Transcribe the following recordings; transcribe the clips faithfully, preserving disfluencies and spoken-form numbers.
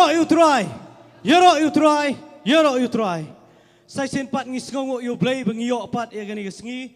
Ïaroh ïa u Trai. Ïaroh ïa u Trai. Ïaroh ïa u Trai. Sa shisien pat ngi sngewnguh ïa u Blei ba ngi ïoh pat ïa kane ka sngi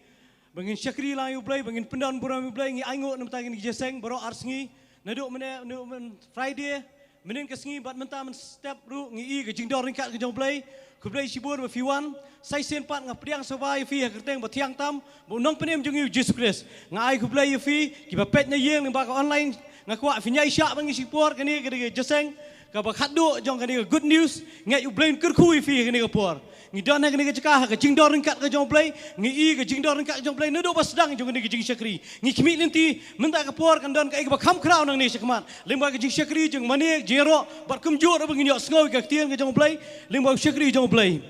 ba ngin shakri lang ïa u Blei, ba ngin pyndonburom ïa u Blei. Ngi ainguh namar kane ka jingïaseng baroh ar sngi. Naduh mynne, naduh myn Friday, mynhynnin ka sngi bad mynta mynstep ruh ngi i ka jingdon ryngkat ka jong u Blei. Khublei shibun ba phi wan. Sa shisien pat nga pdiang sngewbha ïa phi ha ka kyrteng ba thiang tam ba u Nongpynim jong ngi u Jisu Khrist. Nga ai khublei ïa phi kiba peit na ïing lyngba ka online. Nga kwah phin ïai shah ban ngeit shipor kane ka dei ka jingïaseng kaba khatduh jong kane ka good news. Ngeit u Blei un kyrkhu ïa phi ha kane ka por. Ngi don ha kane ka jaka ha ka jingdon ryngkat ka jong u Blei. Ngi i ka jingdon ryngkat ka jong u Blei naduh ba sdang jong kane ka jingshakri. Ngi khmih lynti mynta ka por kan don kaei kaba kham khraw nangne shakhmat lyngba ka jingshakri jong mane jingïaroh bad kumjuh ruh ba ngin ïohsngew ïa ka ktien ka jong u Blei lyngba u shakri jong u Blei.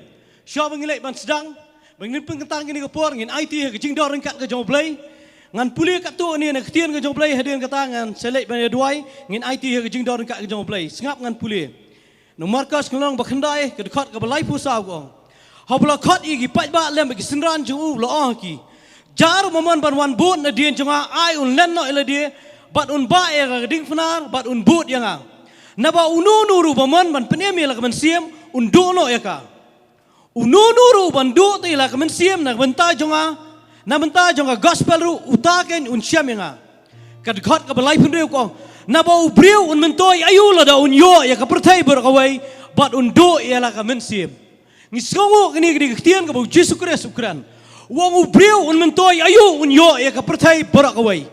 Shuwa ba ngi leit ban sdang ba ngin pynkyntang kane ka por, ngin aiti ha ka jingdon ryngkat ka jong u Blei. Ngan pule katto katne na ka ktien ka jong u Blei, hadien kata ngan sa leit ban ïaduwai. Ngin aiti ha ka jingdon ryngkat ka jong u Blei. Sngap, ngan pule. Na u Markos ka lynnong ba khyndai, ka dkhot kaba laiphew saw ka ong: Haba la khot ïa ki paidbah lem bad ki synran jong u, la ong ha ki: Jar ba mon ban wan bud nadien jong nga, ai un len noh ïa lade bad un bah ïa ka diengphna bad un bud ïa nga. Naba uno uno ruh ba mon ban pynim ïa la ka mynsiem, un duh noh ïa ka. Uno uno ruh ban duh te ïa la ka mynsiem na ka bynta jong nga, na bynta jong ka gospel ruh, uta keiñ un shem ïa nga. Ka dkhot kaba laiphew hynriew ka ong: Naba u briew un myntoi aïu lada un ïoh ïa ka pyrthei baroh kawei bad un duh ïa la ka mynsiem? Ngi sngewnguh kane ka dei ka ktien kaba u Jisu Khrist u kren. U ong u briew un myntoi aïu un ïoh ïa ka pyrthei baroh kawei.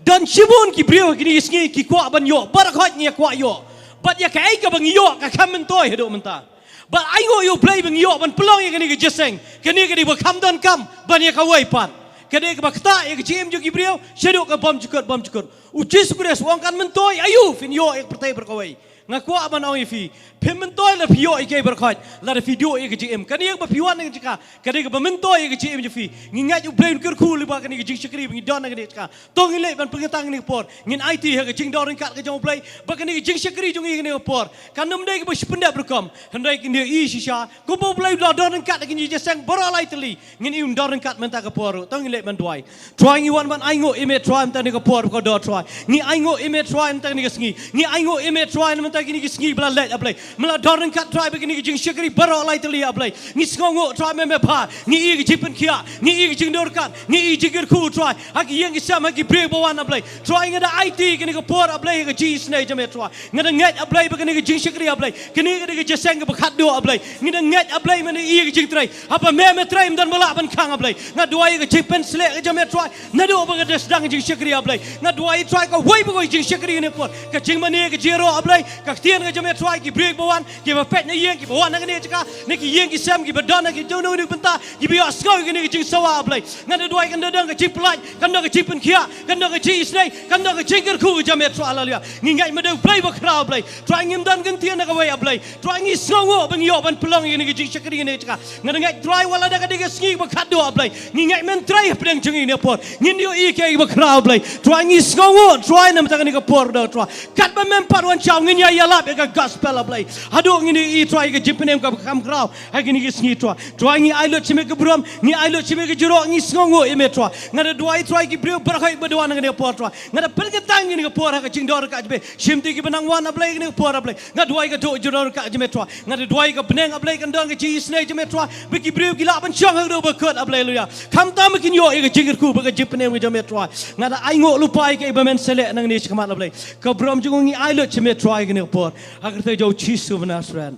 Don shibun ki briew ha kine ki sngi ki kwah ban ïoh, baroh khoit ngi kwah ïoh. Bad ïa kaei kaba ngi ïoh ka kham myntoi haduh mynta. Bad ainguh ïa u Blei ba ngi ïoh ban pynlong ïa kane ka jingïaseng, kane ka dei ba kham donkam ban ïa kawei pat. Ka dei kaba ktah ïa ka jingim jong ki briew shaduh ka bymjukut bymjukut. U Jisu Khrist u ong kan myntoi aïu phin ïoh ïa ka pyrthei baroh kawei. Nga kwah ban ong ïa phi, phim myntoi lada phi ïoh ïa kaei baroh khoit lada phi duh ïa ka jingim. Kane kaba phi wan ha kane ka jaka ka dei kaba myntoi ïa ka jingim jong phi. Ngi ngeit u Blei un kyrkhu lyngba kane ka jingshakri ba ngi don ha kane ka jaka. To ngin leit ban pynkyntang kane ka por, ngin aiti ha ka jingdon ryngkat ka jong u Blei ba kane ka jingshakri jong ngi kane ka por kan ym dei kaba shu pyndep rukom, hynrei kin ïohi shisha kumba u Blei u la don ryngkat ha kine ki jingïaseng baroh lai tylli. Ngin im don ryngkat mynta ka por ruh. To ngin leit ban duwai. Trai, ngi wan ban ainguh ïa me Trai mynta kane ka por ba kordor Trai. Ngi ainguh ïa me Trai mynta kane ka sngi. Ngi ainguh ïa me Trai mynta kine ki sngi ba la leit, A Blei. Me la don ryngkat Trai bad kine ki jingshakri baroh lai tylli, A Blei. Ngi sngewnguh Trai me me bha. Ngi i ka jingpynkhiah, ngi i ka jingdon ryngkat, ngi i ka jingkyrkhu Trai ha ki ïing ki sem, ha ki briew ba wan, A Blei. Trai, nga da aiti kane ka por, A Blei, ha ka jingisynei jong me Trai. Nga da ngeit, A Blei, ba kane ka jingshakri, A Blei, kane ka dei ka jingïaseng kaba khatduh, A Blei. Nga da ngeit, A Blei, me da i ka jingtrei. Haba me me trei, ym don ba lah ban khang, A Blei. Nga duwai ka jingpynshlur ka jong me Trai. Naduh ba ka da sdang jingshakri, A Blei, nga duwai Trai kawei pa kawei jingshakri kane ka por, ka jingmane ka jingïaroh, A Blei, ka ktien ka jong me Trai, ki briew ba wan, kiba peit na ïing, kiba wan ha kane ka jaka, na ki ïing ki sem, kiba don ha ki jong na kane ka bynta, kiba ïohsngew ïa kane ka jingsawa, A Blei. Nga da duwai kan da don ka jingpyllait, kan don ka jingpynkhiah, kan don ka jingisynei, kan don ka jingkyrkhu ka jong me Trai, haleluya. Ngi ngeit me dei u Blei bakhraw, A Blei. Trai, ngim don kyntien na kawei, A Blei. Trai, ngi sngewnguh ba ngi ïoh ban pynlong ïa kane ka jingshakri kane ka jaka. Nga da ngeit Trai wat la da ka dei ka sngi ba khatduh, A Blei, ngi ngeit men trei hapdeng jong ngi kane ka por. Ngin ïohi kaei ba khraw, A Blei. Trai, ngi sngewnguh Trai namar kane ka por da Trai. Katba mem pat wan shaw ngin ïa ïalap ïa ka gospel, A Blei. Haduh ngin ïohi Trai ka jingpynim kaba kham khraw ha kine ki sngi Trai. Trai, ngi ai lut sha me ka burom, ngi ai lut sha me ka jingïaroh, ngi sngewnguh ïa me Trai. Nga da duwai Trai ki briew baroh ba da wan ha kane ka por Trai. Nga da pynkyntang ïa kane ka por ha ka jingdon ryngkat jong me. Shim te kiba nang wan, A Blei, kane ka por, A Blei. Nga duwai ka duh jingdon ryngkat jong me Trai. Nga da duwai ka bneng, A Blei, kan don ka jingisynei jong me Trai. Ba ki briew ki lah ban shong ha ka duh ba kut, A Blei, haleluya. Khamtam ba kin ïoh ïa ka jingkyrkhu bad ka jingpynim ka jong me Trai. Nga da ainguh lypa ïa kaei ba men sa leh nangne shakhmat, A Blei. Ka burom jong ngi ai lut sha me Trai kane ka por. Ha ka kyrteng jong u Jisu Nasaret.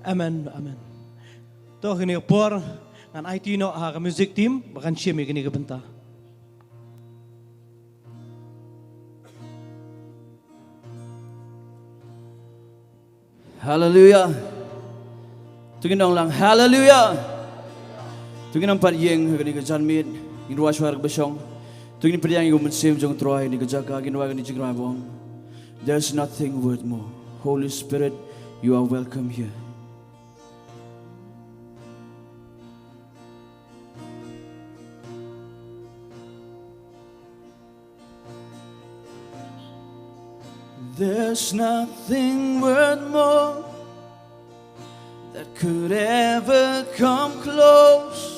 Amen, amen. To kane ka por ngan aiti noh ha ka music team ba kan shim ïa kane ka bynta. Haleluya. To ngin ong lang haleluya. To ngin ym pat ïeng ha kane ka janmiet, ngin rwai shuwa kaba shong. To ngin pdiang ïa u Mynsiem jong u Trai ha kane ka jaka, ngin rwai kane ka jingrwai ba ong: There's nothing worth more. Holy Spirit, you are welcome here. There's nothing worth more that could ever come close.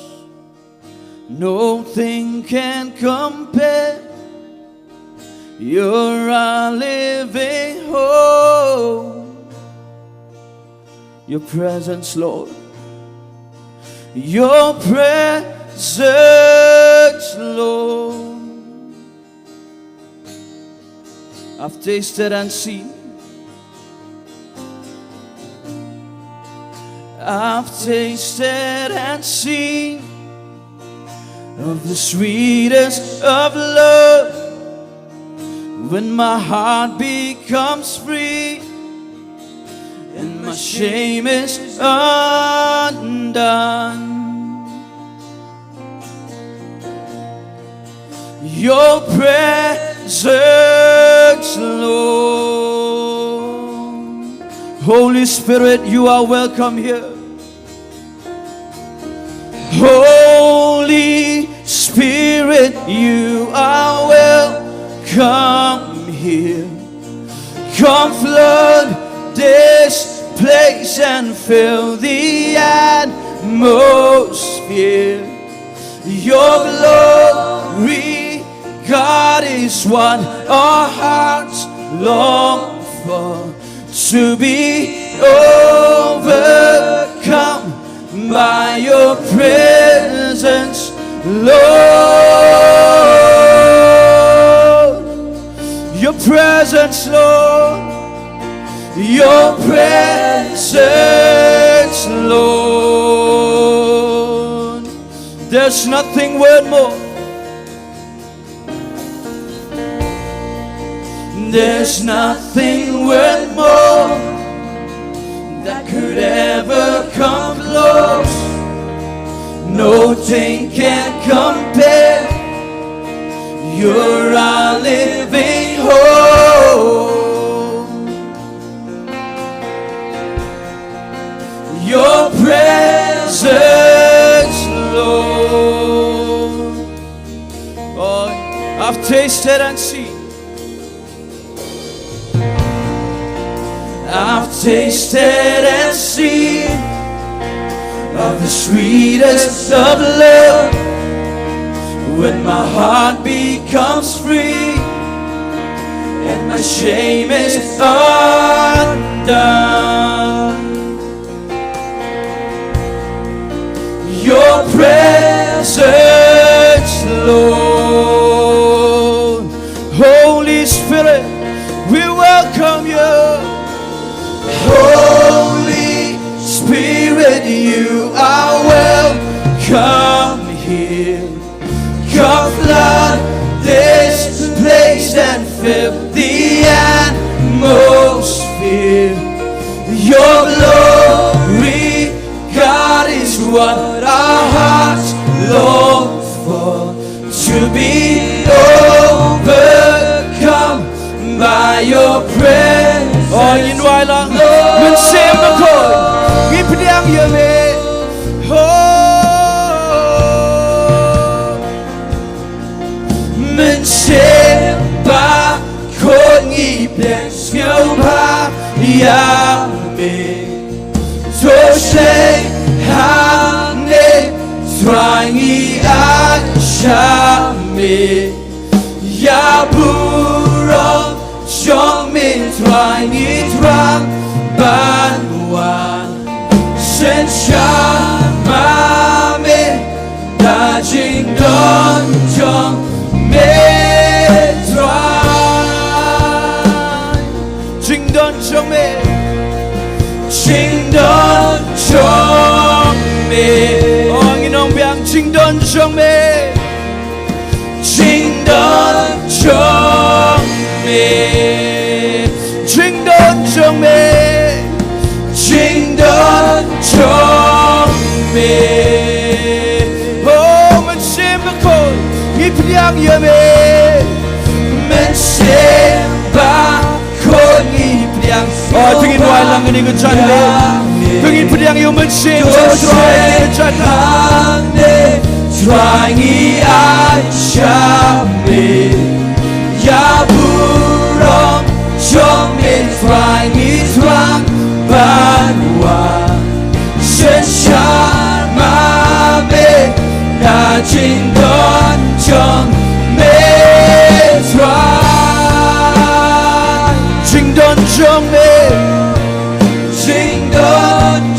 Nothing can compare. You're our living hope. Your presence, Lord. Your presence, Lord. I've tasted and seen. I've tasted and seen of the sweetest of love. When my heart becomes free and my shame is undone, your presence, Lord. Holy Spirit, you are welcome here. Holy Spirit, you are welcome here. Come flood this place and fill the atmosphere. Your glory, God, is what our hearts long for. To be overcome by your presence, Lord. Your presence, Lord. Your presence, Lord. There's nothing worth more. There's nothing worth more that could ever come close. No thing can compare. You're our living hope. Your presence, Lord. Oh, I've tasted and seen. I've tasted and seen of the sweetest of love. When my heart becomes free and my shame is undone. Your presence, Lord. Holy Spirit, we welcome you. Holy Spirit, you are welcome here. Come flood this place and fill the atmosphere. Your glory, God, is what our hearts long for. To be overcome by your presence. Oh, ngin wai lang. Mynsiem Bakhuid, ngi pdiang ïa me. Oh. Mynsiem Bakhuid, ngi pdiang sngewbha ïa me. To shong hangne, Trai, ngi ai sha me. Ïa burom jong me, Trai, ngi thrang ban wan. Synshar ma me da jingdon jong me, Trai. Jingdon jong me. Jingdon jong me. Oh, ngin ong biang, jingdon jong me. Jingdon jong me. Jingdon jong me. Jingdon jong me. Oh, Mynsiem Bakhuid, ngi pdiang ïa me. Mynsiem Bakhuid, ngi pdiang. Oh, to ngin wai lang kane ka jingdon. To ngin pdiang ïa u Mynsiem Bakhuid, to ngin pdiang. Trai, ngi ai sha me. Ïa burom jong me, Trai, ngi thrang ban wan. Synshar ma me da jingdon jong me, Trai. Jingdon jong me. Jingdon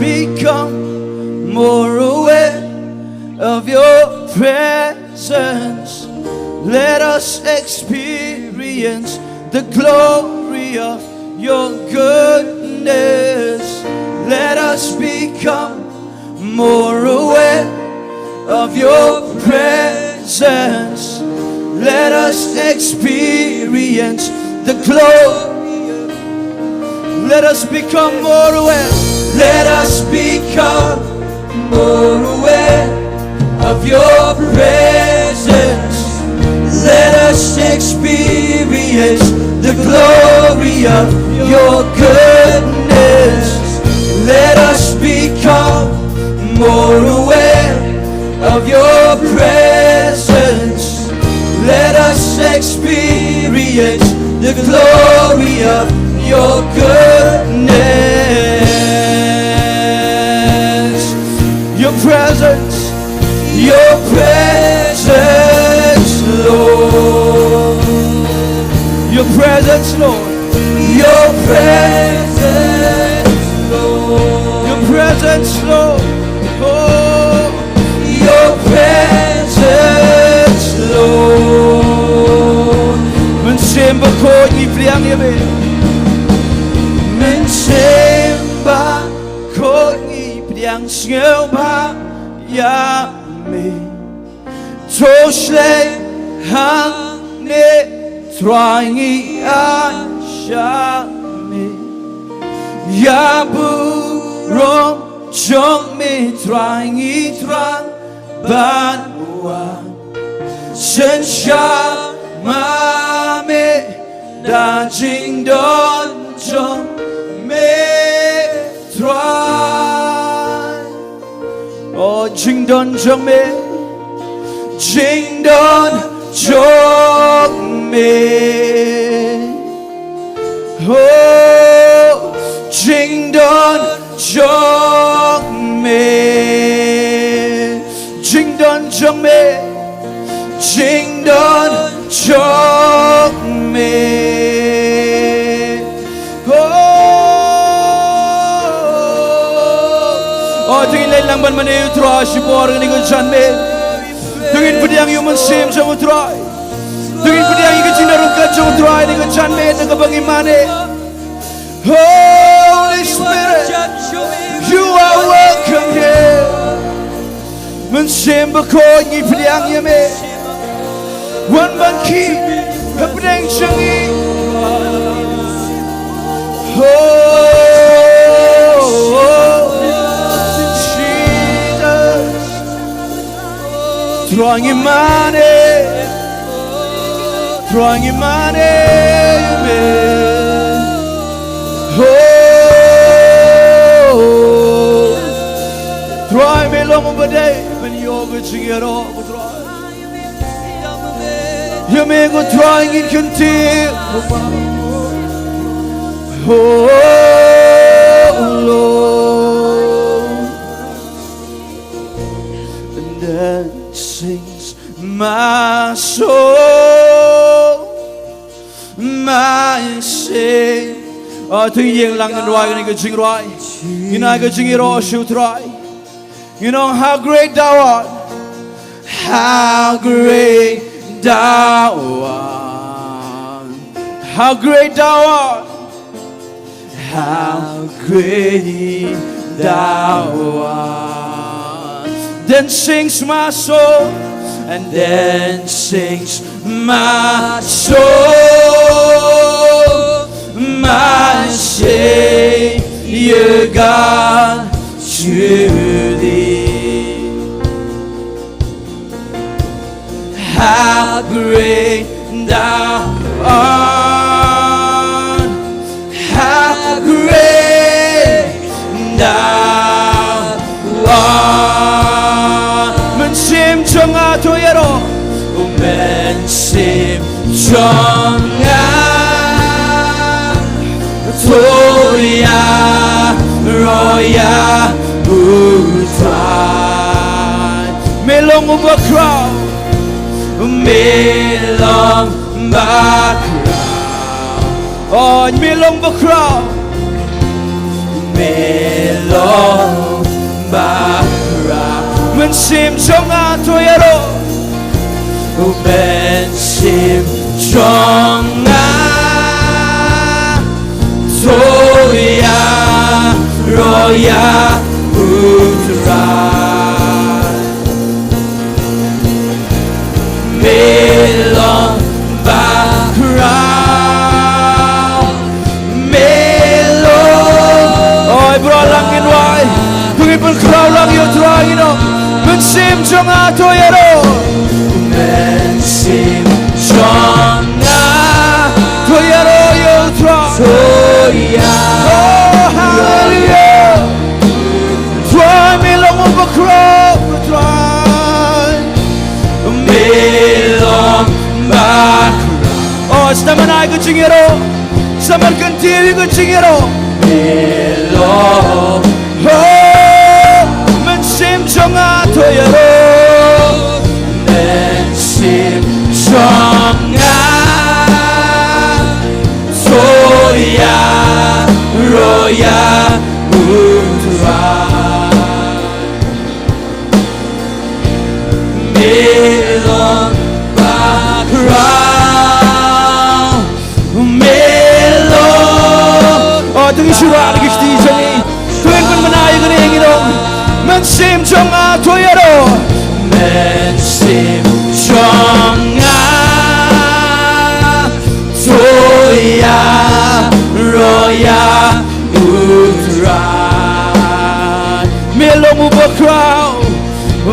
become more aware of your presence. Let us experience the glory of your goodness. Let us become more aware of your presence. Let us experience the glory. Let us become more aware. Let us become more aware of your presence. Let us experience the glory of your goodness. Let us become more aware of your presence. Let us experience the glory of your goodness. Your presence, your presence, Lord. Your presence, Lord. Your presence, Lord. Your presence, Lord. Oh, your presence, Lord. Mynsiem Bakhuid, ngi pdiang ïa me. Mynsiem Bakhuid, ngi pdiang sngewbha ïa me. To shlei hangne, Trai, ngi ïaid sha me. Ïa burom jong me, Trai, ngi thrang ban wan. Synshar ma me da jingdon jong me, Trai. Oh, jingdon jong me, jingdon jong me. Oh, jingdon jong me, jingdon jong me, jingdon jong me. Oh, oh, to ngin leit lang ban mane ïa u Trai shipor ha kane ka janmiet. To ngin pdiang ïa u Mynsiem jong u Trai. To ngin pdiang ïa ka jingdon ryngkat jong u Trai ha kane ka janmiet, na kaba ngi mane. Holy Spirit, you are welcome here. Mynsiem Bakhuid, ngi pdiang ïa me. Wan ban kiew hapdeng jong ngi. Oh, oh, Jesus. Trai, ngi mane. Trai, ngi mane ïa me. Oh, Trai, me long uba dei ban ïoh ka jingïaroh, Trai. Ïa me ko Trai ngin kyntiew. Oh Lord, and then sings my soul, my Savior. Ah, to ïeng lang ngan rwai kane ka jingrwai. Ngin ai ka jingïaroh sha u Trai. You know how great thou art. How great thou art. How great thou art. How great thou art. Then sings my soul, and then sings my soul, my Savior God, to thee. How great thou art, how great thou art. Mynsiem jong nga to ïaroh. Mynsiem jong nga to ïaroh ïa u Trai. Me long uba khraw. Me long ba khraw. Oh, me long ba khraw. Me long Mynsiem jong nga to ïaroh. U mynsiem jong nga to ïaroh ïa u Trai. Me long bakhraw. Me long. Oi, baroh lang ngin wai. Phi ngin pynkhraw lang ïa u Trai, ngin ong. Mynsiem jong nga to ïaroh. Mynsiem jong nga to ïaroh ïa u Trai. To ïa. Oh, hallelujah. Trai, me long u bakhraw, Trai. Me long bakhraw. Oh, sdang ban ai ka jingïaroh. Sdang ban kyntiew ïa ka jingïaroh. Me long. Oh, mynsiem jong nga to ïaroh. Mynsiem jong nga to ïaroh ïa u Trai. Me long bakhraw, me long. Oh, to ngin shu rah da ki kti jong ngi. To ngin pynbna ïa kane, ngin ong. Mynsiem jong nga to ïaroh. Mynsiem jong nga to ïaroh ïa u Trai. Me long u bakhraw. Me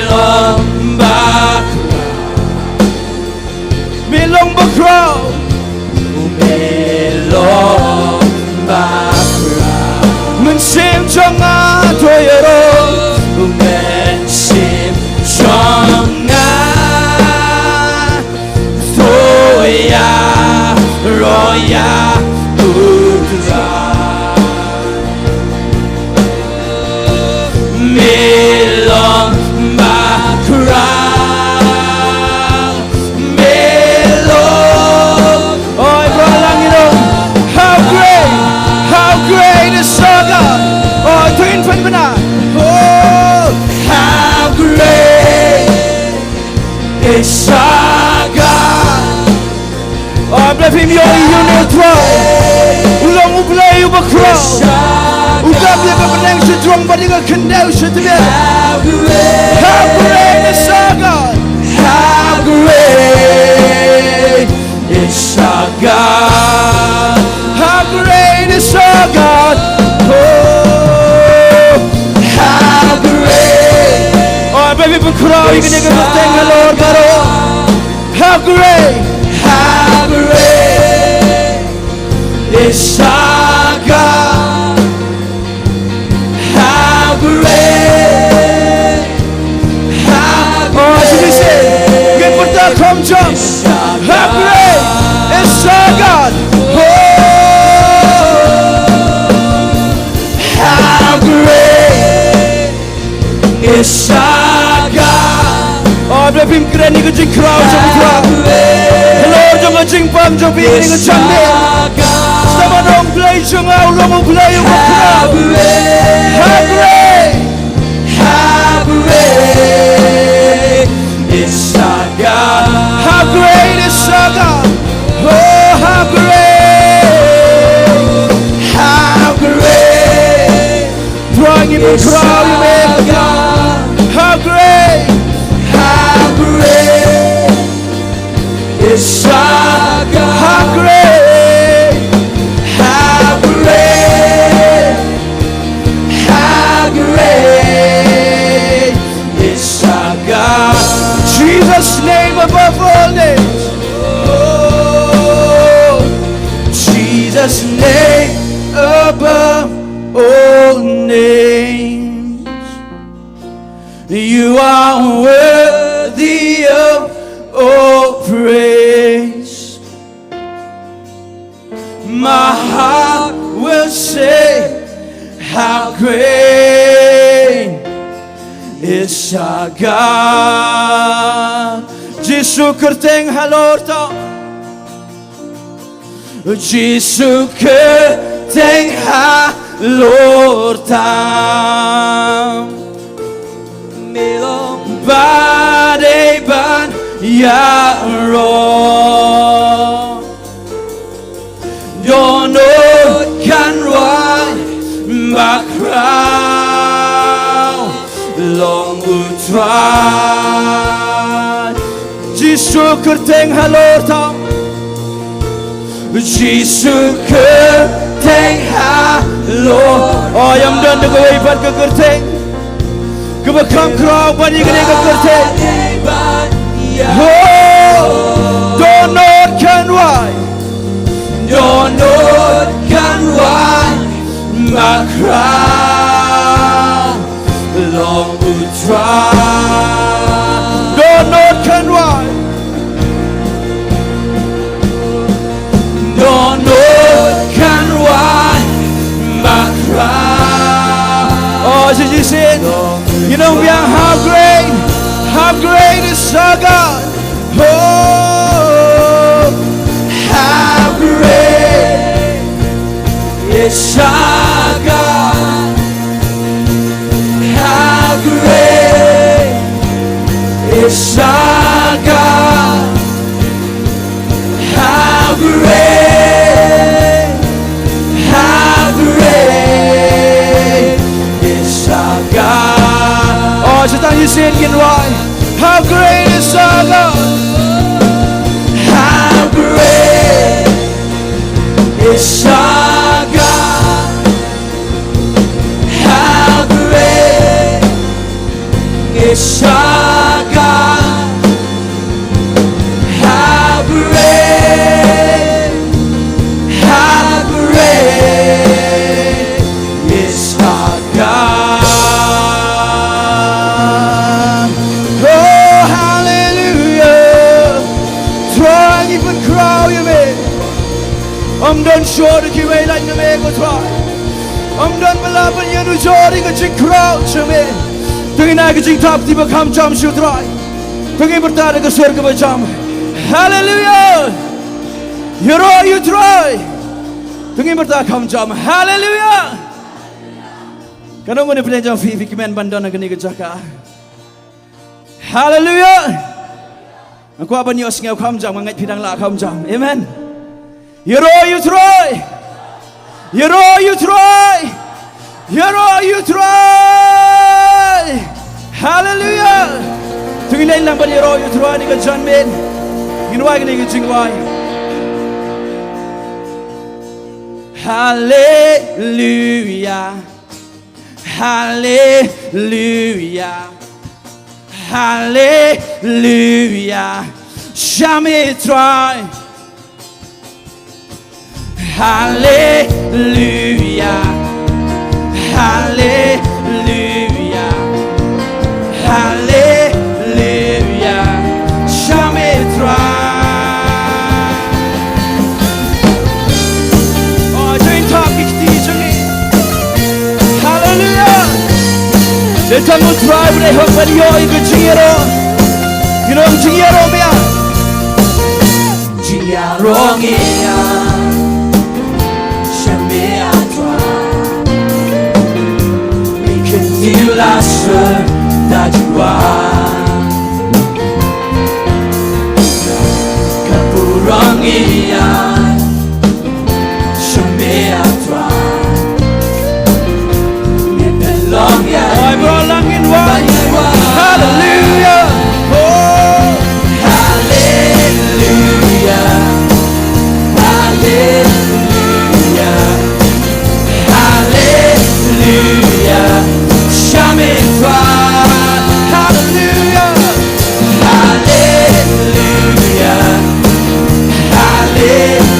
long bakhraw. Me long bakhraw. Me long bakhraw. Mynsiem jong nga to ïaroh. Mynsiem jong nga to ïaroh ïa u Trai. Me long bakhraw, me long. Oi, baroh lang ngin ong. How great, how great is our God. Oi, to ngin pynbna. Oh, how great is our God. Oh, Blei, phim ïohi ïa une u Trai. U long U Blei uba khraw. U dap ïa ka bneng sha jrong bad ïa ka khyndew sha tmier. How great is our God. How great is our God. How great is our God. Oh, how great. Oh, Blei, phim khraw ïa kane ka kyrteng halor baroh. How great, how great is our God. How great, how great. Oh, as we sing, ngin pyrta kham jong. How great is our God. Oh, how great is our God. Oh, Blei, phim kren ïa ka jingkhraw jong u Trai. Halor jong ka jingpang jong phi ïa ka jingpang. Sdang ban ong Blei jong nga u long U Blei uba khraw. How great, how great is our God. How great is our God. Oh, how great, how great. Trai, ngin pynkhraw ïa me. How great, how great is our God. How great, how great, how great is our God. Jesus' name above all names. Oh, Jesus' name above all names. You are worthy of all praise. My heart will sing, how great is our God. Jisu kyrteng halor tam. Jisu kyrteng halor tam. Ro. Dohnud kynrwai ba khraw long U Trai. Jisu kyrteng halor tam. Jisu kyrteng halor. O, ym don da kawei pat ka kyrteng kaba kham khraw bad ïa kane ka kyrteng. Oh, dohnud kynrwai. Dohnud kynrwai ba khraw long U Trai. Dohnud kynrwai. Dohnud kynrwai ba khraw. Oh, just, just sing. You know, we are, how great, how great is our God. Oh, how great is our God. How great is our God. How great, how great is our God. Oh, just now you sing it right. How great is our God. How great is our God. How great is our God. How great, how great is our God. Oh, hallelujah. Trai, ngi pynkhraw ïa me. Ym don shuh da kiwei lait na me, ko Trai. Ym don ba lah ban ïanujor ïa ka jingkhraw jong me. To ngin ai ka jingthap kti ba kham jam sha U Trai. To ngin pyrta da ka sur kaba jam. Haleluya. Ïaroh ïa U Trai. To ngin pyrta kham jam. Haleluya. Katno ngut na pdeng jong phi, phi kmen ban don ha kane ka jaka? Haleluya. Nga kwah ban ïohsngew kham jam, nga ngeit phi dang lah kham jam. Amen. Ïaroh ïa U Trai. Ïaroh ïa U Trai. Ïaroh ïa U Trai. Haleluya. To ngin ïalang ban ïaroh ïa U Trai ha kane ka janmiet. Ngin wai kane ka jingwai. Haleluya. Haleluya. Haleluya. Shame Trai. Haleluya. Haleluya. Haleluya. Shame Trai. Oh, jingthap ki kti jong ngi. Haleluya. Te tang U Trai u dei hok ban ïoh ïa ka jingïaroh. Ïa ka jingïaroh biang. Jingïaroh ngi ïa. Shame Trai. Ngi kyntiew la shuh da jingwan. Ka burom ïa. Shame Trai. Ngi pynlong ïa. Ai bro lang in wa. Haleluya. Oh. Haleluya. Haleluya. Haleluya. Shame Trai. Haleluya. Haleluya. Haleluya.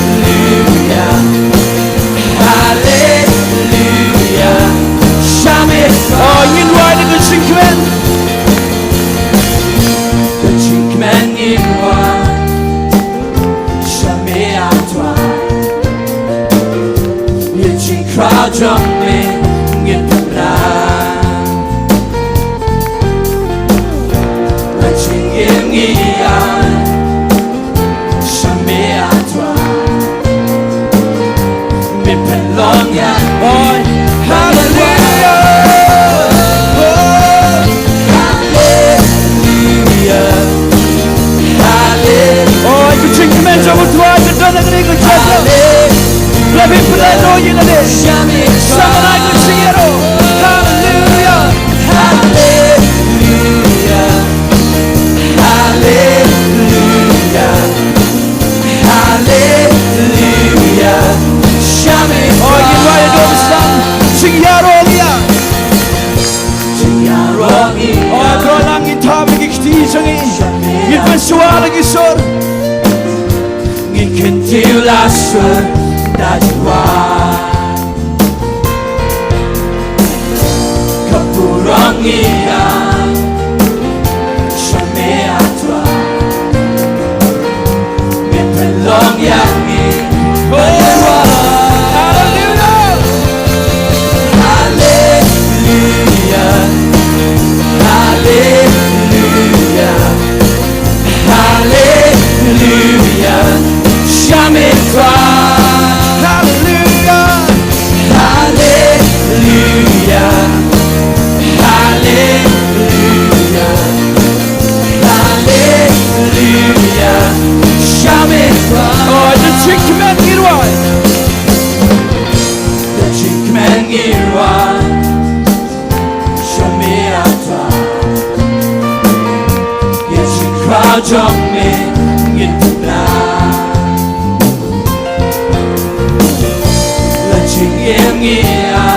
Sha ngi, ngin pynshuwa la ki sur. Ngin kyntiew la sur da jubab. Ka burom ngi ïa sha me, A Trai. Me pynlong ïa ngi. Oh, hallelujah. Hallelujah. Hallelujah. Hallelujah. Sha me, Trai. Hallelujah. Hallelujah. Hallelujah. Hallelujah. Sha me, Trai. Oh, da jingkmen ngi rwai. Da jingkmen ngi rwai. Sha me, A Trai. Ïa jingkhraw jong me ngin pynbna. La jingim ngi ïa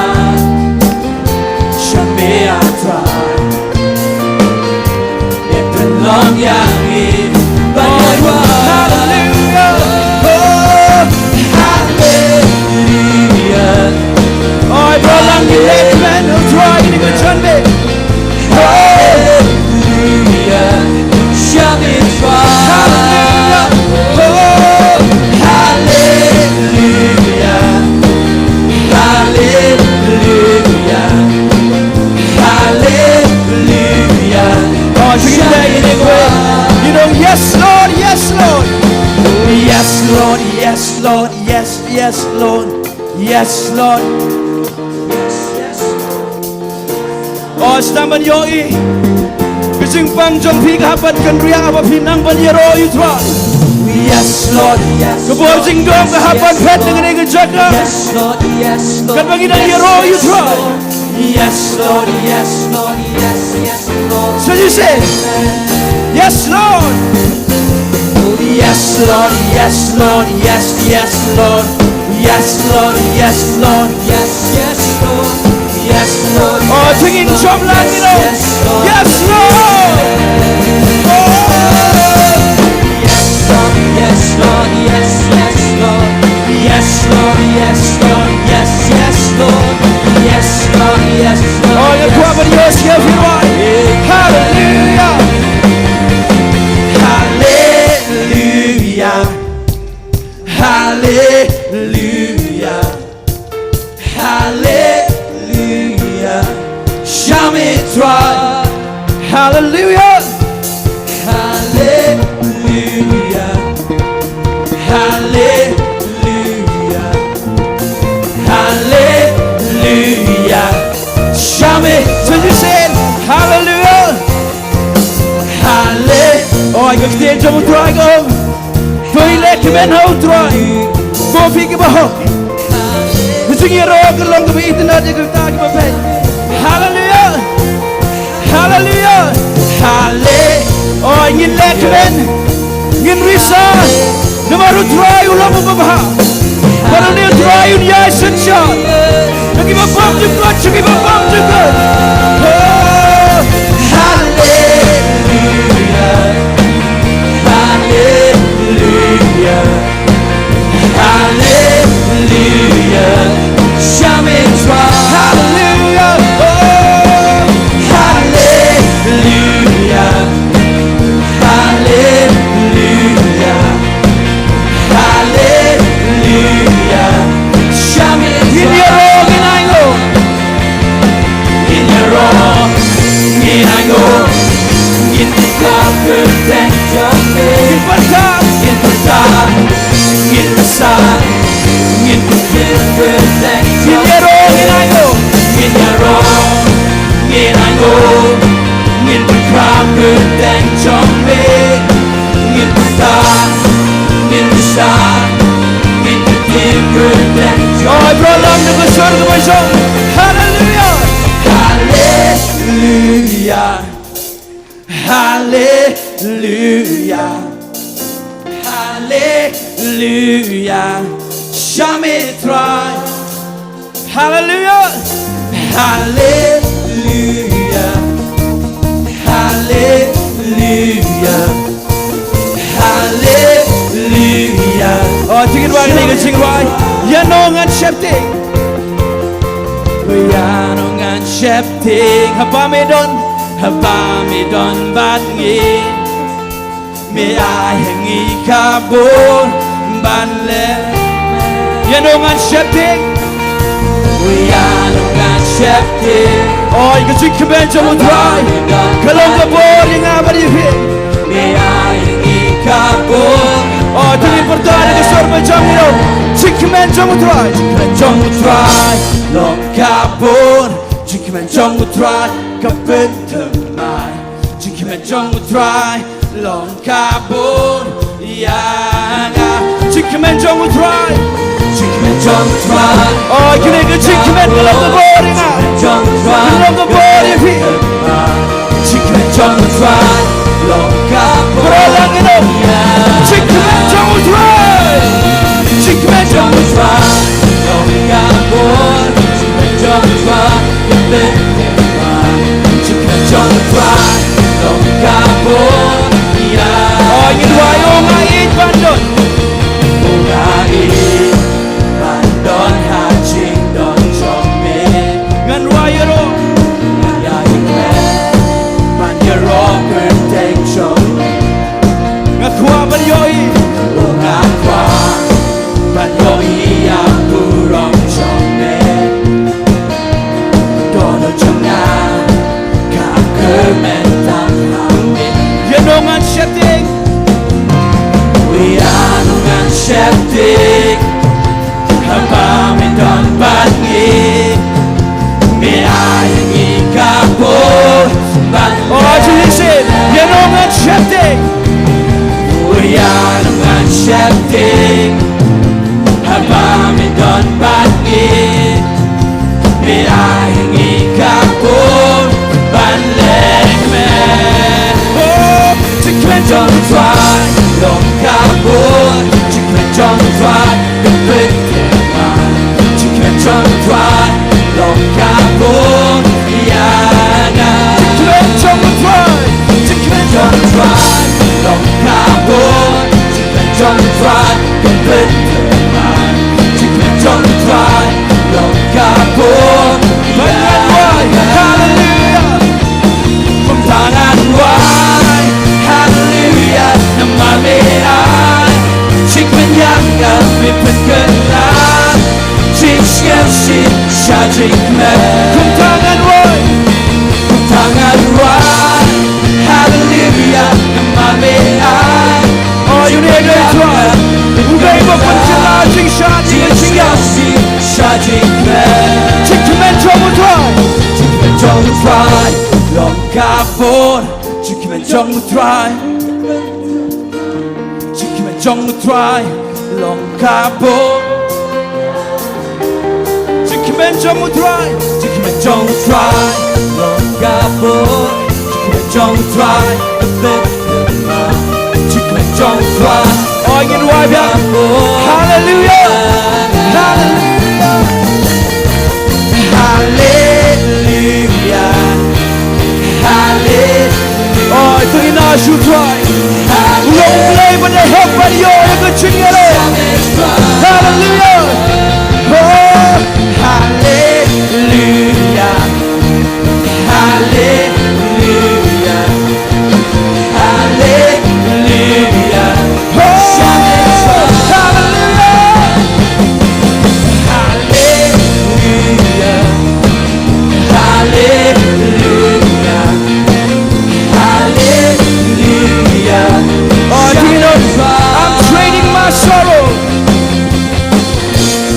sha me, A Trai. Me pynlong ïa ngi. Hallelujah. Oh, hallelujah. Oh, I brought along the movement of joy in the Sunday. Hallelujah. Sha me, Trai. Hallelujah. Oh, hallelujah. Hallelujah. Hallelujah. Oh, sing it again, sing it again. You know, yes, Lord, yes, Lord. Yes, Lord, yes, Lord, yes, yes, Lord. Yes, Lord. Oh, sdang ban ïohi. Ka jingpang jong phi ka hap ban kynriah haba phi nang ban ïaroh ïa u Trai. Yes, Lord, yes. Ka bor jingdum ka hap ban phet na kane ka jaka. Yes, Lord, yes, Lord. Katba ngi nang ïaroh ïa u Trai. Yes, Lord, yes, Lord, yes, yes, Lord. So you say, yes, Lord. Oh, yes, Lord, yes, Lord, yes, yes, Lord. Yes, Lord, yes, Lord, yes, yes, Lord. Yes, Lord. Oh, yes, singing Lord, Job like, yes, you know. Yes, Lord. Yes, Lord. Oh. Yes, Lord, yes, Lord, yes, yes, Lord. Yes, Lord, yes, Lord, yes, yes, Lord. Yes, Lord, yes, Lord. Oh, you yes, clap and yes, yes, yes, yes. Hallelujah. Hallelujah. Hallelujah. Hallelujah. Sha me, Trai. Hallelujah. Hallelujah. Hallelujah. Hallelujah. Sha me. So you say, hallelujah. Halle-, oh, ai ka ktien jong u Trai ka ong. To ïalehkmen ha u Trai, ko phi kiba hok. Ka jingïaroh ka long kaba itynnad ïa kita kiba peit. Haleluya. Haleluya. Halle-, oh, ngin lehkmen. Ngin risa. Namar u Trai u long uba bha. Bad une u Trai un ïai synshar na kiba bym jukut sha kiba bym jukut. Oh, haleluya, haleluya, haleluya. Sha me Trai. Haleluya. Oh, haleluya. Haleluya. Haleluya. Sha me Trai. Ngin ïaroh ngin ainguh. Ngin ïaroh ngin ainguh. Ngin pyrkhat kyrteng jong me. Ngin pyrkhat. Ngin pyrkhat. Ngin pyrkhat. Ngin pyrkhat kyrteng jong me. Ngin ïaroh ngin ainguh. Ngin ïaroh ngin ainguh. Ngin pyrkhat kyrteng jong me. Ngin pyrkhat, ngin pyrkhat, ngin pyrkhat kyrteng jong me. Oh, bro, lam da ka sur kaba shong. Haleluya. Haleluya. Haleluya. Haleluya. Sha me Trai. Haleluya. Haleluya. Haleluya. Ati kit wa kane ka jingrwai. Ïa no ngan sheptieng. Ïa no ngan sheptieng. Haba me don, haba me don bad ngi. Me ai ha ngi ka bor ban leh. Ïa no ngan sheptieng. Ïa no ngan sheptieng. Oi, ka jingkmen jong U Trai ka long ka bor ïa nga bad ïa phi. Me ai ha ngi ka bor. Oi, to ngin pyrta da ka sur ba jong ngi. Jingkmen jong U Trai. Jingkmen jong U Trai long ka bor. Jingkmen jong U Trai ka pynthymmai. Jingkmen jong U Trai long ka bor ïa nga. Jingkmen jong U Trai. Jingkmen jong U Trai. Oh, kine ki jingkmen ka long ka bor ïa nga. Jong U Trai. Ka long ka bor ïa phi. Jingkmen jong U Trai long ka bor. Bro lang ino. Jingkmen jong U Trai. Jingkmen jong U Trai long ka bor. Jingkmen jong U Trai. Jingkmen jong U Trai long ka bor ïa. Oh, ngin wai, oh nga ïeit ban don. Oh nga ïeit ban don ha jingdon jong me. Ngan wai ïa ro. Nga ïeit ban ïa ro kyrteng jong me. Nga kwah ban ïohi. Oh nga kwah ban ïohi ïa burom jong me. Dohnud jong nga ka kyrmen tang ha me. Ïa no ngan sheptieng. Ïa no ngan sheptieng. Haba me don bad ngi. Me ai ha ngi ka bor ban. Oh, Jesus, ïa no ngan sheptieng. Ïa no ngan sheptieng. Haba me don bad ngi. Me ai ha ngi ka bor ban leh me. Oh, jingkmen jong U Trai long ka bor. Jingkmen jong U Trai ka pynthymmai. Jingkmen jong U Trai long ka bor ïa nga. Jingkmen jong U Trai. Jingkmen jong U Trai long ka bor. Jingkmen jong U Trai ka pynthymmai. Jingkmen jong U Trai long ka bor ïa nga. Hallelujah. Kumta ngan wai, haleluya, namar me ai jingpynïap, me pynkylla jingsngewsih sha jingkmen. Kumta ngan wai, kumta ngan wai, haleluya, namar me ai. Oh, ïa une u Trai uba pynkylla jingshad, jingshad, jingkmen. Jingkmen jong U Trai. Jingkmen jong U Trai long ka bor. Jingkmen jong U Trai. Jingkmen jong U Trai long ka bor. Jingkmen jong U Trai. Jingkmen jong U Trai long ka bor. Jingkmen jong U Trai. Jingkmen jong U Trai. Oh, ngin wai biang. Haleluya. Haleluya. Haleluya. Haleluya. Oh, to ngin ai sha U Trai. U long U Blei ba la hep ban ïoh ïa ka jingïaleh. Haleluya. Oh, haleluya. Haleluya. Haleluya. Oh, haleluya. Haleluya. Haleluya. Haleluya. Oh, do you know, I'm trading my sorrow.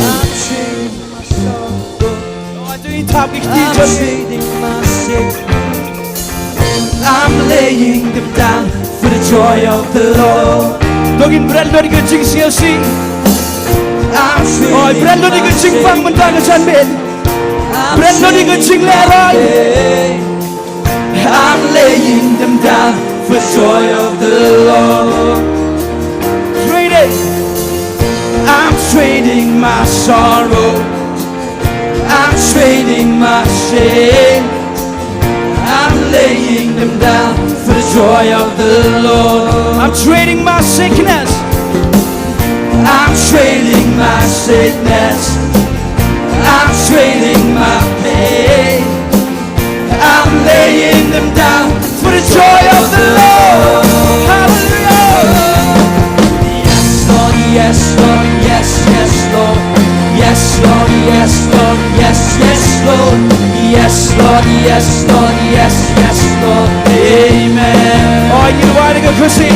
I'm trading my sorrow. Oh, do you tap, I'm trading my shame. I'm laying them down for the joy of the Lord. To ngin bret lut ïa ka jingsngewsih. I'm trading my shame. Oh, bret lut ïa ka jingpang mynta ka janmiet. Bret lut ïa ka jinglehraiñ. I'm laying them down for joy of the Lord. Trade it. I'm trading my sorrow. I'm trading my shame. I'm laying them down for the joy of the Lord. I'm trading my sickness. I'm trading my sickness. I'm trading my pain. I'm laying them down for the joy of the Lord. Hallelujah. Yes, Lord, yes, Lord, yes, yes, Lord. Yes, Lord, yes, Lord, yes, yes, Lord. Yes, Lord, yes, Lord, yes, yes, Lord. Amen. Oh, you want to go, Chrissy?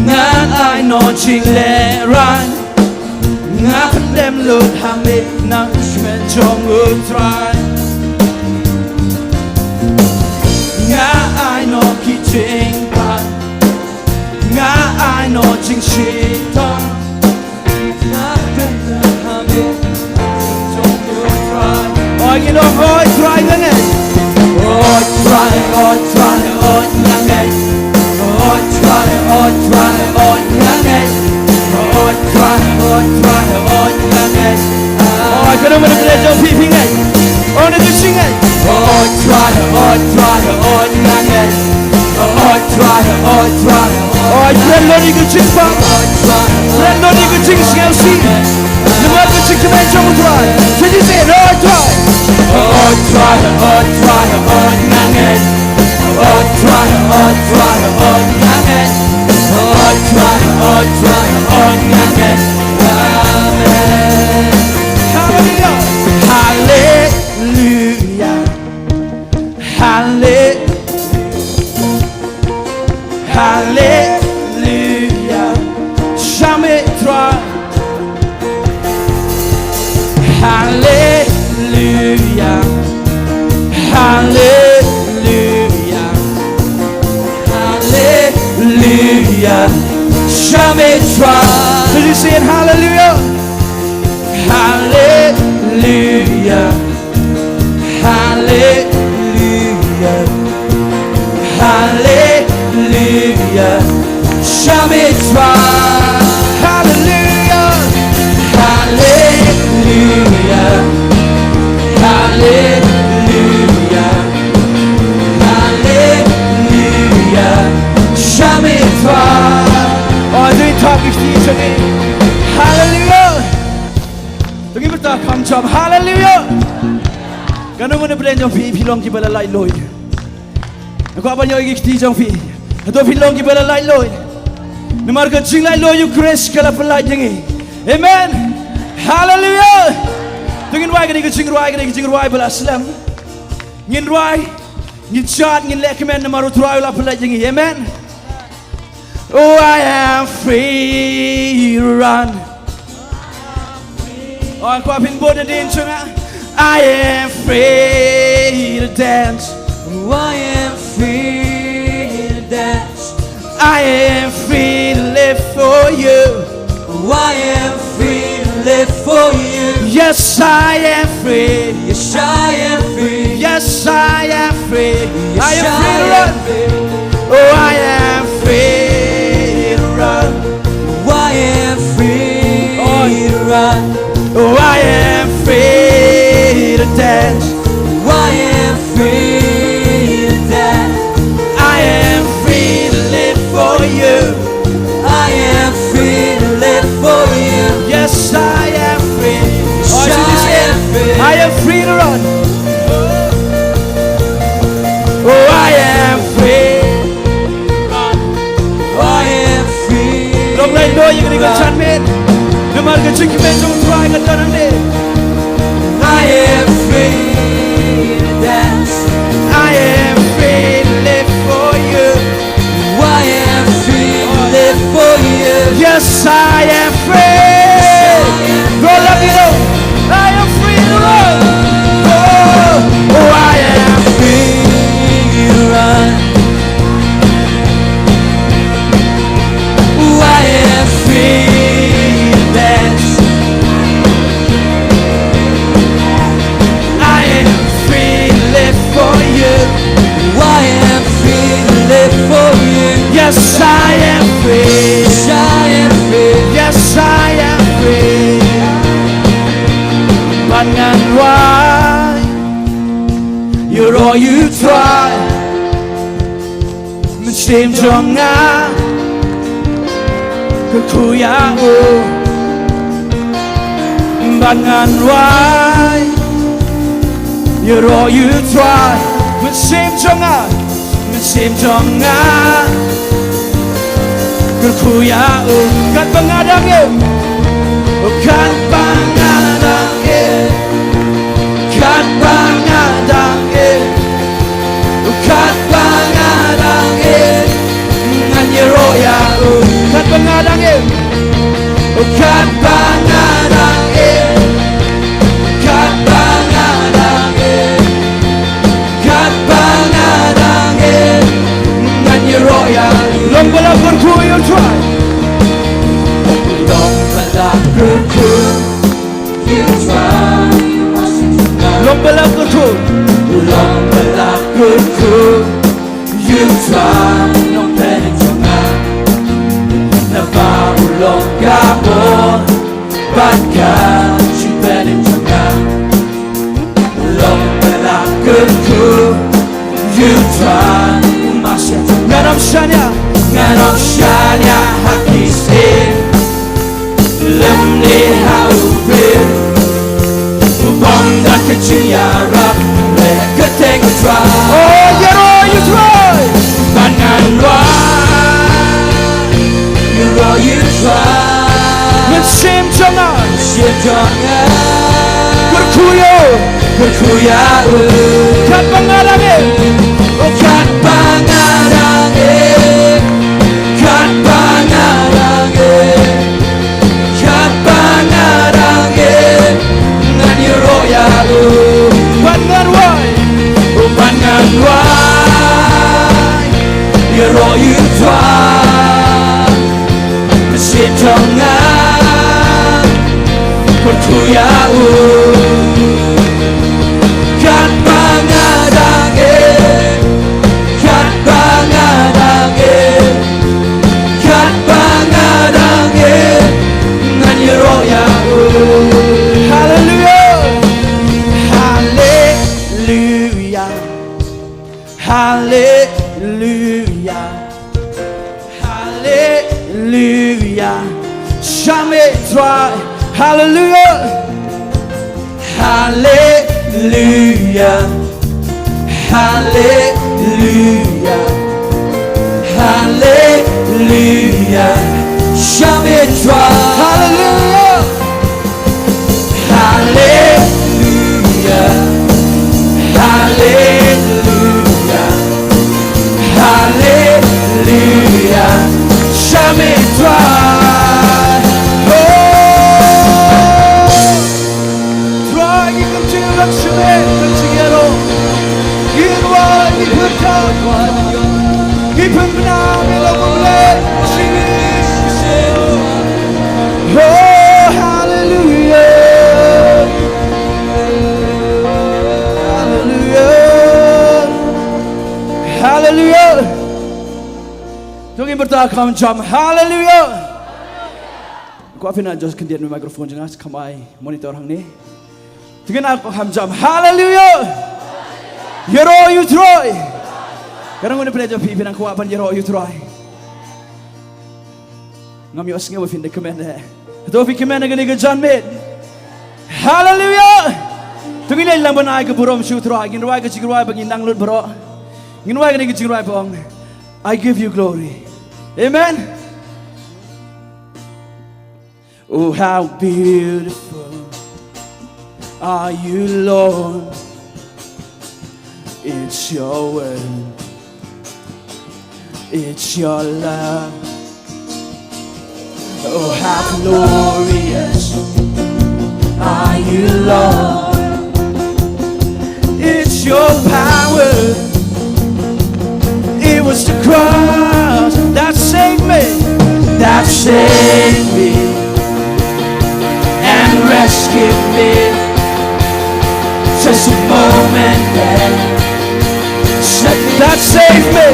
Nga ai noh jinglehrain. Nga pyndem lut ha me na u smen jong U Trai. Nga ai noh ki jingpang. Nga ai noh jingshitom. Oi, ngin ong, oi Trai nga ngeit. Oi Trai, oi Trai, oi nga ngeit. Oi Trai, oi Trai, oi nga ngeit. Oi Trai, oi Trai, oi nga ngeit. Oi, kano mano pynleit jong phi, phi ngeit? Ong na ka jingngeit. Oi Trai, oi Trai, oi nga ngeit. Oi Trai, oi Trai, oi, pynleit ïa ka jingpang. Pynleit ïa ka jingsngewsih. Namar ka jingkmen jong U Trai. Can you say it? Oi Trai. Oi Trai, oi Trai, oi nga ngeit. Oi Trai, oi Trai, oi nga ngeit. Oi Trai, oi Trai, oi nga ngeit. Amen. Hallelujah. Hallelujah. Halle-, Hallelujah. Shah me Trai. Hallelujah. Hallelujah. Hallelujah. Shah me Trai. Did you say it? Hallelujah. Hallelujah. Hallelujah. Hallelujah. Shah me Trai. Hallelujah. Hallelujah. Hallelujah. Hallelujah. Shah me Trai. Oh, do you talk with me? Hallelujah. To give it a come job. Hallelujah. Kano mano pyrshah jong phi, phi long kiba la laitluid. Nga kwah ban ïohi ki kti jong phi. Hato phi long kiba la laitluid? Namar ka jinglaitluid U Khrist ka la pynlait ïa ngi. Amen. Hallelujah. To ngin rwai kane ka jingrwai, kane ka jingrwai ba la slem. Ngin rwai, ngin shad, ngin leh kmen namar U Trai u la pynlait ïa ngi. Amen. Oh, I am free to run. Oh, kwah phin bud nadien jong nga. I am free to dance. Oh, I am free to dance. I am free to live for you. Oh, I am free to live for you. Yes, I am free. Yes, I am free. Yes, I am free. Yes, I am free to run. Oh, I am free to run. Oh, I am free to run. Oh, I am free to dance. Oh, I am free to dance. I am free to live for you. I am free to live for you. Yes, I am free. Oh, I am free. I am free to run. Oh, I am free. I am free. Long laitluid ïa kane ka janmiet. Namar ka jingkmen jong U Trai ka don hangne. I am free to dance. I am free to live for you. I am free to live for you. Yes, I am free. Go, let me know. I am free to run. Oh, oh, I am free to run. Oh, I am free to dance. I am free to live for you. I am free to live for you. Yes, I am free. Yes, I am free. Yes, I am free. Ban ngan rwai ïa U Trai. Mynsiem jong nga kyrkhu ïa u, bad ngan wai ïaroh ïa u Trai. Mynsiem jong nga, mynsiem jong nga kyrkhu ïa u. Katba nga dang im, katba nga dang im, katba nga dang im, katba nga dang im, ngan ïaroh ïa u. Katba nga dang im, katba nga dang im, katba nga dang im, katba nga dang im, ngan ïaroh ïa u. Long ba la kyrkhu ïa u Trai. Long ba la kyrkhu ïa u Trai. Long ba la kyrkhu, long ba la kyrkhu ïa u Trai, nongpynim jong nga. Naba u long ka bor bad ka jingpynim jong nga. Long ba la kyrkhu ïa u Trai, u Messiah. Ngan ym shaniah, ngan ym shaniah ha ki syiem lymne ha u briew. U bym don ka jingïarap lane ka kyrteng u Trai. Oh, ïaroh ïa u Trai. Bad ngan wai ïaroh ïa u Trai. Mynsiem jong nga, mynsiem jong nga kyrkhu ïa u, kyrkhu ïa u. Katba nga dang im, oh, katba nga dang im, katba nga dang im, katba nga dang im, ngan ïaroh ïa u. Bad ngan wai, oh, bad ngan wai ïaroh ïa u Trai. Mynsiem jong nga kyrkhu ïa u. Katba nga dang im, katba nga dang im, katba nga dang im, ngan ïaroh ïa u. Haleluia. Haleluia. Haleluia. Haleluia. Shah mih Trai. Haleluia. Haleluia. Haleluia. Haleluia. Shah mih Trai. Haleluia. Haleluia. Haleluia. Haleluia. Shah mih Trai. Oh. Trai, ngi kyntu lak shemphang ka jingïaroh. Ngi wan, ngi pyrkhat, ngi pynbna ïa me long U Blei jong ngi. Oh, haleluia. Haleluia. Haleluia. To ngin pyrta kham jam haleluia. Ko phi na just khyndiat microphone jong nga, kham ai monitor hangne. To ngin ai kham jam haleluia. Ïaroh ïa u Trai. Ka dang ngan pynleit jong phi, phi nang kwah ban ïaroh ïa u Trai. Ngam ïohsngew ba phin da kmen eh. Hato phi kmen ha kane ka janmiet? Haleluia. To ngin ïalam ban ai ka burom sha u Trai. Ngin rwai ka jingrwai ba ngin nang lut baroh. Ngin rwai kane ka jingrwai ba ong, I give you glory. Amen. Oh, how beautiful are you, Lord. It's your word. It's your love. Oh, how glorious are you, Lord. It's your power. It was the cross that saved me, that saved me and rescued me. Just a moment there. That saved me.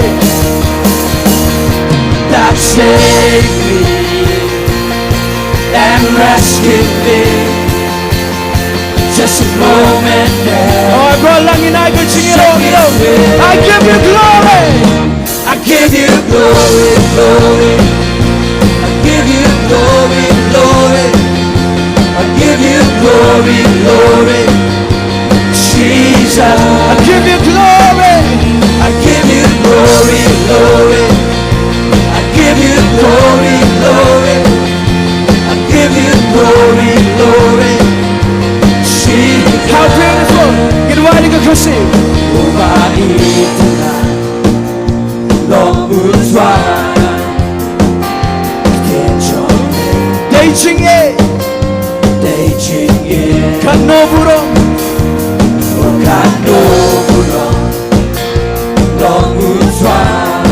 That saved me and rescued me. Just a moment there. Oh, bro, lang in I go sing it all, you know. I give you glory. I give you glory, glory. I give you glory, glory. I give you glory, glory. Jesus, I give you glory. I give you glory, glory. I give you glory, glory. I give you glory, glory. Jesus. How beautiful. Ngin wai da ka khushi. Uba ita long u trai. Dei jingeh. Dei jingeh. Kano burom. Kano burom. Long u trai.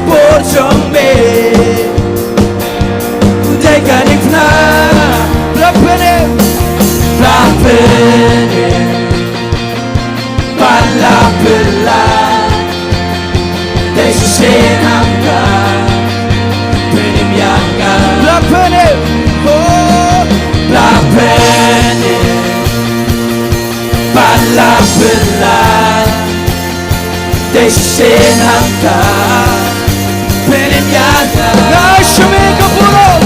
Bor jong me. Dei ka dei pna. Bla pene. Bla pene. Bala bala. Dei shisien ha ka. Pene mianga. Bla pene. Oh. Bla pene. Bala bala. Dei shisien ha ka. Pene mianga. Nga shim ïa ka burom.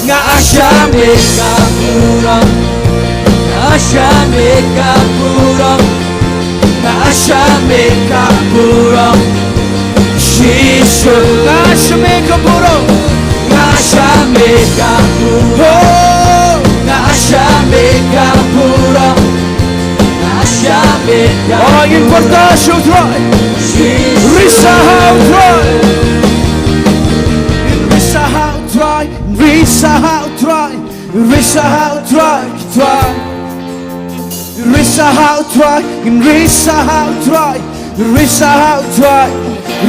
Nga shim ïa ka burom. Nga shim ïa ka burom. Nga shim ïa ka burom. Jisu. Nga shim ïa ka burom. Nga shim ïa ka burom. Oh. Nga shim ïa ka burom. Nga shim ïa ka burom. Oh, ngin pyrta sha u Trai. Jisu. Risa ha u Trai. Risa ha u Trai. Risa ha u Trai. Risa ha u Trai, Trai. Risa ha u Trai, ngin risa ha u Trai. Risa ha u Trai.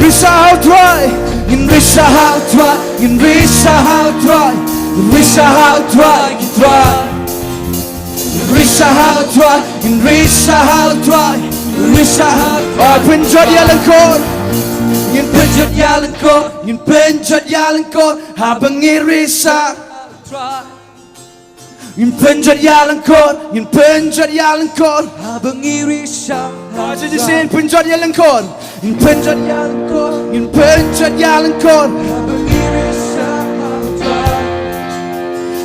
Risa ha u Trai, ngin risa ha u Trai. Ngin risa ha u Trai. Risa ha u Trai, Trai. Risa ha u Trai, ngin risa ha u Trai. Risa ha u Trai. Ah, pynjot ïa lyngkot. Ngin pynjot ïa lyngkot. Ngin pynjot ïa lyngkot. Haba ngi risa. Ngin pynjot ïa lyngkor, ngin pynjot ïa lyngkor. Haba ngi risa. Aja jisin pynjot ïa lyngkor. Ngin pynjot ïa lyngkor, ngin pynjot ïa lyngkor. Haba ngi risa.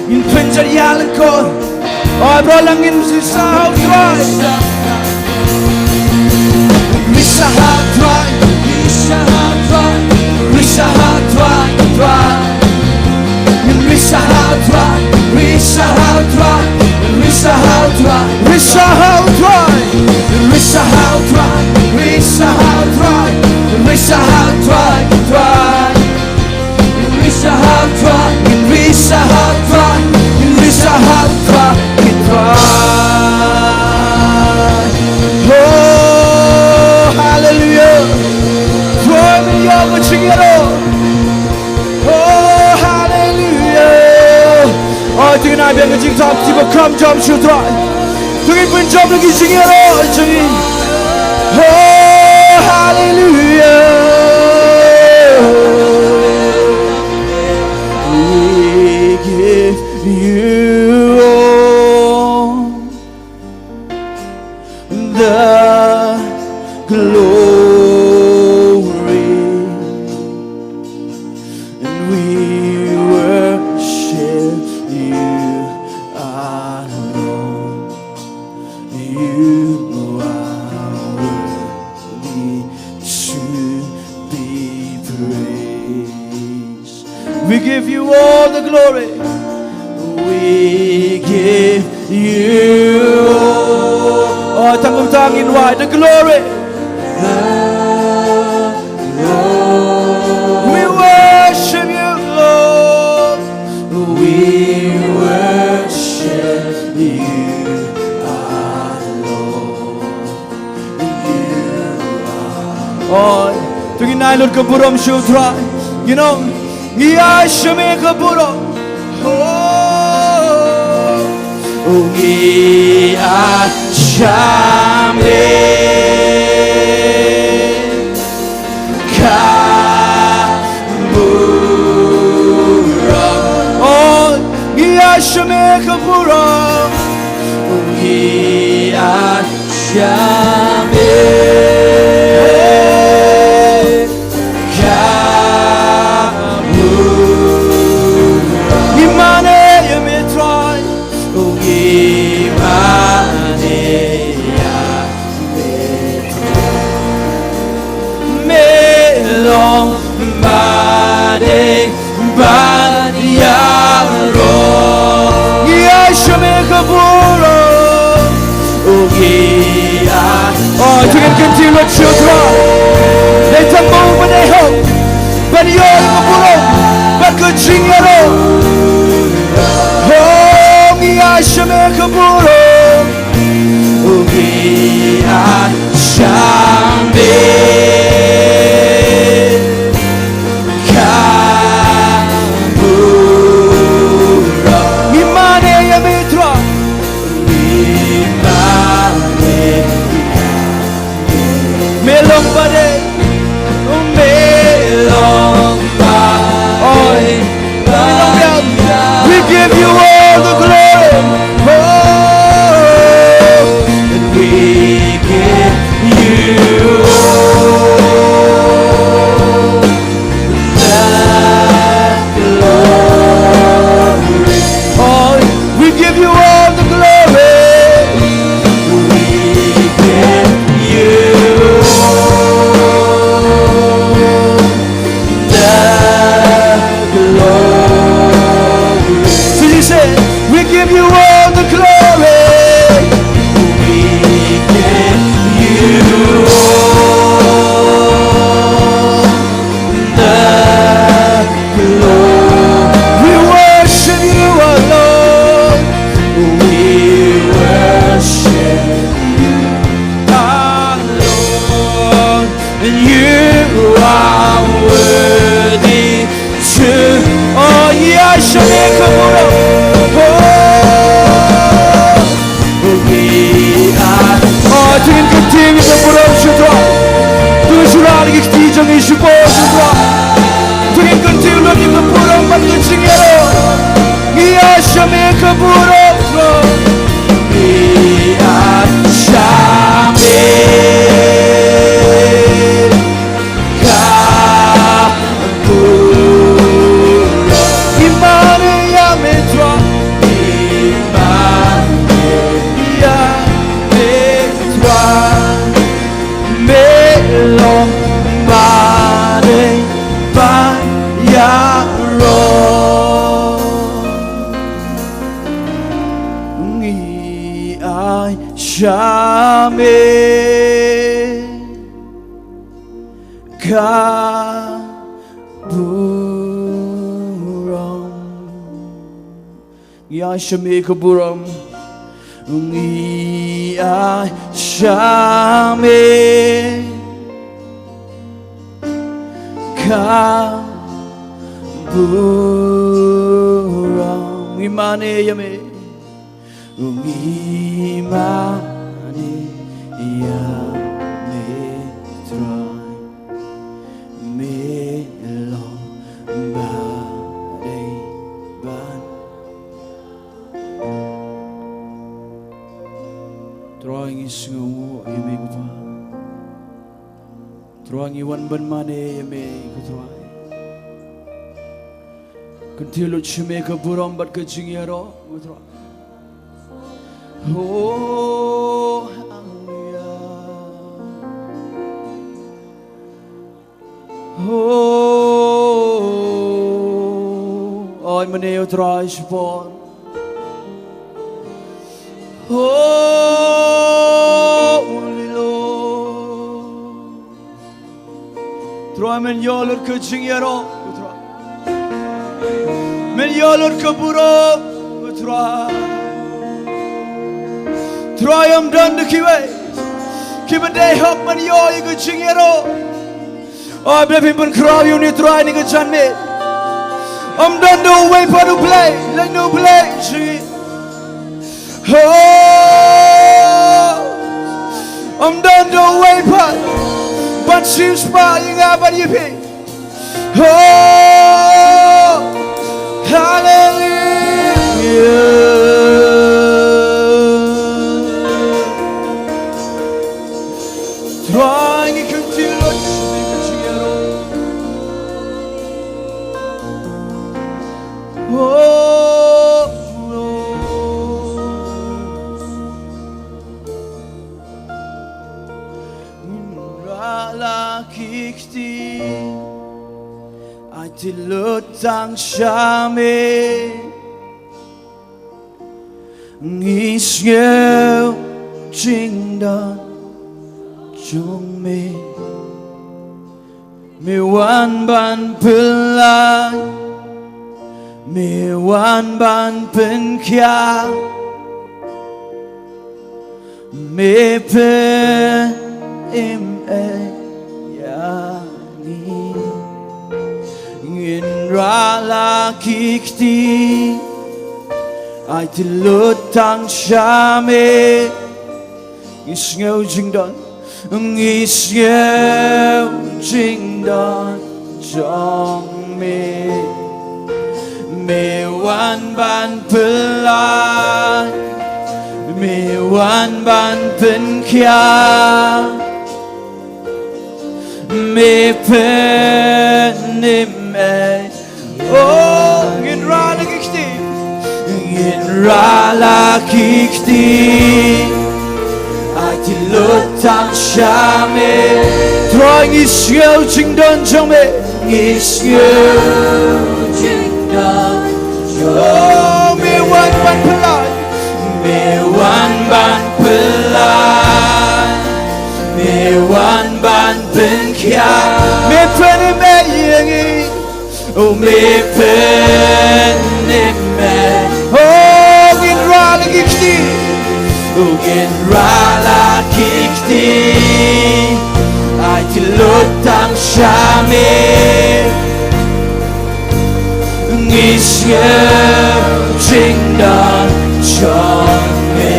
Ngin pynjot ïa lyngkor. Oh, bro, lang ngin risa ha u Trai. Risa ha u Trai, risa ha u Trai, risa ha u Trai, Trai. Risa ha u Trai, risa ha u Trai, risa ha u Trai, risa ha u Trai, risa ha u Trai, risa ha u Trai, risa ha u Trai, Trai. Risa ha u Trai, risa ha u Trai, risa ha u Trai, Trai. Oh, hallelujah. Trai, me ïa ka jingïaroh. Oh, hallelujah. Oh, to ngin ai biang ka jingthoh, to ba kham jam sha u Trai. To ngin pynjop ïa ka jingïaroh jong ngi. Oh, hallelujah. We give you all the glory, and we worship you alone. You are worthy to be praised. We give you all the glory. We give you all. Oh, tang kumta ngin wai, the glory. The glory. We worship you, Lord. We worship you, our Lord. Oh, to ngin ai lut ka burom sha u Trai. You know, ngi ai sha me ka burom. Oh, ngi ai sha me ka burom. Oh, ngi ai sha me ka burom. Ngi ai sha me. Oh, to ngin continue, Lord, show try. Lei tang mo ban ïoh, ban ïoh ïa ka burom bad ka jingïaroh. Oh, ngi ai sha me ka burom. Oh, ngi ai sha me ka burom. Ngi mane ïa me Trai. Ngi mane ïa me. Me long badei, me long badei. Oi, me long badei. We give you all the glory. Oh, and we give you all the glory. Oh, we give you all the glory. We give you all the glory. So you say, we give you all the glory. We give you all the glory. We worship you, our Lord. We worship you, our Lord. And you are worthy to. Oh, yes, Shamika Buddha. Oh, we are. Oh, to ngin continue ka burom sha Trai. To shu rah ïa ki kti jong ngi sha Trai. To ngin continue lut ïa ka burom bad ka jingïaroh. Ngi ai sha me ka burom Trai. Ngi ai sha me ka burom. Ngi mane ïa me Trai. Ngi mane ïa me Trai. Me long badei ban ïaroh. Ngi ai sha me ka burom. Ngi ai sha me ka burom. Ngi ai sha me ka burom. Ngi mane ïa me. Ngi mane ïa me Trai. Me long badei ban. Trai ngi sngewnguh ïa me Kpa. Trai ngi wan ban mane ïa me ko Trai. Kyntiew lut sha me ka burom bad ka jingïaroh ko Trai. Oh, hallelujah. Oh, ai mane ïa u Trai shipor. Holy Lord. Trai men ïoh lut ka jingïaroh ko Trai. Men ïoh lut ka burom ko Trai. Trai ym don da kiwei kiba dei hok ban ïoh ïa ka jingïaroh. Oh, I believe in ban khraw ïa une u Trai ne ka janmiet. Ym don da uwei pat U Blei lane U Blei jong ngi. Oh, ym don da uwei pat ban siew spah ïa nga bad ïa phi. Oh, hallelujah. Trai ngi kyntiew lut sha me ka jingïaroh. Oh, Lord. Ngi rah la ki kti, ai tylli lut tang sha me. Ngi sngew jingdon jong me. Me wan ban pynlait, me wan ban pynkhiah, me pynim ei ïa ngi. Ngin rah la ki kti, aiti lut tang sha me. Ngi sngew jingdon, ngi sngew jingdon jong me. Me wan ban pynlait, me wan ban pynkhiah, me pynim ei. Oh, ngin rah la ki kti. Ngin rah la ki kti, aiti lut tang sha me. Trai, ngi sngew jingdon jong me. Ngi sngew jingdon jong me. Oh, me wan ban pynlait, me wan ban pynlait, me wan ban pynkhiah, me pynim ei ïa ngi. Oh, me pynim ei. Oh, ngin rah la ki kti. Oh, ngin rah la ki kti, aiti lut tang sha me. Ngi sngew jingdon jong me.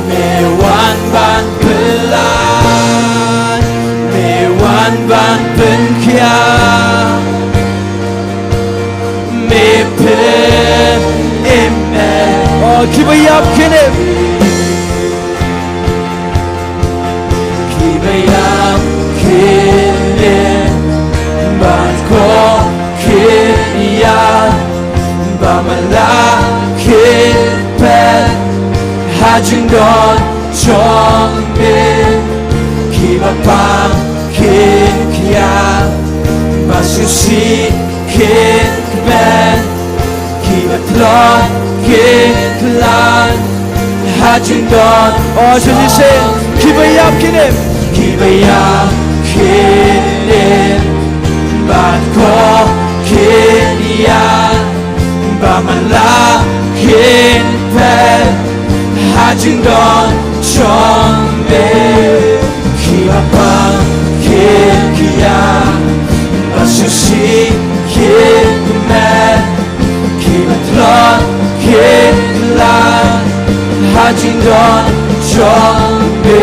Me wan ban pynlait, me wan ban pynkhiah, me pynim ei. Oh, kiba ïap kin im. Kiba ïap kin im, bad ko kin ïaid, ba man la kin peit ha jingdon jong me. Kiba pang kin kyiad, ba sngewsih kin kmen, kiba tlot kin kylla ha jingdon. Oh, to listen. Kiba ïap kin im. Kiba ïap kin im, bad ko kin ïaid, ba man la kin peit ha jingdon jong me. Kiba pang kin kyiad, ba sngewsih kin kmen, kiba tlot kin kylla ha jingdon jong me.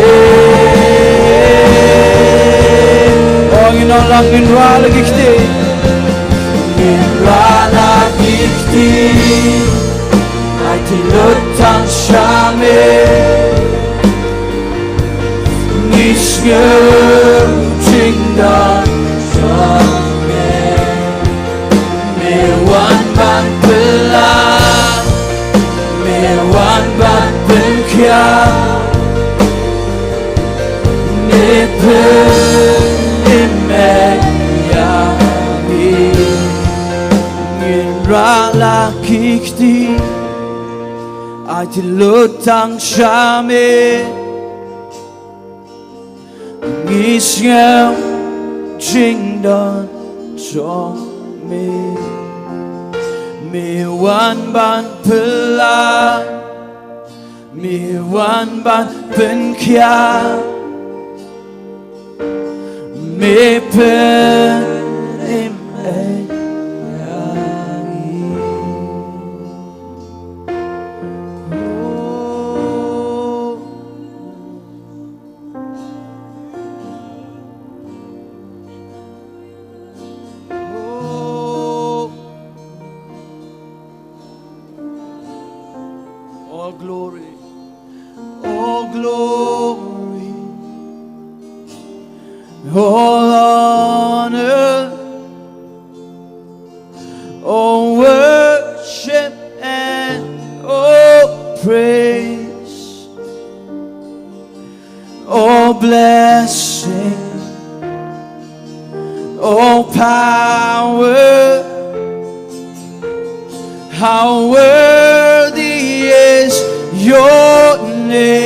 Oh, ngin ong lang, ngin rah la ki kti. Ngin rah la ki kti, aiti lut tang sha me. Ngi sngew jingdon jong me. Me wan ban pynlait, me wan ban pynkhiah, me pynim ei ïa ngi. Ngin rah la ki kti, aiti lut tang sha me. Ngi sngew jingdon jong me. Me wan ban pynlait, me wan ban pynkhiah, me pynim ei ïa ngi. Oh. Oh. All glory, all glory, all honor, all worship and all praise, all blessing, all power. How worthy is your name.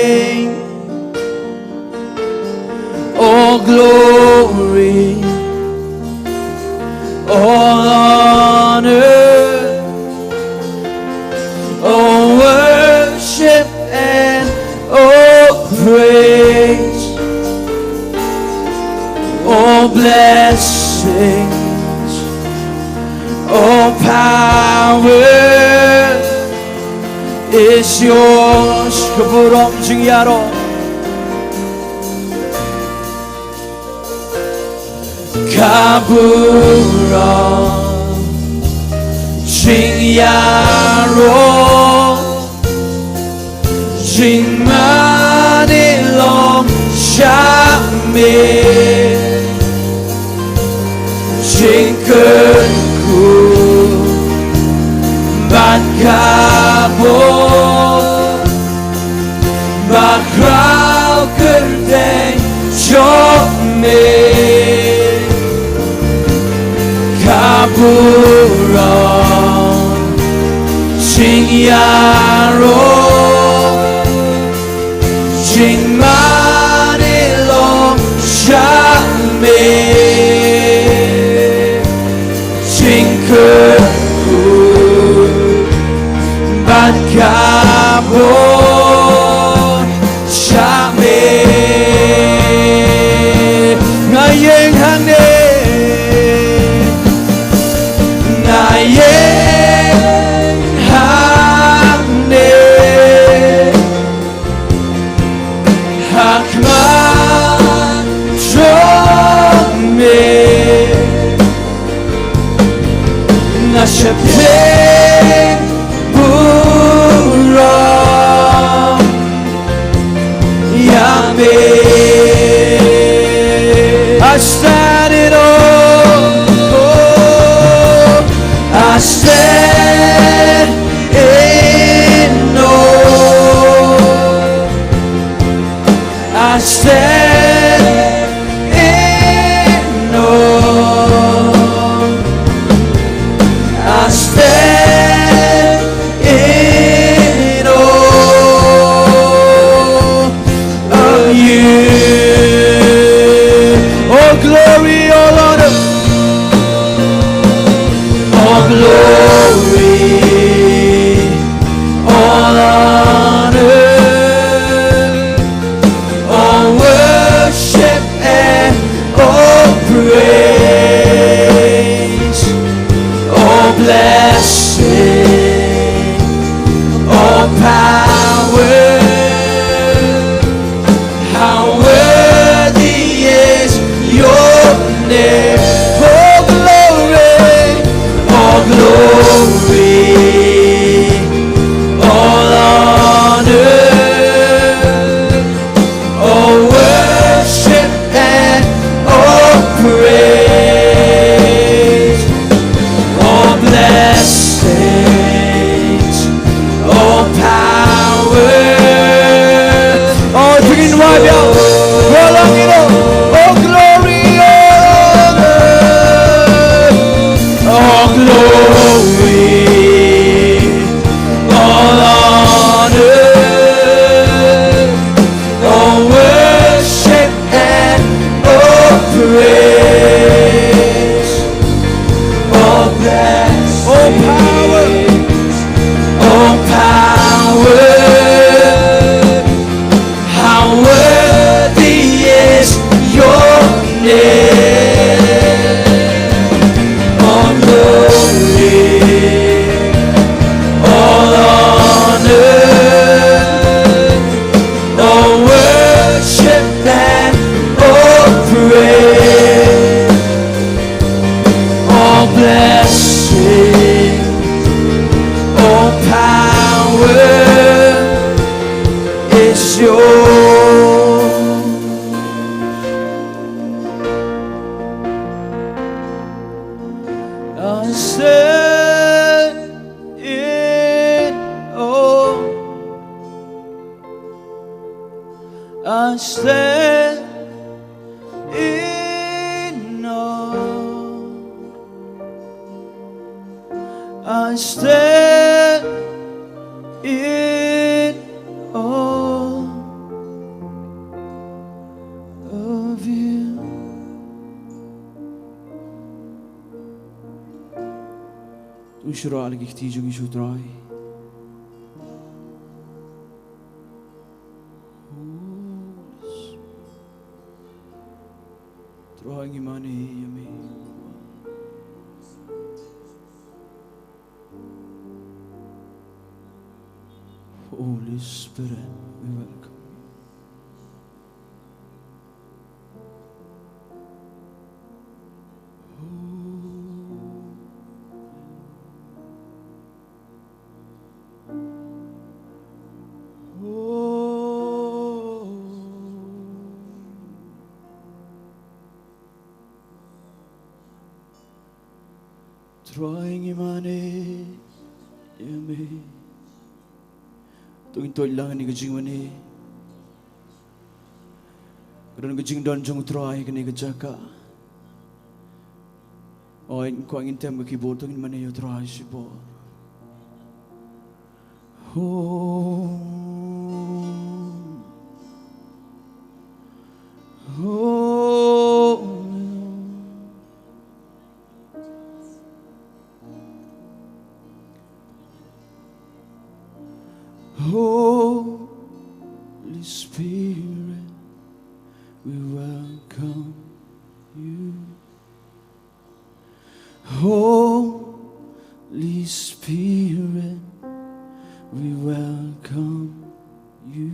Dios, ka burom jingïaroh. Ka burom jingïaroh, jingmane long sha me. Jingkyrkhu bad ka bor, ba khraw kyrteng jong me. Ka burom jingïaroh, jingmane long sha me. Jingkyrkhu bad ka bor sha me. Nga ïeng hangne, nga ïeng hangne ha khmat jong me. Nga sheptieng burom ïa me. I stand in awe. Oh, I stand in awe. I stand in awe. I stand in awe of you. All glory, all honor. All glory, all honor, all worship and all praise, all blessing, all power. How worthy is your name. All glory, all glory, all honor, all worship and all praise, all blessings, all power. Oh, begin right now. Roll on, you know. All glory, all honor, all glory, all honor, all worship and all praise, all blessings, all power, all power. How worthy is your name. All glory, all honor, all worship and all praise, all blessing, all power is yours. I stand in awe. I stand in awe. I stand in awe of you. To shu rah la ki kti jong ngi sha U Trai. Trai ngi mane ïa me. Oh Spirit, we welcome. Trai, ngi mane ïa me. To ngin tuid lang ïa ka jingmane. Ka don ka jingdon jong u Trai ha kane ka jaka. Hooid, ngin kwah ngin tem ka keyboard, to ngin mane ïa u Trai shibun. Oh. Oh. Holy Spirit, we welcome you. Holy Spirit, we welcome you.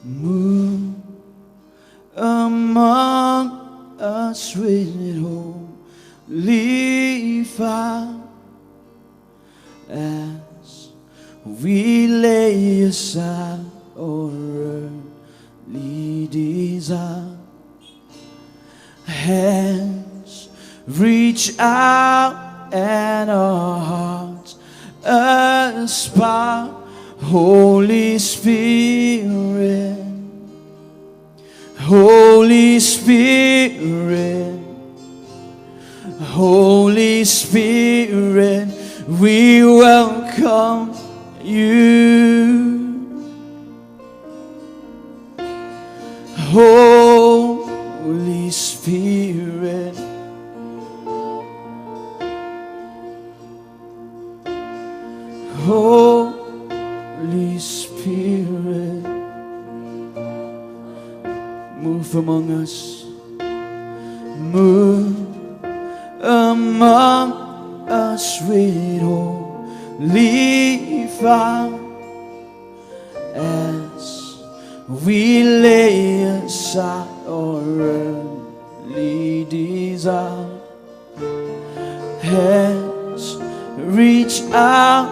Move among us with holy fire as we lay aside our earthly desire. Hands reach out and our hearts aspire. Holy Spirit, Holy Spirit, Holy Spirit, we welcome you. Holy Spirit, Holy Spirit, move among us. Move among us with holy fire as we lay aside our earthly desire. Hands reach out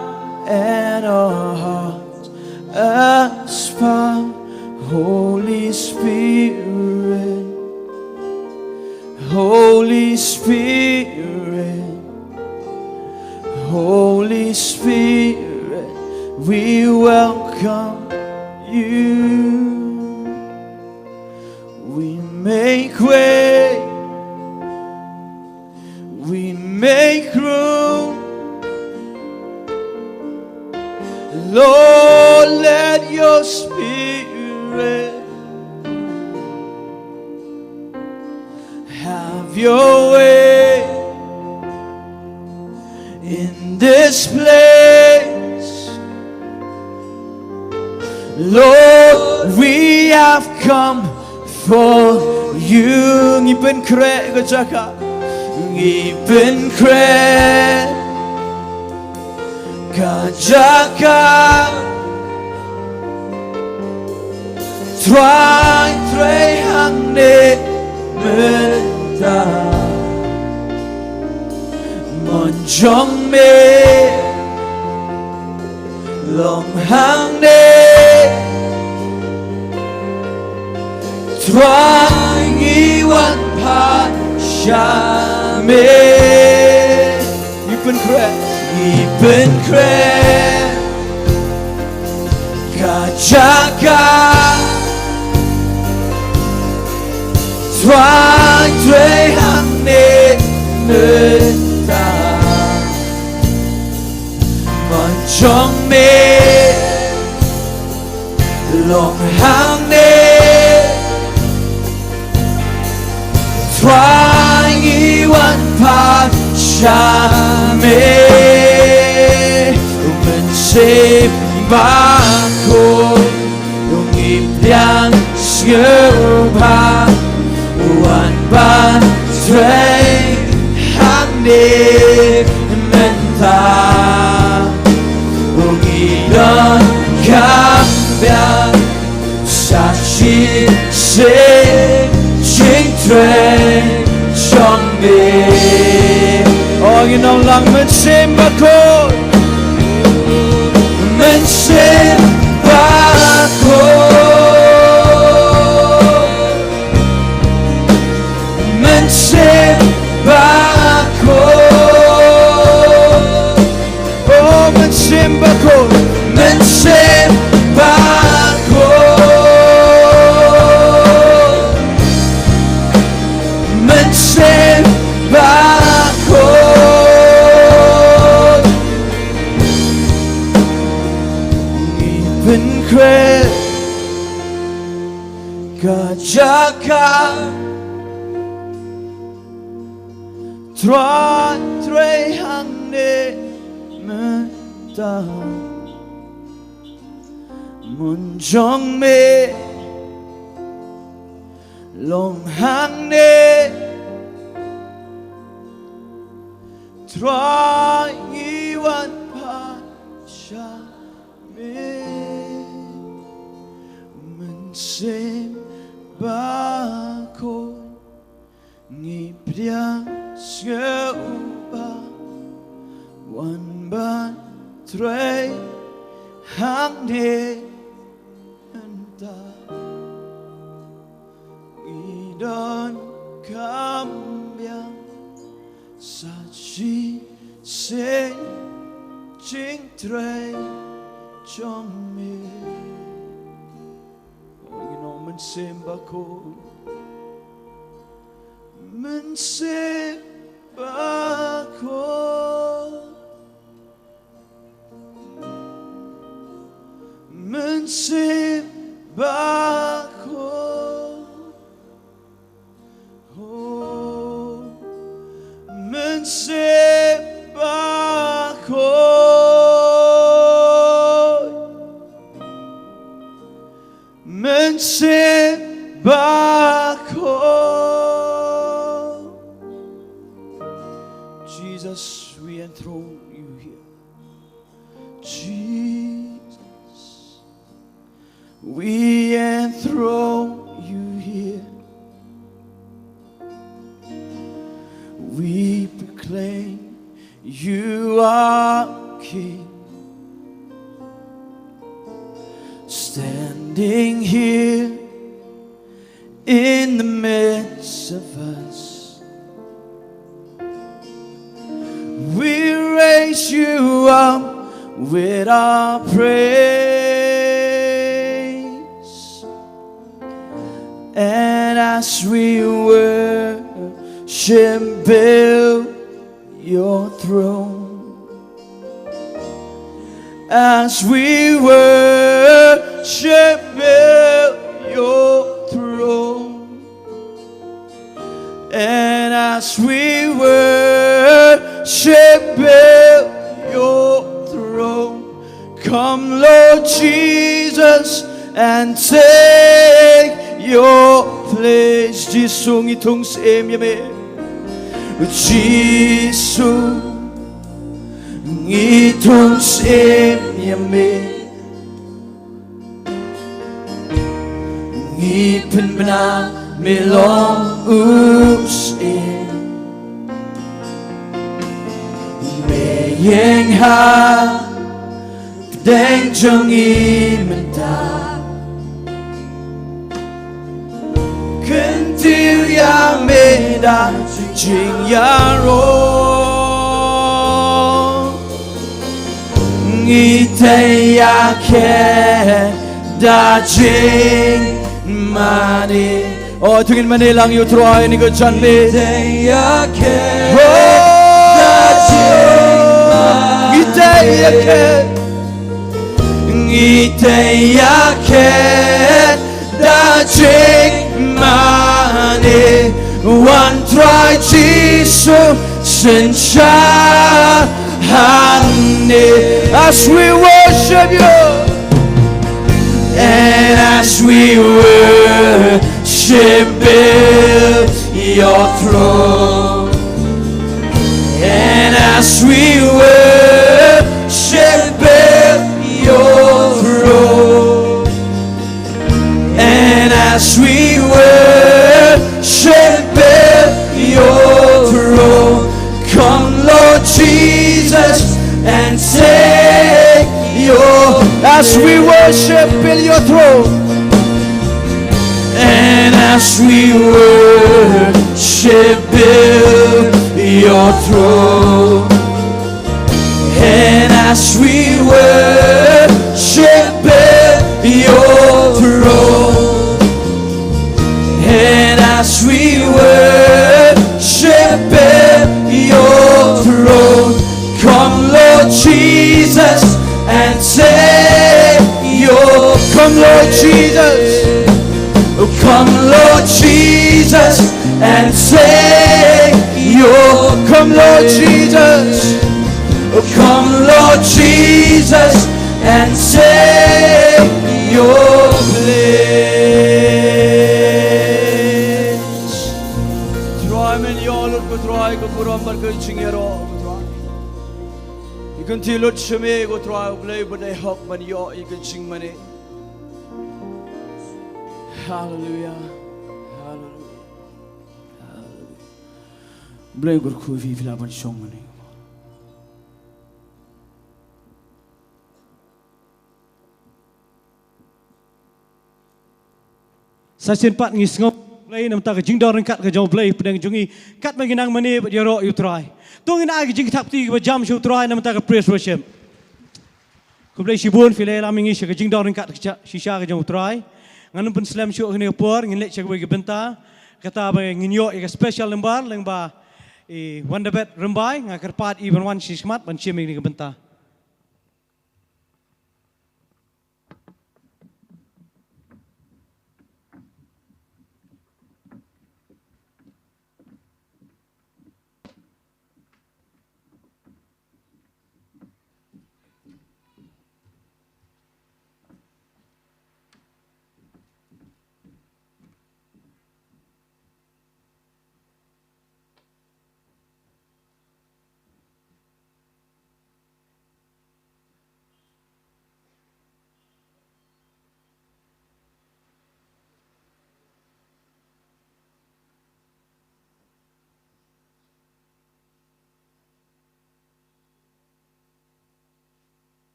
and our hearts aspire. Holy Spirit, Holy Spirit, Holy Spirit, we welcome you. We make way. We make room. Lord, let your Spirit have your way in this place. Lord, we have come for you. Ngi pynkhreh ka jaka. Ngi pynkhreh ka jaka. Trai, trei hangne mynta. Mon jong me long hangne. Trai, ngi wan pat sha me. Ngi pynkhreh, ngi pynkhreh ka jaka. Trai, trei hangne mynta. Mon jong me long hangne. Trai, ngi wan pat sha me. U Mynsiem Bakhuid, ngi pdiang sngewbha, wan ban trei hangne mynta. Ngi Lang Mynsiem Bakhuid. Mynsiem Bakhuid. Mynsiem Bakhuid. Oh, Mynsiem Bakhuid. Mynsiem Bakhuid. Mynsiem Bakhuid. Ngi pynkhreh ka jaka, Trai, trei hangne mynta. Mon jong me long hangne. Trai, ngi wan pat sha me. Mynsiem Bakhuid, ngi pdiang sngewbha, wan ban trei hangne mynta. Ngi donkam biang sa shisien jingtrei jong me. Ngi ong Mynsiem Bakhuid. Mynsiem Bakhuid. Mynsiem Bakhuid. Oh, Mynsiem Bakhuid. Mynsiem Bakhuid. Jesus, we enthrone you here. Jesus, we enthrone you here. We proclaim you are King. Standing here in the midst of us, we raise you up with our praise. And as we worship, build your throne. As we worship, build your throne. And as we worship, build your throne. Come, Lord Jesus, and take your place. Jisu, ngi thung syiem ïa me. Jisu, ngi thung syiem ïa me. Ngi pynbna me long u syiem. Me ïeng ha pdeng jong ngi mynta. Kyntiew ïa me da jingïaroh. Ngi tei ïa khet da jingmane. Oh, to ngin mane lang ïa u Trai, ngi kyrpad ïa me. Ngi tei ïa khet da jingmane. Oh. Ngi tei ïa khet. Ngi tei ïa khet da jingmane. Wan Trai Jisu, synshar hangne. As we worship you. And as we worship, build your throne. And as we worship, build your throne. And as we worship, build your throne. Come, Lord Jesus. As we worship, build your throne. And as we worship, build your throne. And as we worship, build your throne. And as we worship at your throne, come, Lord Jesus, and take your, come, Lord Jesus, come, Lord Jesus, and take your, come, Lord Jesus, come, Lord Jesus, and take your place. Trai, men ïoh lut ko Trai ka burom bad ka jingïaroh ko Trai. Ïa ka kynti lut sha me ko Trai, U Blei ba dei hok ban ïoh ïa ka jingmane. Haleluya. Haleluya. Haleluya. Blei kyrkhu ïa phi, phi lah ban shong mynne. Sa shisien pat ngi sngew Blei namar ka jingdon ryngkat ka jong U Blei hapdeng jong ngi, katba ngi nang mane bad ïaroh ïa U Trai. To ngin ai ka jingthap kti kaba jam sha U Trai namar ka praise worship. Khublei shibun phi la ïalam ïa ngi sha ka jingdon ryngkat ka sha-, shisha ka jong U Trai. Ngan ym pynslem shuh ha kane ka por, ngin leit sha kawei ka bynta. Kata ba ngin ïoh ïa ka special number lyngba i Wonderbet Rymbai, nga kyrpad i ban wan sha khmat ban shim ïa kane ka bynta.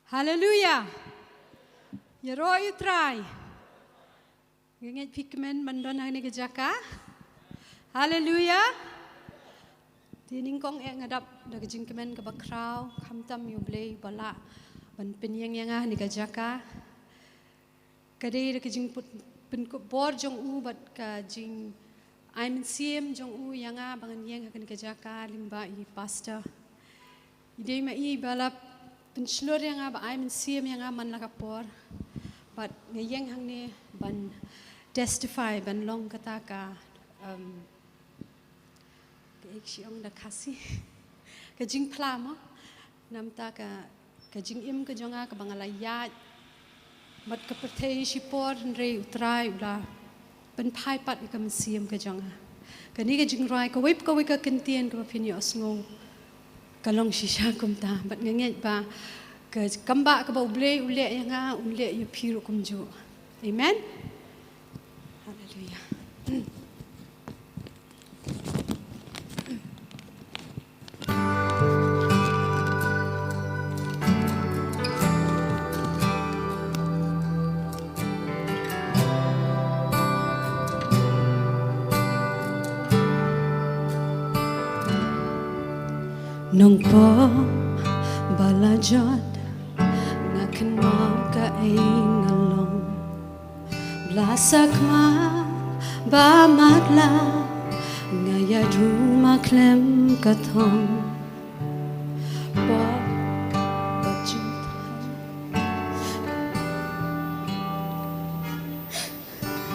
Haleluya. Ïaroh ïa U Trai. Nga ngeit phi kmen ban don ha kane ka jaka. Haleluya. Te nyngkong eh nga dap da ka jingkmen kaba khraw, khamtam ïa U Blei ba lah ban pynïeng ïa nga ha kane ka jaka. Ka dei da ka jingpynkupbor jong u bad ka jingai mynsiem jong u ïa nga ba ngan ïeng ha kane ka jaka lyngba i pastor. I dei ma i ba la pynshlur ïa nga, ba ai mynsiem ïa nga man la ka por. Bad nga ïeng hangne ban testify, ban long kata ka, um, ka ek shi ong da Khasi, ka jingphla mo. Namar ka, ka jingim ka jong nga kaba nga la ïaid bad ka pyrthei shipor, hynrei U Trai u la pynphai pat ïa ka mynsiem ka jong nga. Kane ka jingrwai, kawei pa kawei ka kyntien kaba phin ïohsngew, ka long shisha kumta. Bad nga ngeit ba ka kam ba kaba U Blei u leh ïa nga, un leh ïa phi ruh kumjuh. Amen. Haleluya. Nongpop ba la jot, nga kynmaw kaei nga long. Bla sakma ba matlah, nga ïadum ha khlem ka thong. Pop ba jingthaw.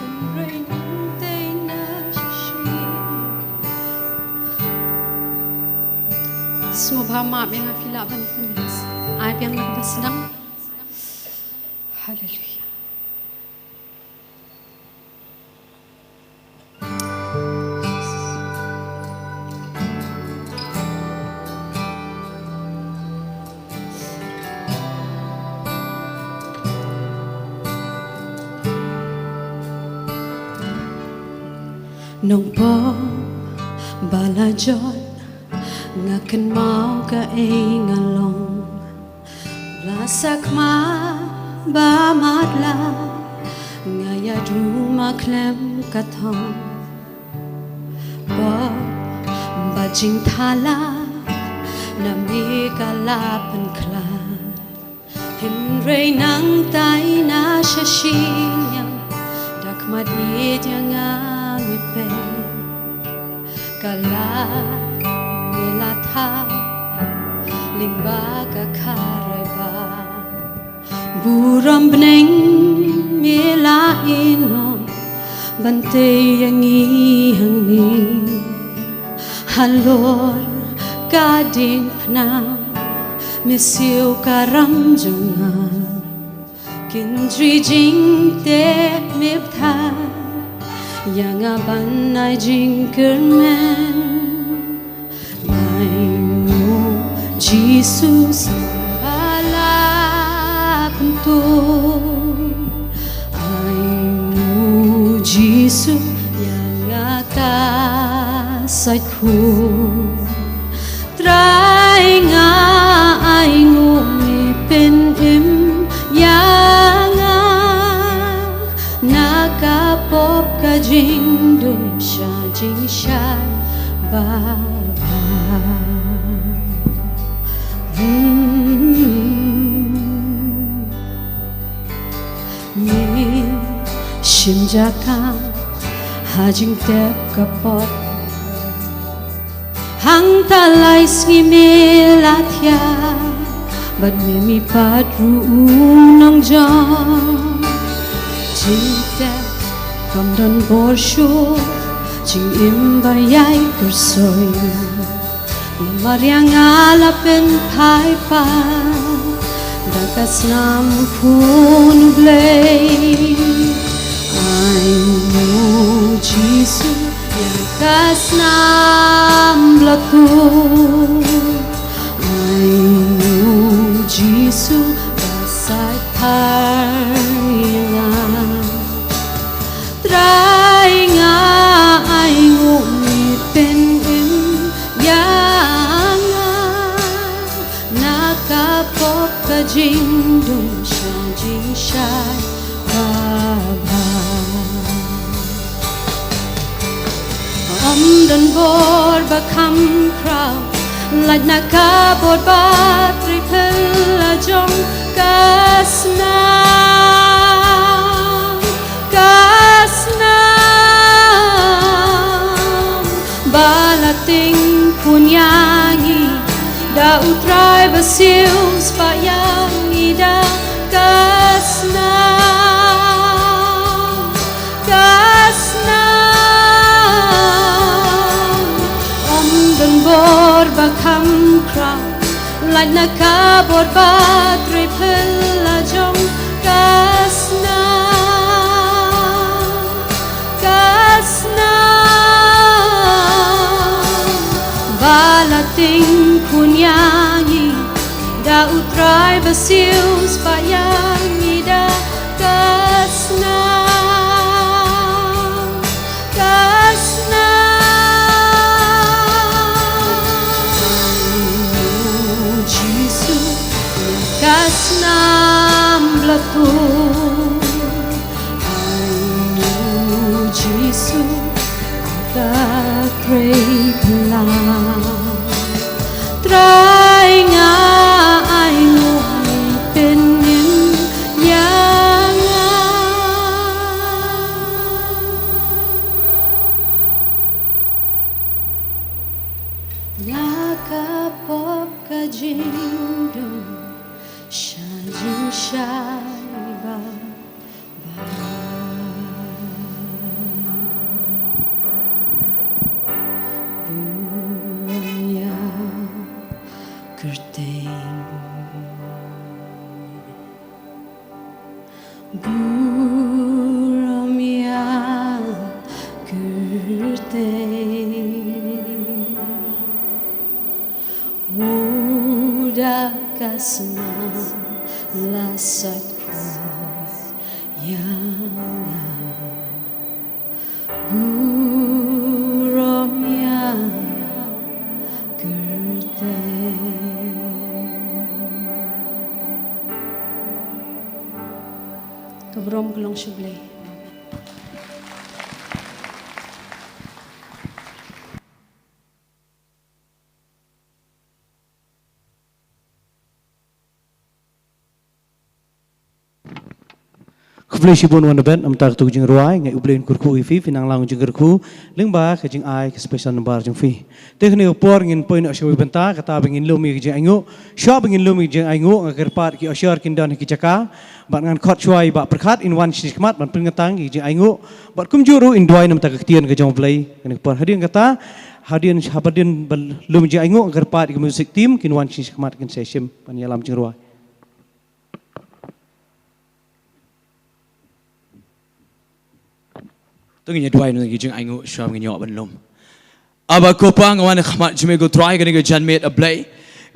Hynrei nangta na shisha. Sngewbha map ïa nga, phi lah ban ai biang na ka ba sdang. Haleluya. Nongpop ba la jot, nga kynmaw kaei nga long. La sakma ba matlah, nga ïadrum ha khlem ka thong. Pop ba jingthala, na me ka la pynkhlad. Hynrei nangta ïa nga sha shiliang, da khmat ïeit ïa nga me peit. Ka lad me la thaw lyngba ka kharai ba. Burom bneng me la ïehnoh ban tei ïa ngi hangne. Halor ka diengphna me siew ka ram jong nga. Kynjri jingteh me bthah ïa nga ban ai jingkyrmen. Ai nguh Jisu, sngewbha la pyntur. Ai nguh Jisu, ïa nga ka sait khuid. Trai, nga ai nguh me pynim ïa nga na ka pop ka jingdum sha jingshai babha. Hmm. Me shim jaka ha jingtep ka pop. Hangta lai sngi me la thiah, bad me mih pat ruh u nongjop. Jingtep kam don bor shuh, jingim ba ïai kyrsoi. Namar ïa nga la pynphai pat da ka snam Khun U Blei. Ai nguh Jisu, ïa ka snam ba la tuid. Ai nguh Jisu, ba sait thar ïa nga. Trai, nga ai nguh me pynim ïa nga na ka pop ka jingdum sha jingshai babha. Ym don bor ba kham khraw, lait na ka bor ba trei phylla jong ka snam, ka snam ba la tieng khun ïa ngi, da U Trai ba siew spah ïa ngi da ka snam. Ka snam, ym don bor ba kham khraw, lait na ka bor ba trei phylla jong ka snam, ka snam ba la tieng khun ïa ngi, da U Trai ba siew spah ïa ngi da ka snam, ka snam. Jisu, ka snam ba la tuid. Ai nguh Jisu, ka trei phylla. Trai, nga ai nguh me pynim ïa nga na ka pop ka jingdum sha jingshai babha. Burom ïa kyrteng. Burom ïa kyrteng. U da ka snam la sait khuid ïa nga. Burom Sha U Blei. Khublei shibun wan da bet namar kata ka jingrwai, nga ai U Blei un kyrkhu ïa phi, phi nang lang jingkyrkhu lyngba ka jingai ka special number jong phi. Te kane ka por ngin poi noh sha kawei ka bynta, kata ba ngin lum ïa ka jingainguh. Shuwa ba ngin lum ïa ka jingainguh, nga kyrpad ki usher kin don ha ki jaka, bad ngan khot shuwa ïa i Bah Pyrkhat in wan sha khmat ban pynkynthang ïa ka jingainguh. Bad kumjuh ruh in duwai namar ka ktien ka jong U Blei kane ka por. Hadien kata, hadien, haba dien ban lum ïa ka jingainguh, nga kyrpad ïa ka music team kin wan sha khmat kin sa shim ban ïalam jingrwai. To ngin ïa duwai na ka jingainguh shuwa ba ngin ïoh ban lum. Aba ko Pa, nga wan ha khmat jong me ko Trai kane ka janmiet, A Blei.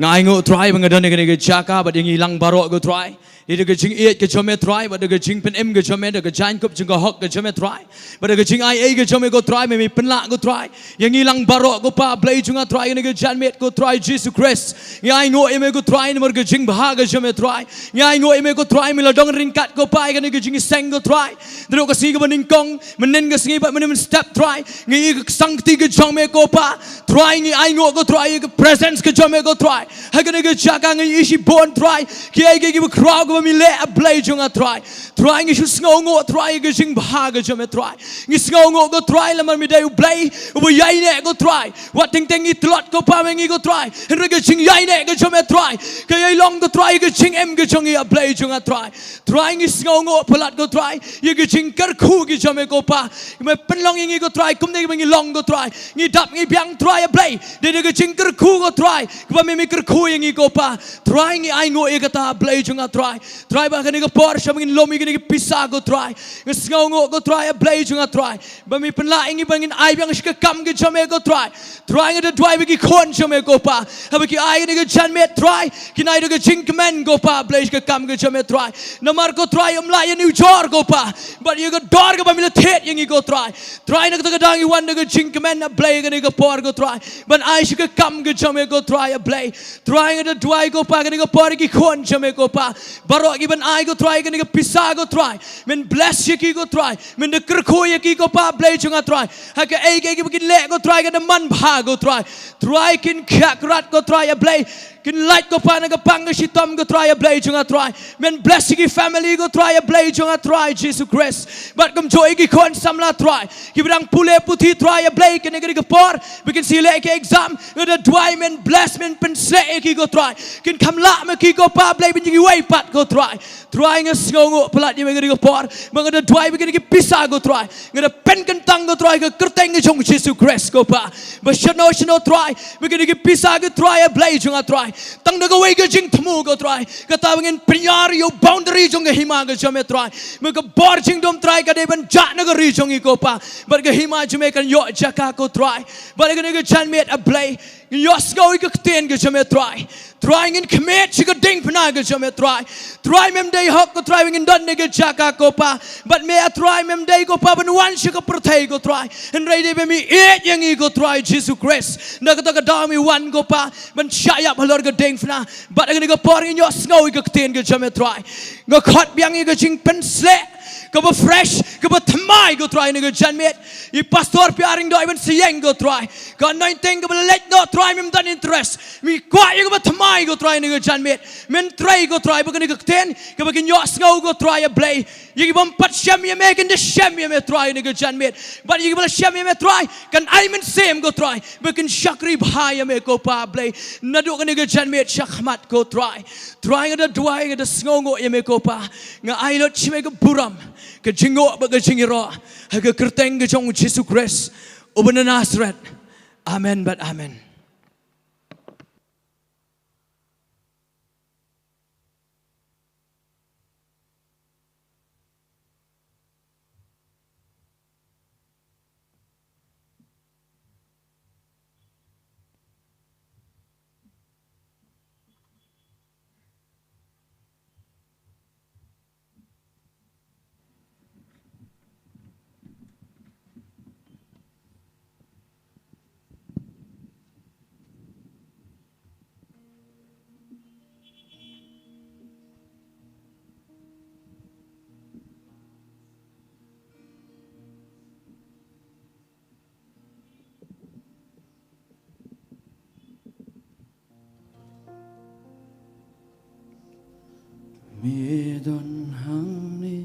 Nga ainguh Trai ba nga don ha kane ka jaka bad ïa ngi lang baroh ko Trai. Ïa da ka jingïeit ka jong me Trai, bad da ka jingpynim ka jong me, da ka jingkup jong ka hok ka jong me Trai. Bad da ka jingaiei ka jong me ko Trai, me me pynlah ko Trai. Ïa ngi lang baroh ko Pa, Blei jong nga Trai, kane ka janmiet ko Trai Jisu Khrist. Ngi ainguh ïa me ko Trai namar ka jingbha ka jong me Trai. Ngi ainguh ïa me ko Trai, me la don ryngkat ko Pa, ïa kane ka jingseng ko Trai. Naduh ka sngi kaba nyngkong, mynhynnin ka sngi bad mynhynnin mynstep Trai. Ngi ïa ka sangkti ka jong me ko Pa. Trai ngi ainguh ko Trai, ïa ka presence ka jong me ko Trai. Ha kane ka jaka ngi ïa shibun Trai. Kiei kiei kiba khraw kiba me leh A Blei jong nga Trai. Trai ngi shu sngewnguh Trai ïa ka jingbha ka jong me Trai. Ngi sngewnguh ko Trai namar me dei U Blei uba ïaineh ko Trai. Wat teng teng ngi tlot ko Pa me ngi ko Trai. Hynrei ka jingïaineh ka jong me Trai. Ka ïai long ko Trai ka jingim ka jong ngi A Blei jong nga Trai. Trai ngi sngewnguh palat ko Trai. Ïa ka jingkyrkhu ka jong me ko Pa. Me pynlong ïa ngi ko Trai. Kumne ba ngi long ko Trai. Ngi dap ngi biang Trai A Blei. Dei da ka jingkyrkhu ko Trai. Kaba me me kyrkhu ïa ngi ko Pa. Trai ngi ainguh ïa kata Blei jong nga Trai. Trai ba kane ka por shuwa ba ngin lum ïa kane ka pisa ko Trai. Nga sngewnguh ko Trai A Blei jong nga Trai. Ba me pynlah ïa ngi ba ngin ai biang sha ka kam ka jong me ko Trai. Trai nga da duwai ba ki khun jong me ko Pa. Haba ki ai kane ka janmiet Trai. Kin ai da ka jingkmen ko Pa Blei sha ka kam ka jong me Trai. Namar ko Trai ym lah ïa nujor ko Pa. Bad ïa ka dor kaba me la thied ïa ngi ko Trai. Trai na kata ka daw ngi wan da ka jingkmen A Blei kane ka por ko Trai. Ban ai sha ka kam ka jong me ko Trai A Blei. Trai nga da duwai ko Pa kane ka por ïa ki khun jong me ko Pa. Baroh ki ban ai ko Trai kane ka pisa ko Trai. Men bless ïa ki ko Trai. Men da kyrkhu ïa ki ko Pa Blei jong nga Trai. Ha kaei kaei ba kin leh ko Trai kan da manbha ko Trai. Trai kin khia krat ko Trai A Blei. Kin lait ko Pa na ka pang ka shitom ko Trai A Blei jong nga Trai. Men bless ïa ki family ko Trai A Blei jong nga Trai Jisu Khrist. Bad kumjuh ïa ki khun samla Trai. Kiba dang pule puthi Trai A Blei kane kane ka por. Ba kin sa leh ki exam. Nga da duwai men bless men pynshlur ïa ki ko Trai. Kin kham lah ma ki ko Pa Blei ban ïa kiwei pat ko Trai. Trai nga sngewnguh palat ïa me kane ka por. Ba nga da duwai ba kine ki pisa ko Trai. Nga da pynkyntang ko Trai ha ka kyrteng ka jong Jisu Khrist ko Pa. Ba shano shano Trai. Ba kine ki pisa ko Trai A Blei jong nga Trai. Tang da kawei ka jingthmu ko Trai. Kata ba ngin pynïar ïa u boundary jong ka hima ka jong me Trai. Me ka bor jingdum Trai ka dei ban jah na ka ri jong ngi ko Pa. Bad ka hima jong me kan ïoh jaka ko Trai. Bad kane ka janmiet A Blei. Ngin ïohsngew ïa ka ktien ka jong me Trai. Trai ngin khmih sha ka diengphna ka jong me Trai. Trai mem dei hok ko Trai ba ngin don ha ka jaka ko Pa. Bad me A Trai mem dei ko Pa ban wan sha ka pyrthei ko Trai. Hynrei dei ba me ïeit ïa ngi ko Trai Jisu Khrist. Na kata ka daw me wan ko Pa. Ban shah ïap halor ka diengphna. Bad ha kane ka por ngin ïohsngew ïa ka ktien ka jong me Trai. Nga khot biang ïa ka jingpynshlur. Kaba fresh, kaba thymmai ko Trai na ka janmiet. I Pastor Pyar Ringdoh i ban sa ïeng ko Trai. Ka anointing kaba la leit noh Trai mem don interest. Me kwah ïa kaba thymmai ko Trai na ka janmiet. Men trei ko Trai ba kane ka ktien, kaba kin ïohsngew ko Trai A Blei. Ïa ki bym pat shem ïa me kin da shem ïa me Trai na ka janmiet. Bad ïa kiba la shem ïa me Trai, kan ai mynsiem ko Trai. Ba kin shakri bha ïa me ko Pa Blei. Naduh kane ka janmiet sha khmat ko Trai. Trai nga da duwai nga da sngewnguh ïa me ko Pa. Nga ai lut sha me ka burom. Ka jingnguh bad ka jingïaroh. Ha ka kyrteng ka jong Jisu Khrist. Uba na Nasareth. Amen bad amen. Me don hangne,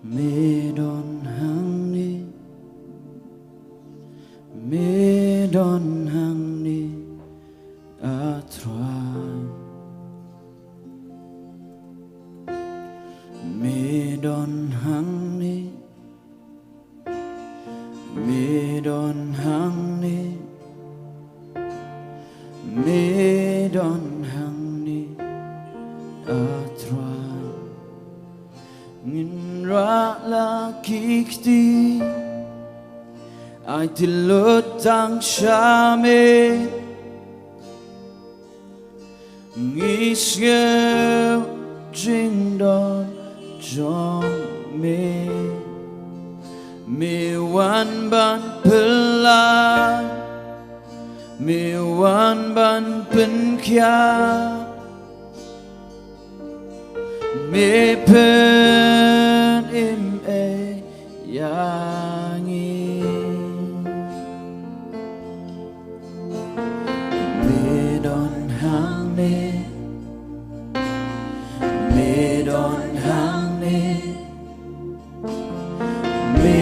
me don hangne, me don hangne, A Trai. Me don hangne, me don hangne, me don hangne, A Trai. Ngin rah la ki kti, ai ti lut tang sha me. Ngi sngew jingdon jong me. Me wan ban pynlait, me wan ban pynkhiah. Me pynim ei ïa ngi. Me don hangne, me don hangne, me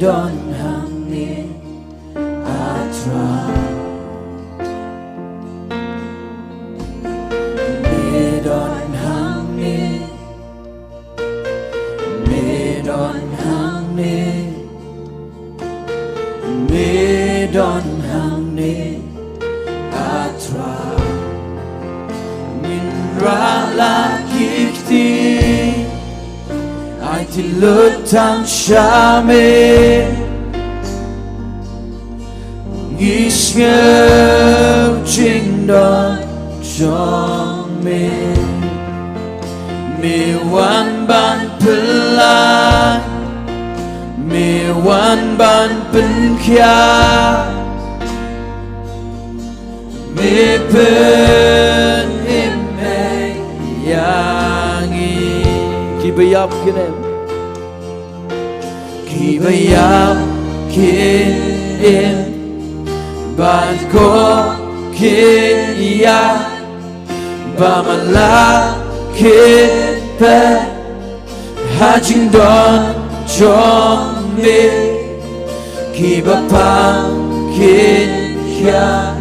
don hangne, A Trai. Me don hangne, me don hangne, me don hangne, A Trai. Ngin rah la ki kti, ai ti lut tang sha me. Ngi sngew jingdon jong me. Me wan ban pynlait, me wan ban pynkhiah. Me pynim ei ïa ngi. Kiba ïap kin im. Kiba ïap kin im, bad kob kin ïaid, ba ma la kin peit ha jingdon jong me. Kiba pang kin khiah,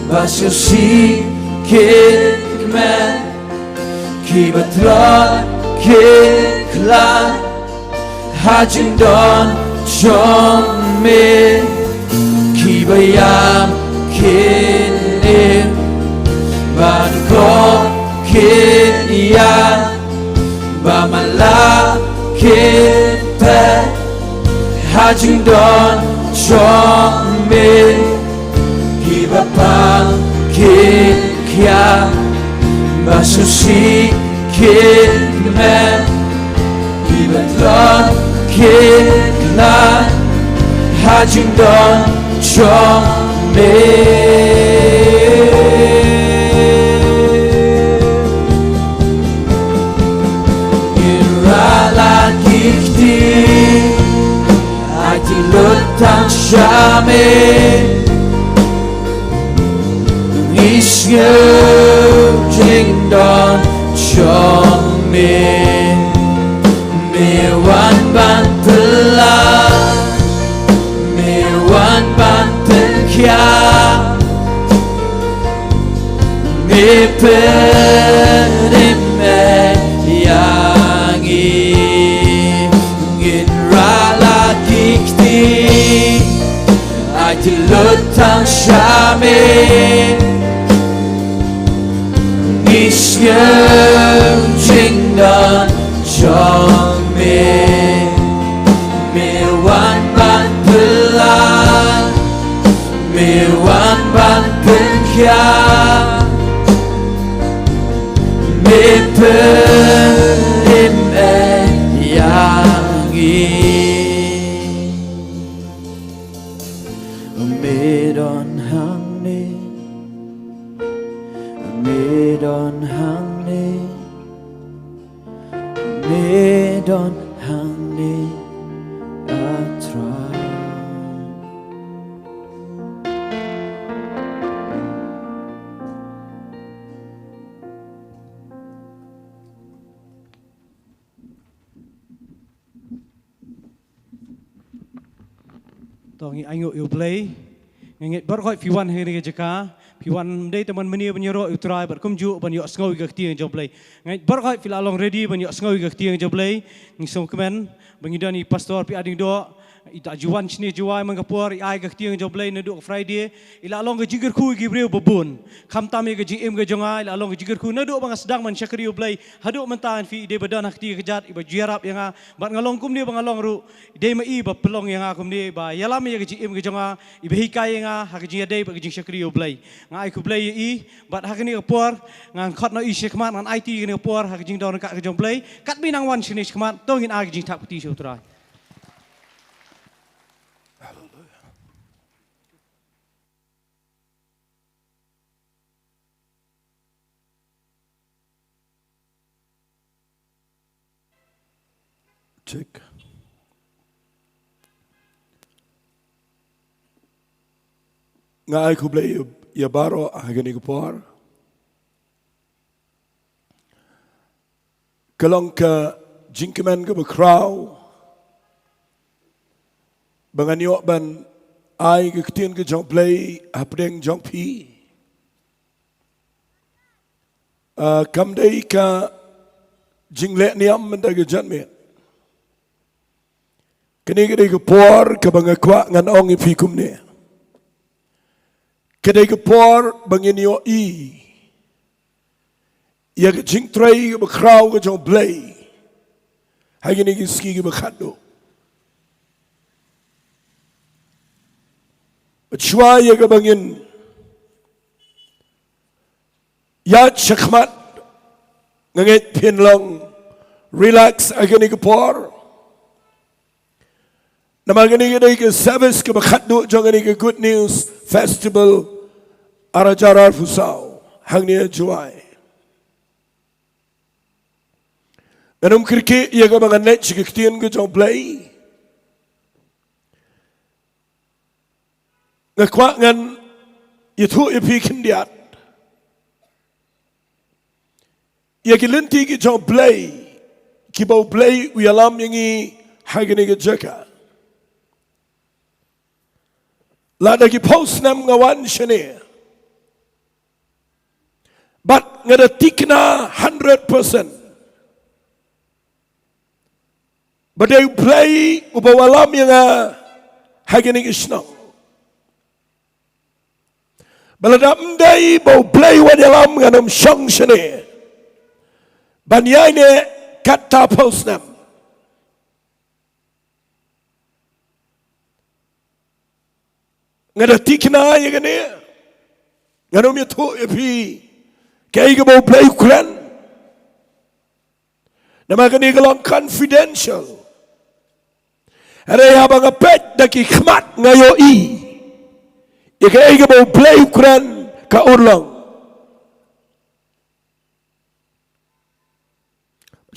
ba sngewsih kin kmen. Kiba tlot kin khlad ha jingdon jong me. Kiba ïap kin im, bad kob kin ïaid, ba ma la kin peit ha jingdon jong me. Kiba pang kin khiah, ba sngewsih kin kmen. Kiba tlot kin khlad ha jingdon jong me. Ngin rah la ki kti, ai ti lut tang sha me. Ngi sngew jingdon jong me. Me wan ban pynlait, me wan ban pynkhiah. Me pynim ei ïa ngi. Ngin rah la ki kti, ai ti lut tang sha me. Ngi sngew jingdon jong me. Me wan ban pynlait, me wan ban pynkhiah. Me pynim ei ïa ngi. Me don hangne, me don hangne, me don hangne, A Trai. To ngi ainguh ïa U Blei. Nga ngeit baroh khoit phi wan ha kane ka jaka. Phi wan ym dei tang ban mane ban ïaroh ïa U Trai bad kumjuh ban ïohsngew ïa ka ktien jong U Blei. Nga ngeit baroh khoit phi la long ready ban ïohsngew ïa ka ktien jong U Blei. Ngi sngewkmen ba ngi don i pastor Pi Ading Doh. I da ju wan shane Jowai man ka por, i ai ka ktien jong U Blei naduh ka Friday. I la long ka jingkyrkhu ïa ki briew ba bun. Khamtam ïa ka jingim ka jong nga, i la long ka jingkyrkhu naduh ba nga sdang ban shakri U Blei haduh mynta. Ngan phi, i dei ba don ha kti ka jait iba ju ïarap ïa nga. Bad nga long kumne ba nga long ruh, i dei ma i ba pynlong ïa nga kumne, ba ïalam ïa ka jingim ka jong nga, iba hikai ïa nga ha ka jingïadei bad ka jingshakri U Blei. Nga ai khublei ïa i. Bad ha kane ka por ngan khot noh i shakhmat, ngan aiti kane ka por ha ka jingdon ryngkat ka jong U Blei. Katba i nang wan shane shakhmat, to ngin ai ka jingthap kti sha U Trai. Check. Nga ai khublei ïa baroh ha kane ka por. Ka long ka jingkmen kaba khraw ba ngan ïoh ban ai ka ktien ka jong U Blei hapdeng jong phi. Ah, kam dei ka jingleh niam mynta ka janmiet. Kane ka dei ka por kaba nga kwah ngan ong ïa phi kumne. Ka dei ka por ba ngin ïohi ïa ka jingtrei kaba khraw ka jong U Blei ha kine ki sngi kiba khatduh. Bad shuwa ïa kaba ngin ïaid shakhmat, nga ngeit phin long relax ha kane ka por. Namar kane ka dei ka service kaba khatduh jong kane ka Good News Festival ar hajar arphew saw hangne ha Jowai. Ngan ym kyrkieh ïa kaba ngan leit sha ka ktien ka jong U Blei. Nga kwah ngan ïathuh ïa phi khyndiat ïa ki lynti ki jong U Blei, kiba U Blei u ïalam ïa ngi ha kane ka jaka. Lada ki phew snem nga wan shane, bad nga da thikna hundred percent ba dei U Blei uba u ïalam ïa nga ha kane ka shnong. Ba lada ym dei ba U Blei u wan ïalam, ngan ym shong shane ban ïaineh katta phew snem. Nga da thikna ïa kane. Ngan ym ïathuh ïa phi kaei kaba U Blei u kren. Namar kane ka long confidential. Hynrei haba nga peit da ki khmat nga ïohi ïa kaei kaba U Blei u kren, ka urlong.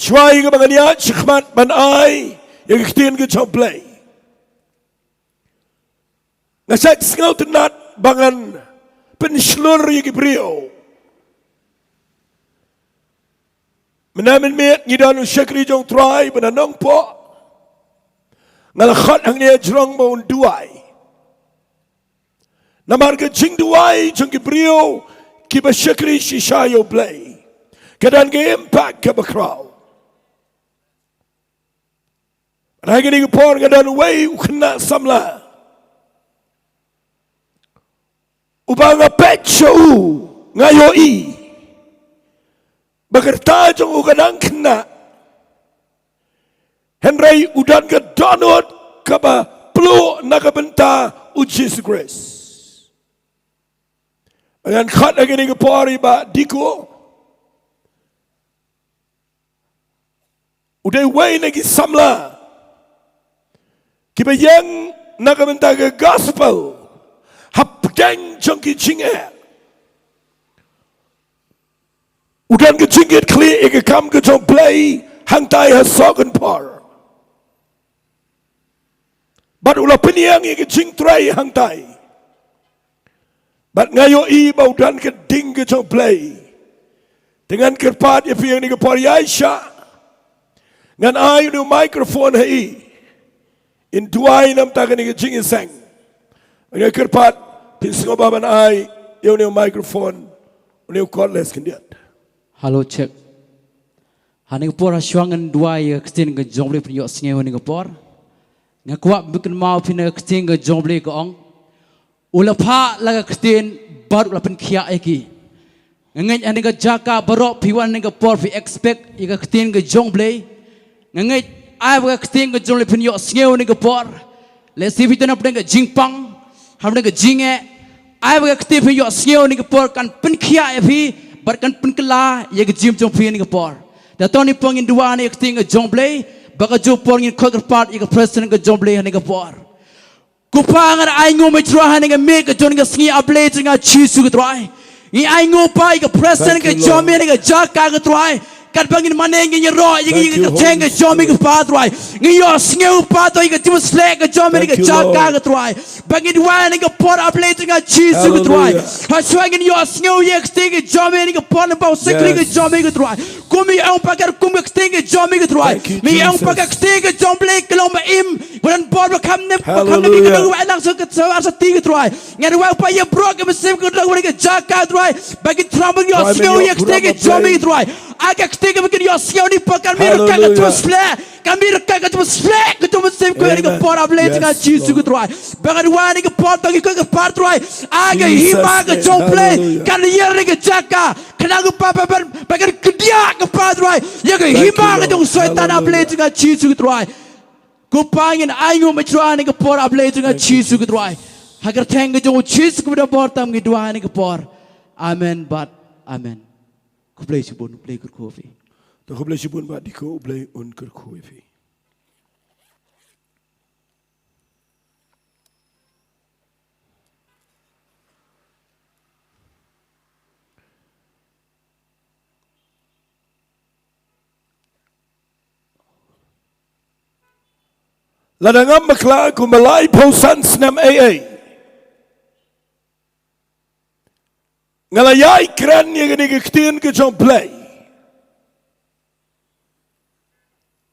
Shuwa ïa kaba ngan ïaid shakhmat ban ai ïa ka ktien ka jong U Blei, nga shait sngewtynnat ba ngan pynshlur ïa ki briew. Mynne mynmiet ngi don u shakri jong U Trai ba na Nongpoh. Nga la khot hangne ha jrong ba un duwai. Namar ka jingduwai jong ki briew kiba shakri shisha ïa U Blei ka don ka impact kaba khraw. Bad ha kane ka por nga don uwei u khynnah samla uba nga peit sha u, nga ïohi ba ka rta jong u ka dang khynnah, hynrei u don ka dohnud kaba pluh na ka bynta U Jisu Khrist. Ngan khot ha kane ka por ïa i Bah Diko. U dei uwei na ki samla kiba ïeng na ka bynta ka gospel hapdeng jong ki jingeh. U don ka jingkitkhlieh ïa ka kam ka jong U Blei hangtai ha Sohkynphor. Bad u la pynïeng ïa ka jingtrei hangtai. Bad nga ïohi ba u don ka ding ka jong U Blei. Te ngan kyrpad ïa phi ha kane ka por, ïaishah. Ngan ai une u microphone ha i, in duwai na ka bynta kane ka jingïaseng. Nga kyrpad, phin sngewbha ban ai ïa une u microphone, une u cordless khyndiat. Hello, check. Hangne ka por ha shuwa ngan duwai ïa ka ktien ka jong U Blei phin ïohsngew hangne ka por. Nga kwah ban pynkynmaw phi na ka ktien ka jong U Blei ka ong, u la phah la ka ktien bad u la pynkhiah ïa ki. Nga ngeit hangne ka jaka baroh phi wan hangne ka por phi expect ïa ka ktien ka jong U Blei. Nga ngeit ai ba ka ktien ka jong U Blei phin ïohsngew hangne ka por. Lehse phi don hapdeng ka jingpang, hapdeng ka jingeh. Ai ba ka ktien phin ïohsngew hangne ka por kan pynkhiah ïa phi bad kan pynkylla ïa ka jingim jong phi hangne ka por. Te to hangne ka por ngin duwai hangne ka ktien ka jong U Blei, bad kajuh ka por ngin khot kyrpad ïa ka presence ka jong U Blei hangne ka por. Ko Pa, ngan ainguh, Mynsiem Bakhuid, hangne ha ka miet ka jong kane ka sngi, A Blei Trai Jisu ko Trai. Ngi ainguh, Pa, ïa ka presence ka jong me hangne ha ka jaka ko Trai. Katba ngin mane ngin ïaroh ïa ka kyrteng ka jong me ko Pa Trai. Ngi ïohsngew, Pa, to ïa ka jingpynshlur ka jong me hangne ha ka jaka ko Trai. Ba ngin wan hangne ka por, A Blei Trai Jisu ko Trai. Ha shuwa ngin ïohsngew ïa ka ktien ka jong me hangne ka por, namar ba u shakri ka jong me ko Trai. Kum i ong, Pa, ka kum ka ktien ka jong me ko Trai. Me ong, Pa, ka ktien ka jong U Blei ka long ba im, ba don bor, ba kham nep, ba kham nep, ka long ba nang sa ka sa ti ko Trai. Ngan wan, Pa, ïa baroh ka mynsiem ka dang wan ka jaka ko Trai. Ba ki Trai, ba ngi ïohsngew ïa ka ktien ka jong me ko Trai. Ai ka ktien kaba kin ïohsngew hangne, Pa, kan mih ryngkat ka jingpynshlur. Kan mih ryngkat ka jingpynshlur ka jong ka mynsiem ko hangne ka por, A Blei Trai Jisu ko Trai. Ba ngan wan hangne ka por, to ngi khot kyrpad Trai. Ai ka hima ka jong U Blei kan ïaid hangne ka jaka. Khnang ko Pa, ba, ba, ba kan kdiah ko Pa Trai ïa ka hima ka jong u Soitan, A Blei Trai Jisu ko Trai. Ko Pa, ngin ainguh, Mynsiem Bakhuid, hangne ka por, A Blei Trai Jisu ko Trai. Ha ka kyrteng ka jong u Jisu kaba don bor tam ngi duwai hangne ka por. Amen bad amen. Khublei shibun, U Blei kyrkhu ïa phi. To khublei shibun Bah Diko, U Blei un kyrkhu ïa phi. Lada ngam bakla, kumba laiphew san snem ei ei nga la ïai kren ïa kane ka ktien ka jong U Blei.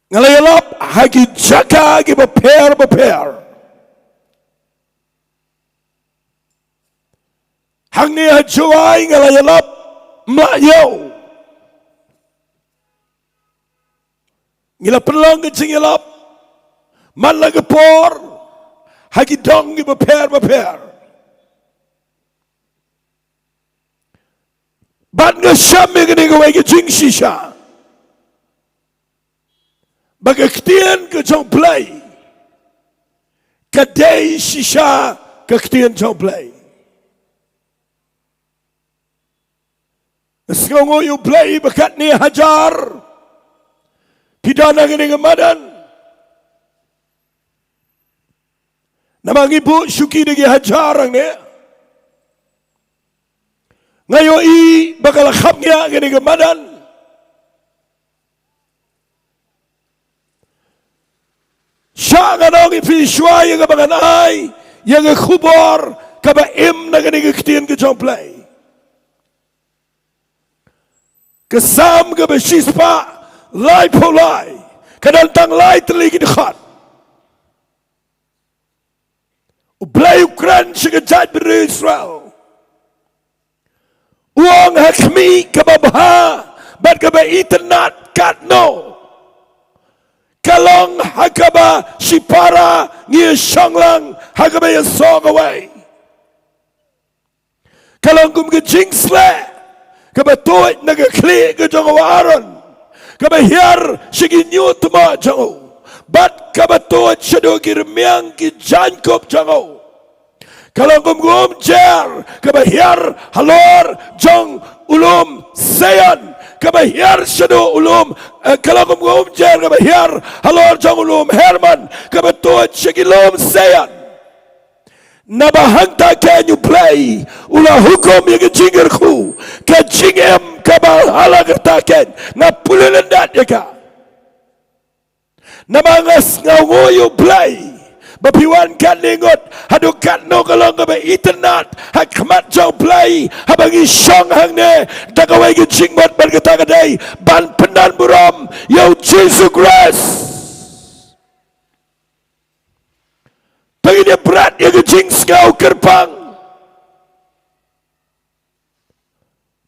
Nga la ïalap ha ki jaka kiba pher bapher. Hangne ha Jowai nga la ïalap, ym lah ïew. Ngi la pynlong ka jingïalap man la ka por ha ki dong kiba pher bapher. Bad nga shem ïa kane kawei ka jingshisha, ba ka ktien ka jong U Blei ka dei shisha ka ktien jong U Blei. Nga sngewnguh ïa U Blei ba katne hajar phi don ha kane ka madan. Namar ngi buh shuki da ki hajar hangne. Nga ïohi ba ka la kham ngiah kane ka madan. Sha nga ong ïa phi shuwa ïa kaba ngan ai ïa ka khubor kaba im na kane ka ktien ka jong U Blei. Ka Salm kaba shispah laiphew lai, ka don tang lai tylli ki dkhot. U Blei u kren sha ka jaitbynriew Israel. U ong, ha khmih kaba bha bad kaba itynnad katno ka long ha kaba shipara ngi ïashong lang ha kaba ïasoh kawei. Ka long kum ka jingsleh kaba tuid na ka khlieh ka jong u Aaron, kaba hiar sha ki hynñiew thmoh jong u, bad kaba tuid shaduh ki rmiang ki jaiñkup jong u. Ka long kum ka umjer kaba hiar halor jong u lum Sion, kaba hiar shaduh u lum, eh, ka long kum ka umjer kaba hiar halor jong u lum Hermon, kaba tuid sha ki lum Sion. Naba hangta keiñ U Blei u la hukum ïa ka jingkyrkhu, ka jingim kaba ha la karta keiñ, nga pule lyndet ïa ka. Namar nga sngewnguh ïa U Blei ba phi wan katne ngut, haduh katno ka long kaba itynnad ha khmat jong U Blei haba ngi shong hangne da kawei ka jingmut, bad kata ka dei ban pyndonburom ïa U Jisu Khrist. To ngin ïa bret ïa ka jingsngew kyrpang.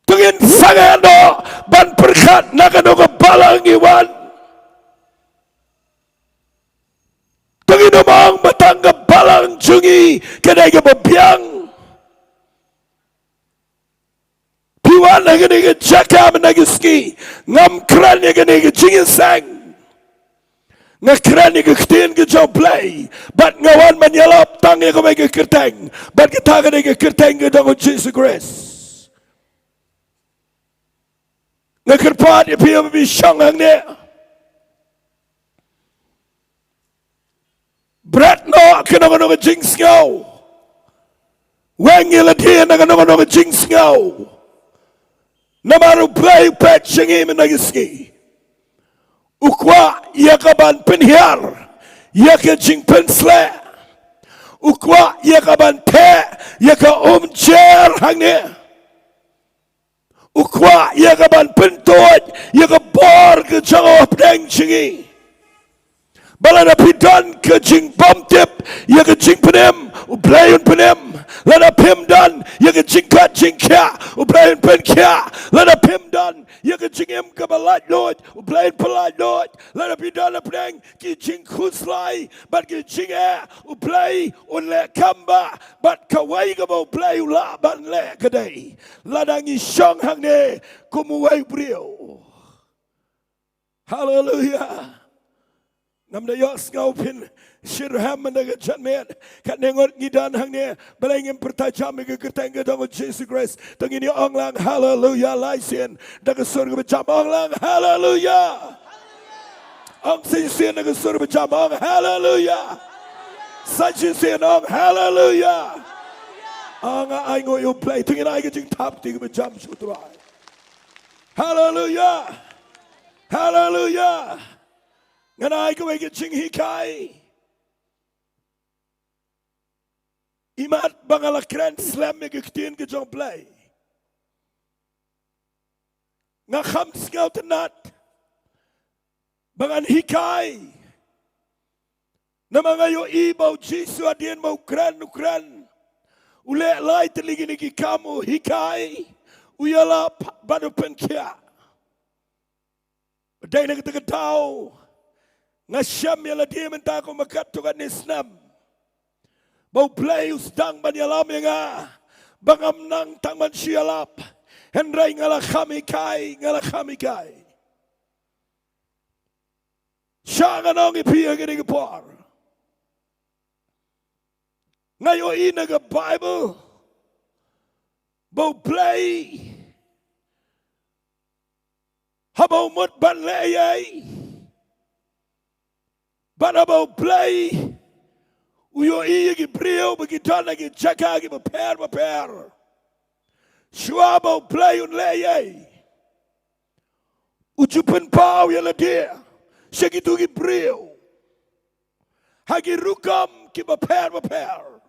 To ngin sangeh noh ban pyrkhat na kano ka balang ngi wan. To ngin ym ong ba tang ka balang jong ngi ka dei kaba biang. Phi wan ha kane ka jaka mynta ka sngi, ngam kren ïa kane ka jingïaseng. Nga kren ïa ka ktien ka jong U Blei bad nga wan ban ïalap tang ïa kawei ka kyrteng, bad kata ka dei ka kyrteng ka jong U Jisu Khrist. Nga kyrpad ïa phi ba phi shong hangne. Bret noh kano kano ka jingsngew. Weng ïa lade na kano kano ka jingsngew. Namar U Blei u peit sha ngi mynta ka sngi. U kwah ïa ka ban pynhiar ïa ka jingpynsleh. U kwah ïa ka ban theh ïa ka umjer hangne. U kwah ïa ka ban pyntuid ïa ka bor ka jong u hapdeng jong ngi. Ba lada phi don ka jingbymtip ïa ka jingpynim, U Blei un pynim. Lada phim don ïa ka jingkot jingkhiah, U Blei un pynkhiah. Lada phim don ïa ka jingim kaba laitluid, U Blei un pynlaitluid. Lada phi don hapdeng ki jingkhuslai bad ki jingeh, U Blei un leh kam bha. Bad kawei kaba U Blei u lah ban leh ka dei lada ngi shong hangne kum uwei u briew. Haleluya. Ngam da ïohsngew phin shitrhem mynta ka janmiet. Katne ngut ngi don hangne, balei ngim pyrta jam ïa ka kyrteng ka jong U Jisu Khrist? To ngin ïa ong lang haleluya lai sien da ka sur kaba jam, ong lang haleluya. Ong shisien da ka sur kaba jam, ong haleluya. Sa shisien, ong haleluya. Ong, nga ainguh ïa U Blei. To ngin ai ka jingthap kti kaba jam sha U Trai. Haleluya. Haleluya. Ngan ai kawei ka jinghikai. Imat ba nga la kren slem ïa ka ktien ka jong U Blei, nga kham sngewtynnat ba ngan hikai. Namar nga ïohi ba U Jisu hadien ba u kren, u kren, u leh lai tylli kine ki kam, u hikai, u ïalap bad u pynkhiah. Dei na kata ka daw nga shem ïa lade mynta kum katto katne snem ba U Blei u sdang ban ïalam ïa nga ba ngam nang tang ban shu ïalap, hynrei nga la kham hikai, nga la kham hikai. Sha ngan ong ïa phi ha kane ka por, nga ïohi na ka Baibl ba U Blei haba u mut ban leh ei ei, bad haba U Blei u ïohi ïa ki briew ba ki don ha ki jaka kiba pher bapher, shuwa ba U Blei un leh ei ei, u ju pynpaw ïa lade sha kito ki briew ha ki rukom kiba pher bapher.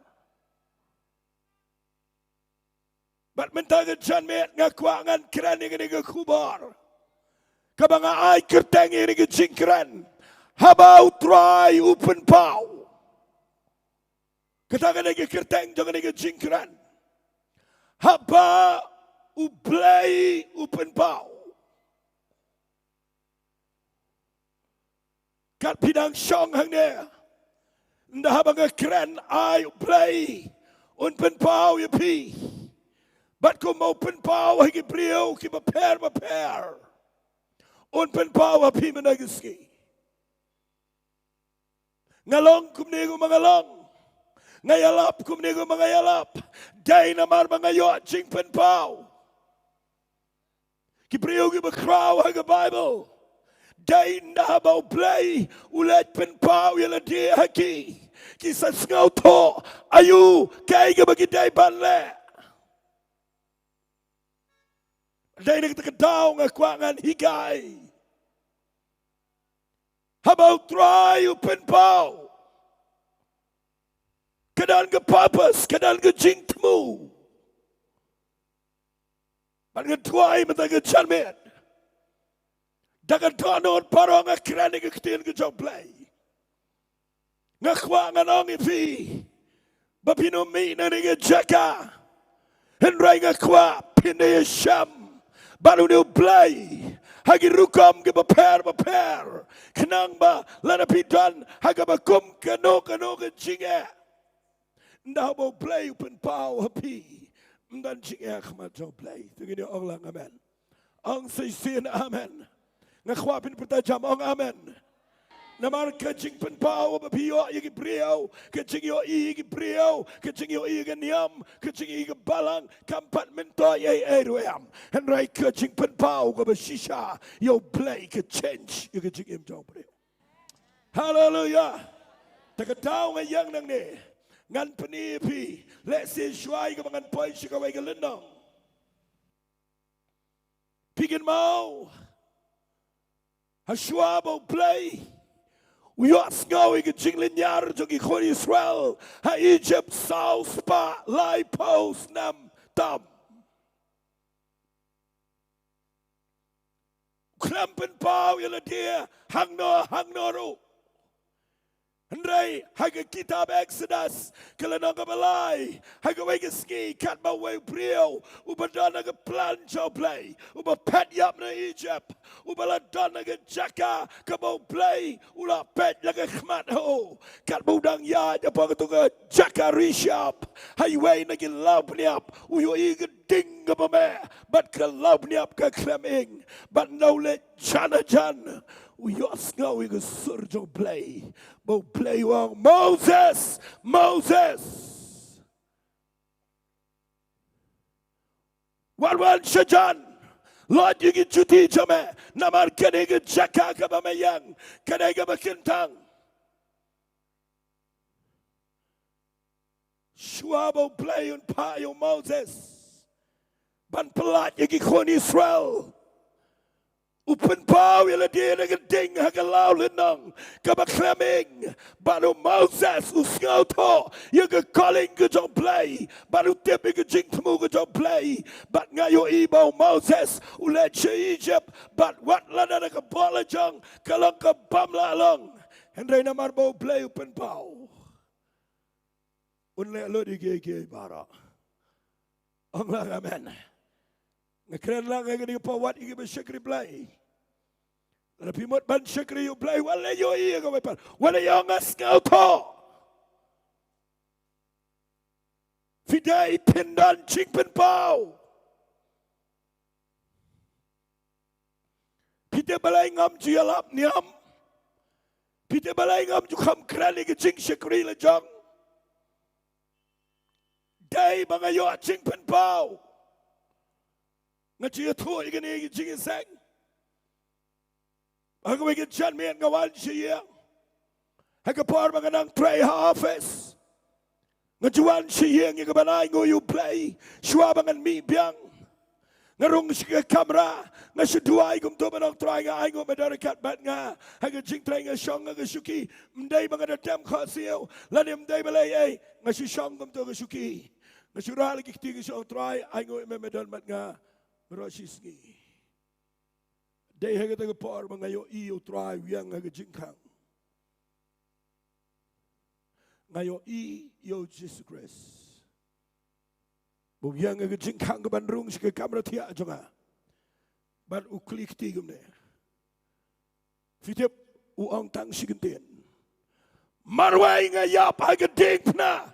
Bad mynta ka janmiet nga kwah ngan kren ïa kane ka khubor kaba nga ai kyrteng ïa kane ka jingkren, Haba U Trai u pynpaw. Kata ka dei ka kyrteng jong kane ka jingkren, Haba U Blei u pynpaw. Kat phi dang shong hangne, ynda haba nga kren, ai U Blei un pynpaw ïa phi. Bad kumba u pynpaw ha ki briew kiba pher bapher, un pynpaw ha phi mynta ka sngi. Nga long kumne kumba nga long, nga ïalap kumne kumba nga ïalap, dei namar ba nga ïoh jingpynpaw. Ki briew kiba khraw ha ka Baibl, dei ynda haba U Blei u leit pynpaw ïa lade ha ki, ki sa sngewthuh aïu kaei kaba ki dei ban leh. Dei na kata ka daw nga kwah ngan hikai, haba U Trai u pynpaw, ka don ka purpose, ka don ka jingthmu. Bad nga duwai mynta ka janmiet, da ka dohnud baroh nga kren ïa ka ktien ka jong U Blei. Nga kwah ngan ong ïa phi, ba phin ym mih na kane ka jaka. Hynrei nga kwah phin ïashem bad une U Blei ha ki rukom kiba pher bapher, khnang ba lada phi don ha kaba kum kano kano ka jingeh, ynda haba U Blei u pynpaw ha phi, ym don jingeh ha khmat jong U Blei. To ngin ïa ong lang amen. Ong shisien amen. Nga kwah phin pyrta jam, ong amen. Namar ka jingpynpaw ba phi ïoh ïa ki briew, ka jingïohi ïa ki briew, ka jingïohi ïa ka niam, ka jingïohi ïa ka balang, kam pat myntoi ei ei ruh em. Hynrei ka jingpynpaw kaba shisha ïa U Blei ka change ïa ka jingim jong u briew. Haleluya. Te ka daw nga ïeng nangne, ngan pyni ïa phi, lehse shuwa ïa kaba ngan poi sha kawei ka lynnong, phi kynmaw, ha shuwa ba U Blei u ïohsngew ïa ka jinglynñiar jong ki khun Israel ha Egypt saw spah laiphew snem tam, u khlem pynpaw ïa lade hangno hangno ruh. Hynrei ha ka kitab Exodus, ka lynnong kaba lai, ha kawei ka sngi, katba uwei u briew uba don ha ka plan jong U Blei, uba phet ïap na Egypt, uba la don ha ka jaka kaba U Blei u la peit la ka khmat ha u, katba u dang ïaid hapoh kato ka jaka rishap, ha iwei na ki lawbniap u ïohi ka ding kaba meh bad ka lawbniap ka khlem ing, bad ynda u leit jan hajan, u ïohsngew ïa ka sur jong U Blei, ba U Blei u ong, Moses, Moses, wat wan shajan, lait ïa ki juti jong me, namar kane ka jaka kaba me ïeng ka dei kaba kyntang. Shuwa ba U Blei un phah ïa u Moses ban pyllait ïa ki khun Israel, u pynpaw ïa lade na ka ding ha ka law lynnong kaba khlem ing, bad u Moses u sngewthuh ïa ka calling ka jong U Blei, bad u tip ïa ka jingthmu ka jong U Blei. Bad nga ïohi ba u Moses u leit sha Egypt, bad wat lada na ka bor la jong, ka long ka bym lah long, hynrei namar ba U Blei u pynpaw, un leh lut ïa kiei kiei baroh. Ong lang amen. Nga kren lang ha kane ka por wat ïa kiba shakri Blei. Lada phi mut ban shakri U Blei, wat leh ïohi ïa kawei pat, wat leh ïohi, nga sngewthuh phi dei, phin don jingpynpaw. Phi tip balei ngam ju ïalap niam? Phi tip balei ngam ju kham kren ïa ka jingshakri la jong? Dei ba nga ïoh jingpynpaw. Nga ju ïathuh ïa kane ka jingïaseng. Ha kawei ka janmiet nga wan sha ïing ha ka por ba nga nang trei ha office. Nga ju wan sha ïing ïa kaban ainguh ïa U Blei shuwa ba ngan mih biang. Nga rung sha ka kamra, nga shu duwai kumto, ban ong, Trai, nga ainguh me da ryngkat bad nga ha ka jingtrei. Nga shong ha ka shuki, ym dei ba nga da dem khohsiew lane ym dei balei ei, nga shu shong kumto ha ka shuki. Nga shu rah la ki kti, nga shu ong, Trai, ainguh ïa me, me don bad nga baroh shi sngi. Dei ha kata ka por ba nga ïohi ïa U Trai u ïeng ha ka jingkhang. Nga ïohi ïa U Jisu Khrist ba u ïeng ha ka jingkhang kaban rung sha ka kamra thiah jong nga, bad u kylli kti kumne. Phi tip, u ong tang shi kyntien: Marwei nga ïap ha ka diengphna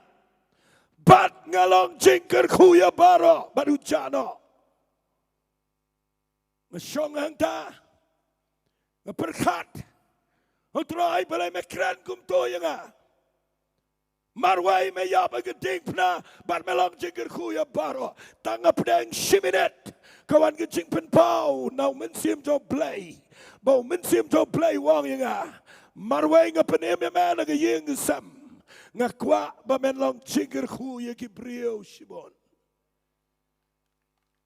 bad nga long jingkyrkhu ïa baroh. Bad u jah noh. Nga shong hangta, nga pyrkhat, O Trai, balei me kren kumto ïa nga? Marwei me ïap ha ka diengphna bad me long jingkyrkhu ïa baroh. Tang hapdeng shi minit ka wan ka jingpynpaw na U Mynsiem jong U Blei, ba U Mynsiem jong U Blei u ong ïa nga: Marwei nga pynim ïa me na ka ïing ka sem. Nga kwah ba men long jingkyrkhu ïa ki briew shibun.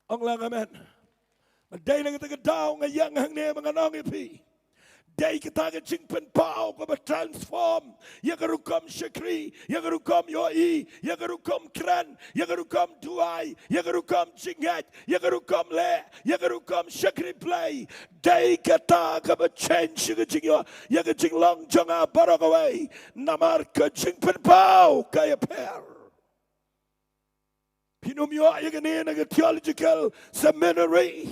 Ong lang amen. Dei na kata ka daw nga ïeng hangne ba ngan ong ïa phi, dei kata ka jingpynpaw kaba transform ïa ka rukom shakri, ïa ka rukom ïohi, ïa ka rukom kren, ïa ka rukom duwai, ïa ka rukom jingngeit, ïa ka rukom leh, ïa ka rukom shakri Blei. Dei kata kaba change ïa ka jingïoh, ïa ka jinglong jong nga baroh kawei. Namar ka jingpynpaw ka ïapher. Phin ym ïoh ïa kane na ka theological seminary.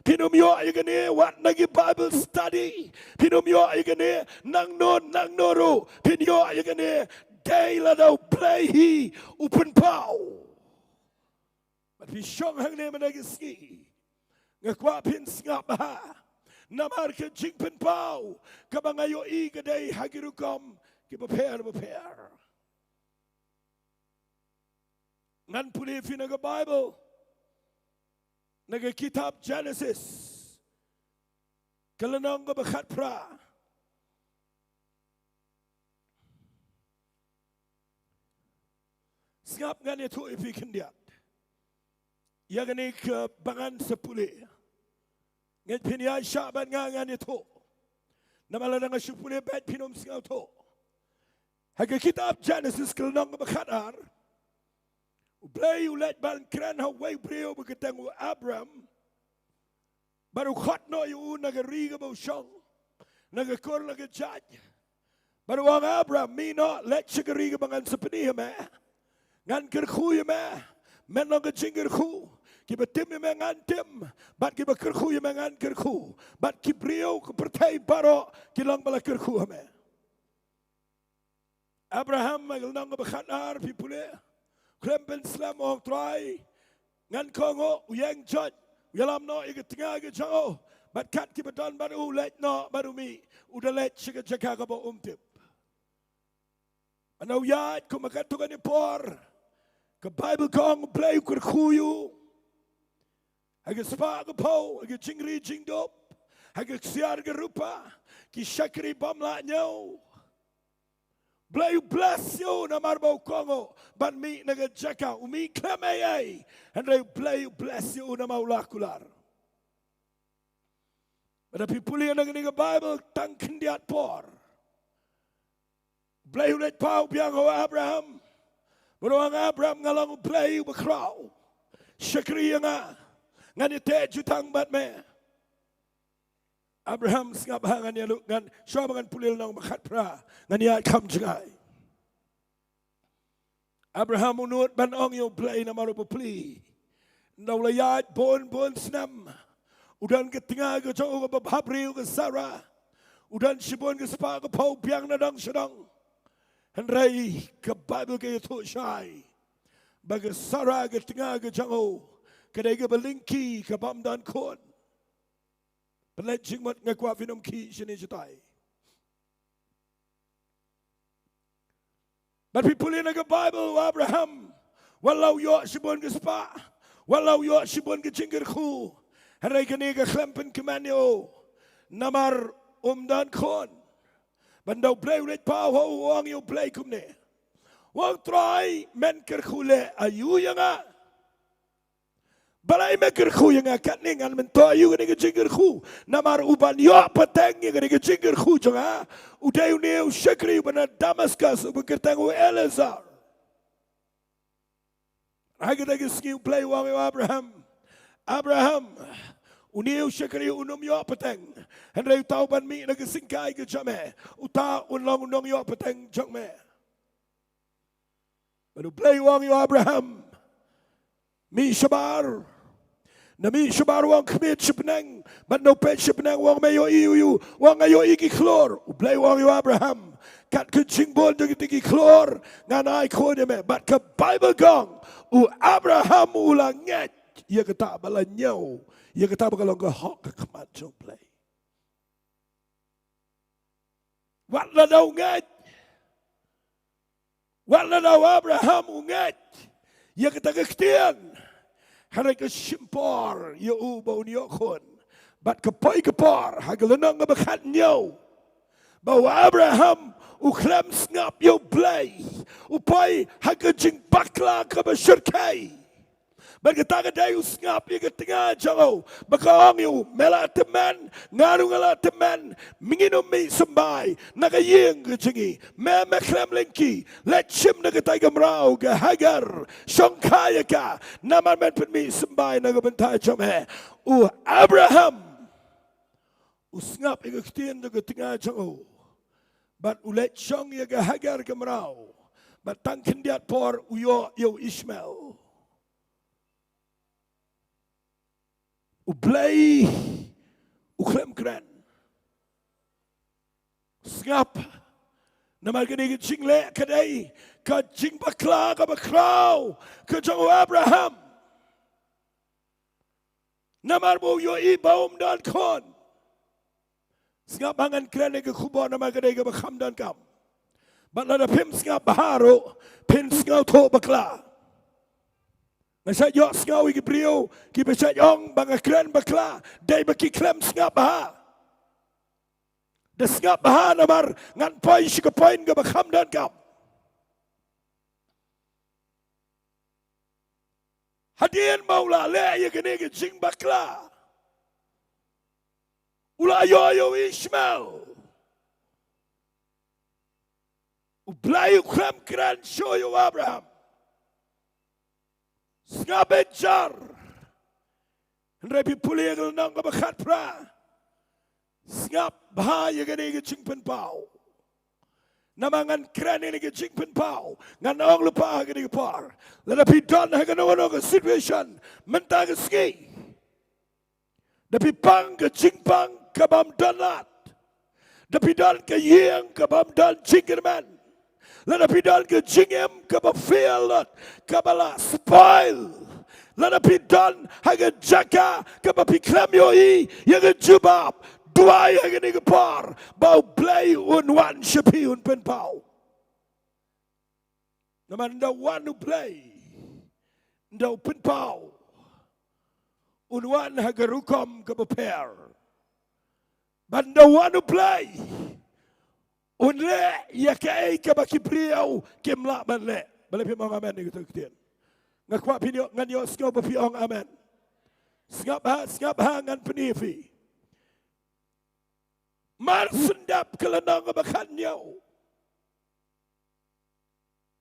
Phin ym ïoh ïa kane wat na ki Bible study. Phin ym ïoh ïa kane nangno nangno ruh. Phin ïoh ïa kane dei lada U Blei hi u pynpaw. Bad phi shong hangne mynta ka sngi, nga kwah phin sngap bha. Namar ka jingpynpaw kaba nga ïohi ka dei ha ki rukom kiba pher bapher. Ngan pule phi na ka Bible, na ka kitab Genesis, ka lynnong kaba khatphra. Sngap, ngan ïathuh ïa phi khyndiat ïa kane kaba ngan sa pule. Ngeit phin ïaishah bad nga, ngan ïathuh. Namar lada nga shu pule beit phin ym sngewthuh. Ha ka kitab Genesis ka lynnong kaba khatar, U Blei u leit ban kren ha uwei u briew ba kyrteng u Abram. Bad u khot noh ïa u na ka ri kaba u shong, na ka kur na ka jait. Bad u ong, Abram, mih noh, leit sha ka ri kaba ngan sa pyni ha me. Ngan kyrkhu ïa me, men long ka jingkyrkhu. Kiba tim ïa me ngan tim, bad kiba kyrkhu ïa me ngan kyrkhu. Bad ki briew ka pyrthei baroh ki long ba la kyrkhu ha me. Abraham, ha ka lynnong kaba khatar, phi pule, khlem pynslem, u ong, Trai, ngan kohnguh. U ïeng joit, u ïalam noh ïa ka tnga ka jong u bad kat kiba don bad u, leit noh bad u mih, u da leit sha ka jaka kaba um tip. Haba u ïaid kum katto katne por, ka Baibl ka ong U Blei u kyrkhu ïa u ha ka spah ka phew, ha ka jingri jingdup, ha ka ksiar ka rupa, ki shakri bym lah ñiew. Blei u bless ïa u namar ba u kohnguh ban mih na ka jaka, u mih khlem ei ei, hynrei Blei u bless ïa u namar u la kular. Bad phi pule na kane ka Baibl, tang khyndiat por Blei u leit paw biang ha u Abraham. Bad u ong, Abraham, nga long U Blei uba khraw. Shakri ïa nga, ngan ïateh jutang bad me. Abraham, sngap ha ngan ïa lu, ngan, shuwa ba ngan pule lynnong ba khatphra, ngan ïaid kham jngai. Abraham u nud ban ong ïa U Blei namar u bapli. Ynda u la ïaid bun bun snem, u don ka tnga ka jong u kaba bhabriew ka Sara. U don shibun ka spah ka phew, biang na dong sha dong. Hynrei ka Baibl ka ïathuh shai ba ka Sara, ka tnga ka jong u, ka dei kaba lyngkhi, ka bym don khun. Pynleit jingmut, nga kwah phin ym khih shane shatai. Bad phi pule na ka Baibl, u Abraham, wat la u ïoh shibun ka spah, wat la u ïoh shibun ka jingkyrkhu, hynrei kane ka khlem pynkmen ïa u namar um don khun. Bad ynda U Blei u leit paw ha u, u ong ïa U Blei kumne, u ong, Trai, men kyrkhu leh aïu ïa nga? Balei me kyrkhu ïa nga? Katne ngan myntoi ïa u kane ka jingkyrkhu. Namar uban ïoh pateng ïa kane ka jingkyrkhu jong nga, u dei une u shakri uba na Damascus, uba kyrteng u Eliezer. Ha kata ka sngi U Blei u ong ïa u Abraham, Abraham, une u shakri un ym ïoh pateng, hynrei uta uban mih na ka syngkai ka jong me, uta un long u nongïoh pateng jong me. Bad U Blei u ong ïa u Abraham, mih shabar. Ynda mih shabar u ong, khmih sha bneng. Bad ynda u peit sha bneng u ong, me ïohi ïa u? U ong, nga ïohi ki khlur. U Blei u ong ïa u Abraham, kat ka jingbun jong kiti ki khlur ngan ai khun ïa me. Bad ka Baibl ka ong, u Abraham u la ngeit ïa kata ba la ñiew, ïa kata ba ka long ka hok ha khmat jong U Blei. Wat lada u ngeit, wat lada u Abraham u ngeit ïa kata ka ktien, hynrei ka shim por ïa u ba un ïoh khun. Bad ka poi ka por, ha ka lynnong kaba khathynñiew, ba u Abraham u khlem sngap ïa U Blei, u poi ha ka jingbakla kaba shyrkhei. Bad kata ka dei, u sngap ïa ka tnga jong u, ba ka ong ïa u, me la tymmen, nga ruh nga la tymmen, ngin ym mih symbai na ka ïing ka jong ngi. Me, me khlem lyngkhi, leit shim na katei ka mraw ka Hagar, shongkha ïa ka, namar men pynmih symbai na ka bynta jong me. U Abraham u sngap ïa ka ktien jong ka tnga jong u, bad u leit shong ïa ka Hagar ka mraw, bad tang khyndiat por u ïoh ïa u Ishmael. U Blei u khlem kren. Sngap. Namar kane ka jingleh ka dei ka jingbakla kaba khraw ka jong u Abraham. Namar ba u ïohi ba um don khun. Sngap ba ngan kren ïa ka khubor namar ka dei kaba kham donkam. Bad lada phim sngap bha ruh phin sngewthuh bakla. Nga shait ïohsngew ïa ki briew kiba shait ong ba nga kren bakla dei ba ki khlem sngap bha. Da sngap bha namar ngan poi sha ka point kaba kham donkam. Hadien ba u la leh ïa kane ka jingbakla, u la ïoh ïa u Ishmael. U Blei u khlem kren shuh ïa u Abraham. Sngap bha jar. Hynrei phi pule ïa ka lynnong kaba khatphra. Sngap bha ïa kane ka jingpynpaw. Namar ngan kren ïa kane ka jingpynpaw, ngan ong lypa ha kane ka por. Lada phi don ha kano kano ka situation mynta ka sngi, da phi pang ka jingpang kabym don lad, da phi don ka ïing kabym don jingkyrmen, lada phi don ka jingim kaba fail lut, kaba la spoil, lada phi don ha ka jaka kaba phi khlem ïohi ïa ka jubab, duwai ha kane ka por ba u Blei un wan sha phi, un pynpaw. Namar ynda u wan u Blei, ynda u pynpaw, un wan ha ka rukom kaba pher. Bad ynda u wan u Blei, un leh ïa kaei kaba ki briew kim lah ban leh. Balei phim ong amen ïa kata ka ktien? Nga kwah phin ïoh, ngan ïohsngew ba phi ong amen. Sngap bha, sngap bha, ngan pyni ïa phi. Mar shen dep ka lynnong kaba khathynñiew,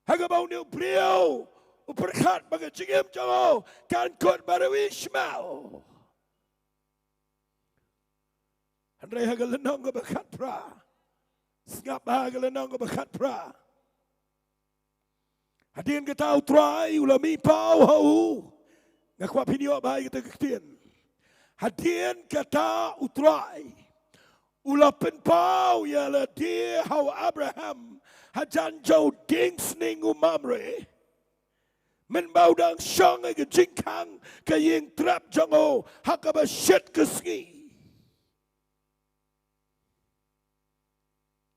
ha kaba une u briew u pyrkhat ba ka jingim jong u kan kut bad u Ishmael. Hynrei ha ka lynnong kaba khatphra, sngap bha, ha ka lynnong kaba khatphra, hadien kata u Trai u la mihpaw ha u. Nga kwah phin ïoh bha ïa kata ka ktien. Hadien kata u Trai u la pynpaw ïa lade ha u Abraham hajan jong u dieng sning u Mamre, mynba u dang shong ha ka jingkhang ka ïing trep jong u ha kaba shit ka sngi.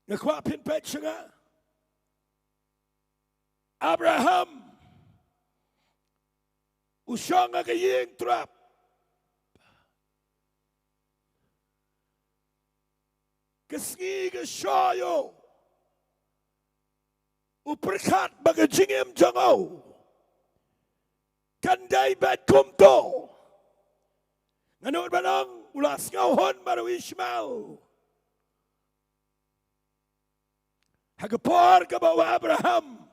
Nga kwah phin peit sha nga. Abraham u shong ha ka ïing trep. Ka sngi ka shong ïa u, u pyrkhat ba ka jingim jong u kan dei beit kumto. Nga nud ban ong u la sngewhun bad u Ishmael. Ha ka por kaba u Abraham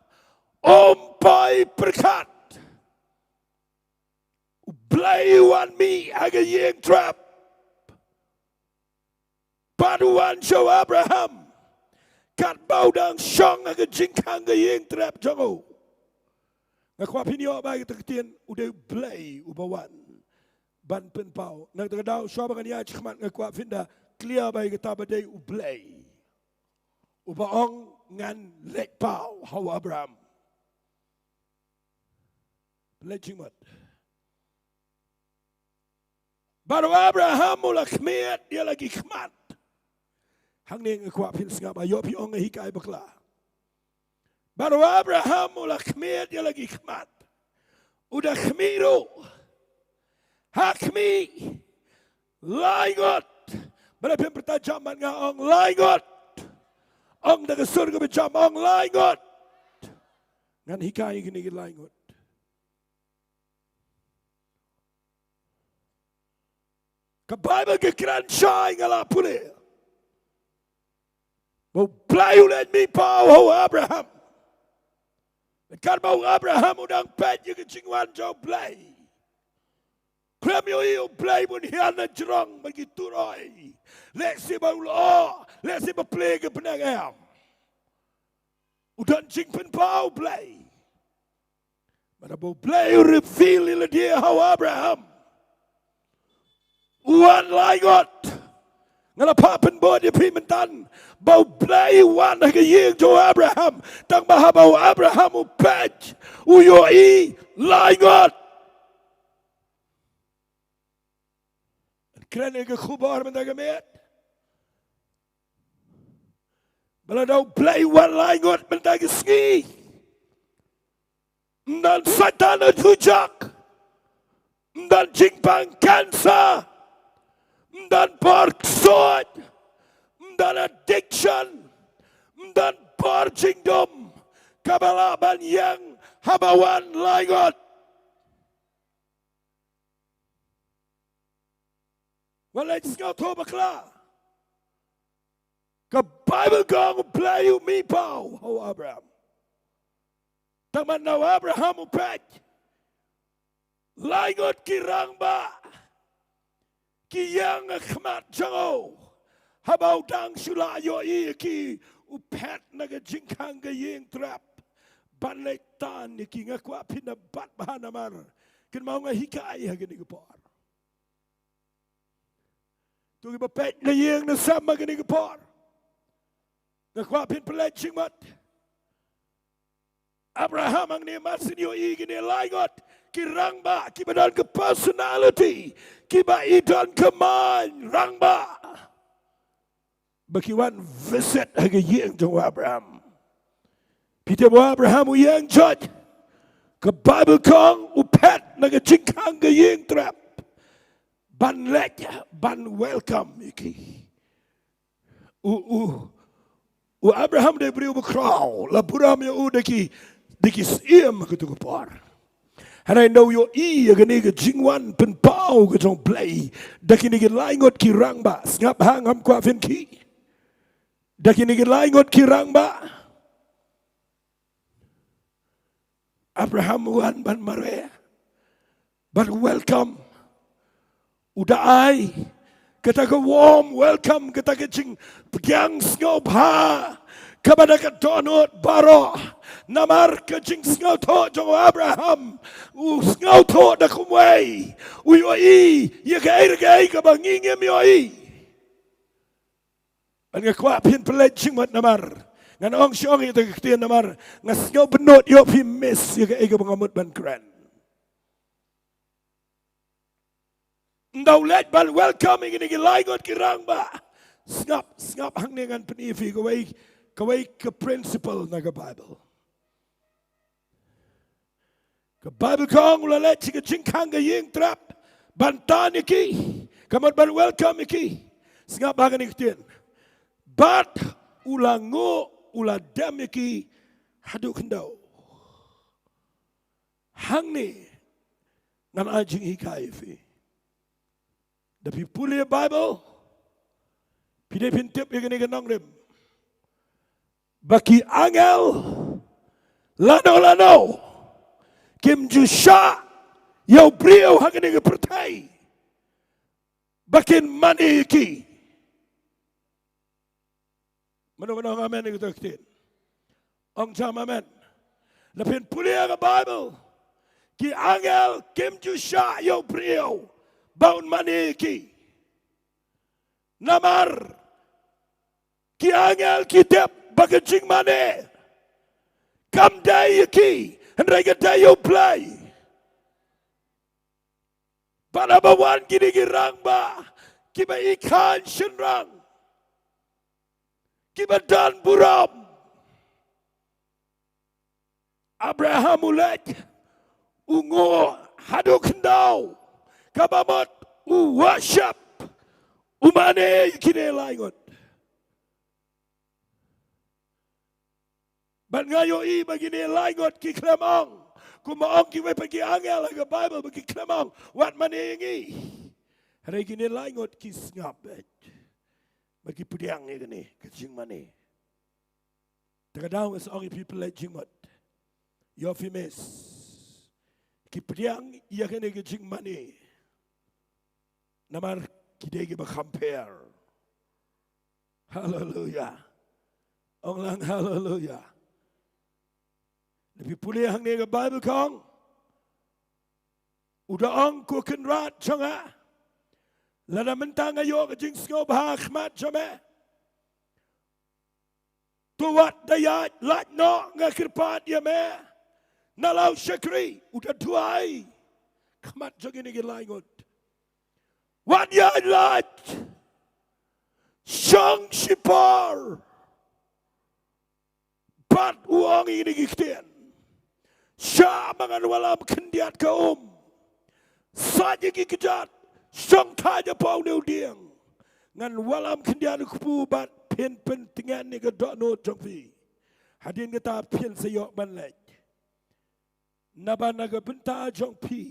um poi pyrkhat, u Blei u wan mih ha ka ïing trep. Bad u wan sha u Abraham katba u dang shong ha ka jingkhang ka ïing trep jong u. Nga kwah phin ïoh bha ïa kata ka ktien, u dei u Blei uba wan ban pynpaw. Na kata ka daw shuwa ba ngan ïaid shakhmat nga kwah phin da clear bha ïa kata ba dei u Blei uba ong ngan leit paw ha u Abraham. Leit jingmut. Bad u Abraham u la khmied ïa la ki khmat. Hangne nga kwah phin sngap, ïoh phi ong nga hikai bakla. Bad u Abraham u la khmied ïa la ki khmat. U da khmih ruh. Ha khmih lai ngut. Balei phim pyrta jam bad nga, ong lai ngut? Ong da ka sur kaba jam, ong lai ngut. Ngan hikai kine ki lai ngut. Ka Baibl ka kren shai, nga la pule ba u Blei u leit mihpaw ha u Abraham. Katba u Abraham u dang peit ïa ka jingwan jong u Blei, khlem ïohi u Blei ba un hiar na jrong bad ki turoi. Lehse ba u lyoh, lehse ba plie ka bneng, em. U don jingpynpaw u Blei. Bad haba u Blei u reveal ïa lade ha u Abraham, U wan laingut. Nga la phah pynbud ïa phi mynta ba U Blei u wan ha ka ïing jong u Abraham. Tang ba haba u Abraham u peit, u ïohi laingut. Kren ïa ka khubor mynta ka miet ba lada U Blei u wan laingut mynta ka sngi, ym don Satan ha jujok, ym don jingpang cancer, ym don por ksuid, ym don addiction, ym don por jingdum kaba lah ban ïeng haba wan laingut. Wat leit sngewthuh bakla. Ka Baibl ka ong U Blei u mih paw ha u Abraham. Tang ba haba u Abraham u peit, laingut ki rangbah ki ïeng ha khmat jong u. Haba u dang shu la ïohi ïa ki, u phet na ka jingkhang ka ïing trep ban leit tan ïa ki. Nga kwah phin da bat bha namar kynmaw nga hikai ha kane ka por. To kiba peit na ïing na sem ha kane ka por, nga kwah phin pynleit jingmut. Abraham hangne mar shu ïohi kine laingut ki rangbah kiba don ka personality, kiba i don ka main rangbah, ba ki wan visit ha ka ïing jong u Abraham. Phi tip u Abraham u ïeng jot. Ka Baibl ka ong u phet na ka jingkhang ka ïing trep ban leit ban welcome ïa ki. U, u, u Abraham dei briew bakhraw, la burom ïa u da ki, da ki syiem ha kato ka por. Hynrei haba u ïohi ïa kane ka jingwan pynpaw ka jong U Blei da kine ki laingut ki rangbah, sngap ha, ngam kwah phin khih. Da kine ki laingut ki rangbah, Abraham u wan ban mareh, ban welcome. U da ai kata ka warm welcome, kata ka jingpdiang sngewbha kaba da ka dohnud baroh. Namar ka jingsngewthuh jong u Abraham, u sngewthuh da kumwei, u ïohi ïa kaei re kaei kaba ngi ngim ïohi. Bad nga kwah phin pynleit jingmut namar ngan ong shong ïa kata ka ktien namar nga sngew bynnud ïoh phi miss ïa kaei kaba nga mut ban kren. Haba u leit ban welcome ïa kine ki laingut ki rangbah. Sngap, sngap hangne ngan pyni ïa phi kawei, kawei ka principle na ka Baibl. Ka Baibl ka ong u la leit sha ka jingkhang ka ïing trep ban tan ïa ki, ka mut ban welcome ïa ki. Sngap bha kane ka ktien. Bad u la nguh, u la dem ïa ki haduh khyndew. Hangne ngan ai jinghikai ïa phi. Da phi pule Baibl, phi dei phin tip ïa kane ka nongrim ba ki angel lano lano kim ju shah ïa u briew ha kane ka pyrthei ba kin mane ïa ki. Mano mano ong amen ïa kata ka ktien? Ong jam amen. Lada phin pule ïa ka Baibl, ki angel kim ju shah ïa u briew ba un mane ïa ki. Namar ki angel ki tip ba ka jingmane kam dei ïa ki, hynrei ka dei ïa u Blei. Bad haba wan kine ki rangbah kiba i khlaiñ shynrang, kiba don burom, Abraham u leit, u nguh haduh khyndew, kaba mut u worship, u mane ïa kine laingut. Bad nga ïohi ba kine laingut ki khlem ong kumba ong kiwei pat ki angel ha ka Baibl, ba ki khlem ong wat mane ïa ngi. Hynrei kine laingut ki sngap beit ba ki pdiang ïa kane ka jingmane. Te ka daw nga sa ong ïa phi, pynleit jingmut. Ïoh phi miss. Ki pdiang ïa kane ka jingmane. Namar ki dei kiba compare. Haleluya. Ong lang haleluya. Lada phi pule hangne ka Baibl ka ong, u da ong, ko Kynrad jong nga, Lada mynta nga ïoh ka jingsngewbha ha khmat jong me, to wat da ïaid lait noh, nga kyrpad ïa me. Na la u shakri u da duwai ha khmat jong kine ki lai ngut. Wat ïaid lait. Shong shipor. Bad u ong ïa kine ki ktien. Sha ma ngan wallam khyndiat ka um. Sait ïa ki kjat. Shong thait hapoh une u dieng. Ngan wallam khyndiat u kpu bad phin pyntngen ïa ka dohnud jong phi. Hadien kata phin sa ïoh ban leit. Naba na ka bynta jong phi,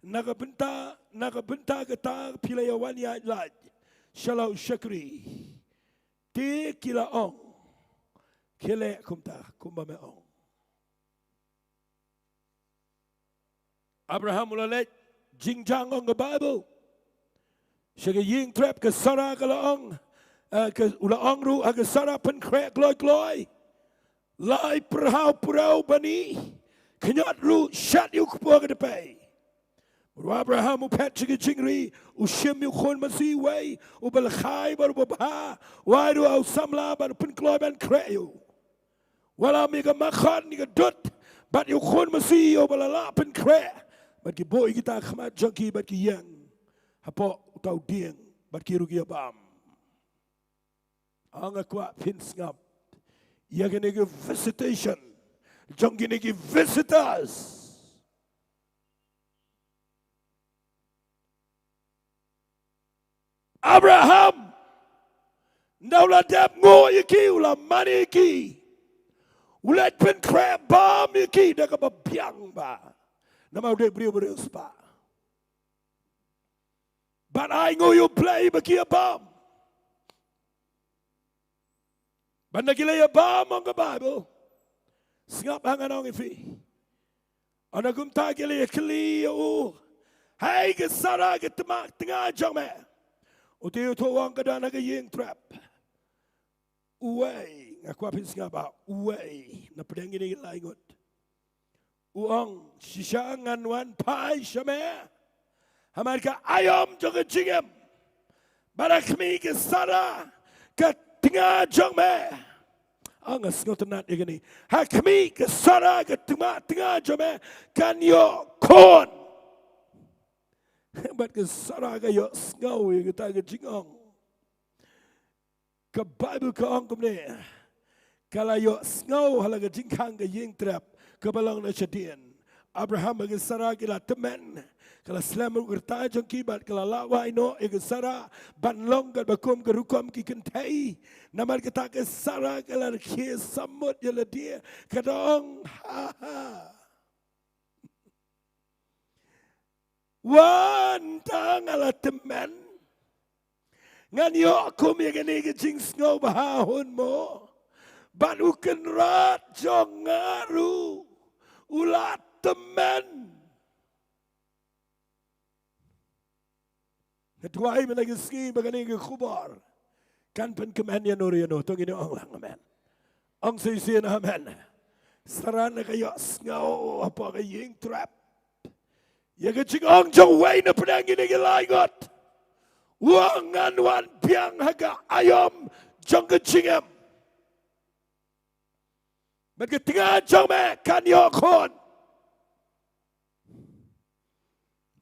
na ka bynta, na ka bynta kata phi la ïa wan ïaid lait sha la u shakri. Te ki la ong, khie leh kumta kumba me ong. Abraham u la leit jingjang, ong ka Baibl, sha ka ïing trep. Ka Sara ka la ong, eh, ka, u la ong ruh ha ka Sara, pynkhreh kloi kloi. Lai pyrhaw pyrhaw bani, khñiot ruh shat ïa u kpu ha ka dpei. Bad u Abraham u phet sha ka jingri, u shim ïa u khun masi uwei uba lykhai bad uba bha, u ai ruh ha u samla bad u pynkloi ban khreh ïa u. Wallam ïa ka makhon, ïa ka dud, bad ïa u khun masi uba la lah pynkhreh. Bad ki buh ïa kita ha khmat jong ki bad ki ïeng hapoh uta u dieng bad ki ruh ki ïa bam. Nga kwah phin sngap ïa kine ki visitation jong kine ki visitors. Abraham, ynda u la dep nguh ïa ki, u la mane ïa ki, u leit pynkhreh bam ïa ki da kaba biang bha. Namar u dei u briew ba riewspah. Bad ainguh ïa U Blei ba ki ïa bam. Bad ynda ki la ïa bam, ong ka Baibl, sngap ha ngan ong ïa phi. Ynda kumta ki la ïa kylli ïa u, "Hei ka Sara, ka tnga, tnga jong me, uto uto u ong ka don ha ka ïing trep?" Uwei, nga kwah phin sngap bha, uwei na pdeng kine ki lai ngut u ong, "Shisha ngan wan phai sha me, hamar ka aïom jong ka jingim, bad ha khmih, ka Sara, ka tnga jong me." Ong, nga sngewtynnat ïa kane. "Ha khmih, ka Sara, ka tnga, tnga jong me, kan ïoh khun." Bad ka Sara ka ïohsngew ïa kata ka jingong. Ka Baibl ka ong kumne, ka la ïohsngew ha la ka jingkhang ka ïing trep kaba long na shadien. Abraham bad ka Sara ki la tymmen, ka la slem ruh ka rta jong ki bad ka la lah wai noh ïa ka Sara ban long katba kum ka rukom ki kynthei. Namar kata ka Sara ka la rkhie samut ïa lade, ka da ong, "Ha ha. Wan, tang nga la tymmen. Ngan ïoh kum ïa kane ka jingsngewbha hun mo? Bad u kynrad jong nga ruh u la tymmen." Nga duwai mynta ka sngi ba kane ka khubor kan pynkmen ïano re ïano. To ngin ong lang amen. Ong shisien amen. Sara ka ïohsngew hapoh ka ïing trep ïa ka jingong jong uwei na pdeng kine ki lai ngut. U ong, "Ngan wan biang ha ka aïom jong ka jingim, bad ka tnga jong me kan ïoh khun."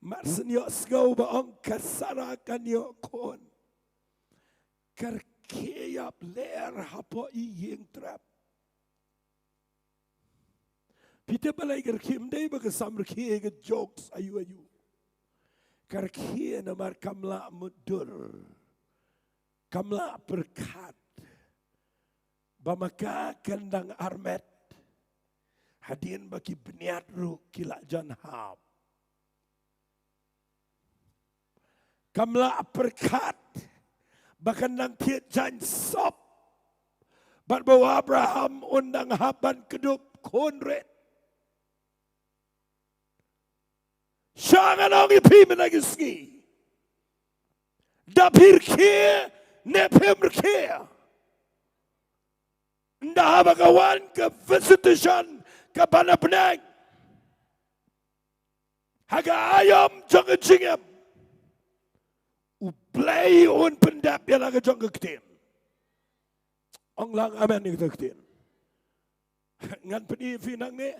Mar shen ïohsngew ba ong ka Sara kan ïoh khun, ka rkhie ïap lyer hapoh i ïing trep. Phi tip balei ka rkhie? Ym dei ba ka sam rkhie ka jokes aïu aïu. Ka rkhie namar kam lah mutdur, kam lah pyrkhat ba ma ka kan dang armet hadien ba ki bniat ruh ki la jan hap. Kam lah pyrkhat ba kan dang thied jaiñ sop bad ba u Abraham un dang hap ban kdup khun rit. Sha ngan ong ïa phi mynta ka sngi, da phi rkhie ne phim rkhie, ynda haba ka wan ka visitation kaba na bneng ha ka aïom jong ka jingim, Blei un pyndep ïa la ka jong ka ktien. Ong lang amen ïa ka ktien. Ngan pyni phi nangne.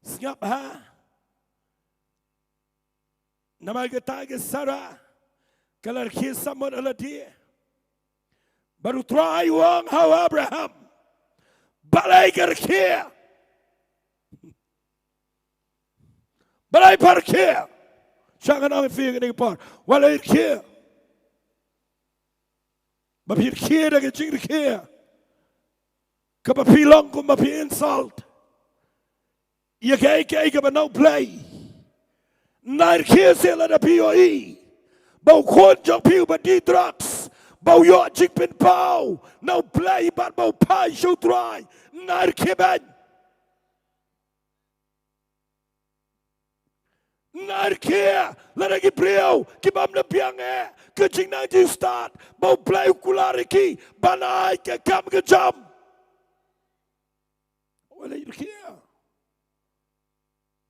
Sngap ha. Namar kata ka Sara ka la rkhie samot ha lade. Bad U Trai u ong ha u Abraham, balei ka rkhie? Balei pha rkhie? Sha ngan ong ïa phi kane ka por, balei rkhie? Ba phi rkhie da ka jingrkhie kaba phi long kumba phi insult ïa kaei kaei kaba na U Blei. Nai rkhie seh lada phi ïohi ba u khun jong phi uba die drugs, ba u ïoh jingpynpaw na U Blei bad ba u phai sha U Trai. Nai rkhie beiñ. Nai rkhie lada ki briew ki bym da biang eh ka jingnang jingstad, ba U Blei u kular ïa ki ban ai ka kam ka jam. Balei rkhie?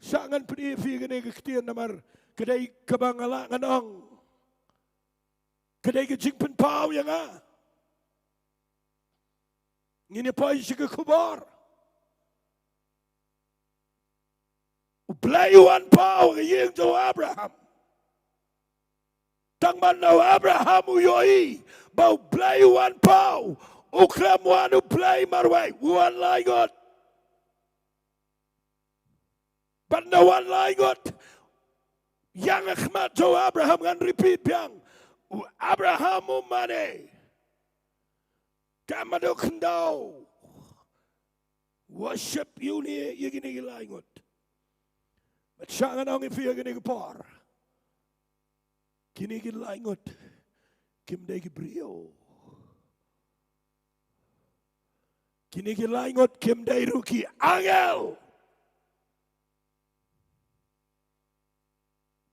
Sha ngan pyni phi kane ka ktien namar ka dei kaba nga lah ngan ong. Ka dei ka jingpynpaw ïa nga. Ngin ïa poi sha ka khubor. U Blei u wan paw ha ka ïing jong u Abraham. Tang ban da u Abraham u ïohi ba U Blei u wan paw, u khlem wan U Blei marwei, u wan lai ngut. Ban da u wan lai ngut, ïa nga khmat jong u Abraham, ngan repeat biang. U Abraham u mane. Ka mado khyndaw. Worship ïa une ïa kine ki lai ngut. Bad sha ngan ong ïa phi ïa kine ki por. Kine ki lai ngut kim dei ki briew. Kine ki lai ngut kim dei ruh ki angel.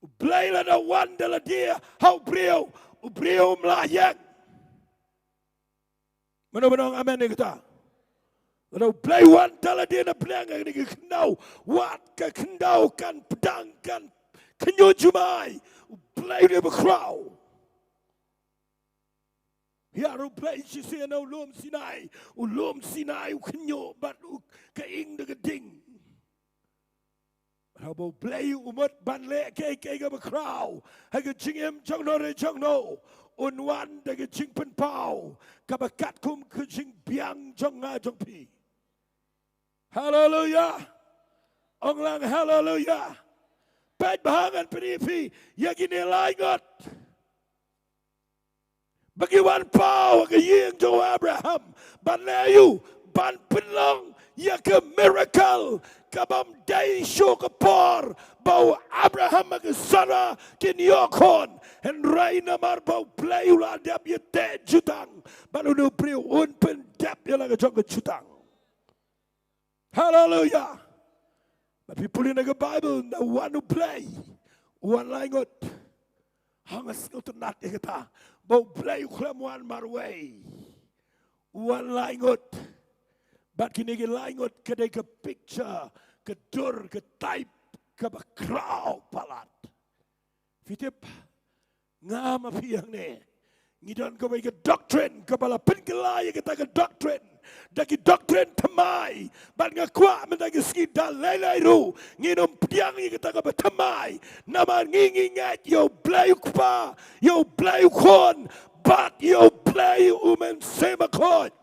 U Blei lada wan da lade ha u briew, u briew um lah ïeng. Mano mano ong amen ïa kata? Lada U Blei wan da lade na bneng, ïa kane ka khyndaw, wat ka khyndaw kan pdang, kan khynñiuh jumai. U Blei u dei ba khraw. Ïa U Blei shisien na u lum Sinai, u lum Sinai u khynñiuh bad u ka ing da ka ding. Haba U Blei u mut ban leh kaei kaei kaba khraw ha ka jingim jong no re jong no, un wan da ka jingpynpaw kaba katkum ka jingbiang jong nga jong phi. Haleluya. Ong lang haleluya. Peit bha, ngan pyni phi ïa kine lai ngut. Ba ki wan paw ha ka ïing jong u Abraham ban leh aïu? Ban pynlong ïa ka miracle kabym dei shuh ka por ba u Abraham bad ka Sara kin ïoh khun. Hynrei namar ba U Blei u la dep ïateh jutang, bad une u briew un pyndep ïa la ka jong ka jutang. Haleluya. Bad phi pule na ka Baibl, na wan U Blei, u wan lai ngut. Nga sngewtynnat ïa kata ba U Blei u khlem wan marwei, u wan lai ngut. Bad kine ki lai ngut ka dei ka picture, ka dur, ka type kaba khraw palat. Phi tip, nga ma phi hangne ngi don kawei ka doctrine kaba la pynkylla ïa kata ka doctrine da ki doctrine thymmai. Bad nga kwah mynta ka sngi da lei lei ruh ngin ym pdiang ïa kata kaba thymmai. Namar ngi, ngi ngeit ïa U Blei U Kpa, ïa U Blei U Khun, bad ïa U Blei U Mynsiem Bakhuid.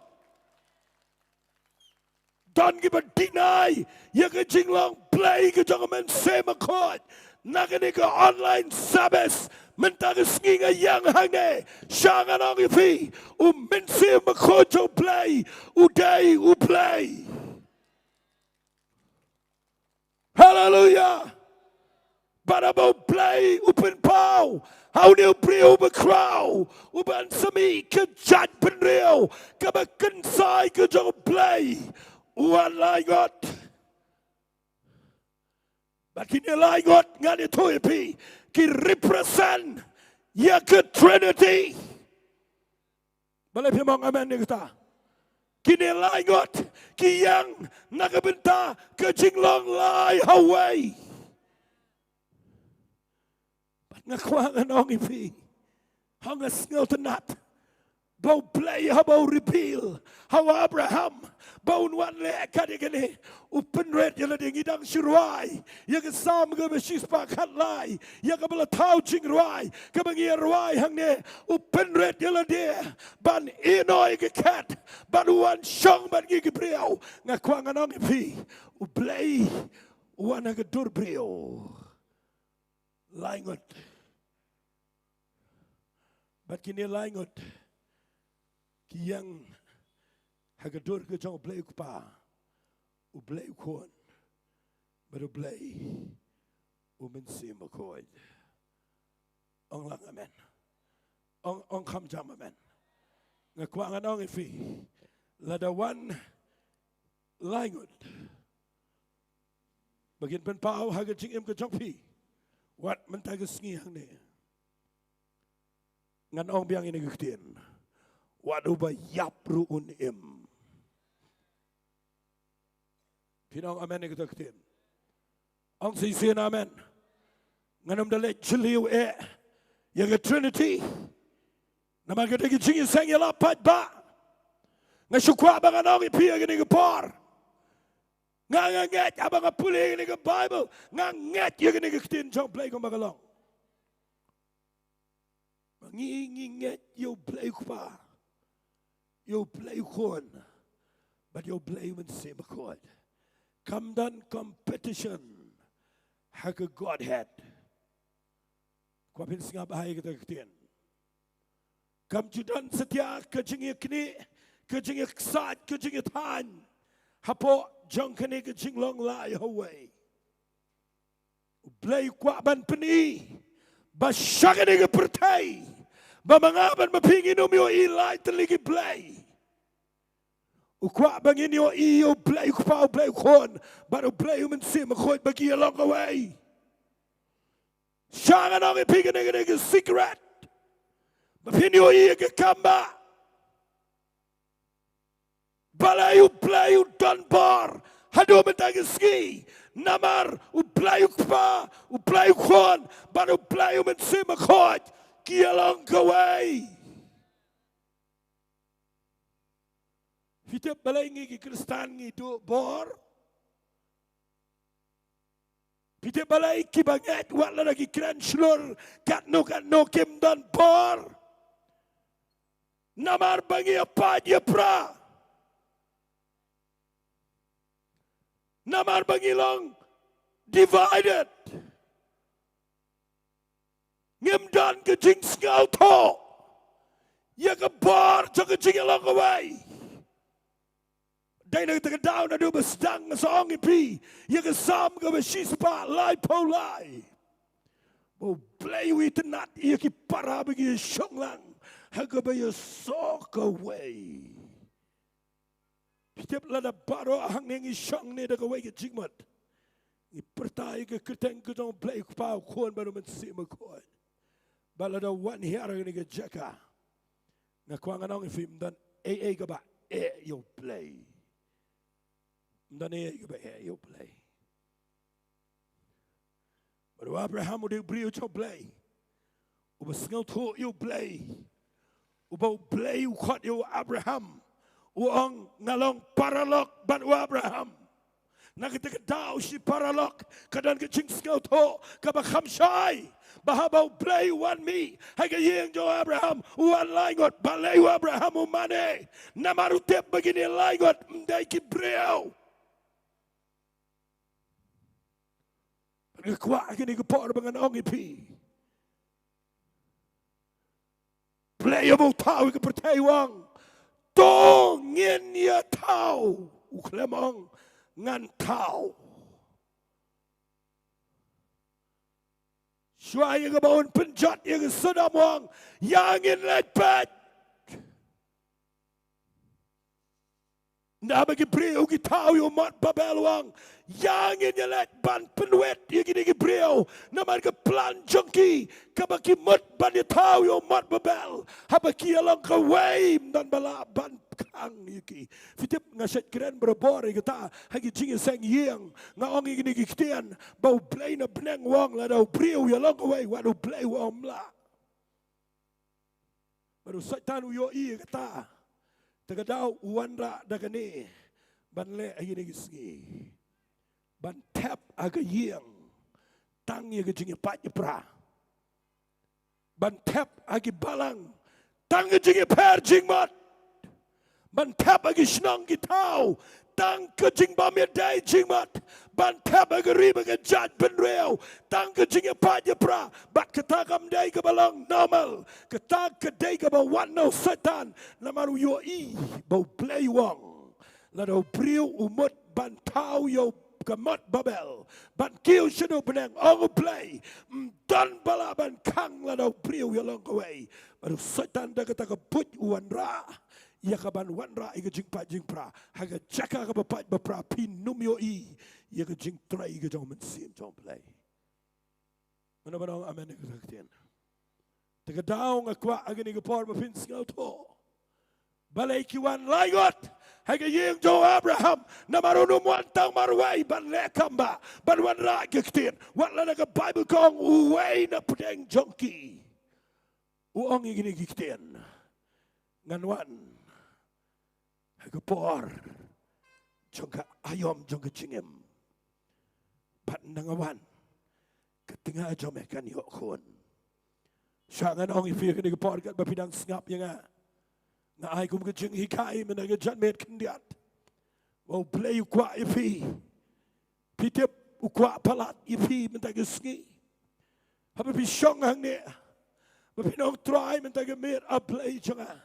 Don kiba deny ïa ka jinglong Blei ka jong U Mynsiem Bakhuid na kane ka online service. Mynta ka sngi nga ïeng hangne, sha ngan ong ïa phi, U Mynsiem Bakhuid jong U Blei u dei U Blei. Haleluya. Bad haba U Blei u pynpaw ha une u briew uba khraw, uban sa mih ka jaitbynriew kaba kynsai ka jong U Blei, u wan lai ngut. Bad kine lai ngut, ngan ïathuh ïa phi, ki represent ïa ka Trinity. Balei phim ong amen ïa kata? Kine lai ngut ki ïeng na ka bynta ka jinglong lai ha uwei. Bad Nga kwah ngan ong ïa phi, ha nga sngewtynnat ba U Blei haba u reveal ha u Abraham ba un wan leh kat ïa kane, u pynrit ïa lade. Ngi dang shu rwai ïa ka Salm kaba shispah khatlai, ïa kaba la thaw jingrwai kaba ngi ïa rwai hangne. U pynrit ïa lade ban ïehnoh ïa ka khet, ban wan shong bad ngi ki briew. Nga kwah ngan ong ïa phi, U Blei u wan ha ka dur briew. Lai ngut. Bad kine lai ngut ki ïeng ha ka dur ka jong U Blei U Kpa, U Blei U Khun, bad U Blei U Mynsiem Bakhuid. Ong lang amen. Ong, ong kham jam amen. Nga kwah ngan ong ïa phi, lada wan lai ngut ba kin pynpaw ha ka jingim ka jong phi, wat mynta ka sngi hangne, ngan ong biang ïa kane ka ktien, wat uba ïap ruh un im. Phin ong amen ïa kata ka ktien? Ong shisien amen. Ngan ym da leit jylliew eh ïa ka Trinity, namar kata ka jingïaseng ïalap paidbah. Nga shu kwah ba ngan ong ïa phi ha kane ka por, nga, nga ngeit, haba nga pule ïa kane ka Baibl, nga ngeit ïa kane ka ktien jong U Blei kumba ka long. Ma ngi, ngi ngeit ïa U Blei U Kpa, ïa U Blei U Khun, bad ïa U Blei U Mynsiem Bakhuid. Kam don competition ha ka Godhead. Kwah phin sngap bha ïa kata ka ktien. Kam ju don satia ka jingïaknieh, ka jingïaksaid, ka jingïathaiñ hapoh jong kane ka jinglong lai ha uwei. U Blei u kwah ban pyni ba sha kane ka pyrthei, ba ma nga bad ma phi ngin ym ïohi lai tylli ki blei. U kwah ba ngin ïohi ïa U Blei U Kpa, U Blei U Khun, bad U Blei U Mynsiem Bakhuid ba ki ïalong kawei. Sha ngan ong ïa phi kane, kane ka secret ba phin ïohi ïa ka kam ba balei U Blei u don bor haduh mynta ka sngi. Namar U Blei U Kpa, U Blei U Khun, bad U Blei U Mynsiem Bakhuid ki ïalong kawei. Phi tip balei ngi ki Khristan ngi duh bor? Phi tip balei kiba ngeit wat lada ki kren shlur katno katno kim don bor? Namar ba ngi ïapait ïapra. Namar ba ngi long divided. Ngim don ka jingsngewthuh ïa ka bor jong ka jingïalong kawei. Dei na kata ka daw naduh ba sdang nga sa ong ïa phi ïa ka Salm kaba shispah laiphew lai, ba U Blei u itynnad ïa ki para ba ki ïashong lang ha kaba ïasoh kawei. Phi tip lada baroh hangne ngi shong ne da kawei ka jingmut, ngi pyrta ïa ka kyrteng ka jong U Blei U Kpa, U Khun bad U Mynsiem Bakhuid, bad lada wan hiar ha kane ka jaka, nga kwah ngan ong ïa phi, ym don ei ei kaba eh ïa U Blei. Ym don ei ei kaba eh ïa U Blei. Bad u Abraham u dei u briew jong U Blei uba sngewthuh ïa U Blei, uba U Blei u khot ïa u Abraham, u ong, nga long paralok bad u Abraham. Na kata ka daw shi paralok ka don ka jingsngewthuh kaba kham shai, ba haba U Blei u wan mih ha ka ïing jong u Abraham, u wan lai ngut. Balei u Abraham u mane? Namar u tip ba kine lai ngut ym dei ki briew. Nga kwah kane ka por ba ngan ong ïa phi, Blei haba u thaw ïa ka pyrthei u ong, to ngin ïa thaw. U khlem ong, ngan thaw. Shuwa ïa kaba un pynjot ïa ka Sodom u ong, ïa ngin leit peit. Naba ki briew ki thaw ïa u mot Babel, u ong, ïa ngin ïaleit ban pynwit ïa kine ki briew, namar ka plan jong ki kaba ki mut ban ïa thaw ïa u mot Babel. Haba ki ïalong kawei, ym don ba lah ban khang ïa ki. Phi tip, nga shait kren barabor ïa kata ha ki jingïaseng ïing. Nga ong ïa kine ki ktien ba U Blei na bneng u ong, lada u briew u ïalong kawei, wat u Blei u ong ym lah. Bad u Soitan u ïohi ïa kata. Te ka daw u wanrah da kane ban leh ha kine ki sngi. Ban thep ha ka ïing tang ïa ka jingïapait ïapra. Ban thep ha ki balang tang ka jingïapher jingmut. Ban thep ha ki shnong ki thaw tang ka jingbym ïadei jingmut. Ban thep ha ka ri bad ka jaitbynriew tang ka jingïapait ïapra. Bad kata kam dei kaba long normal. Kata ka dei kaba wan na u Soitan. Namar u ïohi ba U Blei u ong, lada u briew u mut ban thaw ïa u ka mot Babel, ban kiew sha u bneng, ong U Blei, ym don ba lah ban khang lada u briew u ïalong kawei. Bad u Soitan da kata ka buit u wanrah ïa ka ban wanrah ïa ka jingpait jingpra. Ha ka jaka kaba pait ba pra, phin ym ïohi ïa ka jingtrei ka jong U Mynsiem jong U Blei. Mano mano ong amen ïa kata ka ktien? Te ka daw nga kwah ha kane ka por ba phin sngewthuh. Balei ki wan lai ngut ha ka ïing jong u Abraham? Namar un ym wan tang marwei ban leh kam ba, ban wanrah ka ktien. Wat lada ka Baibl ka ong uwei na pdeng jong ki u ong ïa kine ki ktien. Ngan wan ha ka por jong ka aïom jong ka jingim. Bad ynda nga wan, ka tnga jong me kan ïoh khun. Sha ngan ong ïa phi ha kane ka por, katba phi dang sngap ïa nga, nga ai kum ka jinghikai mynta ka janmiet khyndiat, ba U Blei u kwah ïa phi. Phi tip, u kwah palat ïa phi mynta ka sngi. Haba phi shong hangne, ba phin ong, Trai, mynta ka miet, A Blei jong nga,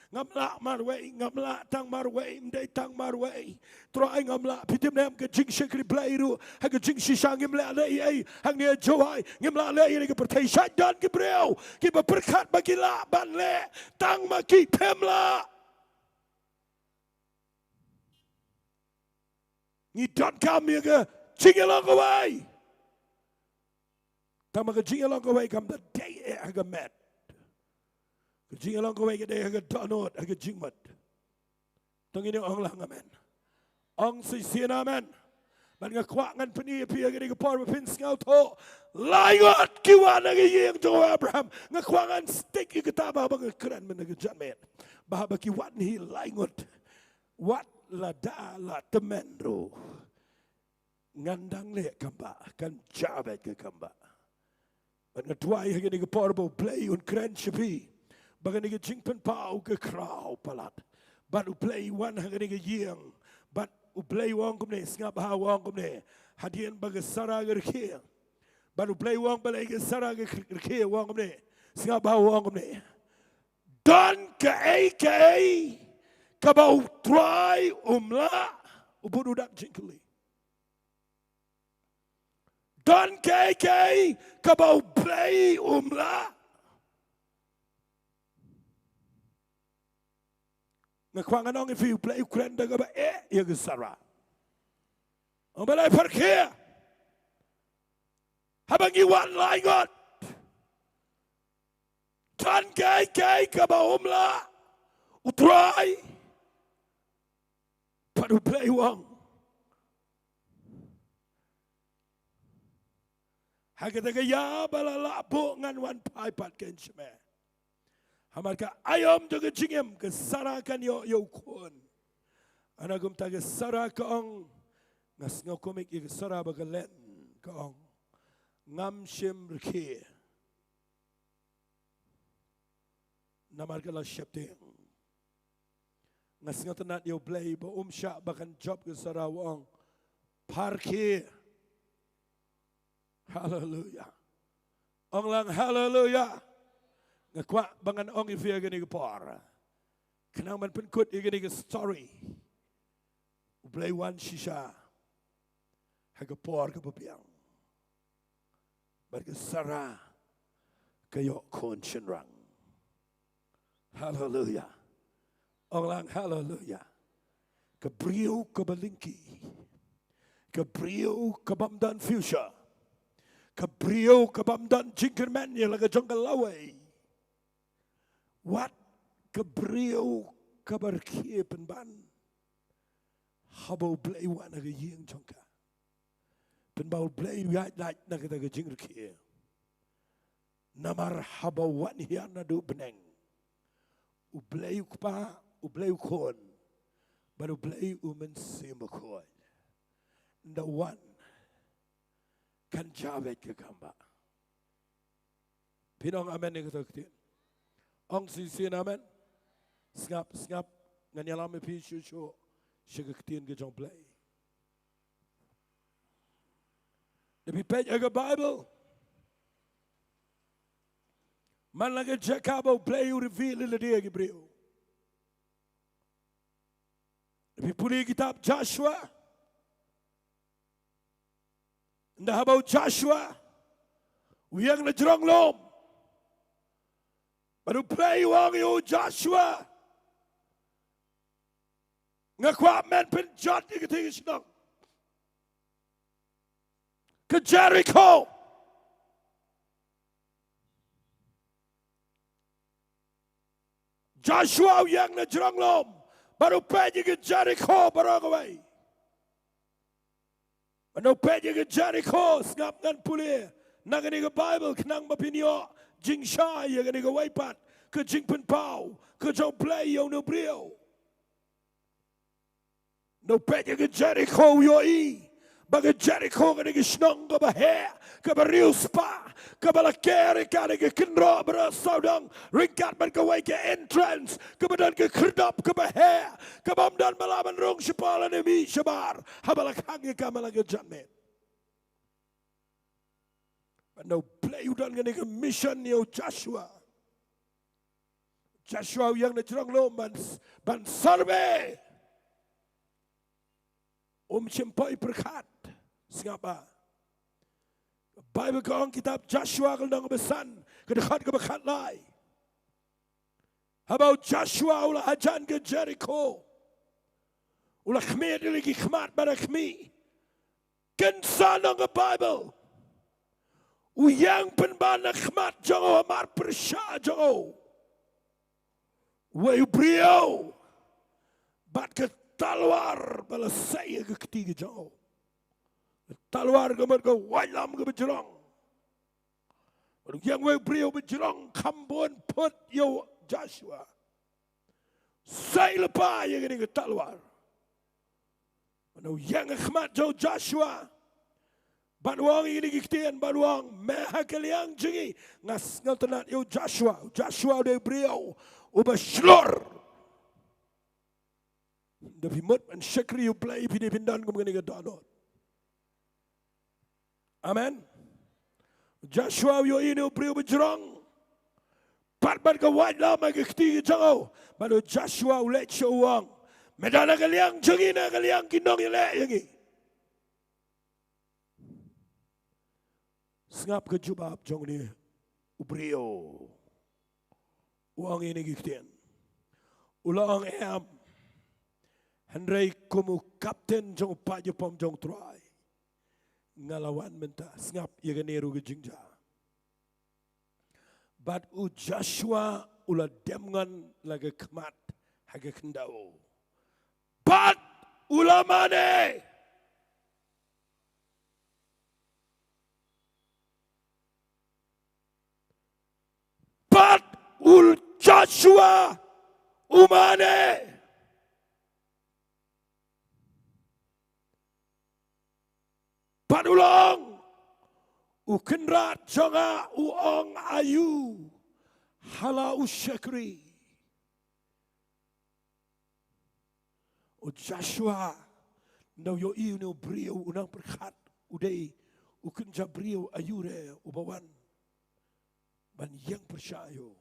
ngam lah marwei, ngam lah tang marwei, ym dei tang marwei. Trai, ngam lah. Phi tip ne em, ka jingshakri Blei ruh, ha ka jingshisha ngim lah leh ei ei hangne ha Jowai, ngim lah leh ei ei ha ka pyrthei. Shait don ki briew kiba pyrkhat ba ki lah ban leh, tang ma ki phim lah. Ngi donkam ïa ka jingïalong kawei. Tang ma ka jingïalong kawei kam da dei eh ha ka met. Ka jingïalong kawei ka dei ha ka dohnud, ha ka jingmut. To ngin ong lang amen. Ong shisien amen. Bad nga kwah ngan pyni ïa phi ha kane ka por ba phin sngewthuh. Lai ngut ki wan ha ka ïing jong u Abraham. Nga kwah ngan stick ïa kata ba, ba nga kren mynta ka janmiet, ba haba ki wan hi lai ngut, wat lada la tymmen ruh, ngan dang leh kam ba, kan jia beit ka kam ba. Bad nga duwai ha kane ka por ba U Blei un kren sha phi ba kane ka jingpynpaw ka khraw palat. Bad U Blei u wan ha kane ka ïing, bad U Blei u ong kumne, sngap ha, u ong kumne, hadien ba ka Sara ka rkhie. Bad U Blei u ong balei ka Sara ka rkhie, u ong kumne, sngap ha, u ong kumne, don kaei kaei kaba U Trai um lah? U bud u dak jingkylli. Don kaei kaei kaba U Blei um lah? Nga kwah ngan ong ïa phi, U Blei u kren da kaba eh ïa ka Sara. Ong balei pyrkhia haba ngi wan lai ngut? Don kaei kaei kaba um lah U Trai? Bad U Blei u ong, ha kata ka ïa ba la lah buh ngan wan phai pat kein sha me. Hamar ka aïom jong ka jingim, ka Sara kan ïoh ïa u khun. Hana kumta ka Sara ka ong, nga sngew kumne ïa ka Sara ba ka len, ka ong, ngam shym rkhie. Namar ka la sheptieng. Nga sngewtynnat ïa U Blei ba um shah ba kan jop ka Sara, u ong, pyrkhia. Haleluia. Ong lang haleluia. Nga kwah ba ngan ong ïa phi ha kane ka por, khnang ban pynkut ïa kane ka story. U Blei wan shisha ha ka por kaba biang. Bad ka Sara ka ïoh khun shynrang. Haleluia. Ong lang haleluia. Ka briew kaba lyngkhi. Ka briew ka bym don future. Ka briew ka bym don jingkyrmen ïa la ka jong ka lawei. Wat ka briew kaba rkhie pynban. Haba U Blei u wan ha ka ïing jong ka. Pynban U Blei u ïaid lait na kata ka jingrkhie. Namar haba u wan hiar naduh bneng. U Blei u Kpa, U Blei u Khun. Bad U Blei u Mynsiem Bakhuid. Ynda u wan. Kan jia beit ka kam ba. Phin ong amen ïa kata ka ktien. Ong shisien amen. Sngap, sngap. Ngan ïalam ïa phi shuh shuh. Sha ka ktien ka jong U Blei. Da phi peit ha ka Bible. Man la ka jaka ba U Blei u reveal ïa lade ïa ki briew. Da phi pule kitab Joshua. Ynda haba u Joshua u ïeng na jrong lum. Bad U Blei u ong ïa u Joshua. Nga kwah men pynjot ïa kata ka shnong. Ka Jericho. Joshua u ïeng na jrong lum. Bad u peit ïa ka Jericho baroh kawei. Bad u peit ïa ka Jericho sngap ngan pule. Na kane ka Bible khnang ba phin ïoh jingshai ïa kane kawei pat. Ka jingpynpaw. Ka jong U Blei ïa une u briew. Ynda u peit ïa ka Jericho u ïohi. Ba ka Jericho kane ka shnong kaba heh. Kaba riewspah. Kaba la ker ïa ka da ka kynroh baroh sawdong. Ryngkat bad kawei ka entrance. Kaba don ka khyrdop kaba heh. Kaba ym don ba lah ban rung shapoh lane mih shabar. Haba la khang ïa ka man la ka janmiet. Bad ynda U Blei u don kane ka mission ïa u Joshua. Joshua u ïeng na jrong lum ban, ban survey. Um shym poi pyrkhat. Sngap ba. Bible ka ong kitab Joshua ka lynnong ba san, ka dkhot kaba khatlai. Haba u Joshua u la hajan ka Jericho. U la khmih ïa ki khmat bad khmih. Kynsan ong ka Bible. U ïeng pynban na khmat jong u, hamar pyrshah jong u. Wei u briew. Bad ka talwar ba la sei ïa ka kti ka jong u. Ka talwar ka mut ka waitlam kaba jrong. Bad u ïeng wei u briew ba jrong kham bun phut ïa u Joshua. Sei lypa ïa kane ka talwar. Bad u ïeng ha khmat jong u Joshua. Bad u ong ïa kine ki ktien bad u ong, me ha ka liang jong ngi. Nga sngewtynnat ïa u Joshua. U Joshua u dei u briew uba shlur. Da phi mut ban shakri U Blei phi dei phin don kum kane ka dohnud. Amen. Joshua u ïohi une u briew ba jrong. Pat bad ka waitlam ha ka kti ka jong u. Bad u Joshua u leit sha u ong, me don ha ka liang jong ngi ne ha ka liang ki nongïaleh ïa ngi? Sngap ka jubab jong une u briew. U ong ïa kine ki ktien. U la ong, em. Hynrei kum u kapten jong u paid jingpom jong U Trai, nga la wan mynta. Sngap ïa kane ruh ka jingjia. Bad u Joshua u la dem ngon la ka khmat ha ka khyndew. Bad u la mane. Bad u Joshua u mane. Bad u la ong, u Kynrad jong nga u ong aïu, ha la u shakri. U Joshua, ynda u ïohi une u briew u nang pyrkhat u dei u kynja briew aïu re uba wan ban ïeng pyrshah ïa u.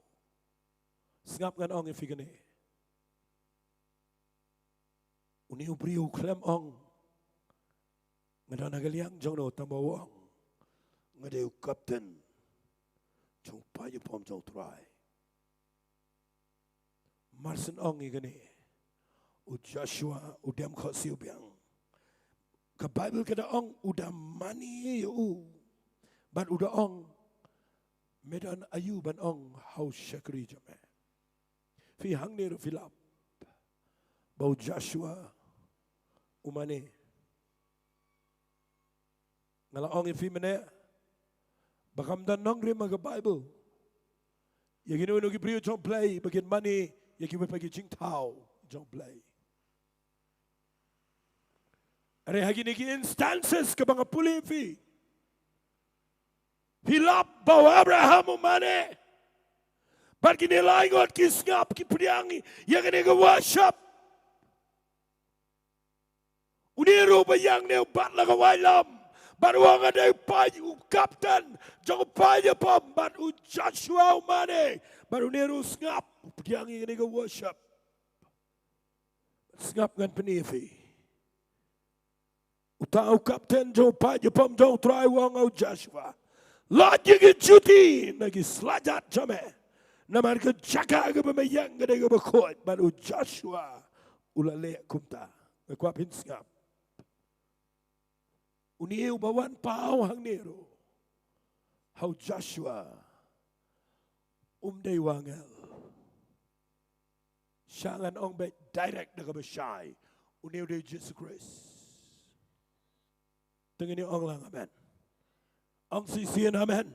Sngap ngan ong ïa phi kane. Une u briew u khlem ong nga don ha ka liang jong no, tangba u ong nga dei u kapten jong u paid jingpom jong U Trai. Mar shen ong ïa kane. U Joshua u dem khohsiew biang. Ka Baibl ka da ong u da mane ïa u. Bad u da ong, me don aïu ban ong ha u shakri jong me? Phi hangne ruh phi lap ba u Joshua u mane. Nga la ong ïa phi mynne ba kam don nongrim ha ka Baibl ïa kino kino ki briew jong U Blei ba kin mane ïa kiwei pat ki jingthaw jong U Blei. Hynrei ha kine ki instances kaba nga pule ïa phi, phi lap ba u Abraham u mane. Bad kine lai ngut ki sngap, ki pdiang ïa kane ka worship. Une ruh ba ïeng ne u bat la ka waitlam, bad u ong nga dei u paid, u kapten jong u paid ïapom, bad u Joshua u mane. Bad une ruh u sngap, u pdiang ïa kane ka worship. Sngap, ngan pyni ïa phi. Uta u kapten jong u paid ïapom jong U Trai u ong ha u Joshua, lait ïa ki juti na ki slajat jong me, namar ka jaka kaba me ïeng ka dei kaba khuid. Bad u Joshua u la leh kumta. Nga kwah phin sngap. Une uba wan paw hangne ruh ha u Joshua um dei u angel. Sha ngan ong beit direct da kaba shai, une u dei Jisu Khrist. To ngin ïa ong lang amen. Ong shisien amen.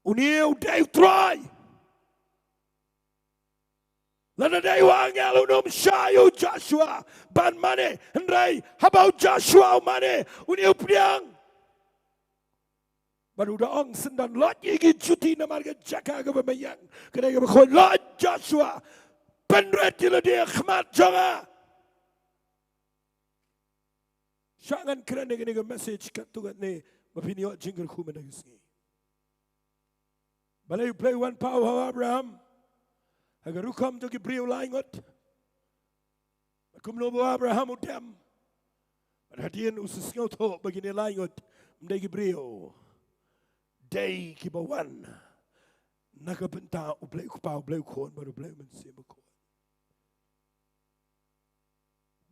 Une u dei U Trai. Lada dei u angel un ym shah ïa u Joshua ban mane, hynrei haba u Joshua u mane, une u pdiang. Bad u da ong, synran lait ïa ki juti namar ka jaka kaba me ïeng ka dei kaba khuid. Lait Joshua, pynrit ïa lade ha khmat jong nga. Sha ngan kren ïa kane ka message katto katne ba phin ïoh jingkyrkhu mynta ka sngi. Balei U Blei u wan paw ha u Abraham ha ka rukom jong ki briew lai ngut? Bad kumno ba u Abraham u dem? Bad hadien u sa sngewthuh ba kine lai ngut ym dei ki briew, dei kiba wan na ka bynta U Blei U Kpa, U Blei U Khun bad U Blei U Mynsiem Bakhuid.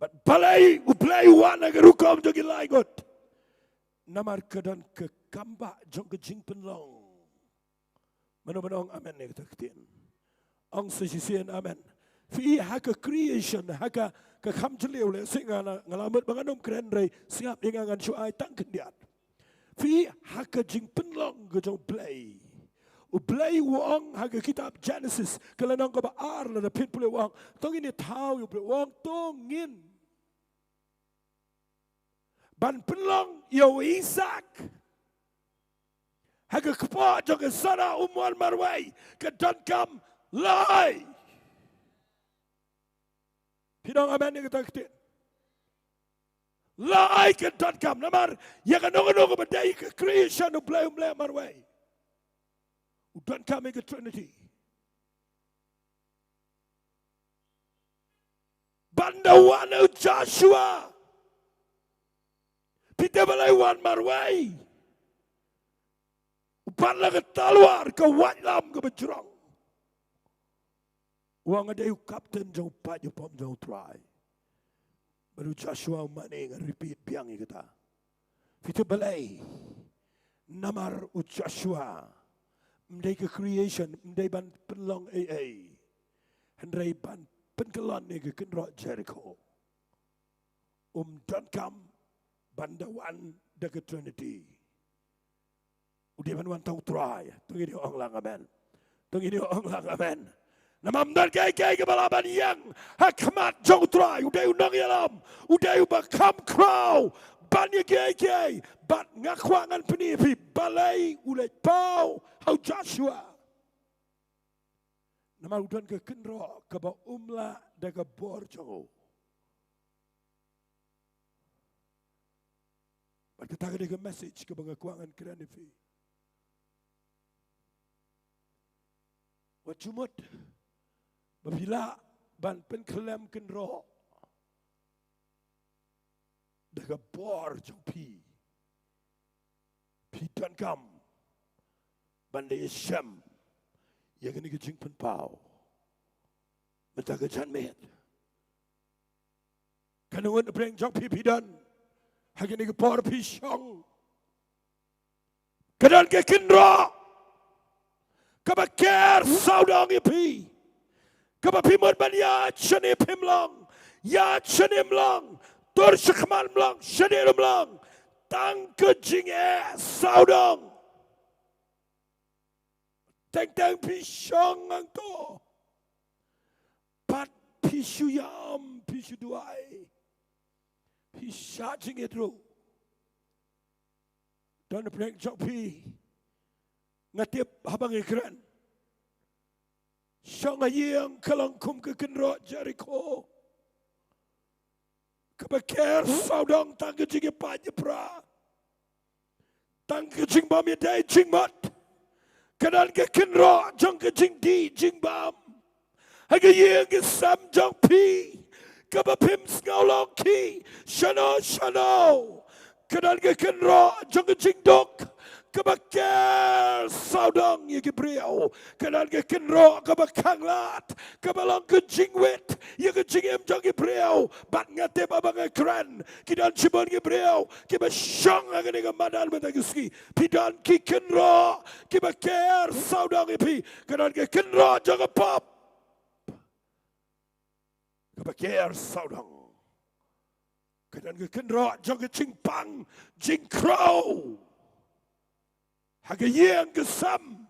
Bad balei U Blei u wan ha ka rukom jong ki lai ngut? Namar ka don ka kambah jong ka jingpynlong. Mano mano ong amen ïa kata ka ktien? Ong sa shisien amen. Phi i ha ka creation, ha ka, ka kham jylliew, lehse nga la, nga la mut ba ngan ym kren, hynrei sngap ïa nga, ngan shu ai tang khyndiat. Phi i ha ka jingpynlong ka jong U Blei. U Blei u ong ha ka kitab Genesis, ka lynnong kaba ar, lada phin pule, u ong, to ngin ïa thaw ïa U Blei, u ong to ngin ban pynlong ïa u Isaak ha ka kpoh jong ka Sara, um wan marwei, ka donkam lai. Phi ong amen ïa kata ka ktien? Lai ka donkam, namar ïa kano kano kaba dei ka creation U Blei um leh marwei. U donkam ïa ka Trinity. Ban da wan u Joshua, phi tip balei u wan marwei? U bat la ka talwar, ka waitlam kaba jrong. U ong nga dei u kapten jong u paid ïapom jong U Trai. Bad u Joshua u mane, nga repeat biang ïa kata. Phi tip balei? Namar u Joshua ym dei ka creation, ym dei ban pynlong ei ei, hynrei ban pynkyllon ïa ka kynroh Jerikho. Um donkam ban da wan da ka Trinity. U dei ban wan tang U Trai. To ngin ïa ong lang amen. To ngin ïa ong lang amen. Namar ym don kiei kiei kiba lah ban ïeng ha khmat jong U Trai. U dei u nongïalam, u dei uba kham khraw ban ïa kiei kiei. Bad nga kwah ngan pyni ïa phi balei u leit paw ha u Joshua. Namar u don ka kynroh kaba um lah da ka bor jong u. Bad kata ka dei ka message kaba nga kwah ngan kren ïa phi. Wat shu mut ba phi lah ban pynkhlem kynroh da ka bor jong phi. Phi donkam ban da ïashem ïa kane ka jingpynpaw mynta ka janmiet. Katno ngut na pdeng jong phi phi don ha kane ka por phi shong? Ka don ka kynroh kaba ker sawdong ïa phi, kaba phi mut ban ïaid shane phim long, ïaid shane ym long, tur shakhmat ym long, shane ruh ym long. Tang ka jingeh sawdong. Teng teng phi shong hangto, pat phi shu ïam, phi shu duwai, phi shah jingit ruh. Don na pdeng jong phi, nga tip haba nga kren, shong ha ïing ka long kum ka kynroh Jerikho, kaba ker sawdong tang ka jingïapait ïapra, tang ka jingbam ïadei jingmut. Ka don ka kynroh jong ka jingdih jingbam ha ka ïing ka sem jong phi, kaba phim sngew long ki shano shano. Ka don ka kynroh jong ka jingduk kaba ker sawdong ïa ki briew. Ka don ka kynroh kaba khanglad, kaba long ka jingwit ïa ka jingim jong ki briew. Bad nga tip haba nga kren, ki don shibun ki briew kiba shong ha kane ka madan mynta ka sngi. Phi don ki kynroh kiba ker sawdong ïa phi. Ka don ka kynroh jong ka pop kaba ker sawdong. Ka don ka kynroh jong ka jingpang jingkhraw ha ka ïing ka sem,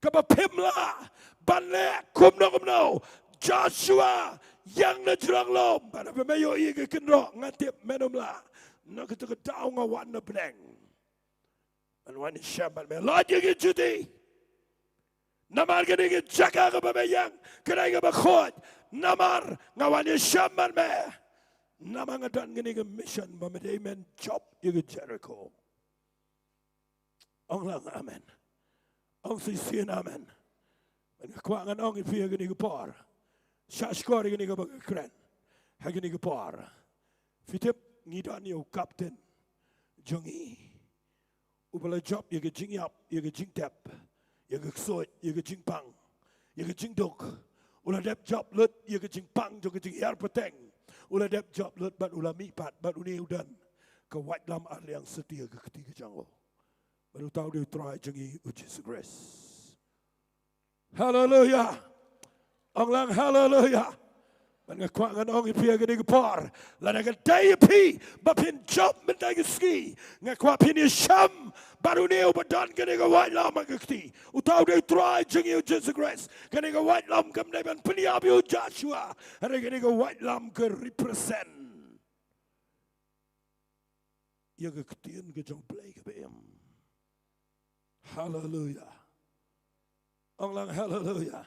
kaba phim lah ban leh kumno kumno. Joshua, ïeng na jrong lum. Bad haba me ïohi ïa ka kynroh, nga tip men ym lah. Na kata ka daw nga wan na bneng ban wan ïashem bad me. Lait ïa ka juti. Namar kane ka jaka kaba me ïeng ka dei kaba khuid. Namar nga wan ïashem bad me. Namar nga don kane ka mission ba me dei men jop ïa ka Jerikho. Ong lang amen. Ong shisien amen. Bad nga kwah ngan ong ïa phi ha kane ka por, shah shkor ïa kane kaba nga kren ha kane ka por. Phi tip, ngi don ïa u kapten jong ngi uba la jop ïa ka jingïap, ïa ka jingtep, ïa ka ksuid, ïa ka jingpang, ïa ka jingduk. U la dep jop lut ïa ka jingpang jong ka jinghiar pateng. U la dep jop lut bad u la mihpat, bad une u don ka waitlam arliang satia ha ka kti ka jong u. Bad uta u dei u Trai jong ngi u Jisu Khrist. Haleluya. Ong lang haleluya. Bad nga kwah ngan ong ïa phi ha kane ka por, lada ka dei ïa phi ba phin jop mynta ka sngi, nga kwah phin ïashem bad une uba don kane ka waitlam ha ka kti. Uta u dei u Trai jong ngi u Jisu Khrist. Kane ka waitlam kam dei ban pynïap ïa u Joshua. Hynrei kane ka waitlam ka represent ïa ka ktien ka jong U Blei kaba im. Haleluya. Ong lang haleluya.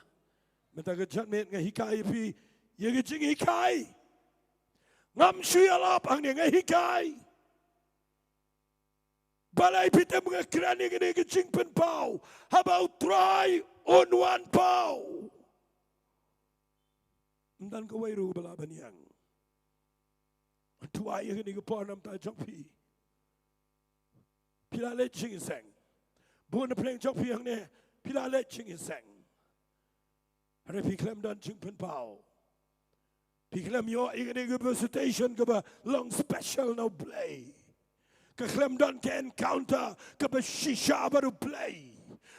Mynta ka janmiet nga hikai ïa phi ïa ka jinghikai. Ngam shu ïalap hangne, nga hikai. Balei phi tip nga kren ïa kane ka jingpynpaw? Haba U Trai un wan paw, ym don kawei ruh ba lah ban ïeng. Duwai ïa kane ka por namar jong phi. Phi la leit jingïaseng. Bun na pdeng jong phi hangne, phi la leit jingïaseng. Hynrei phi khlem don jingpynpaw. Phi khlem ïoh ïa kane ka visitation kaba long special na U Blei. Ka khlem don ka encounter kaba shisha bad U Blei.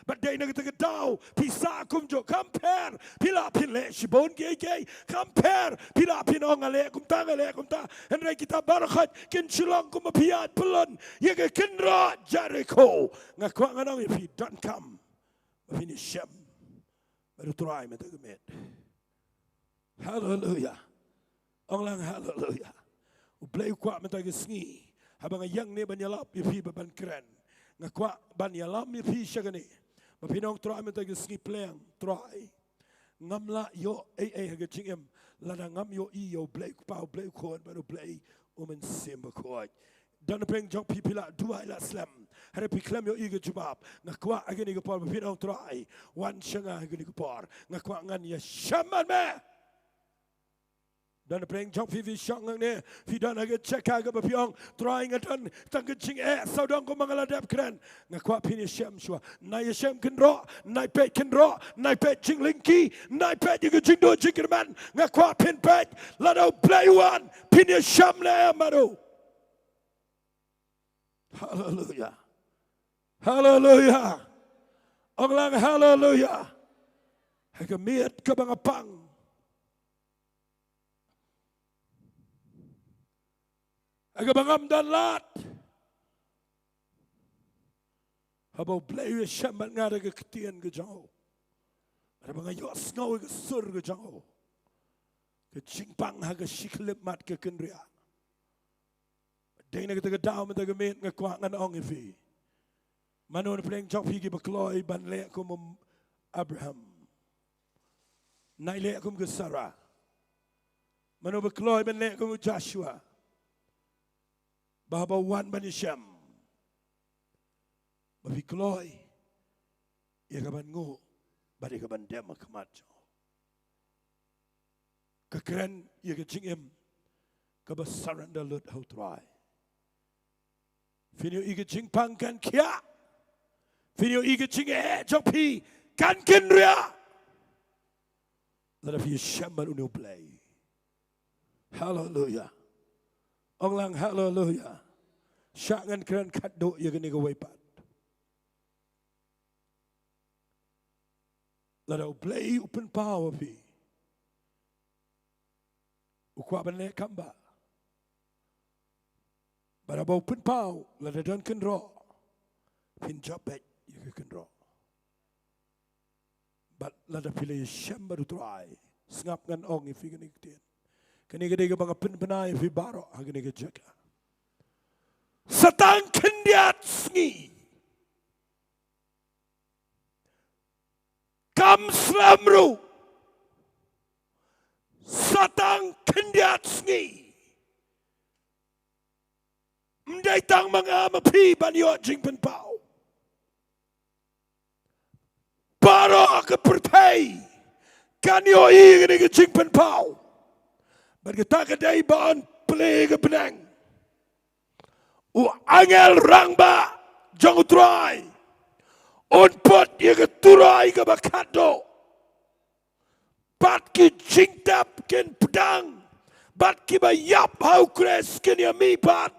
Bad dei na kata ka daw phi sah kumjuh. Kam pher phi lah phin leh shibun kiei kiei. Kam pher phi lah phin ong nga leh kumta, nga leh kumta. Hynrei kita baroh khoit kin shu long kumba phi ïaid pyllun ïa ka kynroh Jerikho. Nga kwah ngan ong ïa phi, donkam ba phin ïashem bad U Trai mynta ka miet. Haleluya. Ong lang haleluya. U Blei u kwah mynta ka sngi, haba nga ïeng ne ban ïalap ïa phi bad ban kren, nga kwah ban ïalam ïa phi sha kane. Ba phin ong, Trai, mynta ka sngi pleng, Trai, ngam lah ïoh ei ei ha ka jingim lada ngam ïohi ïa U Blei u Kpa, U Blei u Khun bad U Blei U Mynsiem Bakhuid. Don na pdeng jong phi, phi la duwai la slem, hynrei phi khlem ïohi ka jubab. Nga kwah ha kane ka por ba phin ong, Trai, wan sha nga ha kane ka por. Nga kwah ngan ïashem bad me. Don pyrshang jong phi, phi shong hangne, phi don ha ka jaka kaba phi ong, Trai nga don tang ka jingeh sawdong kumba nga la dep kren. Nga kwah phin ïashem shuwa. Nai ïashem kynroh, nai peit kynroh, nai peit jinglyngkhi, nai peit ïa ka jingduh jingkyrmen. Nga kwah phin peit, lada U Blei u wan, phin ïashem ne em bad u. Haleluya. Haleluya. Ong lang haleluya. Ha ka miet kaba nga pang, ha kaba ngam don lad, haba U Blei u ïashem bad nga da ka ktien ka jong u, haba nga ïohsngew ïa ka sur ka jong u, ka jingpang ha ka shi khyllipmat ka kynriah. Dei na kata ka daw mynta ka miet nga kwah ngan ong ïa phi, mano na pdeng jong phi kiba kloi ban leh kum u Abraham? Nai leh kum ka Sarah. Mano ba kloi ban leh kum u Joshua, ba haba u wan ban ïashem, ba phi kloi ïa ka ban nguh bad ïa ka ban dem ha khmat jong u? Ka kren ïa ka jingim kaba surrender lut ha U Trai. Phin ïohi ka jingpang kan khiah. Phin ïohi ka jingeh jong phi kan kynriah, lada phi ïashem bad une U Blei. Haleluya. Ong lang haleluya. Shah ngan kren khatduh ïa kane kawei pat. Lada U Blei u pynpaw ïa phi, u kwah ban leh kam ba, bad haba u pynpaw, lada don kynroh, phin jop beit ïa ka kynroh. Bad lada phi la ïashem bad U Trai, sngap ngan ong ïa phi kane ka ktien. Kane ka dei kaba nga pynbna ïa phi baroh ha kane ka jaka. Sa tang khyndiat sngi, kam slem ruh, sa tang khyndiat sngi. Ym dei tang ma nga ma phi ban ïoh jingpynpaw. Baroh ka pyrthei kan ïohi ïa kane ka jingpynpaw. Bad kata ka dei ba yn plie ka bneng. U angel rangbah jong U Trai un put ïa ka turoi kaba khatduh. Bad ki jingtep kin pdang, bad kiba ïap ha U Khrist kin ïamih pat.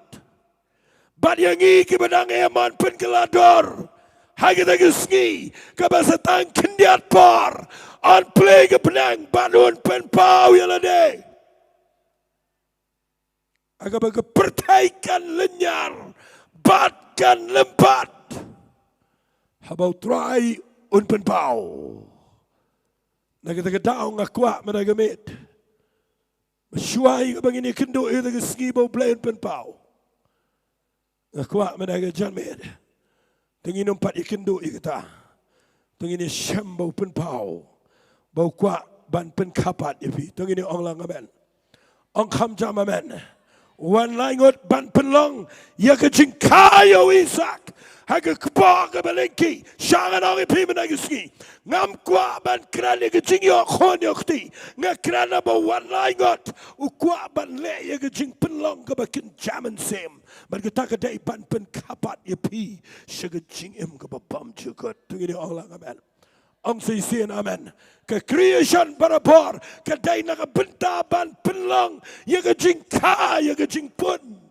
Bad ïa ngi kiba dang ïa man pynkylla dor, ha kata ka sngi kaba sa tang khyndiat por, yn plie ka bneng bad un pynpaw ïa lade. Ha kaba ka pyrthei kan lynñiar bad kan lympat, haba U Trai un pynpaw. Na kata ka daw nga kwah mynta ka miet, ba shuwa ïa kaba ngin ïakynduh ïa kata ka sngi ba U Blei un pynpaw, nga kwah mynta ka janmiet, to ngin ym pat ïakynduh ïa kata. To ngin ïashem ba u pynpaw, ba u kwah ban pynkha pat ïa phi. To ngin ïa ong lang amen. Ong kham jam amen. Wan lai ngut ban pynlong ïa ka jingkha ïa u Isak ha ka kpoh kaba lyngkhi. Shah ngan ong ïa phi mynta ka sngi, ngam kwah ban kren ïa ka jingïoh khun ïoh kti. Nga kren ba wan lai ngut u kwah ban leh ïa ka jingpynlong kaba kynja mynsiem. Bad kata ka dei ban pynkha pat ïa phi sha ka jingim kaba bymjukut. To ngin ïa ong lang amen. Ong shisien amen. Ka creation barabor ka dei na ka bynta ban pynlong ïa ka jingkha ïa ka jingpun.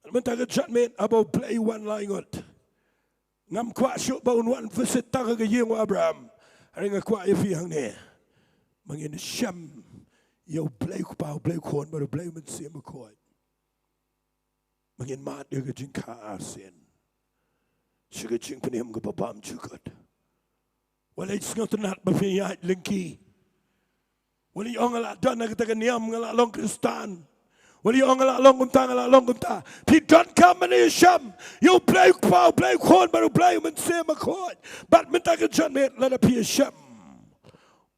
Mynta ka janmiet haba U Blei u wan lai ngut, ngam kwah shuh ba un wan visit tang ha ka ïing u Abraham. Hynrei nga kwah ïa phi hangne, ma ngin shem ïa U Blei u Kpa, U Blei u Khun bad U Blei u Mynsiem Bakhuid. Ma ngin mad ïa ka jingkha arsien sha ka jingpynim kaba bymjukut. Wat leit sngewtynnat ba phi ïaid lyngkhi. Wat leit ong nga la don ha kata ka niam, nga la long Khristan. Wat leit ong nga la long kumta, nga la long kumta. Phi donkam ban ïashem ïa U Blei u Kpa, U Blei u Khun bad U Blei u Mynsiem Bakhuid. Bad mynta ka janmiet lada phi ïashem,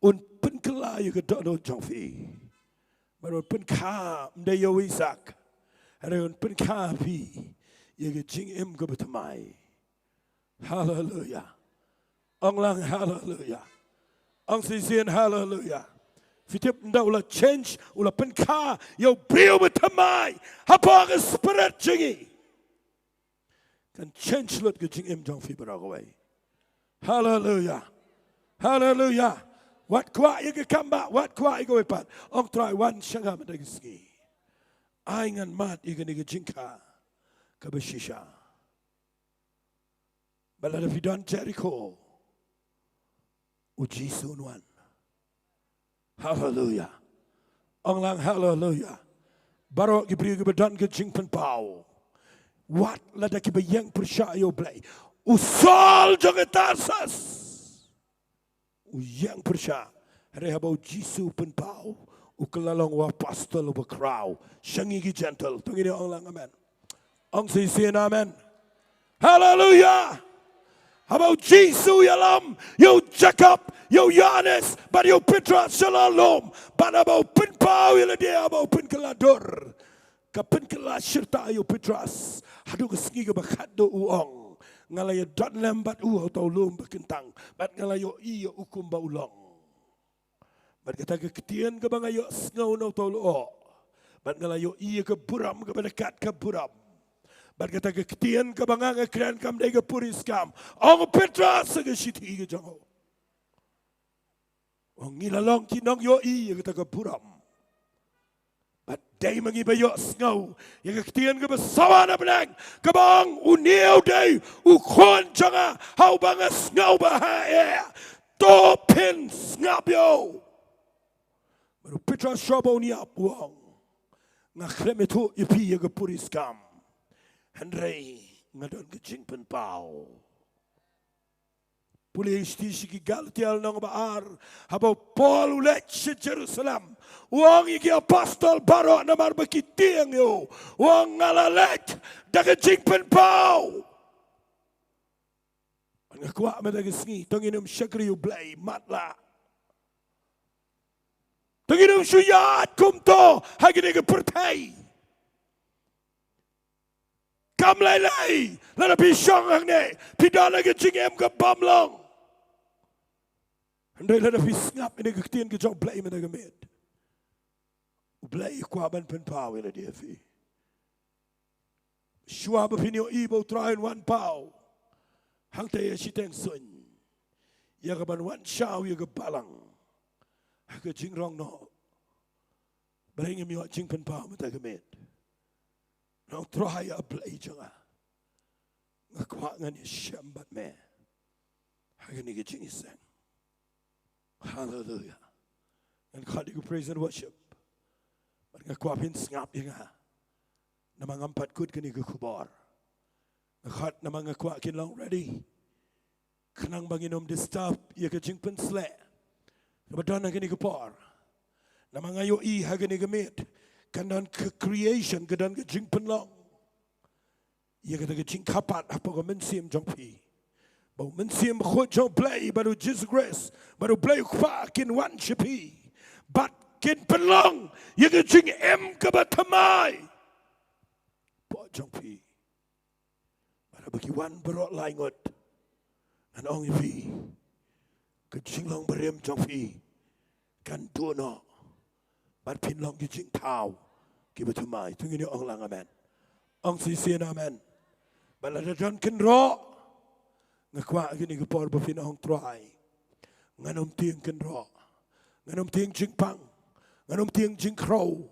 un pynkylla ïa ka dohnud jong phi. Bad un pynkha, ym dei ïa u Isak, hynrei un pynkha phi ïa ka jingim kaba thymmai. Haleluya. Ong lang haleluya. Ong shisien haleluya. Phi tip ynda u la change, u la pynkha ïa u briew ba thymmai hapoh ka spirit jong ngi, kan change lut ka jingim jong phi baroh kawei. Haleluya. Haleluya. Wat kwah ïa ka kam ba, wat kwah ïa kawei pat. Ong Trai, wan sha nga mynta ka sngi. Ai ngan mad ïa kane ka jingkha kaba shisha. Bad lada phi don Jeriko, u Jisu un wan. Haleluya. Ong lang haleluya. Baroh ki briew kiba don ka jingpynpaw, wat lada kiba ïeng pyrshah ïa U Blei. U Saul jong ka Tarsus u ïeng pyrshah. Hynrei haba u Jisu u pynpaw, u kylla long u apostol uba khraw sha ngi ki Jentil. To ngin ïa ong lang amen. Ong shisien amen. Haleluya. Haba u Jisu u ïalam ïa u Jakob, ïa u Ïoannis bad ïa u Petros sha la lum, bad haba u pynpaw ïa lade, haba u pynkylla dur, ka pynkylla shirta ïa u Petros. Haduh ka sngi kaba khatduh u ong, nga la ïadon lem bad u ha uta u lum ba kyntang, bad nga la ïohi ïa u kumba u long. Bad kata ka ktien kaba nga ïohsngew na uta u lyoh, bad nga la ïohi ïa ka burom kaba da kat ka burom. Bad kata ka ktien kaba nga nga kren kam dei ka puriskam. Ong u Petros ha ka shithi ka jong u, ong ngi la long ki nongïohi ïa kata ka burom. Bad dei ma ngi ba ïohsngew ïa ka ktien kaba sawa na bneng, kaba ong, une u dei u khun jong nga ha uba nga sngew ba ha eh. To phin sngap ïa u. Bad u Petros shuwa ba un ïap u ong, nga khlem ïathuh ïa phi ïa ka puriskam, hynrei nga don ka jingpynpaw. Pule sha ki Galatia lynnong ba ar, haba u Paul u leit sha Jerusalem, u ong ïa ki apostol baroh namar ba ki tieng ïa u, u ong nga la leit da ka jingpynpaw. Nga kwah mynta ka sngi, to ngin ym shakri U Blei matlah. To ngin ym shu ïaid kumto ha kane ka pyrthei. Kam lei lei, lada phi shong hangne, phi don ha ka jingim ka bym long. Hynrei lada phi sngap ïa ka ktien ka jong U Blei mynta ka miet, U Blei u kwah ban pynpaw ïa lade ïa phi. Shuwa ba phin ïohi ba U Trai un wan paw hangta ïa shiteng suiñ, ïa kaban wan shaw ïa ka balang ha ka jingrong noh. Balei ngim ïoh jingpynpaw mynta ka miet? Nong Trai, A Blei jong nga, nga kwah ngan ïashem bad me ha kane ka jingïaseng. Haleluya. Ngan khot ïa ka praise and worship, bad nga kwah phin sngap ïa nga. Namar ngam pat kut kane ka khubor. Nga khot namar nga kwah kin long ready. Khnang ba ngin ym disturb ïa ka jingpynsleh kaba don ha kane ka por. Namar nga ïohi ha kane ka miet kan don ka creation, ka don ka jingpynlong ïa kata ka jingkyrpad hapoh ka mynsiem jong phi, ba u Mynsiem Bakhuid jong U Blei bad U Jisu Khrist bad U Blei U Kpa kin wan sha phi bad kin pynlong ïa ka jingim kaba thymmai hapoh jong phi. Bad haba ki wan baroh lai ngut, ngan ong ïa phi, ka jinglong barim jong phi kan duh noh, bad phin long ki jingthaw kiba thymmai. To ngin ïa ong lang amen. Ong shisien amen. Bad lada don kynroh, nga kwah ha kane ka por ba phin ong, Trai, ngan ym tieng kynroh, ngan ym tieng jingpang, ngan ym tieng jingkhrew.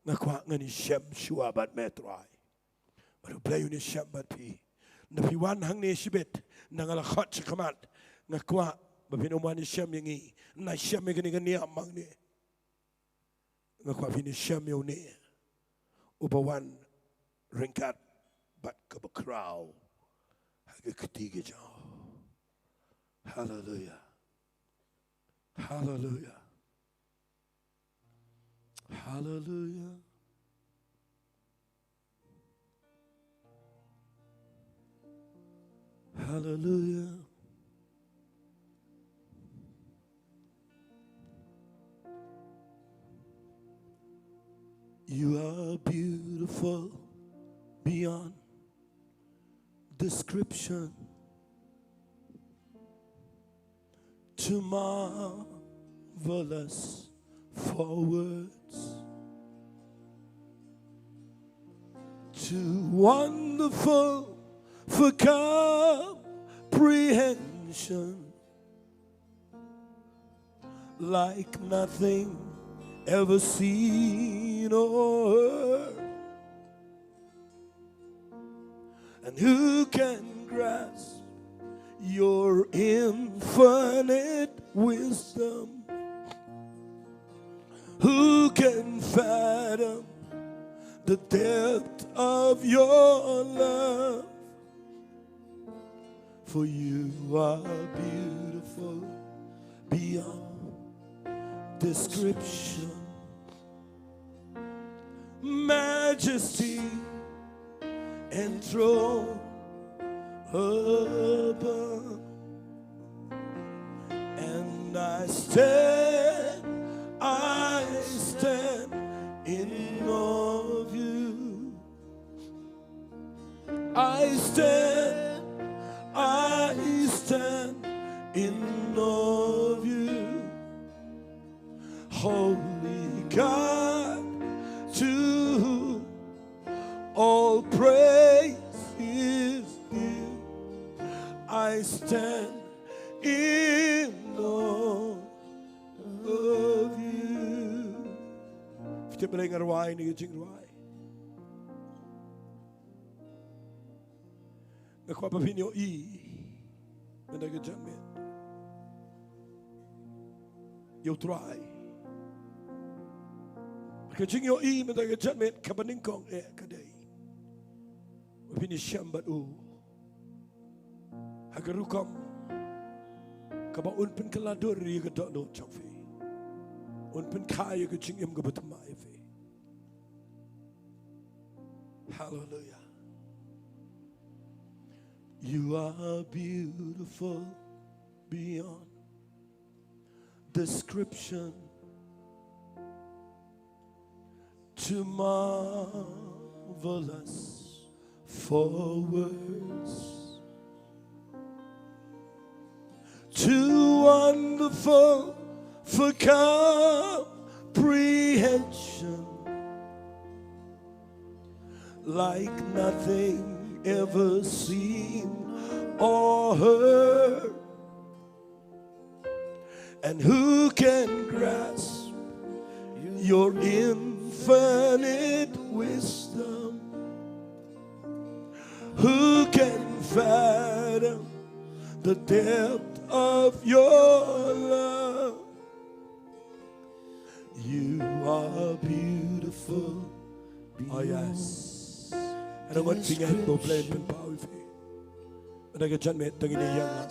Nga kwah ngan ïashem shuwa bad me, Trai. Bad U Blei un ïashem bad phi. Ynda phi wan hangne shibit, ynda nga la khot shakhmat, nga kwah ba phin ym wan ïashem ïa ngi, ïashem ïa kane ka niam hangne. Nga kwah phin ïashem ïa une uba wan ryngkat bad kaba khraw ha ka kti ka jong u. Haleluya. Haleluya. Haleluya. Haleluya. You are beautiful beyond description. Too marvelous forwards to wonderful for comprehension, like nothing ever seen or heard. And who can grasp your infinite wisdom? Who can fathom the depth of your love? For you are beautiful beyond description. Majesty enthroned above. And I stand, I stand in awe of you. I stand, I stand in awe of you. Holy God, to whom all praise is due, I stand in awe of you. Phi tip balei nga rwai ïa kane ka jingrwai? Nga kwah ba phin ïohi mynta ka janmiet ïa U Trai. Ka jingïohi mynta ka janmiet kaba nyngkong eh ka dei ba phin ïashem bad U ha ka rukom kaba Un pynkylla dur ïa ka dohnud jong phi. Un pynkha ïa ka jingim kaba thymmai ïa phi. Hallelujah. You are beautiful beyond description, too marvelous for words, too wonderful for comprehension, like nothing ever seen or heard. And who can grasp your infinite wisdom? Who can fathom the depth of your love? You are beautiful. Oh yes. Ano ngan pynïaid ba U Blei un pynpaw ïa phi. Mynta ka janmiet to ngin ïeng.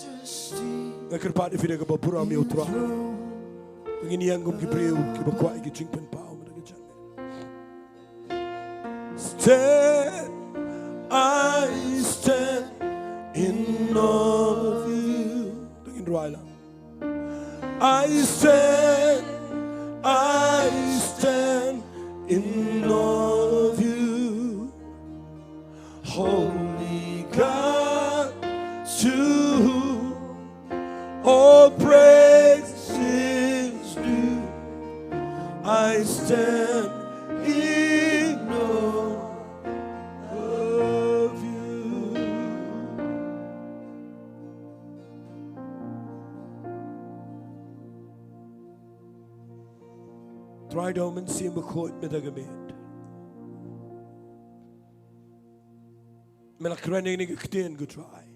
Nga kyrpad ïa phi da kaba burom ïa U Trai. To ngin ïeng kum ki briew kiba kwah ïa ka jingpynpaw mynta ka janmiet. Stand, I stand in awe of you. To ngin rwai lang. I stand, I stand in awe of you, holy God, to whom all praise is due. I stand in awe of you. Trai, da u Mynsiem Bakhuid mynta ka miet, me la kren ïa kane ka ktien, ko Trai.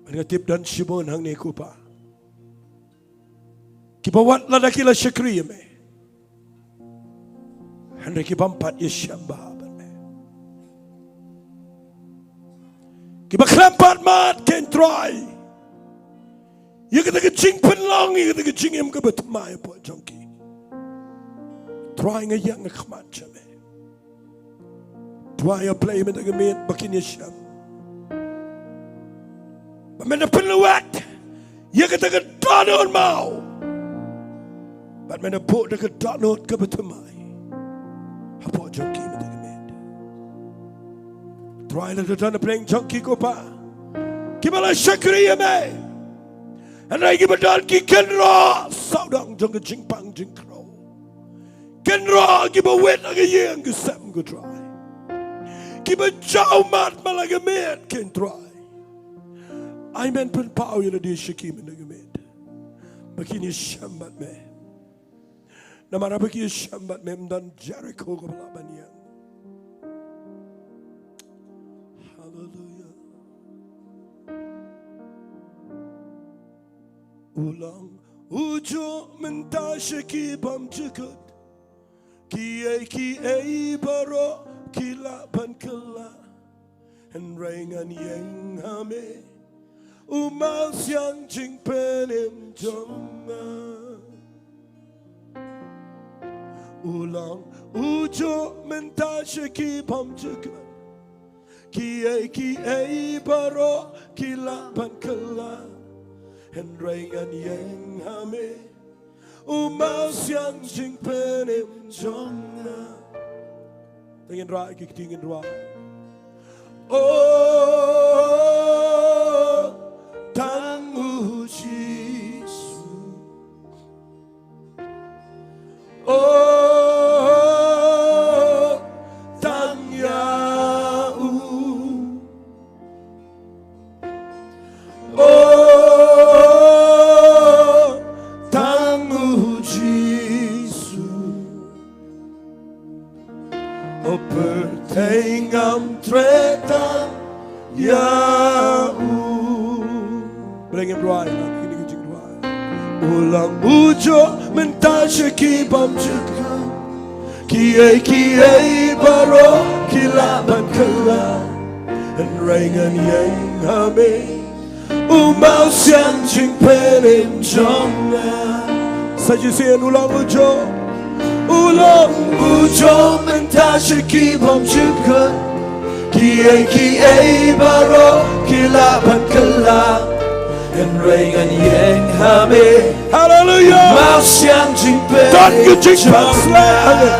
Nga tip don shibun hangne, ko Pa, kiba wat lada ki la shakri ïa me, hynrei ki bym pat ïashem bha bad me. Kiba khlem pat mad kein, Trai, ïa kata ka jingpynlong, ïa kata ka jingim kaba thymmai hapoh jong ki. Trai, nga ïeng, nga khmat sha me. Trai, ïa pynlong mynta ka miet ba kin ïashem, ba men da pynlwet ïa kata ka dohnud maw, bad men da buh da ka dohnud kaba thymmai hapoh jong ki mynta ka miet. Trai, lada don na pdeng jong ki, ko Pa, kiba la shakri ïa me, Hynrei kiba don ki kynroh sawdong jong ka jingpang jingkhrew, kynroh kiba wit ha ka ïing ka sem, ko Trai, kiba jaw mat man la ka miet, ko Trai, ai men pynpaw ïa lade sha ki mynta ka miet, ba kin ïashem bad me. Namar haba ki ïashem bad me, ym don Jeriko kaba lah ban ïeng. Haleluya. U long u juh mynta sha ki bymjukut. Kiei kiei baroh ki lah ban kylla. Hynrei ngan ïeng ha me, u mawsiang jingpynim jong nga. U long u juh mynta sha ki bymjukut. Kiei kiei baroh ki lah ban kylla. Hynrei ngan ïeng ha me, u mawsiang jingpynim jong nga. Te ngin rwai ki kti, ngin rwai. O, tang u Jisu. O, tang ïa u. O, tang u Jisu. O pyrthei ngam treh tang ïa u. Bring him right up, kine ki jingrwai. U long u juh mynta sha ki bymjukut. Kiei kiei baroh ki lah ban kylla. Hynrei ngan ïeng ha me, u mawsiang jingpynim jong nga. Sa shisien, u long u juh. U long u juh mynta sha ki bymjukut. Kiei kiei baroh ki lah ban kylla. Hynrei ngan ïeng ha me. Haleluya. Mawsiang jingpynim. Don ka jingpang shleh ha ngi,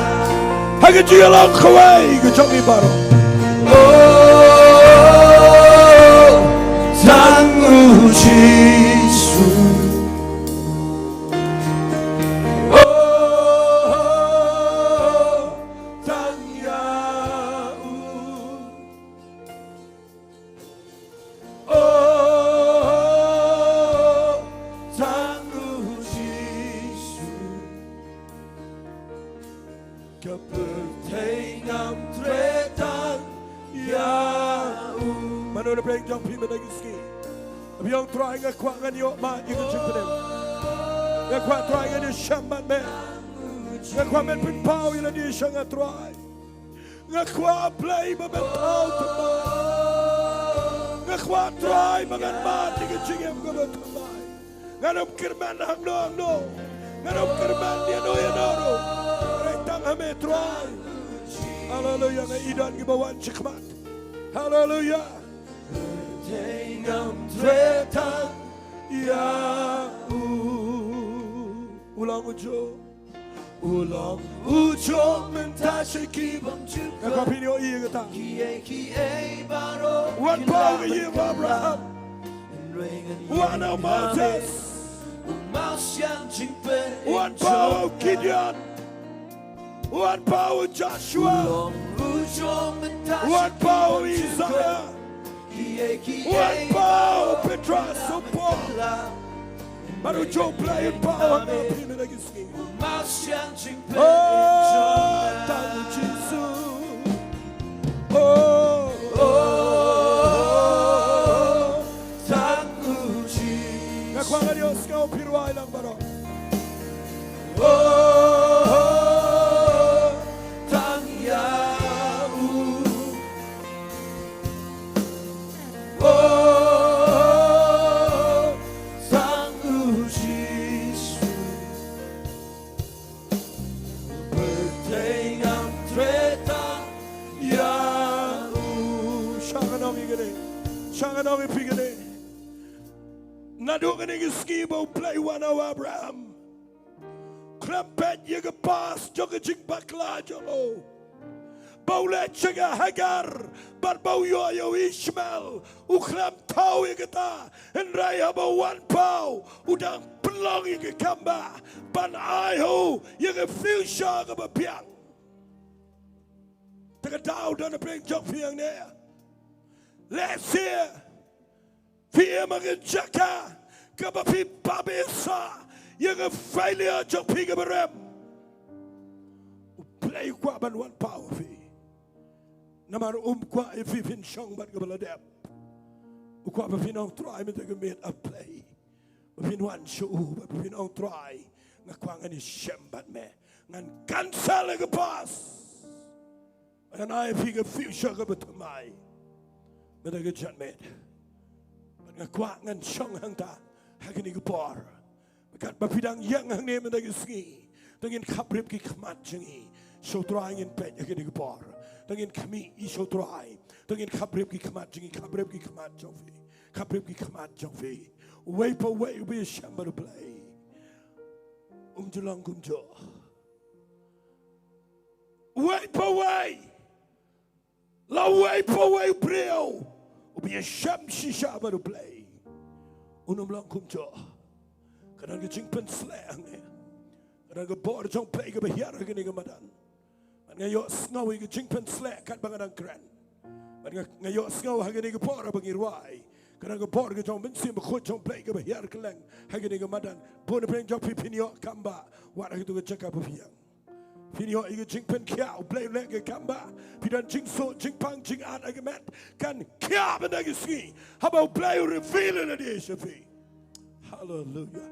ha ka jingïalang kawei ka jong ngi baroh. O, tang u Jisu. O, tang ïa u. O, tang u Jisu. Ka pyrthei ngam treh tang ïa u. Mano na pdeng jong phi mynta ka sngi? Ïa u Trai, nga kwah ngan ïoh ma ïa ka jingpynim. Nga kwah Trai ngan ïashem bad me. Nga kwah men pynpaw ïa lade sha nga Trai. Nga kwah Blei ba men thaw thymmai. Nga kwah Trai ba ngan mad ïa ka jingim kaba thymmai. Ngan ym kyrmen hangno hangno. Ngan ym kyrmen ïano ïano ruh. Hynrei tang ha me Trai. Haleluya, nga i don kiba wan shakhmat. Haleluya. Te ngam treh tang ïa u. U long u juh. U long u juh mynta sha ki bymjukut. Nga kwah phin ïohi ïa kata. Kiei kiei baroh. Wan paw ha ka ïing u Abraham. Wan ha u Moses. Wan paw ha u Gideon. Wan paw ha u Joshua. Wan paw ha u Isaiah. Wan paw ha u Petros, u Paul. Bad u juh Blei un paw ha nga, phi mynta ka sngi. Oh, tang u Jisu. Oh, oh, tang u Jisu. Nga kwah ngan ïohsngew phi rwai lang baroh. Oh, tang ïa u. Oh, tang u Jisu. Pyrthei ngam treh tang ïa u. Shang ngan ong ïa kane. Shang ngan ong ïa phi kane. Naduh kane ka sngi ba U Blei u wan ha u Abraham, khlem peit ïa ka past jong ka jingbakla jong u, ba u leit sha ka Hagar bad ba u ïoh ïa u Ishmael, u khlem thaw ïa kata, hynrei haba u wan paw u dang pynlong ïa ka kamba ban ai ha u ïa ka future kaba biang. Te ka daw don ha pdeng jong phi hangne. Lehse phi im ha ka jaka kaba phi pynbisa ïa ka failure jong phi kaba rem. U Blei u kwah ban wan paw ïa phi. Namar um kwah ïa phi phin shong bad kaba la dep. U kwah ba phin ong, Trai, mynta ka miet A Blei, ba phin wan sha u, ba phin ong, Trai, nga kwah ngan ïashem bad me. Ngan cancel ïa ka past. Ngan ai ïa phi ka future kaba thymmai mynta ka janmiet. Bad nga kwah ngan shong hangta ha kane ka por. Katba phi dang ïeng hangne mynta ka sngi, to ngin khapbrip ki khmat jong ngi sha u Trai, ngin peit ha kane ka por. To ngin khmih ïa sha u Trai. To ngin khapbrip ki khmat jong ngi, khapbrip ki khmat jong phi, khapbrip ki khmat jong phi. Uwei pa uwei uba ïashem bad U Blei, um ju long kumjuh. Uwei pa uwei, la uwei pa uwei u briew uba ïashem shisha bad U Blei, un ym long kumjuh. Ka don ka jingpynsleh hangne. Ka don ka bor jong U Blei kaba hiar ha kane ka madan. Bad nga ïohsngew ïa ka jingpynsleh katba nga dang kren. Bad nga, nga ïohsngew ha kane ka por ba ngi rwai, ka don ka bor ka jong U Mynsiem Bakhuid jong U Blei kaba hiar kylleng ha kane ka madan. Bun na pdeng jong phi phin ïoh kamba wat ha katu ka jaka ba phi ïeng. Phin ïoh ïa ka jingpynkhiah, U Blei u leh ka kamba. Phi don jingsuk, jingpang, jingat ha ka met, kan khiah mynta ka sngi haba U Blei u reveal ïa lade sha phi. Haleluia.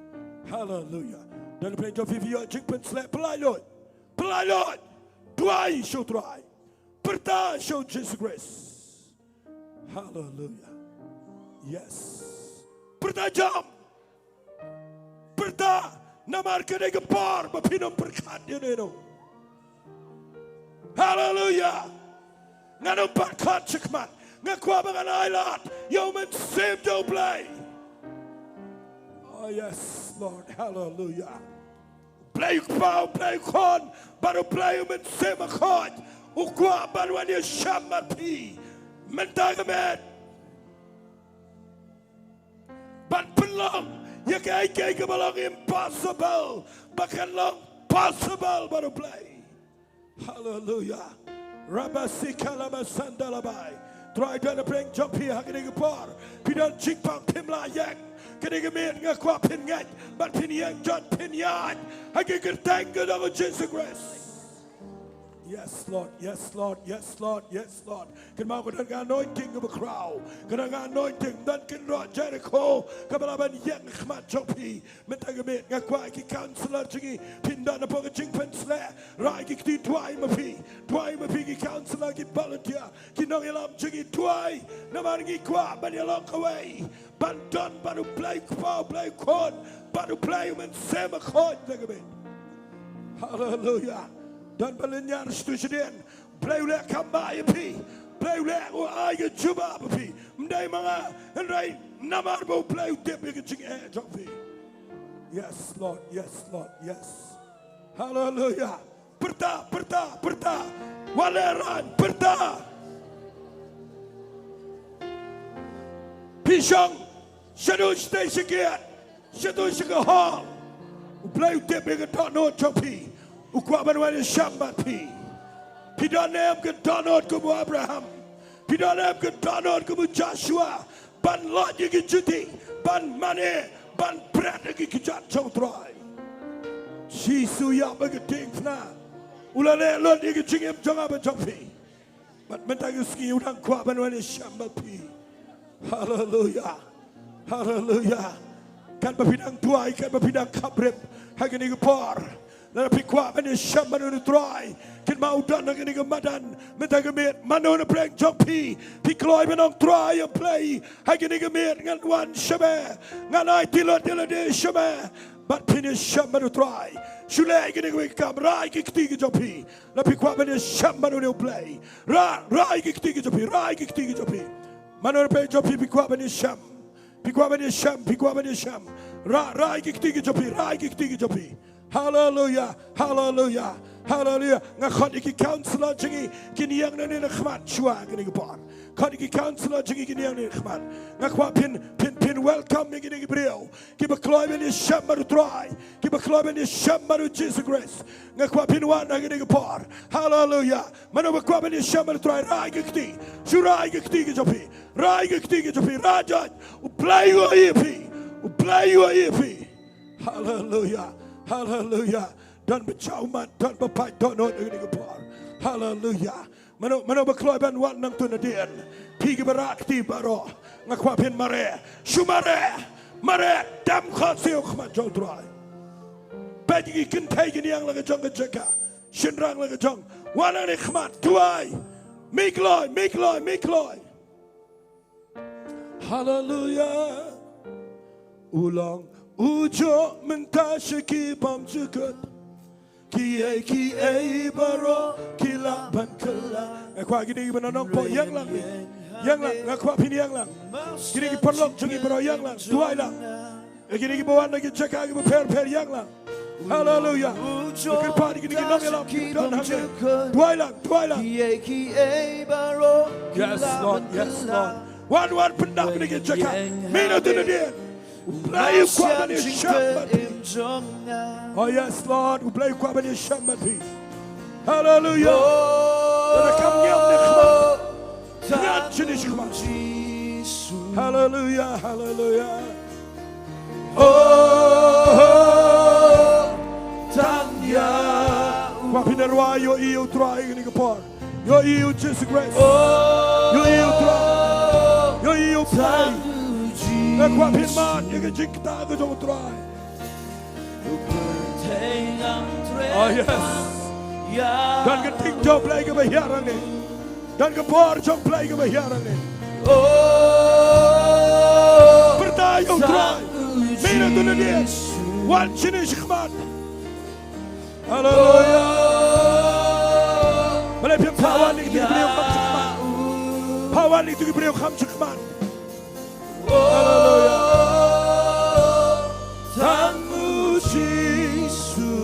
Haleluia. Don na pdeng jong phi phi ïoh jingpynsleh, pynlait lut. Pynlait lut. Duwai sha u Trai. Pyrta sha u Jisu Khrist. Haleluia. Yes. Pyrta jam. Pyrta, namar kane ka por ba phin ym pyrkhat ïa no no. Haleluia. Ngan ym pat khot shakhmat. Nga kwah ba ngan ailad ïa u Mynsiem jong U Blei. Oh yes, Lord. Haleluia. Blei u Kpa, Blei u Khun bad U Blei u Mynsiem Bakhuid, u kwah ban wan ïashem bad phi mynta ka miet. Ban pynlong ïa kaei kaei kaba long impossible ba kan long possible bad U Blei. Haleluia. Rabasika lama sandalabai. Trai, don na pdeng jong phi ha kane ka por. Phi don jingpang phim lah ïeng. Kane ka miet nga kwah phin ngeit bad phin ïeng jot, phin ïaid ha ka kyrteng ka jong u Jisu Khrist. Yes Lord, yes Lord, yes Lord, yes Lord. Kynmaw ka don ka anointing kaba khraw. Ka don ka anointing, don kynroh Jerikho kaba lah ban ïeng ha khmat jong phi. Mynta ka miet nga kwah ki counselor jong ngi, phin don hapoh ka jingpynsleh. Rai ki kti, duwai ma phi. Duwai ma phi ki counselor, ki volunteer, ki nongïalam jong ngi, duwai. Namar ngi kwah ban ïalong kawei, ban don bad U Blei u Kpa, U Blei u Khun bad U Blei u Mynsiem Bakhuid mynta ka miet. Haleluia. Don ba lynñiar shatu shadien. Blei u leh kamba ïa phi. Blei u leh, u ai ka jubab ïa phi. Ym dei ma nga, hynrei namar ba U Blei u tip ïa ka jingeh jong phi. Yes Lord, yes Lord, yes. Haleluia. Pyrta, pyrta, pyrta. Wat lehrain, pyrta. Phi shong shaduh shatei shakhmat, shaduh sha ka hall. U Blei u tip ïa ka dohnud jong phi. U kwah ban wan ïashem bad phi. Phi don em ka dohnud kum u Abraham? Phi don em ka dohnud kum u Joshua ban lait ïa ki juti, ban mane, ban bret ïa ki kjat jong U Trai? Jisu ïap ha ka diengphna. U la leh lut ïa ka jingim jong nga bad jong phi. Bad mynta ka sngi u dang kwah ban wan ïashem bad phi. Haleluia. Haleluia. Katba phi dang duwai, katba phi dang khapbrip ha kane ka por, lada phi kwah ban ïashem bad U Trai, kynmaw u don ha kane ka madan mynta ka miet. Mano na pdeng jong phi, phi kloi ban ong, Trai, ïa Blei, ha kane ka miet ngan wan sha me, ngan aiti lut ïa lade sha me. Bad phin ïashem bad U Trai. Shu leh ïa kane kawei ka kam, rah ïa ki kti ki jong phi. Lada phi kwah ban ïashem bad une U Blei, rah, rah ïa ki kti ki jong phi, rah ïa ki kti ki jong phi. Mano na pdeng jong phi phi kwah ban ïashem? Phi kwah ban ïashem, phi kwah ban ïashem? Rah, rah ïa ki kti ki jong phi, rah ïa ki kti ki jong phi. Haleluia, haleluia. Haleluya. Nga khot ïa ki counselor jong ngi kin ïeng nangne na khmat shuwa kane ka por. Khot ïa ki counselor jong ngi kin ïeng nangne na khmat. Nga kwah phin, phin, phin welcome ïa kine ki briew kiba kloi ban ïashem bad u Trai, kiba kloi ban ïashem bad u Jisu Khrist. Nga kwah phin wan ha kane ka por. Haleluya. Mano ba kwah ban ïashem bad u Trai, rai ka kti. Shu rai ka kti ka jong phi. Rai ka kti ka jong phi. Rai jait. U Blei u ïohi ïa phi. U Blei u ïohi ïa phi. Haleluya. Haleluya. Don ba jaw mat, don ba pait dohnud ha kane ka por. Haleluya. Mano, mano ba kloi ban wan nangtu nadien? Phi kiba rah kti baroh, nga kwah phin mareh. Shu mareh. Mareh. Dem khohsiew khmat jong u Trai. Peit ki kynthei kin ïeng la ka jong ka jaka. Shynrang la ka jong. Wan nangne khmat, duwai. Mih kloi, mih kloi, mih kloi. Haleluya. U long u juh mynta sha ki bymjukut. Kiei kiei baroh ki lah ban kylla. Nga kwah kine kiba na nongpoh ïeng lang. Ïeng lang, nga kwah phin ïeng lang. Kine ki paralok jong ngi baroh ïeng lang. Duwai lang. Kine kiba wan na ki jaka kiba pher pher, ïeng lang. Haleluya. Nga kyrpad ïa kine ki nongïalam kiba don hangne. Duwai lang, duwai lang. Yes, Lord, yes, Lord. Wan, wan, pyndap ïa kine ki jaka. Mih na tu nadien. U Blei u kwah ban ïashem bad phi. Oh yes, Lord, u Blei u kwah ban ïashem bad phi. Haleluya. Lada kam ñiam ne khmat, ñiad shane shakhmat. Haleluya, haleluya. Oh, tang ïa u. Kwah phin da rwai, ïohi ïa u Trai kane ka por. Ïohi ïa u Jisu Khrist. Ïohi ïa u Trai. Ïohi ïa u Blei. Nga kwah phin mad ïa ka jingktah ka jong u Trai. Oh yes. Don ka ktien jong u Blei kaba hiar hangne. Don ka bor jong u Blei kaba hiar hangne. Pyrta ïa u Trai. Mih na tu nadien. Wan shane shakhmat. Haleluya. Balei phim phah wan ïa kito ki briew kham shakhmat? Phah wan ïa kito ki briew kham shakhmat. Haleluya. Tang u Jisu.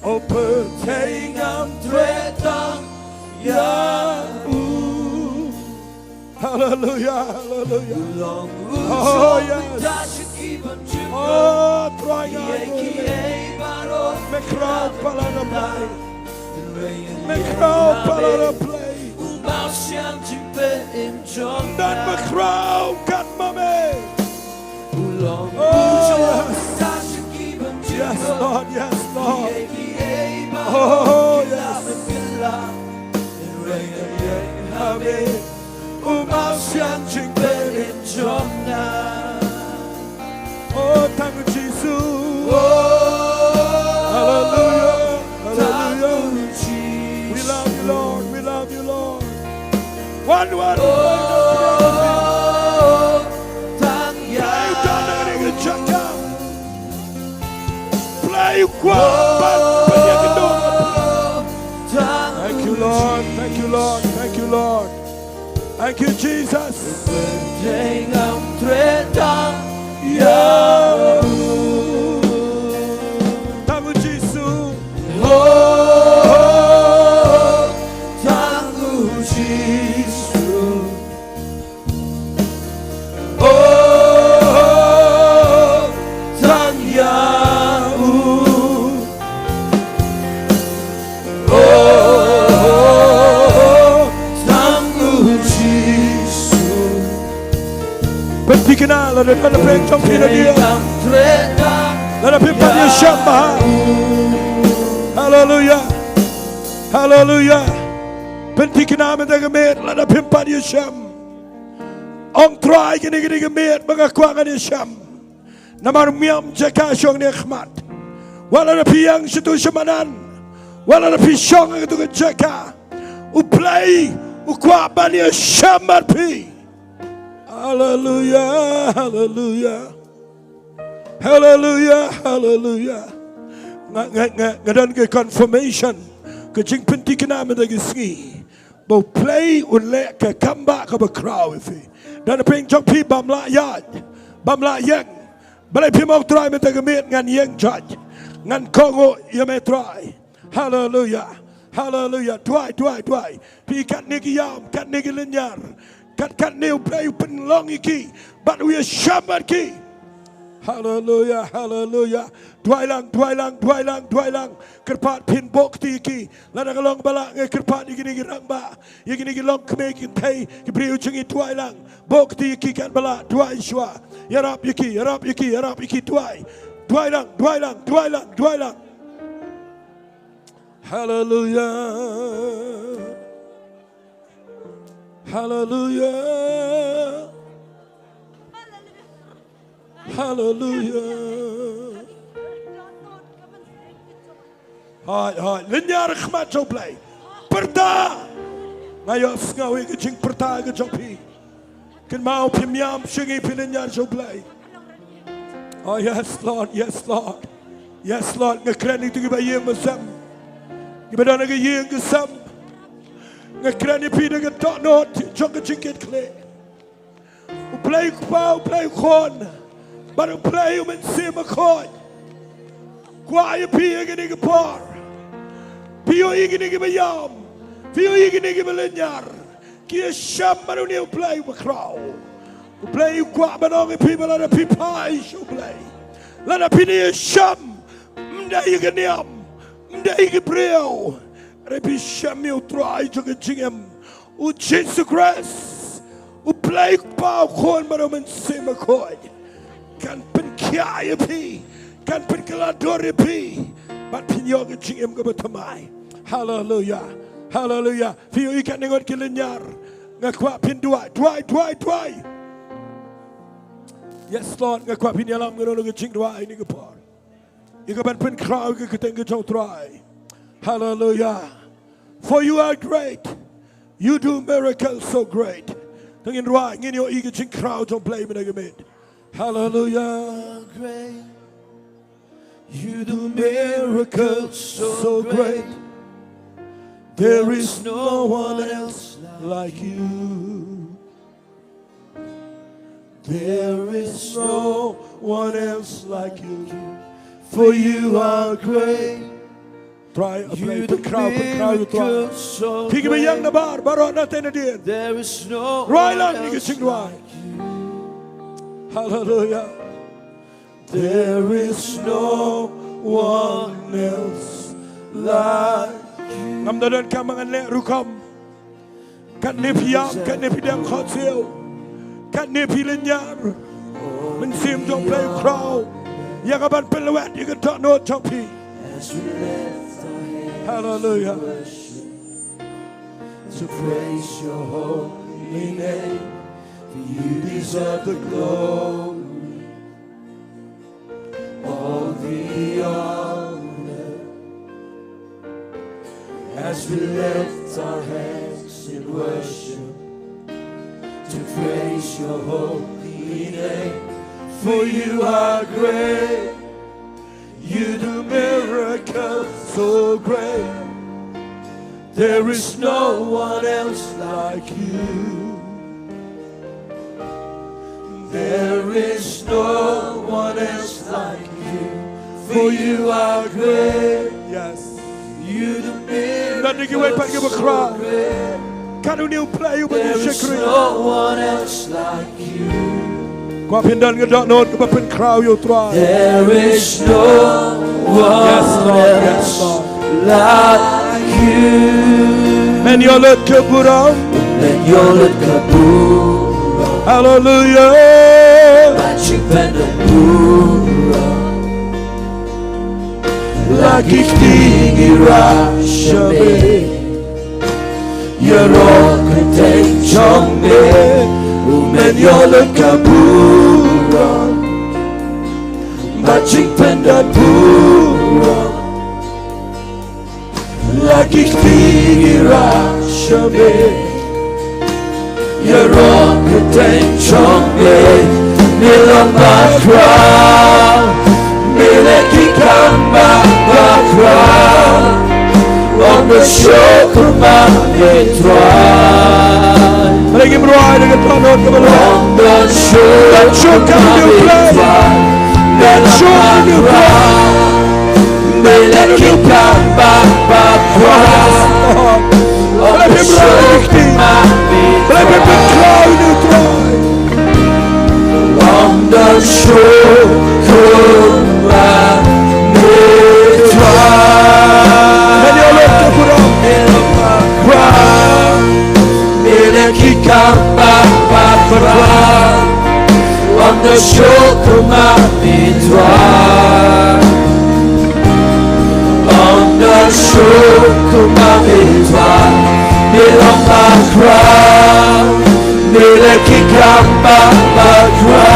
O pyrthei ngam treh tang ïa u. Haleluya, haleluya. Oh yes. Oh Trai, nga ai nguh ïa me. Me khraw palat, O Blei. Me khraw palat, O Blei. Don ba khraw kat ma me. Oh yes. Yes Lord, yes Lord. Oh yes. U Mawsiang jingpynim jong nga. Oh, thank you, Jesus. Oh, hallelujah, hallelujah. Thank you, Jesus. We love you, Lord. We love you, Lord. One, one. Oh, thank you. Play you kwa, but, but you can do it. Thank you, Lord. Thank you, Lord. Thank you, Lord. Thank you, Jesus. Tang u Jisu. Oh, tang u Jisu. Oh, tang ïa u. Oh, tang u Jisu. Pynthikna lada don na pdeng jong phi na dia. Lada phim pat ïashem bha. Haleluya. Haleluya. Pynthikna mynta ka miet lada phim pat ïashem. Ong Trai, kine, kine ki miet ba nga kwah ngan ïashem. Namar ym ïam jaka shong ne khmat. Wat lada phi ïeng shatu shamanan, wat lada phi shong ha katu ka jaka, U Blei u kwah ban ïashem bad phi. Haleluya, haleluya. Haleluya, haleluya. Nga, nga, nga, nga don ka confirmation, ka jingpynthikna mynta ka sngi. Ba U Blei un leh ka kam ba kaba khraw ïa phi. Don na pdeng jong phi bym lah ïaid, bym lah ïeng. Balei phim ong Trai mynta ka miet ngan ïeng jait? Ngan kohnguh ïa me Trai. Haleluya. Haleluya. Duwai, duwai, duwai. Phi katne ki ïam, katne ki lynñiar. Kat, katne U Blei u pynlong ïa ki. Bad u ïashem bad ki. Haleluya, haleluya. Duwai lang, duwai lang, duwai lang, duwai lang. Kyrpad phin buh kti ïa ki. Lada ka long ba lah, nga kyrpad ïa kine ki rangbah, ïa kine ki longkmie ki kynthei, ki briew jong ngi, duwai lang. Buh kti ïa ki katba lah, duwai shuwa. Ïarap ïa ki, ïarap ïa ki, ïarap ïa ki, duwai. Duwai lang, duwai lang, duwai lang, duwai lang. Haleluya. Haleluya. Haleluya. Hooid, hooid. Lynñiar ha khmat jong U Blei. Pyrta. Nga ïohsngew ïa ka jingpyrta ka jong phi. Kynmaw phim ïam sha ngi, phi lynñiar jong U Blei. Oh, yes, Lord, yes, Lord. Yes, Lord, nga kren ïa kito kiba ïeng ba sem. Kiba don ha ka ïing ka sem. Nga kren ïa phi da ka dohnud jong ka jingkitkhlieh. U Blei U Kpa, U Blei U Khun, bad U Blei U Mynsiem Bakhuid. Kwah ïa phi ha kane ka por. Phi ïohi kine kiba ïam. Phi ïohi kine kiba lynñiar. Ki ïashem bad une U Blei uba khraw. U Blei u kwah ban ong ïa phi ba lada phi phai sha U Blei, lada phi ïashem, ym dei ïa ka niam, ym dei ïa ki briew, hynrei phi shem ïa U Trai jong ka jingim, U Jisu Khrist. U Blei U Kpa, U Khun bad U Mynsiem Bakhuid kan pynkhiah ïa phi, kan pynkylla dur ïa phi, bad phin ïoh ka jingim kaba thymmai. Haleluya. Haleluya. Phi ïohi katne ngut ki lynñiar. Nga kwah phin duwai, duwai, duwai, duwai. Yes, Lord, nga kwah phin ïalam ngi ruh ka jingduwai ha kane ka por. Ïa kaban pynkhraw ïa ka kyrteng ka jong U Trai. Haleluya. For you are great. You do miracles so great. Te ngin duwai, ngin ïohi ka jingkhraw jong U Blei mynta ka miet. Haleluya. Great. You do miracles so great. There is no one else like you. There is no one else like you. For you are great. Trai, a Blei, pynkhraw, pynkhraw ïa U Trai. Phi kiba ïeng nabar baroh na tei na dien. Rwai lang ïa ka jingduwai. Haleluya. There is no one else like you. Ngam da donkam ba ngan leh rukom. Katne phi ïam, katne phi dem khohsiew, katne phi lynñiar, Mynsiem jong U Blei u khraw ïa kaban pynlwet ïa ka dohnud jong phi. Haleluya. To praise your holy name, for you deserve the glory, all the honor. As we lift our hands in worship to praise your holy name, for you are great. You do miracles so great. There is no one else like you. There is no one else like you. For you are great. Yes. You do miracles so great. Don ïa kiwei pat kiba khraw. Kat une U Blei uba ngi shakri. There is no one else like you. Kwah phin don ka dohnud kaba pynkhraw ïa U Trai. There is no one else like you. Yes, Lord. Men ïoh lut ka burom. Men ïoh lut ka burom. Hallelujah. Ba jingpyndonkam burom. La ki kti ngi ruh sha me. Ïaroh kyrteng jong me, u men ïoh lut ka burom, ba jingpyndonkam burom. La ki kti ngi ruh sha me. Ïaroh kyrteng jong me, me long bakhraw, me leh ki kam bakhraw. Ong ba shuh kumba me Trai. Balei ngim rwai da ka dohnud kaba long? Ong ba shuh kumba me Trai. Ba shuh kumba me Trai. Blei, pynkhraw ïa u Trai. Ong don shuh kumba me Trai. Kan ïa lok ka pura. Me leh ki kam ba ba pra. Ong don shuh kumba me Trai. Ong don shuh kumba me Trai. Me long ba pra. Me leh ki kam ba ba pra.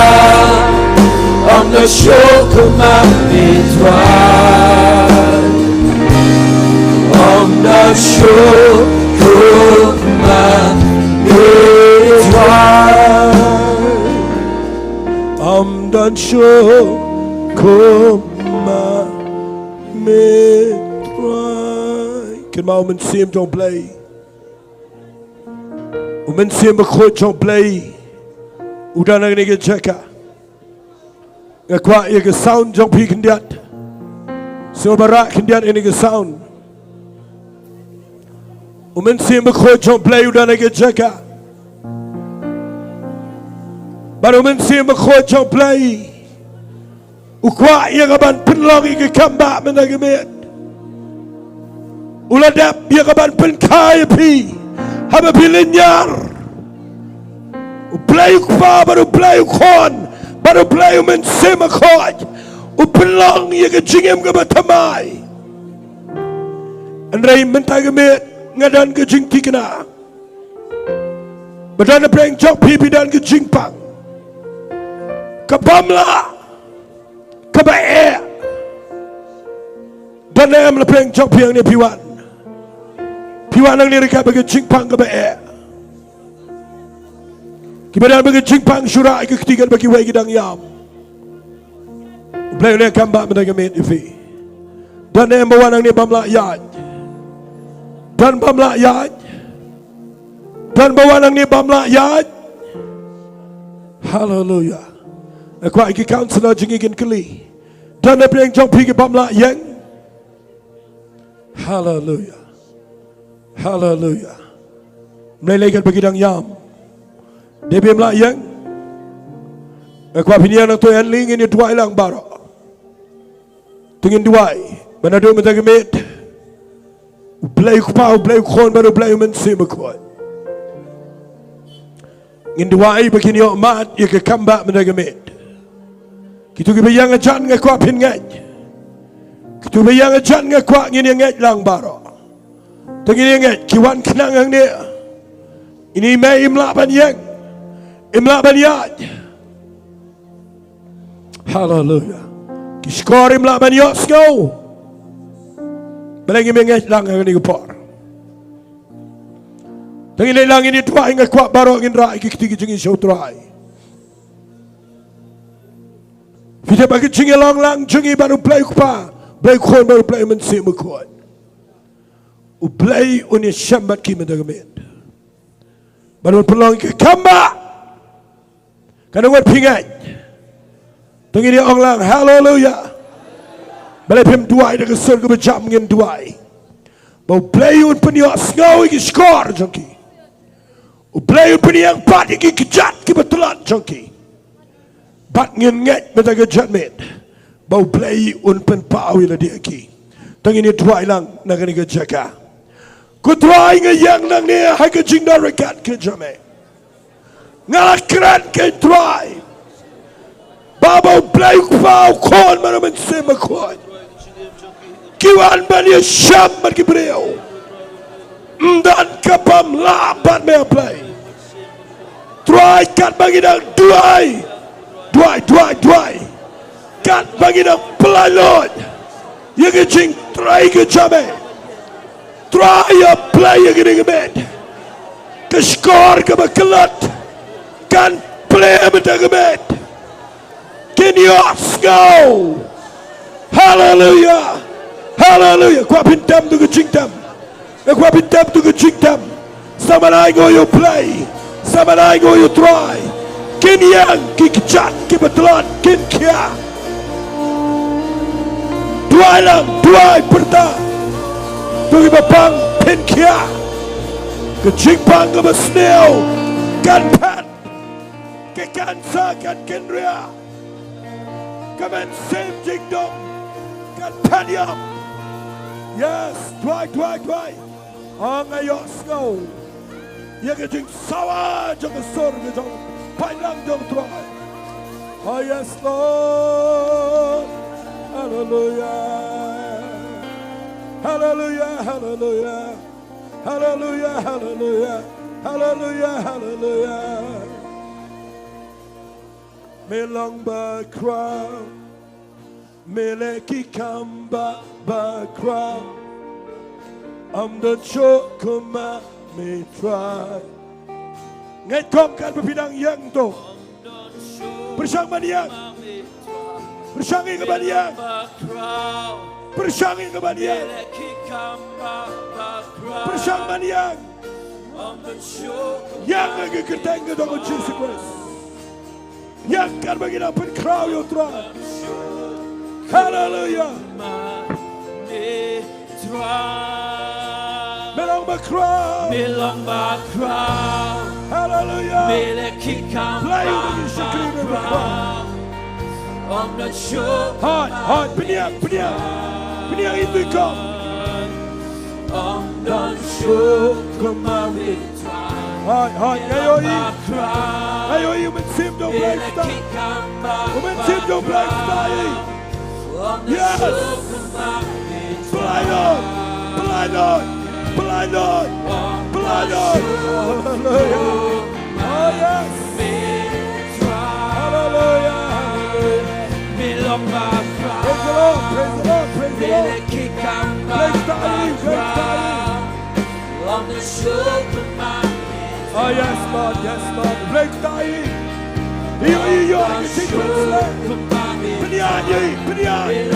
Ong don shuh kumba me Trai. Ong don shuh kumba me Trai. Ong don shuh kumba me Trai. Kynmaw u Mynsiem jong Blei. U Mynsiem Bakhuid jong Blei u don ha kane ka jaka. Nga kwah ïa ka sound jong phi khyndiat. Sngewbha rah khyndiat ïa kane ka sound. U Mynsiem Bakhuid jong Blei u don ha kane ka jaka. Bad u Mynsiem Bakhuid jong Blei u kwah ïa ka ban pynlong ïa ka kam ba mynta ka miet. U la dep ïa ka ban pynkha ïa phi haba phi lynñiar. U Blei u Kpa bad u Blei u Khun bad u Blei u Mynsiem Bakhuid u pynlong ïa ka jingim kaba thymmai. Hynrei mynta ka miet nga don ka jingthikna ba don na pdeng jong phi, phi don ka jingpang kaba ym lah, kaba eh. Don ne em na pdeng jong phi hangne phi wan? Phi wan hangne ryngkat bad ka jingpang kaba eh? Kiba don bad ka jingpang shu rah ïa ka kti katba kiwei ki dang ïam. U Blei u leh kam ba mynta ka miet ïa phi. Don ne em ba wan hangne bym lah ïaid? Don bym lah ïaid? Don ba wan hangne bym lah ïaid? Haleluya. Nga kwah ïa ki counselor jong ngi kin kylli. Don na pdeng jong phi ki bym lah ïeng? Haleluya. Haleluya. Ym lei lei katba ki dang ïam. Dei ba ym lah ïeng? Nga kwah phin ïeng nangta, ngin ïa duwai lang baroh. Te ngin duwai ba naduh mynta ka miet U Blei U Kpa, U Blei U Khun bad U Blei U Mynsiem Bakhuid, ngin duwai ba kin ïoh mad ïa ka kam ba mynta ka miet. Kito kiba ïeng hajan nga kwah phin ngeit. Kito kiba ïeng hajan nga kwah ngin ïa ngeit lang baroh. Te ngin ïa ngeit, ki wan khnang hangne. Ine i mei im lah ban ïeng, im lah ban ïaid. Haleluya. Ki shkor im lah ban ïohsngew. Balei ngim ïa ngeit lang ha kane ka por? Te ngin leit lang, ngin ïa duwai, nga kwah baroh ngin rah ïa ki kti ki jong ngi sha U Trai. Phi tip ba ka jingïalong lang jong ngi bad U Blei U Kpa, Blei U Khun bad U Blei U Mynsiem Bakhuid, U Blei un ïashem bad ki mynta ka miet. Bad un pynlong ïa ka kam ba, kan ong wat phi ngeit. Te ngin ïa ong lang, haleluya. Balei phim duwai da ka sur kaba jam? Ngin duwai ba U Blei un pynïohsngew ïa ki shkor jong ki. U Blei un pynïeng pat ïa ki kjat kiba tlot jong ki. Bad ngin ngeit mynta ka janmiet ba U Blei un pynpaw ïa lade ïa ki. Te ngin ïa duwai lang na kane ka jaka. Ko Trai, nga ïeng nangne ha ka jingdon ryngkat ka jong me. Nga la kren, ko Trai, ba, ba U Blei U Kpa, U Khun bad U Mynsiem Bakhuid ki wan ban ïashem bad ki briew. Ym don kaba ym lah bad me, A Blei. Trai, katba ngi dang duwai, duwai, duwai, duwai, katba ngi dang pynlait luid ïa ka jingtrei ka jong me, Trai, A Blei, ïa kane ka miet ka shkor kaba khlad kan plie mynta ka miet. Kin ïohsngew. Haleluya. Haleluya. Kwah phin tem tu ka jingtem. Nga kwah phin tem tu ka jingtem. Sa man ai nguh ïa U Blei, sa man ai nguh ïa U Trai. Kin ïeng ki kjat kiba tlot, kin khia. Duwai lang, duwai pyrta. To kiba pang phin khia. Ka jingpang kaba sniew kan phet. Ka cancer kan kynriah. Ka mynsiem jingdum kan phet ïap. Yes, duwai, duwai, duwai. Ong nga ïohsngew ïa ka jingsawa jong ka sur ka jong pailang jong Trai. Oh yes, Lord. Hallelujah. Hallelujah, hallelujah. Hallelujah, hallelujah. Hallelujah, hallelujah. Hallelujah. Me long bakhraw. Me leh ki kam ba, bakhraw. Ym don shuh kumba me Trai. Ngeit kong katba phi dang ïeng to. Pyrshang ban ïeng. Pyrshang ïa ka ban ïeng. Pyrshang ïa ka ban ïeng. Pyrshang ban ïeng. Ïeng ha ka kyrteng ka jong u Jisu Khrist. Ïa katba ngi dang pynkhraw ïa u Trai. Haleluya. Me long bakhraw. Me long bakhraw. Haleluya. Me leh ki kam bakhraw. Hooid, hooid, pynïeng, pynïeng. Pynïeng ïa u Trai. Hooid, hooid, nga ïohi. Nga ïohi u Mynsiem jong u Blei u stai. U Mynsiem jong u Blei u stai. Yes. Pynlait noh. Pynlait noh. Pynlait noh. Pynlait noh. Haleluya. Oh, yes. Haleluya. Haleluya. Praise the Lord. Praise the Lord. Praise the Lord. Blei u stai. Blei u stai. Oh, yes, Lord, yes, Lord. Blei u stai. Ïoh, ïoh, ïoh, ka jingpynshlur. Pynïaid, pynïaid.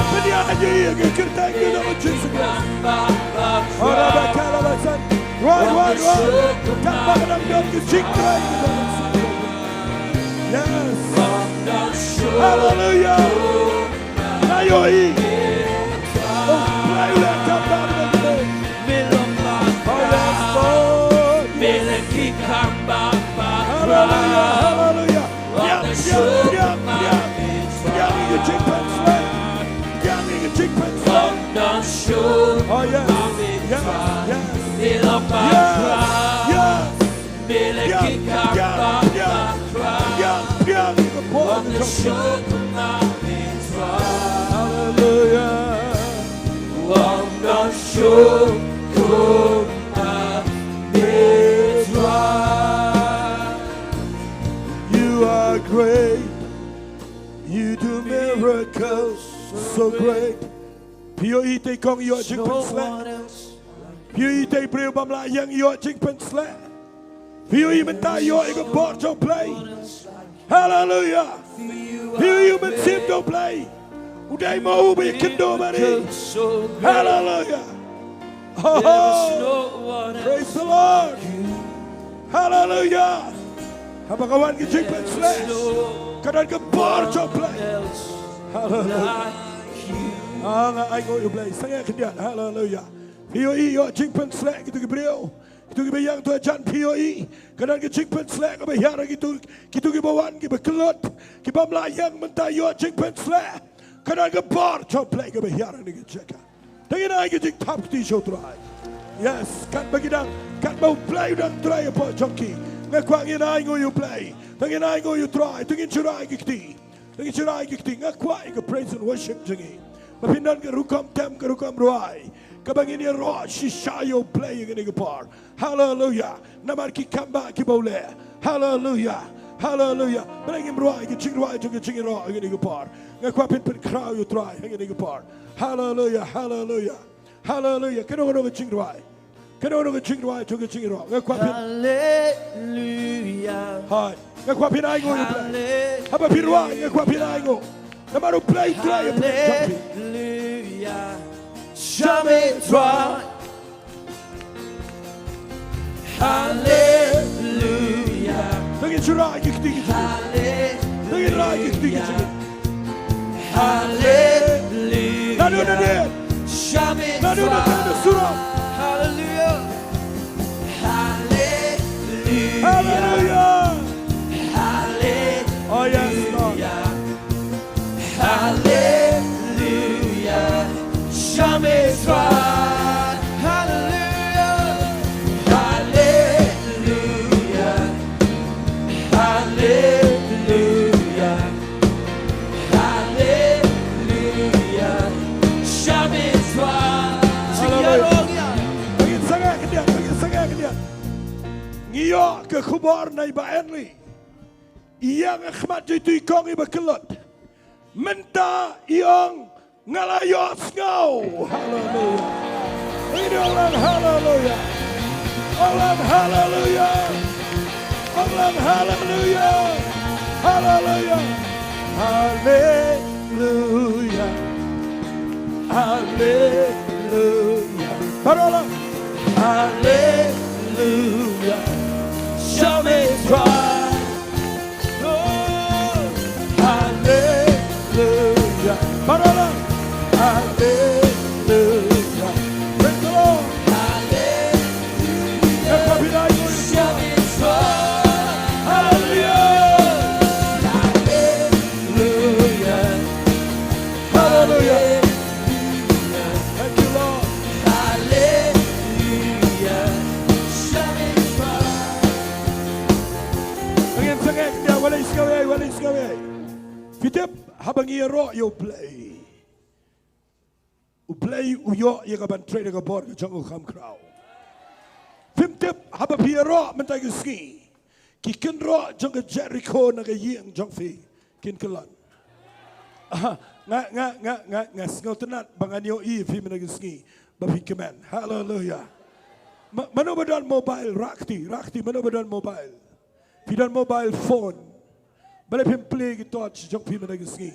Pynïaid, ïoh, ïoh, ka kyrteng ka jong u Jisu Khrist. Ora ba ka la ba san. Ruai, ruai, ruai. Ka ba ka dang don ka jingtrei ka jong u Jisu Khrist. Yes. Hallelujah. Nga ïohi. Oh, Blei u leh kam ba ka dang don. Oh, yes, Lord. Hallelujah, hallelujah. Pynïaid, pynïaid, pynïaid. Pynïaid ïa ka jingpynshlur. Pynïaid ïa ka jingpynshlur. Oh, yes, yes, yes. Yes, yes. Pynïaid, pynïaid, pynïaid, pynïaid ïa ka por ka jong. Hallelujah. You are great. You do miracles so great. Phi ïohi te kong ïoh jingpynshlur. Phi ïohi te briew bym lah ïeng ïoh jingpynshlur. Phi ïohi mynta ïoh ïa ka bor jong u Blei. Haleluya. Phi ïohi u Mynsiem jong u Blei. U dei mo u ba ïakynduh bad ngi. Haleluya. Oh, praise the Lord. Haleluya. Haba ka wan ka jingpynshlur, ka don ka bor jong u Blei. Haleluya. Ah, nga ainguh ïa u Blei. Sangeh khyndiat. Haleluya. Phi ïohi ïoh jingpynshlur kito ki briew. Kito kiba ïeng to jan phi ïohi. Ka don ka jingpynshlur kaba hiar kito, kito kiba wan kiba kyllut. Ki bym lah ïeng mynta ïoh jingpynshlur. Ka don ka bor jong u Blei kaba hiar ha kane ka jaka. To ngin ai ka jingthap kti sha u Trai. Yes, katba ki dang, katba u Blei u dang trei hapoh jong ki. Nga kwah ngin ainguh ïa u Blei. To ngin ainguh ïa u Trai, to ngin shu rai ki kti. To ngin shu rai ki kti, nga kwah ïa ka praise and worship jong ngi. Ba phin don ka rukom tem, ka rukom rwai. Kaba ngin ïaroh shisha ïa u Blei ïa kane ka por. Haleluya. Namar ki kam ba kiba u leh. Haleluya. Haleluya. Balei ngim rwai ka jingrwai jong ka jingïaroh ha kane ka por. Nga kwah phin pynkhraw ïa u Trai ha kane ka por. Haleluya. Haleluya. Haleluya. Kano kano ka jingrwai. Kano kano ka jingrwai jong ka jingïaroh. Nga kwah phin. Haleluya. Hai. Nga kwah phin ainguh ïa u Blei. Haba phi rwai nga kwah phin ainguh. Namar u Blei u trei ïa u Blei. Haleluya. Sha me Trai. Haleluya. To ngin shu rai ki kti ki jong ngi. To ngin rai ki kti ki jong ngi. Haleluya. Naduh nadien. Naduh nadien, naduh surok. Haleluya. Haleluya. Oh, yes, Lord. Haleluya. Jamais toi. Haleluya. Haleluya. Haleluya. Haleluya. Jamais toi. Haleluya. Bagi sangeh khyndiat, bagi sangeh khyndiat. Ngi ïoh ka khubor na i Bah Henry. Ïa nga khmat jong itu i kong iba kyllut. Mynta i ong nga la ïohsngew. Haleluya. Ini orang haleluya. Orang haleluya. Orang haleluya. Haleluya. Haleluya. Haleluya. Barolah. Haleluya. Jamais toi. Oh, haleluya. Barolah. Haleluya. Praise the Lord. Haleluya. Haleluya. Haleluya. Thank you, Lord. Haleluya. Sangeh, sangeh, khyndiat, walei sngewbha, walei sngewbha. Phi tip, haba ngi ïaroh ïa U Blei, U Blei u ïoh ïa kaban trei da ka bor ka jong u kham khraw. Phim tip, haba phi ïaroh mynta ka sngi, ki kynroh jong ka Jerikho na ka ïing jong phi kin kyllon. Ah, nga, nga, nga, nga, nga sngewtynnat ba ngan ïohi ïa phi mynta ka sngi ba phi kmen. Haleluya. Ma-, mano ba don mobile, rah kti, rah kti, mano ba don mobile. Phi don mobile phone. Balei phim plie ki torch jong phi mynta ka sngi?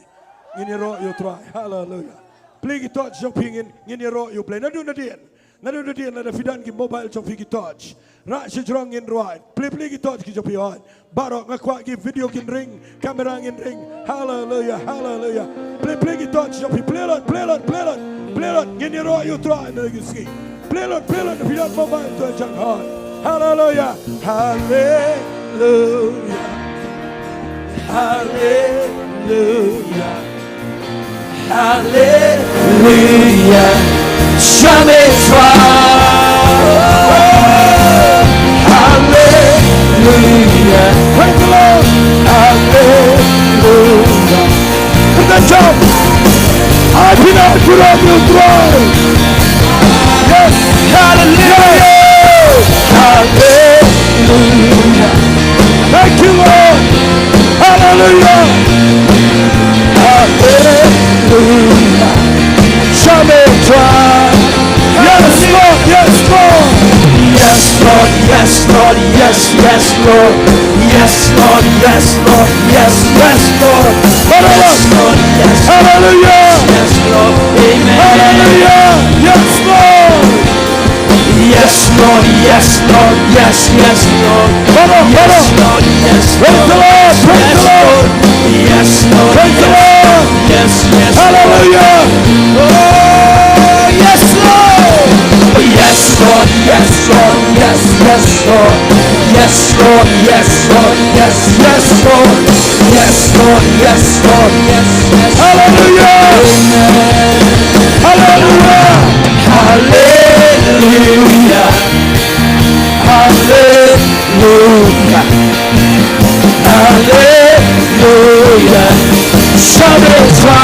Ngin ïaroh ïa U Trai. Haleluya. Plie ki torch jong phi, ngin, ngin ïaroh ïa U Blei. Naduh nadien. Naduh nadien, lada phi don ki mobile jong phi, ki torch, rah sha jrong, ngin rwai. Plie, plie ki torch ki jong phi, hooid. Baroh, nga kwah ki video kin ring, camera ngin ring. Haleluya, haleluya. Plie, plie ki torch jong phi, plie lut, plie lut, plie lut. Plie lut, ngin ïaroh ïa U Trai mynta ka sngi. Plie lut, plie lut, plie lut mobile to jong, hooid. Haleluya. Haleluya. Haleluya. Haleluya. Jamais toi. Haleluya. Praise the Lord. Haleluya. Put that jump. I cannot put on your throne. Yes. Hallelujah. Hallelujah. Thank you, Lord. Hallelujah. Hallelujah. Jamais toi. Yes, Lord. Yes, Lord. Yes, Lord. Yes, Lord. Yes, yes, Lord. Yes, Lord. Yes, yes, Lord. Yes, Lord. Yes, Lord. Hallelujah. Yes, Lord. Amen. Hallelujah. Yes, Lord. Yes, Lord. Yes, Lord. Yes, yes, Lord. Come on, come on. Yes, Lord. Yes, Lord. Praise the Lord. Praise the Lord. Yes, Lord. Praise the Lord. Yes, yes. Hallelujah. Oh, yes, Lord. Yes, Lord. Yes, Lord. Yes, yes, Lord. Yes, Lord. Yes, Lord. Yes, yes, Lord. Yes, Lord. Yes, Lord. Yes, yes. Hallelujah. Amen. Hallelujah. Hallelujah. Hallelujah. Hallelujah. Jamais toi.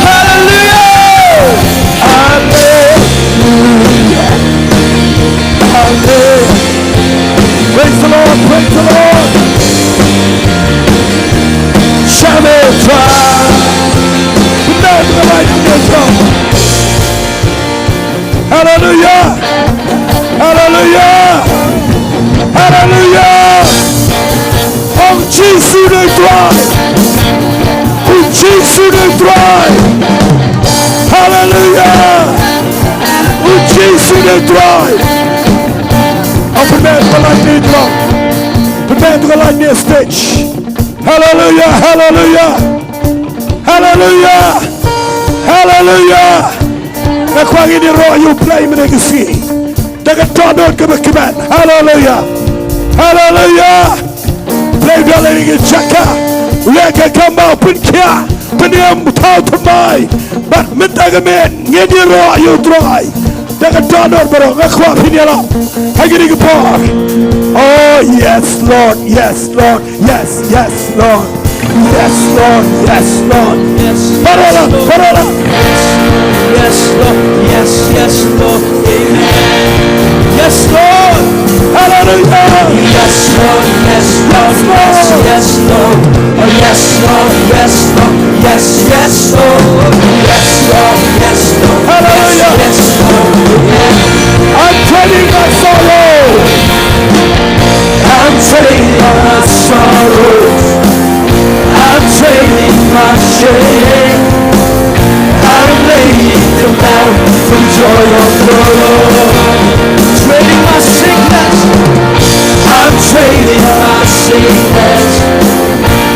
Hallelujah. Hallelujah. Hallelujah. Praise the Lord. Praise the Lord. Jamais toi. Put that in the right hand. Haleluya. Haleluya. Haleluya. Ong Jisu dei Trai. Ong Jisu dei Trai. Haleluya. Ong Jisu dei Trai. Ong pynbeit ba lait ne trai. Pynbeit ba lait ne stage. Haleluya. Haleluya. Haleluya. Haleluya. Nga kwah ngin ïaroh ïa U Blei mynne ka sngi da ka dohnud kaba kmen. Haleluya. Haleluya. Blei da lei ka jaka. Leh ka kam ba pynkhia, pynïam, thaw thymmai. Bad mynta ka miet ngin ïaroh ïa U Trai da ka dohnud baroh. Nga kwah phin ïalam ha kine ki por. Oh yes Lord, yes Lord, yes, yes Lord. Yes Lord, yes Lord. Yes, Lord. Baroh lah, baroh lah. Yes, Lord. Yes, yes, Lord. Amen. Yes, Lord. Hallelujah. Yes, Lord. Yes, Lord. Yes, yes, Lord. Oh, yes, Lord. Yes, Lord. Yes, yes, Lord. Yes, Lord. Yes, Lord. Hallelujah. Yes, yes, Lord. Amen. I'm trading my sorrow. I'm trading my sorrow. I'm trading my shame. I'm laying them down for the joy of the Lord. Trading my sickness. I'm trading my sickness.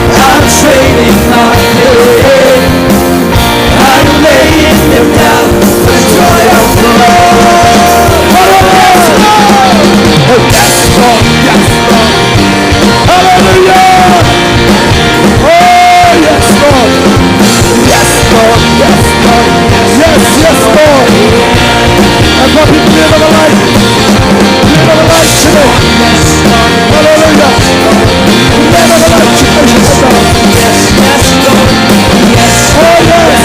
I'm trading my pain. I'm laying them down for the joy of the Lord. Oh, yes, Lord. Yes, Lord. Hallelujah. Oh, yes, Lord. Yes, Lord. Yes, Lord. Yes, yes, Lord. And what people live in the light. Live in the light today. Hallelujah. Live in the light today. Yes, yes, Lord. Yes. Oh, yes.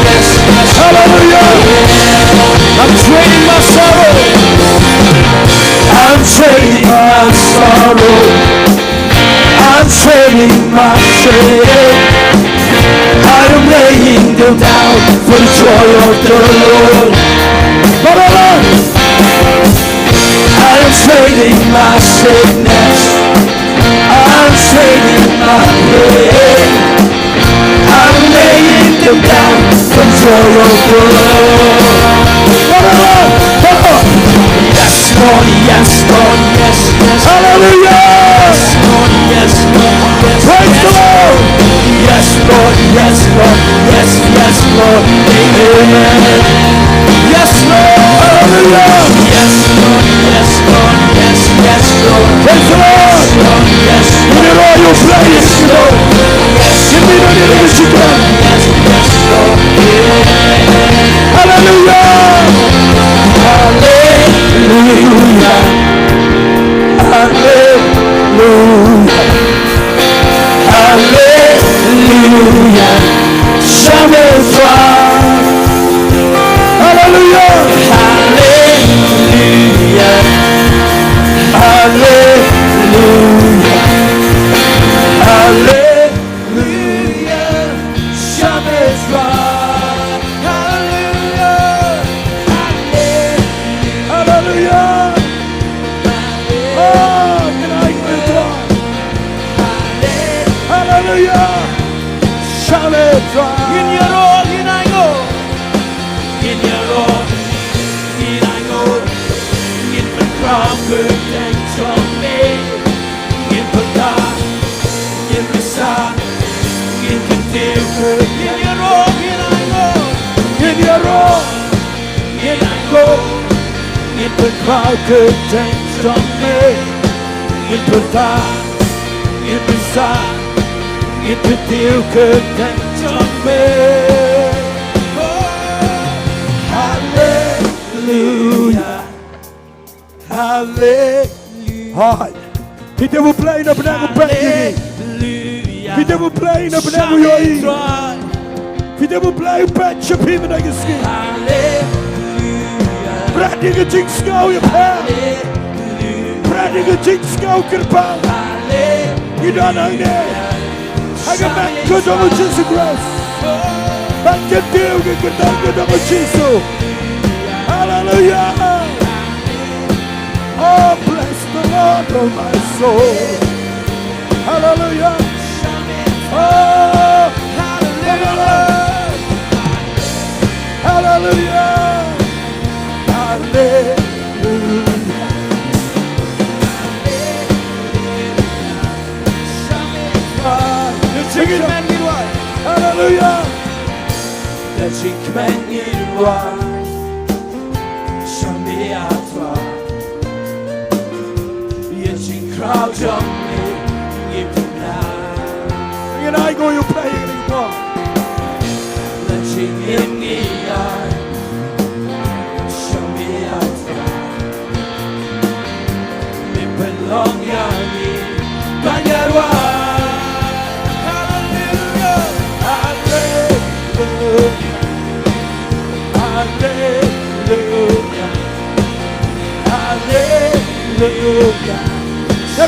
Yes, yes. Hallelujah. I'm trading my sorrow. I'm trading my sorrow. I'm trading my shame. I am laying them down for the joy of the Lord. Forever. I am trading my sickness. I'm trading my pain. I'm laying them down for the joy of the Lord. Forever. Forever. Yes, Lord, yes, Lord, yes, yes. Hallelujah. Yes, Lord, yes, Lord, yes, praise the Lord. Yes, Lord, yes, Lord, yes, yes, Lord. Amen. Yes, Lord. Hallelujah. Yes, Lord, yes, Lord, yes, yes, Lord. Praise the Lord. Yes, Lord, yes, Lord. Ngin ïaroh ïa U Blei, yes, Lord. Yes, Lord, yes, Lord. Hallelujah. Hallelujah. Hallelujah. Hallelujah. Jamais toi. Hallelujah. Hallelujah. Hallelujah. Hallelujah. Jamais toi. Hallelujah. Hallelujah. Oh, can I give God? Hallelujah. Jamais toi. Ngin ïaroh, ngin ainguh. Ngin ïaroh, ngin ainguh. Ngin pynkhraw kyrteng jong me. Ngin pynthikna, ngin pynsan, ngin kyntiew kyrteng. Ngin ïaroh, ngin ainguh. Ngin ïaroh. Ngin ainguh, ngin pynkhraw kyrteng jong me. Ngin pynthikna, ngin pynsan, ngin kyntiew kyrteng jong me. Oh, haleluya. Haleluya. Hai. Phi dei u Blei na bneng u peit ïa ngi. Haleluya. Phi dei u Blei na bneng u ïohi. Phi dei u Blei u peit sha phi mynta ka sngi. Haleluya. Bret ïa ka jingsngew ïa phi. Haleluya. Bret ïa ka jingsngew kyrpang. Haleluya. Ngi don hangne ha ka met ka jong u Jisu Khrist. Ban kyntiew ïa ka kyrteng ka jong u Jisu. Haleluya. Oh, bless the Lord, oh my soul. Hallelujah. Oh, hallelujah. Hallelujah. Hallelujah. Sing it, man, meanwhile. Hallelujah.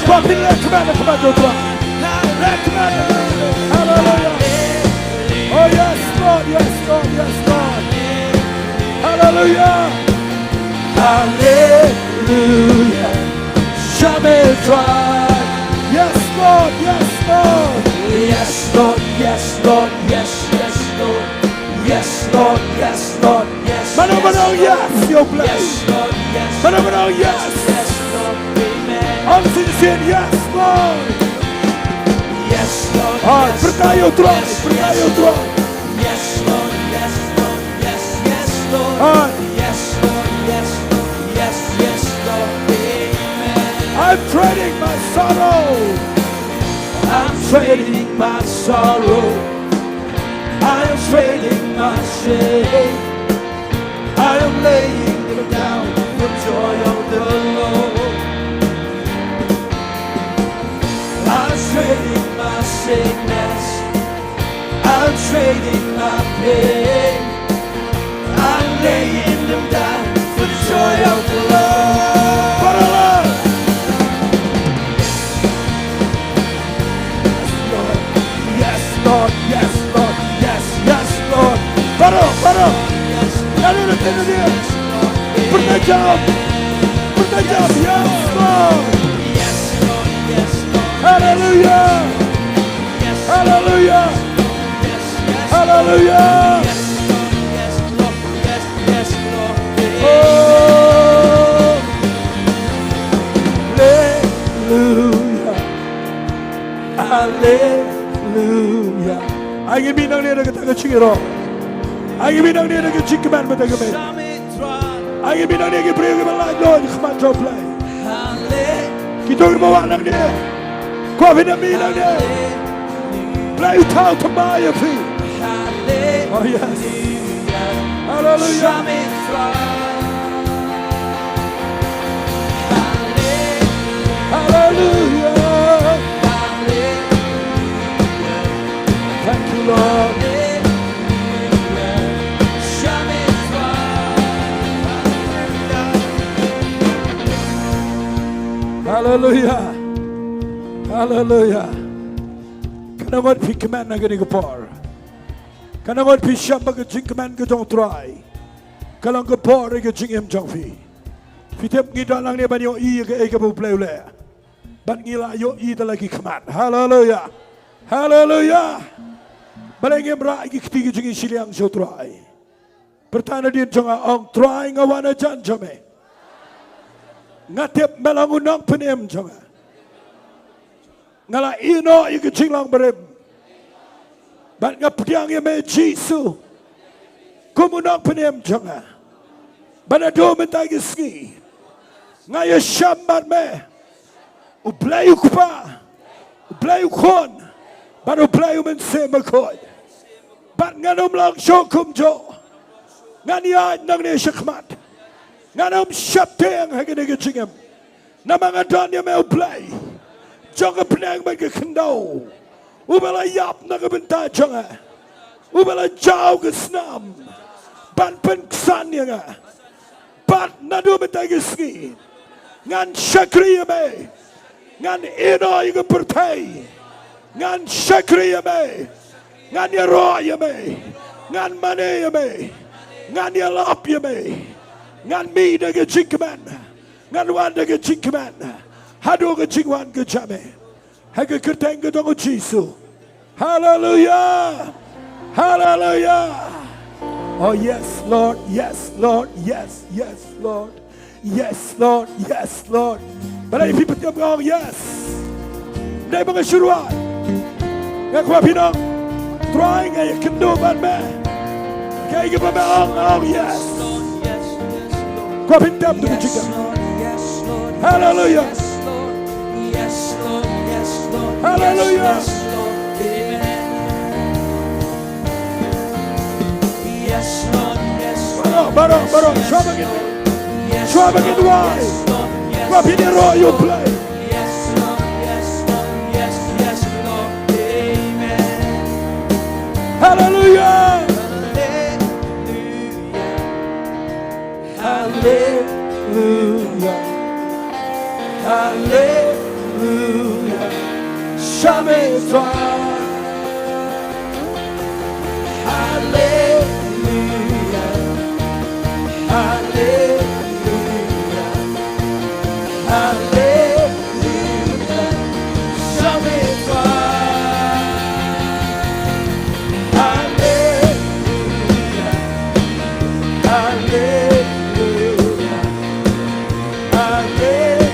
Kwah phi leh khmat, khmat jong u Trai. Leh khmat. Hallelujah. Oh yes, Lord, yes, Lord, yes, Lord. Hallelujah. Hallelujah. Shame Trai. Yes, Lord, yes, Lord. Yes, Lord, yes, Lord, yes, yes, Lord. Yes, Lord, yes, Lord, yes. Mano mano, yes, ïa U Blei. Yes, Lord, yes. Mano mano, yes. Yes, Lord, amen. Ong shisien, yes, Lord. Yes, Lord, ah, yes, pyrta ïa U Trai, yes, pyrta ïa U Trai. Yes, Lord, yes, Lord, yes, yes, Lord. Ah. Yes, Lord, yes, Lord, yes, yes, Lord, amen. I'm trading my sorrow. I'm trading my sorrow. I am trading my shame. I am laying them down for joy of the Lord. I'm trading my sickness. I'm trading my pain. I'm laying them down for the joy of the Lord. Yes, Lord. Yes, Lord. Yes, Lord. Yes, yes, Lord. Baroh, baroh. Yes, Lord. Yes, Lord. Pyrta jam. Pyrta jam. Yes, Lord. Yes, Lord. Yes, Lord. Hallelujah. Yes, Lord. Hallelujah. Yes, Lord. Hallelujah. Yes, Lord. Yes, Lord. Yes, Lord. Oh. Hallelujah. Hallelujah. Ai ngi mih nangne da kata ka jingïaroh. Ai ngi mih nangne da ka jingkmen bad ka kmen. Ai ngi mih nangne ki briew kiba laitluid ha khmat jong U Blei. Kito kiba wan nangne. Kwah phin ym mih nangne. Blei u thaw thymmai ïa phi. Oh yes. Hallelujah. Hallelujah. Thank you, Lord. Hallelujah. Hallelujah. Kan nang ngon phi kmen ha kane ka por. Kan nang ngon phi shem ba ka jingkmen ka jong U Trai ka long ka bor ïa ka jingim jong phi. Phi tip ngi don hangne ban ïohi ïa kaei kaba U Blei u leh. Bad ngi la ïohi da la ki khmat. Haleluya. Haleluya. Balei ngim rah ïa ki kti ki jingïashiliang sha U Trai? Pyrta nadien jong nga, ong, Trai, nga wan hajan jong me. Nga tip me long u nongpynim jong nga. Nga la ïehnoh ïa ka jinglong barim. Bad nga pdiang ïa me Jisu kum u nongpynim jong nga. Bad naduh mynta ka sngi nga ïashem bad me, U Blei U Kpa, U Blei U Khun, bad U Blei U Mynsiem Bakhuid. Bad ngan ym long shuh kumjuh. Ngan ïaid nangne shakhmat. Ngan ym sheptieng ha kane ka jingim. Namar nga don ïa me U Blei jong ka bneng bad ka khyndew, uba la ïap na ka bynta jong nga, uba la jaw ka snam ban pynksan ïa nga. Bad naduh mynta ka sngi ngan shakri ïa me. Ngan ïehnoh ïa ka pyrthei. Ngan shakri ïa me. Ngan ïaroh ïa me. Ngan mane ïa me. Ngan ïalap ïa me. Ngan mih da ka jingkmen. Ngan wan da ka jingkmen haduh ka jingwan ka jong me. Ha ka kyrteng ka jong U Jisu. Haleluya. Haleluya. Oh yes Lord, yes Lord, yes, yes Lord. Yes Lord, yes Lord. Balei phi pynïap nga ong yes? Dei ba nga shu ruh nga kwah phi ong, Trai, nga ïakynduh bad me. Kaei kaba me ong, nga ong yes. Kwah phin tep tu ka jingkmen. Haleluya. Haleluya. Baroh, baroh, baroh. Shuwa ba ngin, shuwa ba ngin wai, kwah phin ïaroh ïa U Blei. Haleluya. Haleluya. Haleluya. Jamais toi. Alléluia. Alléluia. Alléluia. Jamais toi. Alléluia. Alléluia. Alléluia.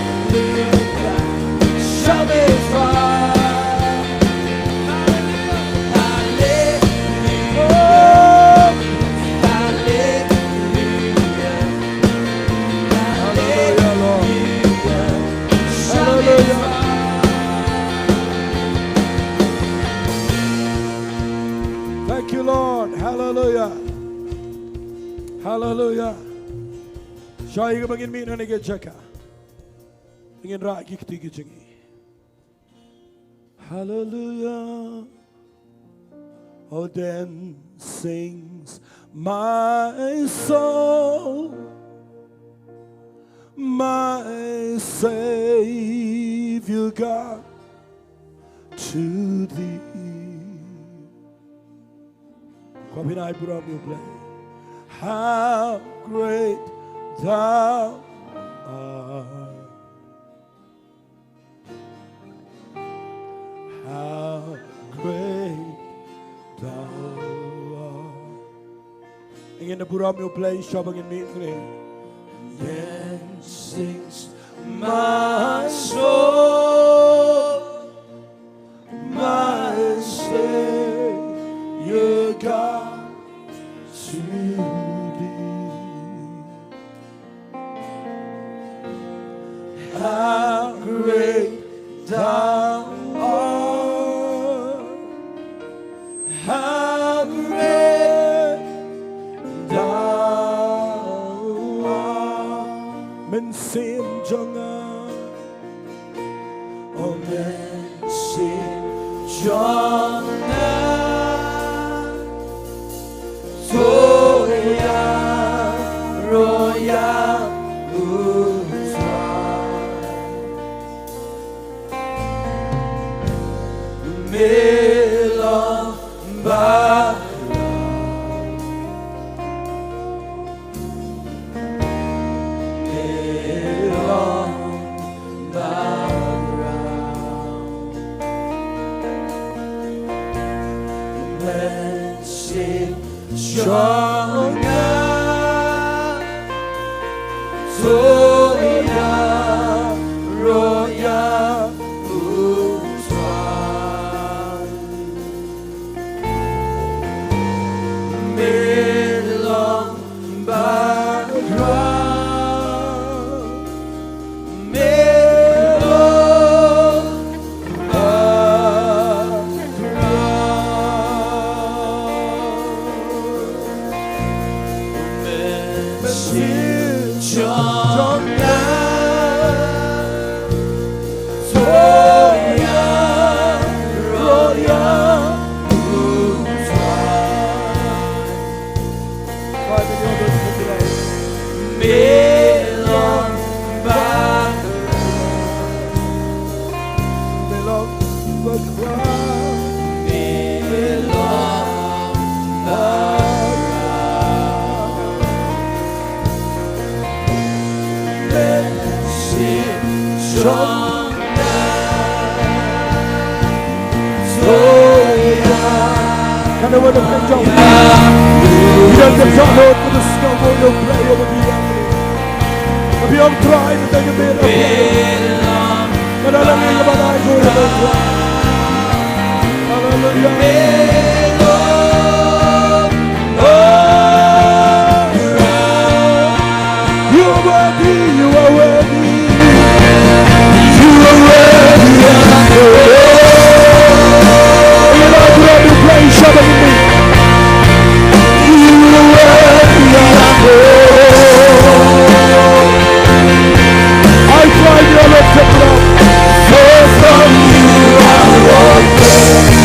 Jamais toi. Alléluia. Alléluia. Alléluia, Lord. Jamais toi. Thank you, Lord. Hallelujah. Hallelujah. Shwa ïa kaba ngin mih na kane ka jaka. Ngin rah ki kti ki jingim. Hallelujah. Oh, then sings my soul, my Savior God, to thee. Kwah phin ai burom ïa U Blei. How great thou art. How great thou art. Ngin da burom ïa U Blei shwa ba ngin mih hangne. Then sings my soul, my Savior God, to thee. How great thou art, how great thou art. Mynsiem jong nga. O mynsiem jong nga, to ïaroh ïa U Trai. Me long baroh. Me long baroh. Mynsiem jong nga, to ïaroh ïa U Trai. Me long baroh. Me long baroh. Mynsiem jong nga, to ïaroh ïa U Trai. Me long baroh. Me long baroh. Me long baroh. Mynsiem jong nga, to ïa. Can the word of God jump? You don't get your Lord for the snow, go your play over the enemy. If you don't try to take a bit of it, but I love you, but I go to the Lord. Hallelujah. You are worthy, you are worthy. You are worthy of the Lord. You know, you have to praise somebody. You are worthy of the Lord. I cry, you are lifted up. For from you are all things,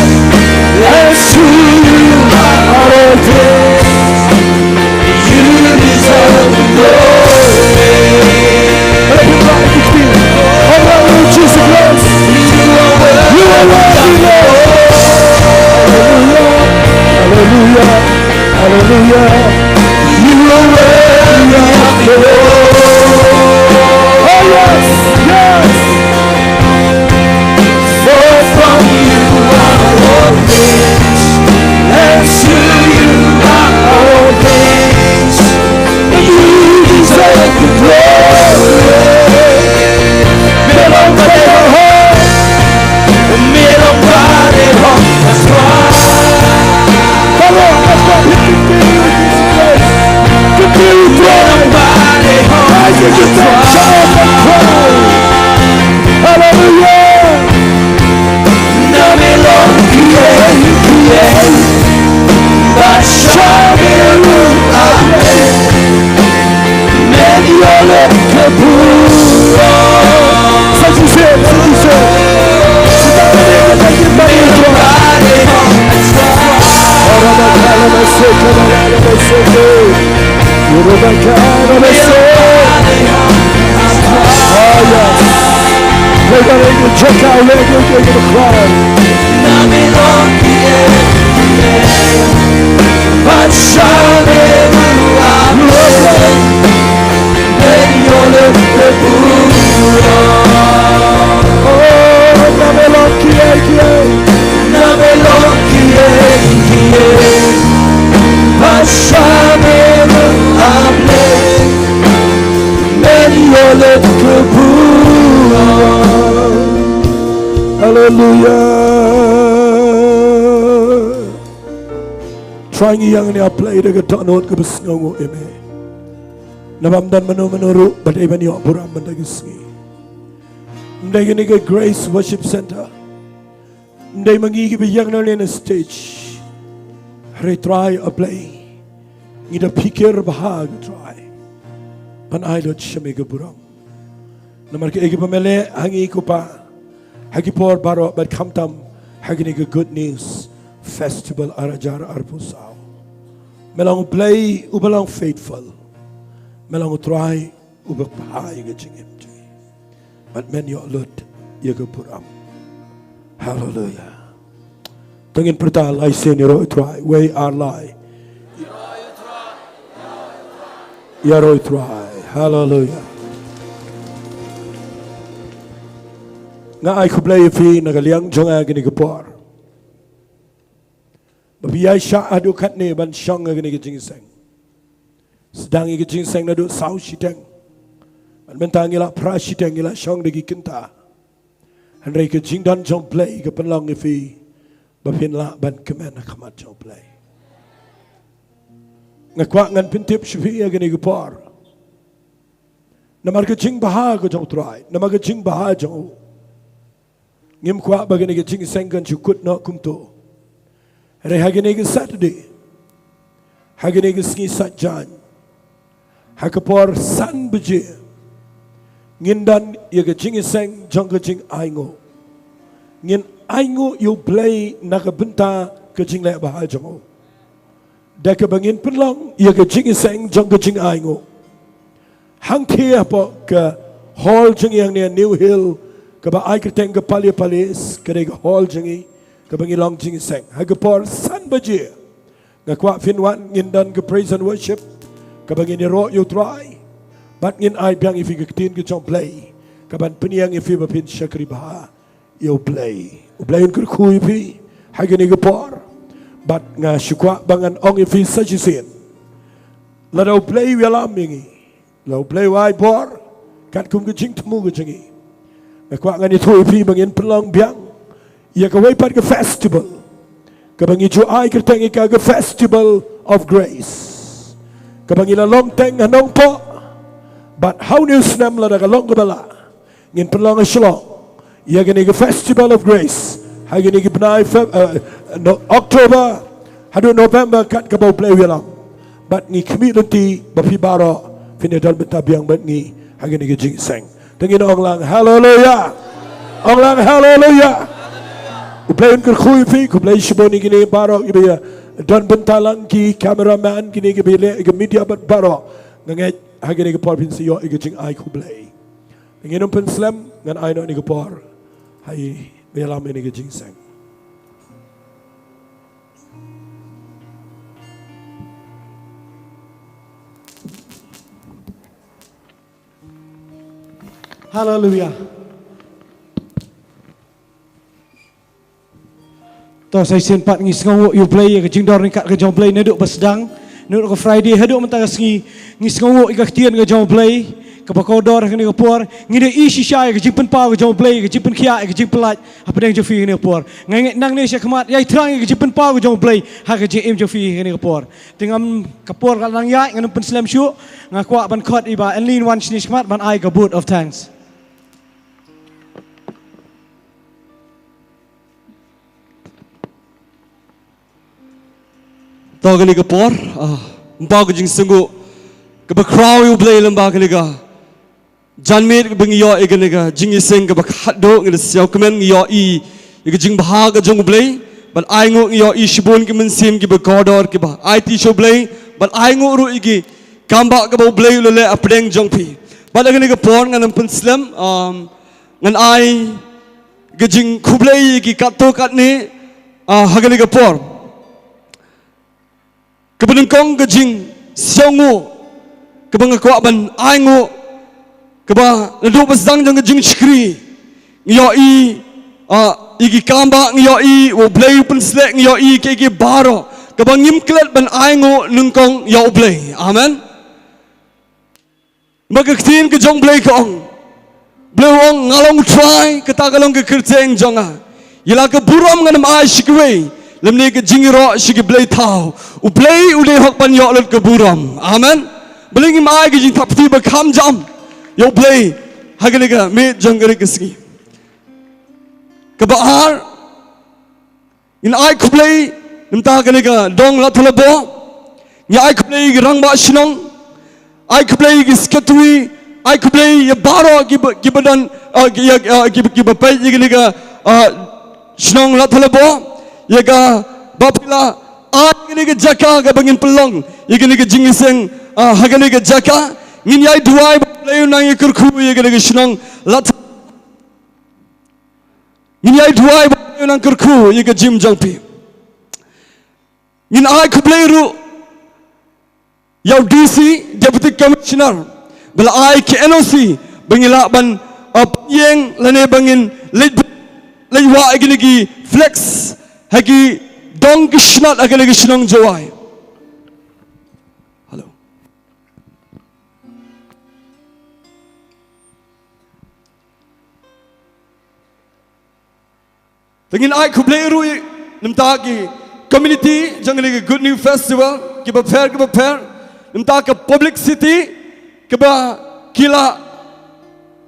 and to you are all things. You deserve the glory. Let him Hallelujah. Hallelujah. Trai ngi ïa ngin ïa plie da ka dohnud kaba sngewnguh ïa me. Namar ym don mano mano ruh ba dei ban ïoh burom mynta ka sngi. Ym dei kane ka Grace Worship Center. Ym dei ma ngi kiba ïeng na lane stage. Hynrei Trai A Blei, ngi da pyrkhat bha ko Trai ban ai lut sha me ka burom. Namar kaei kaba me leh ha ngi ko Pa, ha ki por baroh bad khamtam ha kane ka Good News Festival ar hajar arphew saw. Me long U Blei uba long faithful. Me long U Trai uba bha ïa ka jingim jong ngi. Bad men ïoh lut ïa ka burom. Hallelujah. To ngin pyrta lai sien, ïaroh ïa U Trai, wei ar lai. Ïaroh ïa U Trai. Hallelujah. Nga ai khublei ïa phi na ka liang jong nga kane ka por. Ba phi ïaishah haduh katne ban shong ha kane ka jingïaseng. Sdang ïa ka jingïaseng naduh saw shiteng. Bad mynta ngi la phra shiteng, ngi la shong da ki kynta. Hynrei ka jingdon jong U Blei ka pynlong ïa phi ba phin lah ban kmen ha khmat jong U Blei. Nga kwah ngan pyntip sha phi ha kane ka por. Namar ka jingbha ka jong U Trai, namar ka jingbha jong u. Ngim kwah ba kane ka jingïaseng kan shu kut noh kumto. Hynrei ha kane ka Saturday, ha kane ka sngi Saitjaiñ, ha ka por san baje, ngin don ïa ka jingïaseng jong ka jingainguh. Ngin ainguh ïa U Blei na ka bynta ka jingleh bha jong u. Da kaba ngin pynlong ïa ka jingïaseng jong ka jingainguh hangtei hapoh ka hall jong ngi hangne New Hill, kaba ai kyrteng ka Pali Palace, ka dei ka hall jong ngi kaba ngi long jingïaseng. Ha ka por san baje, nga kwah phin wan, ngin don ka praise and worship, kaba ngin ïaroh ïa U Trai. Bad ngin ai biang ïa phi ka ktien ka jong U Blei, kaban pynïeng ïa phi ba phin shakri bha ïa U Blei. U Blei un kyrkhu ïa phi ha kane ka por. Bad nga shu kwah ba ngan ong ïa phi sa shisien. Lada U Blei u ïalam ïa ngi, lada U Blei u ai bor katkum ka jingthmu ka jong ngi, nga kwah ngan ïathuh ïa phi ba ngin pynlong biang ïa kawei pat ka festival, kaba ngi ju ai kyrteng ïa ka ka Festival of Grace, kaba ngi la long teng ha Nongpoh. Bad ha une u snem, lada ka long kaba lah, ngin pynlong ha Shillong ïa kane ka Festival of Grace ha kane ka bnai Feb-, eh, no-, October haduh November, kat kaba U Blei u ïalam. Bad ngi khmih lynti ba phi baroh phin ïadon bynta biang bad ngi ha kane ka jingïaseng. Te ngin ong lang haleluya. Ong lang haleluya. U Blei un kyrkhu ïa phi, khublei shibun ïa kine baroh kiba ïadon bynta lang, ki cameraman, kine kiba ïaleh ïa ka media bad baroh. Nga ngeit ha kane ka por phin sa ïoh ïa ka jingai khublei. Ngin ym pynslem, ngan ai noh kane ka por ha i ba ïalam ïa kane ka jingïaseng. Haleluya. To, sa shisien pat ngi sngewnguh ïa U Blei ïa ka jingdon ryngkat ka jong U Blei naduh ba sdang, naduh ka Friday haduh mynta ka sngi. Ngi sngewnguh ïa ka ktien ka jong U Blei, kaba kordor ha kane ka por, ngin ïohi shisha ïa ka jingpynpaw ka jong U Blei, ïa ka jingpynkhiah, ïa ka jingpyllait hapdeng jong phi ha kane ka por. Nga ngeit nangne shakhmat, ïai thrang ïa ka jingpynpaw ka jong U Blei ha ka jingim jong phi ha kane ka por. Te ngam, ka por ka la nang ïaid, ngan ym pynslem shuh. Nga kwah ban khot ïa i Bah Enlin wan shane shakhmat ban ai ka vote of thanks. To kane ka por, ah, ym pat ka jingsngew kaba khraw ïa U Blei lyngba kane ka janmiet kaba ngi ïoh ïa kane ka jingïaseng kaba khatduh. Ngi da sngewkmen, ngi ïohi ïa ka jingbha ka jong U Blei. Bad ainguh ngi ïohi shibun ki mynsiem kiba kordor kiba aiti sha U Blei. Bad ainguh ruh ïa ki kambah kaba U Blei u la leh hapdeng jong phi. Bad ha kane ka por ngan ym pynslem, um, ngan ai ka jingkhublei ïa ki katto katne, ah, ha kane ka por. Kaba nyngkong ka jingsngew kaba nga kwah ban ainguh, kaba naduh ba sdang jong ka jingshakri ngi ïohi, ah, ïa ki kambah, ngi ïohi U Blei u pynsleh, ngi ïohi kiei kiei baroh kaba ngim klet ban ainguh nyngkong ïa U Blei. Amen. Ba ka ktien ka jong U Blei ka ong, U Blei u ong, nga long U Trai, kata ka long ka kyrteng jong nga. Ïa la ka burom ngan ym ai sha kiwei, lymne ka jingïaroh sha ki blei thaw. U Blei u dei hok ban ïoh lut ka burom. Amen. Balei ngim ai ka jingthap kti ba kham jam ïa U Blei ha kane ka miet jong kane ka sngi? Kaba ar, ngin ai khublei namar kane ka dong Ladthadlaboh. Ngi ai khublei ïa ki rangbah shnong, ai khublei ïa ki secretary, ai khublei ïa baroh kiba, kiba don, ah, ki, ïa, ah, kiba, kiba peit ïa kane ka, ah, shnong Ladthadlaboh. Ïa kaba phi la ai kane ka jaka kaba ngin pynlong ïa kane ka jingïaseng, ah, ha kane ka jaka. Ngin ïai duwai ba U Blei un nang ïakyrkhu ïa kane ka shnong Ladthadlaboh. Ngin ïai duwai ba U Blei un nang kyrkhu ïa ka jingim jong phi. Ngin ai khublei ruh ïa u D C, Deputy Commissioner, ba la ai ka N O C ba ngin lah ban, uh, ïeng lane ba ngin leit, leit wah ïa kine ki flex ha ki dong ki shnat ha kane ka shnong Jowai. Hello. Te ngin ai khublei ruh namar ki community jong kane ka Good News Festival kiba pher kiba pher, namar ka publicity kaba ki la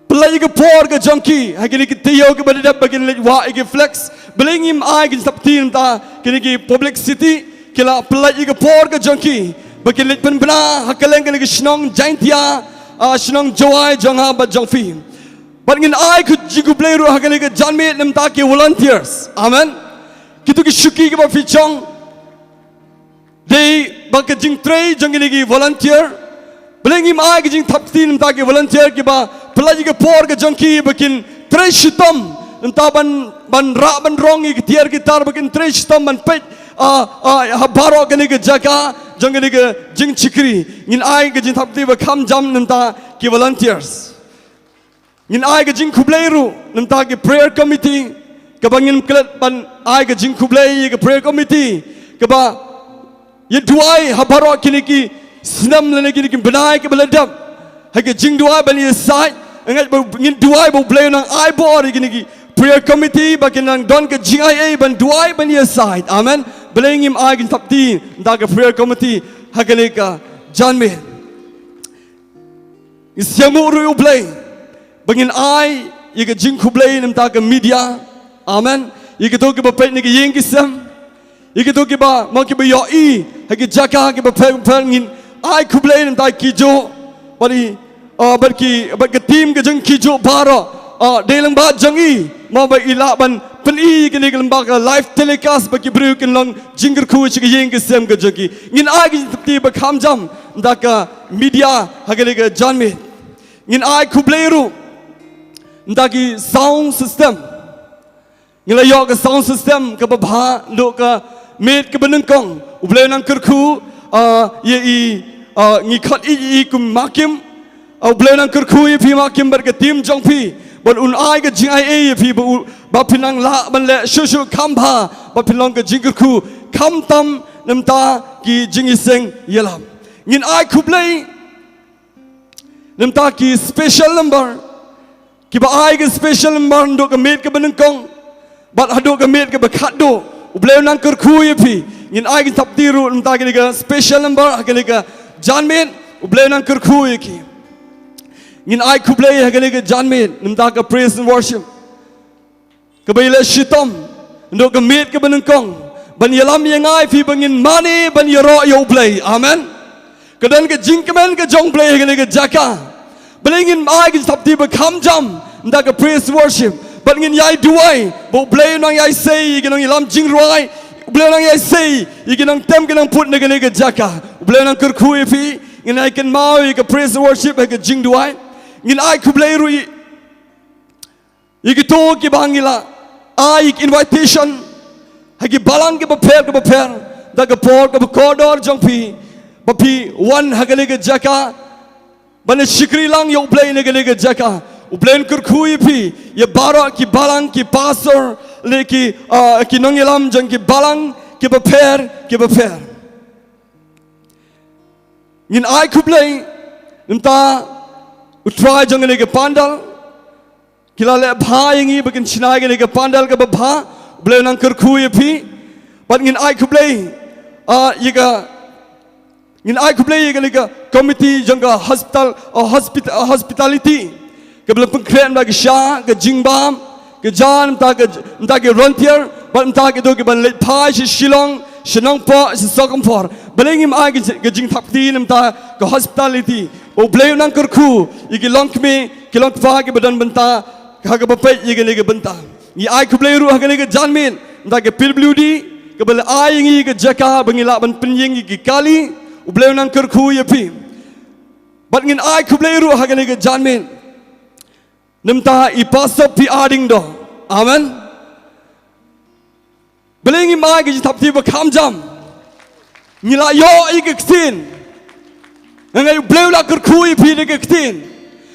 pynlait ïa ka por ka jong ki ha kine ki taïew kiba la dep ba kin leit wah ïa ki flex. Balei ngim ai ka jingthap kti namar kine ki publicity ki la pynlait ïa ka por ka jong ki ba kin leit pynbna ha kylleng kane ka shnong Jaintia, ah, shnong Jowai jong nga bad jong phi. Bad ngin ai ka jingkhublei ruh ha kane ka janmiet namar ki volunteers. Amen. Kito ki shuki kiba phi shong, dei ba ka jingtrei jong kine ki volunteer. Balei ngim ai ka jingthap kti namar ki volunteer kiba pynlait ïa ka por ka jong ki ba kin trei shitom namar ban, ban rah ban rong ïa ki tiar ki tar, ba kin trei shitom ban peit, ah, ah, ha baroh kane ka jaka jong kane ka jingshakri. Ngin ai ka jingthap kti ba kham jam namar ki volunteers. Ngin ai ka jingkhublei ruh namar ki prayer committee, kaba ngim klet ban ai ka jingkhublei ïa ka prayer committee kaba ïa duwai ha baroh kine ki snem lane kine ki bnai kiba la dep ha ka jingduwai ban ïasaid. Nga ngeit ba ngin duwai ba U Blei un nang ai bor ïa kine ki prayer committee ba kin nang don ka jingaiei ban duwai ban ïasaid. Amen. Balei ngim ai ka jingthap kti namar ka prayer committee ha kane ka janmiet? Ngi sngewnguh ruh ïa U Blei ba ngin ai ïa ka jingkhublei namar ka media. Amen. Ïa kito kiba peit na ki ïing ki sem, ïa kito kiba, mo kiba ïohi ha ki jaka kiba pher pher, ngin ai khublei namar ki juh bad i, ah, bad ki, bad ka team ka jong ki juh baroh, ah, dei lang bad jong i, mo ba i lah ban pyni kane ka lyngba ka live telecast ba ki briew kin long jingkyrkhu sha ki ïing ki sem ka jong ki. Ngin ai ka jingthap kti ba kham jam namar ka media ha kane ka janmiet. Ngin ai khublei ruh namar ki sound system. Ngi la ïoh ka sound system kaba bha naduh ka miet kaba nyngkong. U Blei un nang kyrkhu, ah, ïa i, ah, ngi khot i, i kum Ma Kim. Ah, U Blei un nang kyrkhu ïa phi Ma Kim bad ka team jong phi, bad un ai ka jingaiei ïa phi ba u, ba phin nang lah ban leh shuh shuh kham bha, ba phin long ka jingkyrkhu khamtam namar ki jingïaseng ïalam. Ngin ai khublei Namta ki special number, kiba ai ki special number naduh ka miet kaba nyngkong bad haduh ka miet kaba khatduh. U Blei u nang kyrkhu ïa phi. Ngin ai ki thapti ruh namta kane ka special number ha kane ka janmiet. U Blei u nang kyrkhu ïa ki. Ngin ai khublei ha kane ka janmiet namta ka praise and worship kaba ïaleh shitom naduh ka miet kaba nyngkong ban ïalam ïa nga ïa phi ba ngin mane ban ïaroh ïa U Blei. Amen. Ka don ka jingkmen ka jong U Blei ha kane ka jaka. Balei ngin ai ka jingthapti ba kham jam namta ka praise worship bad ngin ïai duwai ba U Blei u nang ïai sei ïa ki nongïalam jingrwai, U Blei u nang ïai sei ïa ki nongtem ki nongput na kane ka jaka. U Blei u nang kyrkhu ïa phi. Ngin ïai kynmaw ïa ka praise worship ha ka jingduwai. Ngin ai khublei ruh ïa ïa kito kiba ngi la ai ïa ki invitation ha ki balang kiba pher kiba pher da ka por kaba kordor jong phi ba phi wan ha kane ka jaka ban ïa shakri lang ïa U Blei na kane ka jaka. U Blei un kyrkhu ïa phi ïa baroh ki balang ki pastor lane ki ah, ki nongïalam jong ki balang kiba pher kiba pher. Ngin ai khublei namta u trai jong kane ka pandal. Ki la leh bha ïa ngi ba kin shna ïa kane ka pandal kaba bha. U Blei u nang kyrkhu ïa phi. Bad ngin ai khublei ah, ïa ka ngin ai khublei ïa kane ka committee jong ka hospital ah, hospita- ah, hospitality. Kaba la pynkhreh namta ka sha ka jingbam ka ja namta ka namta ka volunteer bad namta kito kiban leit phai sha Shillong sha Nongpoh sha Sohkymphor. Balei ngim ai ka jingthapti namta ka hospitality. U Blei u nang kyrkhu ïa ki longkmie ki longkpa kiba don bynta ha kaba peit ïa kane ka bynta. Ngi ai khublei ruh ha kane ka janmiet namta ka P W D kaba la ai ïa ngi ka jaka ba ngi lah ban pynïeng ïa ki kali. U Blei u nang kyrkhu ïa phi. Bad ngin ai khublei ruh ha kane ka janmiet namta i Pastor P R Diengdoh. Amen. Balei ngim ai ka jingthapti ba kham jam. Ngi la ïoh ïa ka ktien. Nga ngeit U Blei u la kyrkhu ïa phi da ka ktien.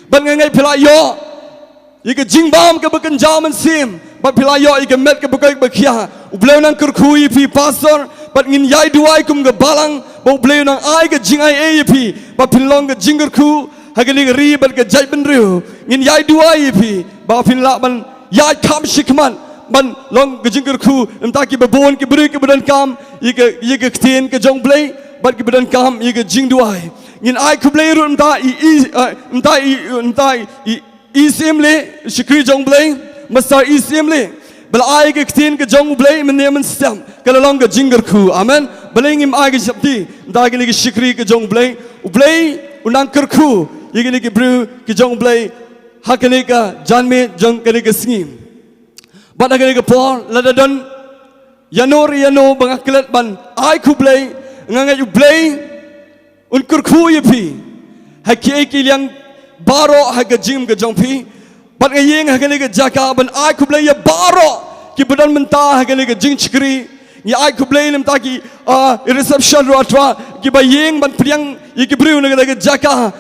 Bad nga ngeit phi la ïoh ïa ka jingbam kaba kynja mynsiem bad phi la ïoh ïa ka met kaba koit ba khia. U Blei u nang kyrkhu ïa phi pastor bad ngin ïai duwai kum ka balang ba U Blei u nang ai ka jingai ei ïa phi ba phin long ka jingkyrkhu ha kane ka ri bad ka jaitbynriew. Ngin ïai duwai ïa phi ba phin lah ban ïaid kham shi khmat ban long ka jingkyrkhu namta kiba bun ki briew kiba donkam ïa ka ïa ka ktien ka jong U Blei bad kiba donkam ïa ka jingduwai. Ngin ai khublei ruh namta i i eh, namta i namta i i Siem Leh, shakri jong U Blei, Master i Siem Leh. Ba la ai ka ktien ka jong U Blei mynne mynstep ka la long ka jingkyrkhu. Amen. Balei ngim ai ka jingthapti namta kine ki shakri ka jong U Blei. U Blei u nang kyrkhu ïa kine ki briew ki jong U Blei ha kane ka janmiet jong kane ka sngi. Bad ha kane ka por lada don ïano re ïano ba nga klet ban ai khublei, nga ngeit U Blei un kyrkhu ïa phi ha kiei ki liang baroh ha ka jingim ka jong phi. Bad nga ïeng ha kane ka jaka ban ai khublei ïa baroh kiba don mynta ha kane ka jingshakri. Ngi ai khublei namta ki ah, reception ruh, A Trai, kiba ïeng ban pdiang ïa ki briew na kane ka jaka.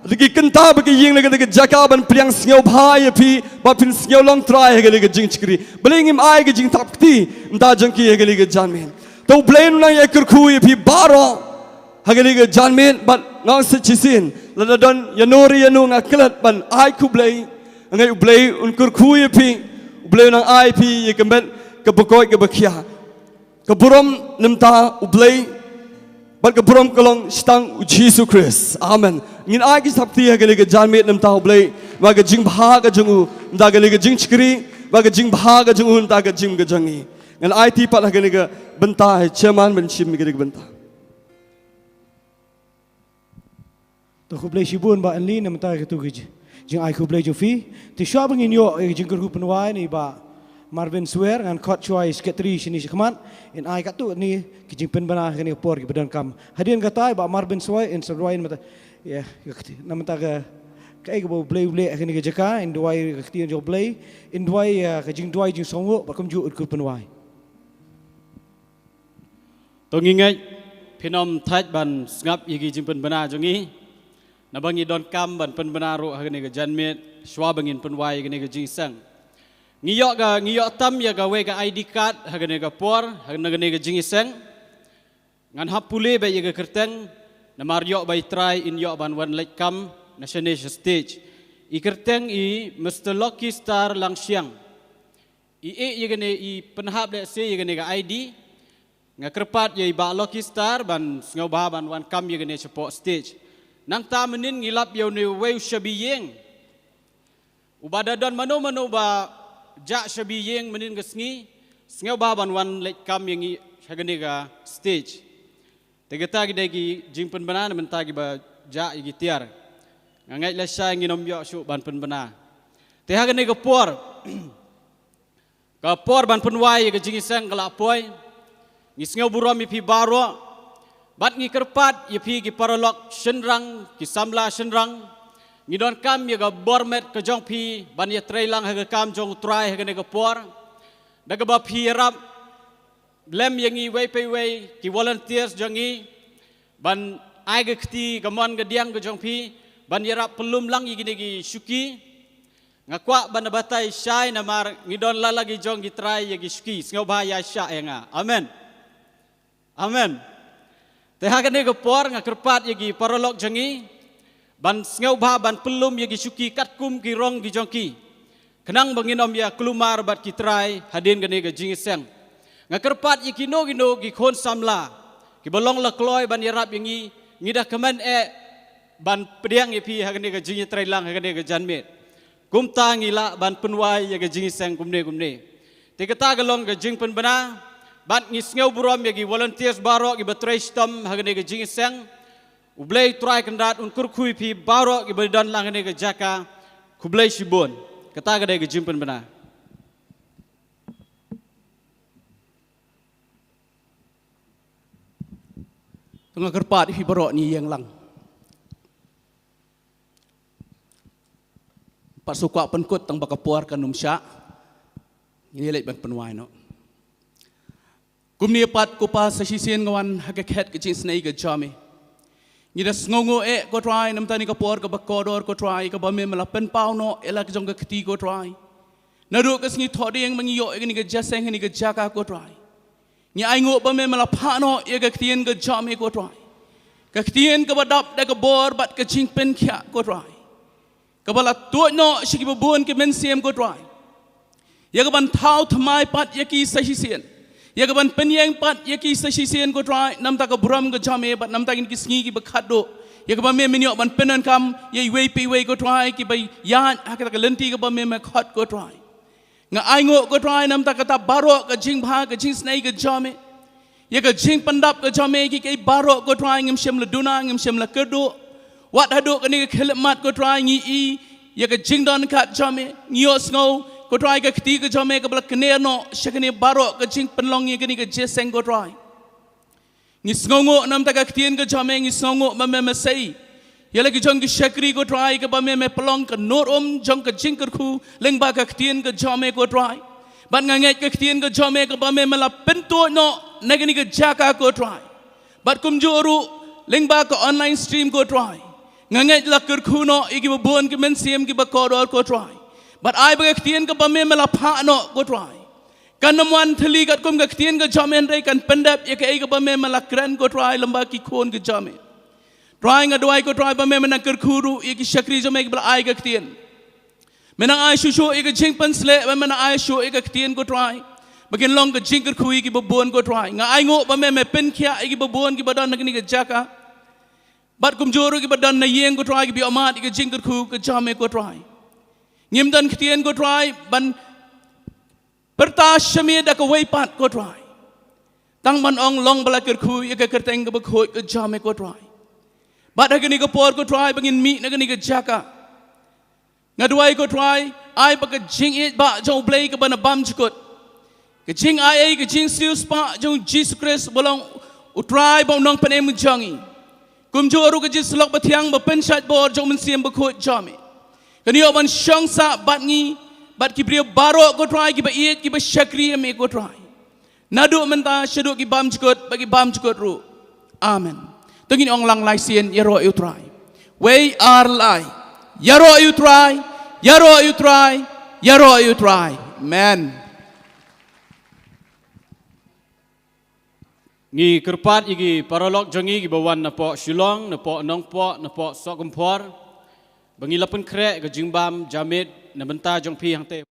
Da ki kynta ba ki ïeng na kane ka jaka ban pdiang sngewbha ïa phi ba phin sngew long trai ha kane ka jingshakri. Balei ngim ai ka jingthap kti namta jong ki ha kane ka janmiet. To U Blei un nang ïa kyrkhu ïa phi baroh ha kane ka janmiet bad nga ong sa shisien lada don ïano re ïano nga klet ban ai khublei, nga ngeit U Blei un kyrkhu ïa phi. U Blei un nang ai phi ïa ka met kaba koit kaba khia. Ka burom namta U Blei bad ka burom ka long sha tang U Jisu Khrist. Amen. Ngin ai ki jingthap kti ha kane ka janmiet namta U Blei, namta ka jingbha ka jong u, namta kane ka jingshakri, namta ka jingbha ka jong u, namta ka jingim ka jong ngi. Ngan aiti pat ha kane ka bynta ha i chairman ban shim kane ka bynta. To khublei shibun Bah Enlin namta katu ka ji-, jingai khublei jong phi. Te shuwa ba ngin ïoh ïa ka jingkyrkhu pynwai na i Bah Marvin Swer, ngan khot shuwa i secretary shane shakhmat in ai katto katne ki jingpynbna ha kane ka por kiba donkam. Hadien kata i Bah Marvin Swer in sa pynwai namta, ïa, ïa kti-, namta ka, kaei kaba U Blei u leh ha kane ka jaka, in duwai ïa ka ktien jong U Blei, in duwai ïa ka jingduwai jingsngewnguh bad kumjuh u kyrkhu pynwai. To ngi ngeit phin ym thait ban sngap ïa ki jingpynbna jong ngi. Naba ngi donkam ban pynbna ruh ha kane ka janmiet shuwa ba ngin pynwai ïa kane ka jingïaseng. Ngi ïoh ka, ngi ïoh tam ïa kawei ka I D card ha kane ka por, ha kane ka jingïaseng. Ngan hap pule beit ïa ka kyrteng namar ïoh ba i Trai in ïoh ban wan leit kam na shane sha stage. I kyrteng i Mister Lucky Star Langshiang. I ïeh ïa kane, i pynhap lehse ïa kane ka I D. Nga kyrpad ïa i Bah Lucky Star ban sngewbha ban wan kam ïa kane shapoh stage. Nangta mynnin ngi lap ïa une uwei u shabi ïing. Uba da don mano mano ba jah shabi ïing mynnin ka sngi, sngewbha ban wan leit kam ïa ngi ha kane ka stage. Te kita ki dei ki jingpynbna na mynta kiba jah ïa ki tiar. Nga ngeit lashai ngin ym ïoh shuh ban pynbna. Te ha kane ka por, ka por ban pynwai ïa ka jingïaseng ka la poi. Ngi sngew burom ïa phi baroh. Bad ngi kyrpad ïa phi ki paralok shynrang, ki samla shynrang. Ngi donkam ïa ka bor met ka jong phi ban ïatreilang ha ka kam jong U Trai ha kane ka por. Da kaba phi ïarap lem ïa ngi iwei pa iwei ki volunteers jong ngi ban ai ka kti ka mon ka diang ka jong phi ban ïarap pynlum lang ïa kine ki shuki. Nga kwah ban batai shai namar ngi don la la ki jong ki trai ïa ki shuki. Sngewbha ïa shah ïa nga. Amen. Amen. Te ha kane ka por nga kyrpad ïa ki paralok jong ngi ban sngewbha ban pynlum ïa ki shuki katkum ki rong ki jong ki. Khnang ba ngin ym ïa kulmar bad ki trai hadien kane ka jingïaseng. Nga kyrpad ïa kino kino ki khun samla kiba long la kloi ban ïarap ïa ngi, ngi da kmen eh ban pdiang ïa phi ha kane ka jingïatreilang ha kane ka janmiet. Kumta ngi lah ban pynwai ïa ka jingïaseng kumne kumne. Te kata ka long ka jingpynbna bad ngi sngew burom ïa ki volunteers baroh kiba trei shitom ha kane ka jingïaseng. U Blei Trai Kynrad un kyrkhu ïa phi baroh kiba don lang ha kane ka jaka. Khublei shibun. Kata ka dei ka jingpynbna. Te nga kyrpad ïa phi baroh ngi ïeng lang. Pat shu kwah pynkut tang ba ka por kan ym shah. Ngin ïa leit ban pynwai noh. Kumne pat ko Pa sa shisien nga wan ha ka khet ka jingisynei ka jong me. Ngi da sngewnguh eh ko Trai namar kane ka por kaba kordor ko Trai kaba me me la pynpaw noh ïa la ka jong ka kti ko Trai. Naduh ka sngi Thohdieng ba ngi ïoh ïa kane ka jingïaseng ha kane ka jaka ko Trai. Ngi ainguh ba me me la phah noh ïa ka ktien ka jong me ko Trai. Ka ktien kaba dap da ka bor bad ka jingpynkhiah ko Trai. Kaba la tuid noh sha kiba bun ki mynsiem ko Trai. Ïa kaban thaw thymmai pat ïa ki sa shisien. Ïa kaban pynïeng pat ïa ki sa shisien ko Trai namar ka burom ka jong me bad namar kine ki sngi kiba khatduh. Ïa kaba me men ïoh ban pyndonkam ïa iwei pa iwei ko Trai kiba ïaid ha kata ka lynti kaba me me khot ko Trai. Nga ainguh ko Trai namar kata baroh ka jingbha ka jingisynei ka jong me. Ïa ka jingpyndap ka jong me ki kei baroh ko Trai ngim shym la duna ngim shym la kyrduh. Wat haduh kane ka khyllipmat ko Trai ngi i ïa ka jingdon ka jong me ngi ïohsngew ko Trai ka kti ka jong me kaba la kner noh sha kane baroh ka jingpynlong ïa kane ka jingïaseng ko Trai. Ngi sngewnguh namar ka ktien ka jong me ngi sngewnguh ba me me sei ïa la ki jong ki shakri ko Trai kaba me me pynlong ka nur um jong ka jingkyrkhu lyngba ka ktien ka jong me ko Trai. Bad nga ngeit ka ktien ka jong me kaba me me la pyntuid noh na kane ka jaka ko Trai. Bad kumjuh ruh lyngba ka online stream ko Trai. Nga ngeit la kyrkhu noh ïa kiba bun ki mynsiem kiba kordor ko Trai. Bad ai ba ka ktien kaba me me la phah noh ko Trai kan ym wan thylli katkum ka ktien ka jong me hynrei kan pyndep ïa kaei kaba me me la kren ko Trai lyngba ki khun ka jong me. Trai nga duwai ko Trai ba me me nang kyrkhu ruh ïa ki shakri jong me kiba la ai ka ktien. Me nang ai shuh shuh ïa ka jingpynsleh ba me nang ai shuh ïa ka ktien ko Trai. Ba kin long ka jingkyrkhu ïa kiba bun ko Trai. Nga ainguh ba me me pynkhiah ïa kiba bun kiba don na kane ka jaka. Bad kumjuh ruh kiba don na ïing ko Trai kiba ïohmad ïa ka jingkyrkhu ka jong me ko Trai. Ngim don ktien ko Trai ban pyrta sha me da kawei pat ko Trai. Tang ban ong long ba la kyrkhu ïa ka kyrteng kaba khuid ka jong me ko Trai. Bad ha kane ka por ko Trai ba ngin mih na kane ka jaka. Nga duwai ko Trai ai ba ka jingïeit ba jong U Blei kaba na bam jukut. Ka jingai ei ka jingsiew spah jong U Jisu Khrist ba long U Trai bad U Nongpynim jong ngi. Kumjuh ruh ka jingsyllok bathiang ba pynshait bor jong U Mynsiem Bakhuid jong me. Kan ïoh ban shong sah bad ngi bad ki briew baroh ko Trai kiba ïeit kiba shakri ïa me ko Trai. Naduh mynta shaduh ki bam jukut bad ki bam jukut ruh. Amen. To ngin ong lang lai sien ïaroh ïa U Trai. Wei ar lai. Ïaroh ïa U Trai. Ïaroh ïa U Trai. Ïaroh ïa U Trai. Amen. Ngi kyrpad ïa ki paralok jong ngi kiba wan napoh Shillong, napoh Nongpoh, napoh Sohkymphor. ba ngi la pynkhreh ka jingbam jamit na bynta jong phi hangtei.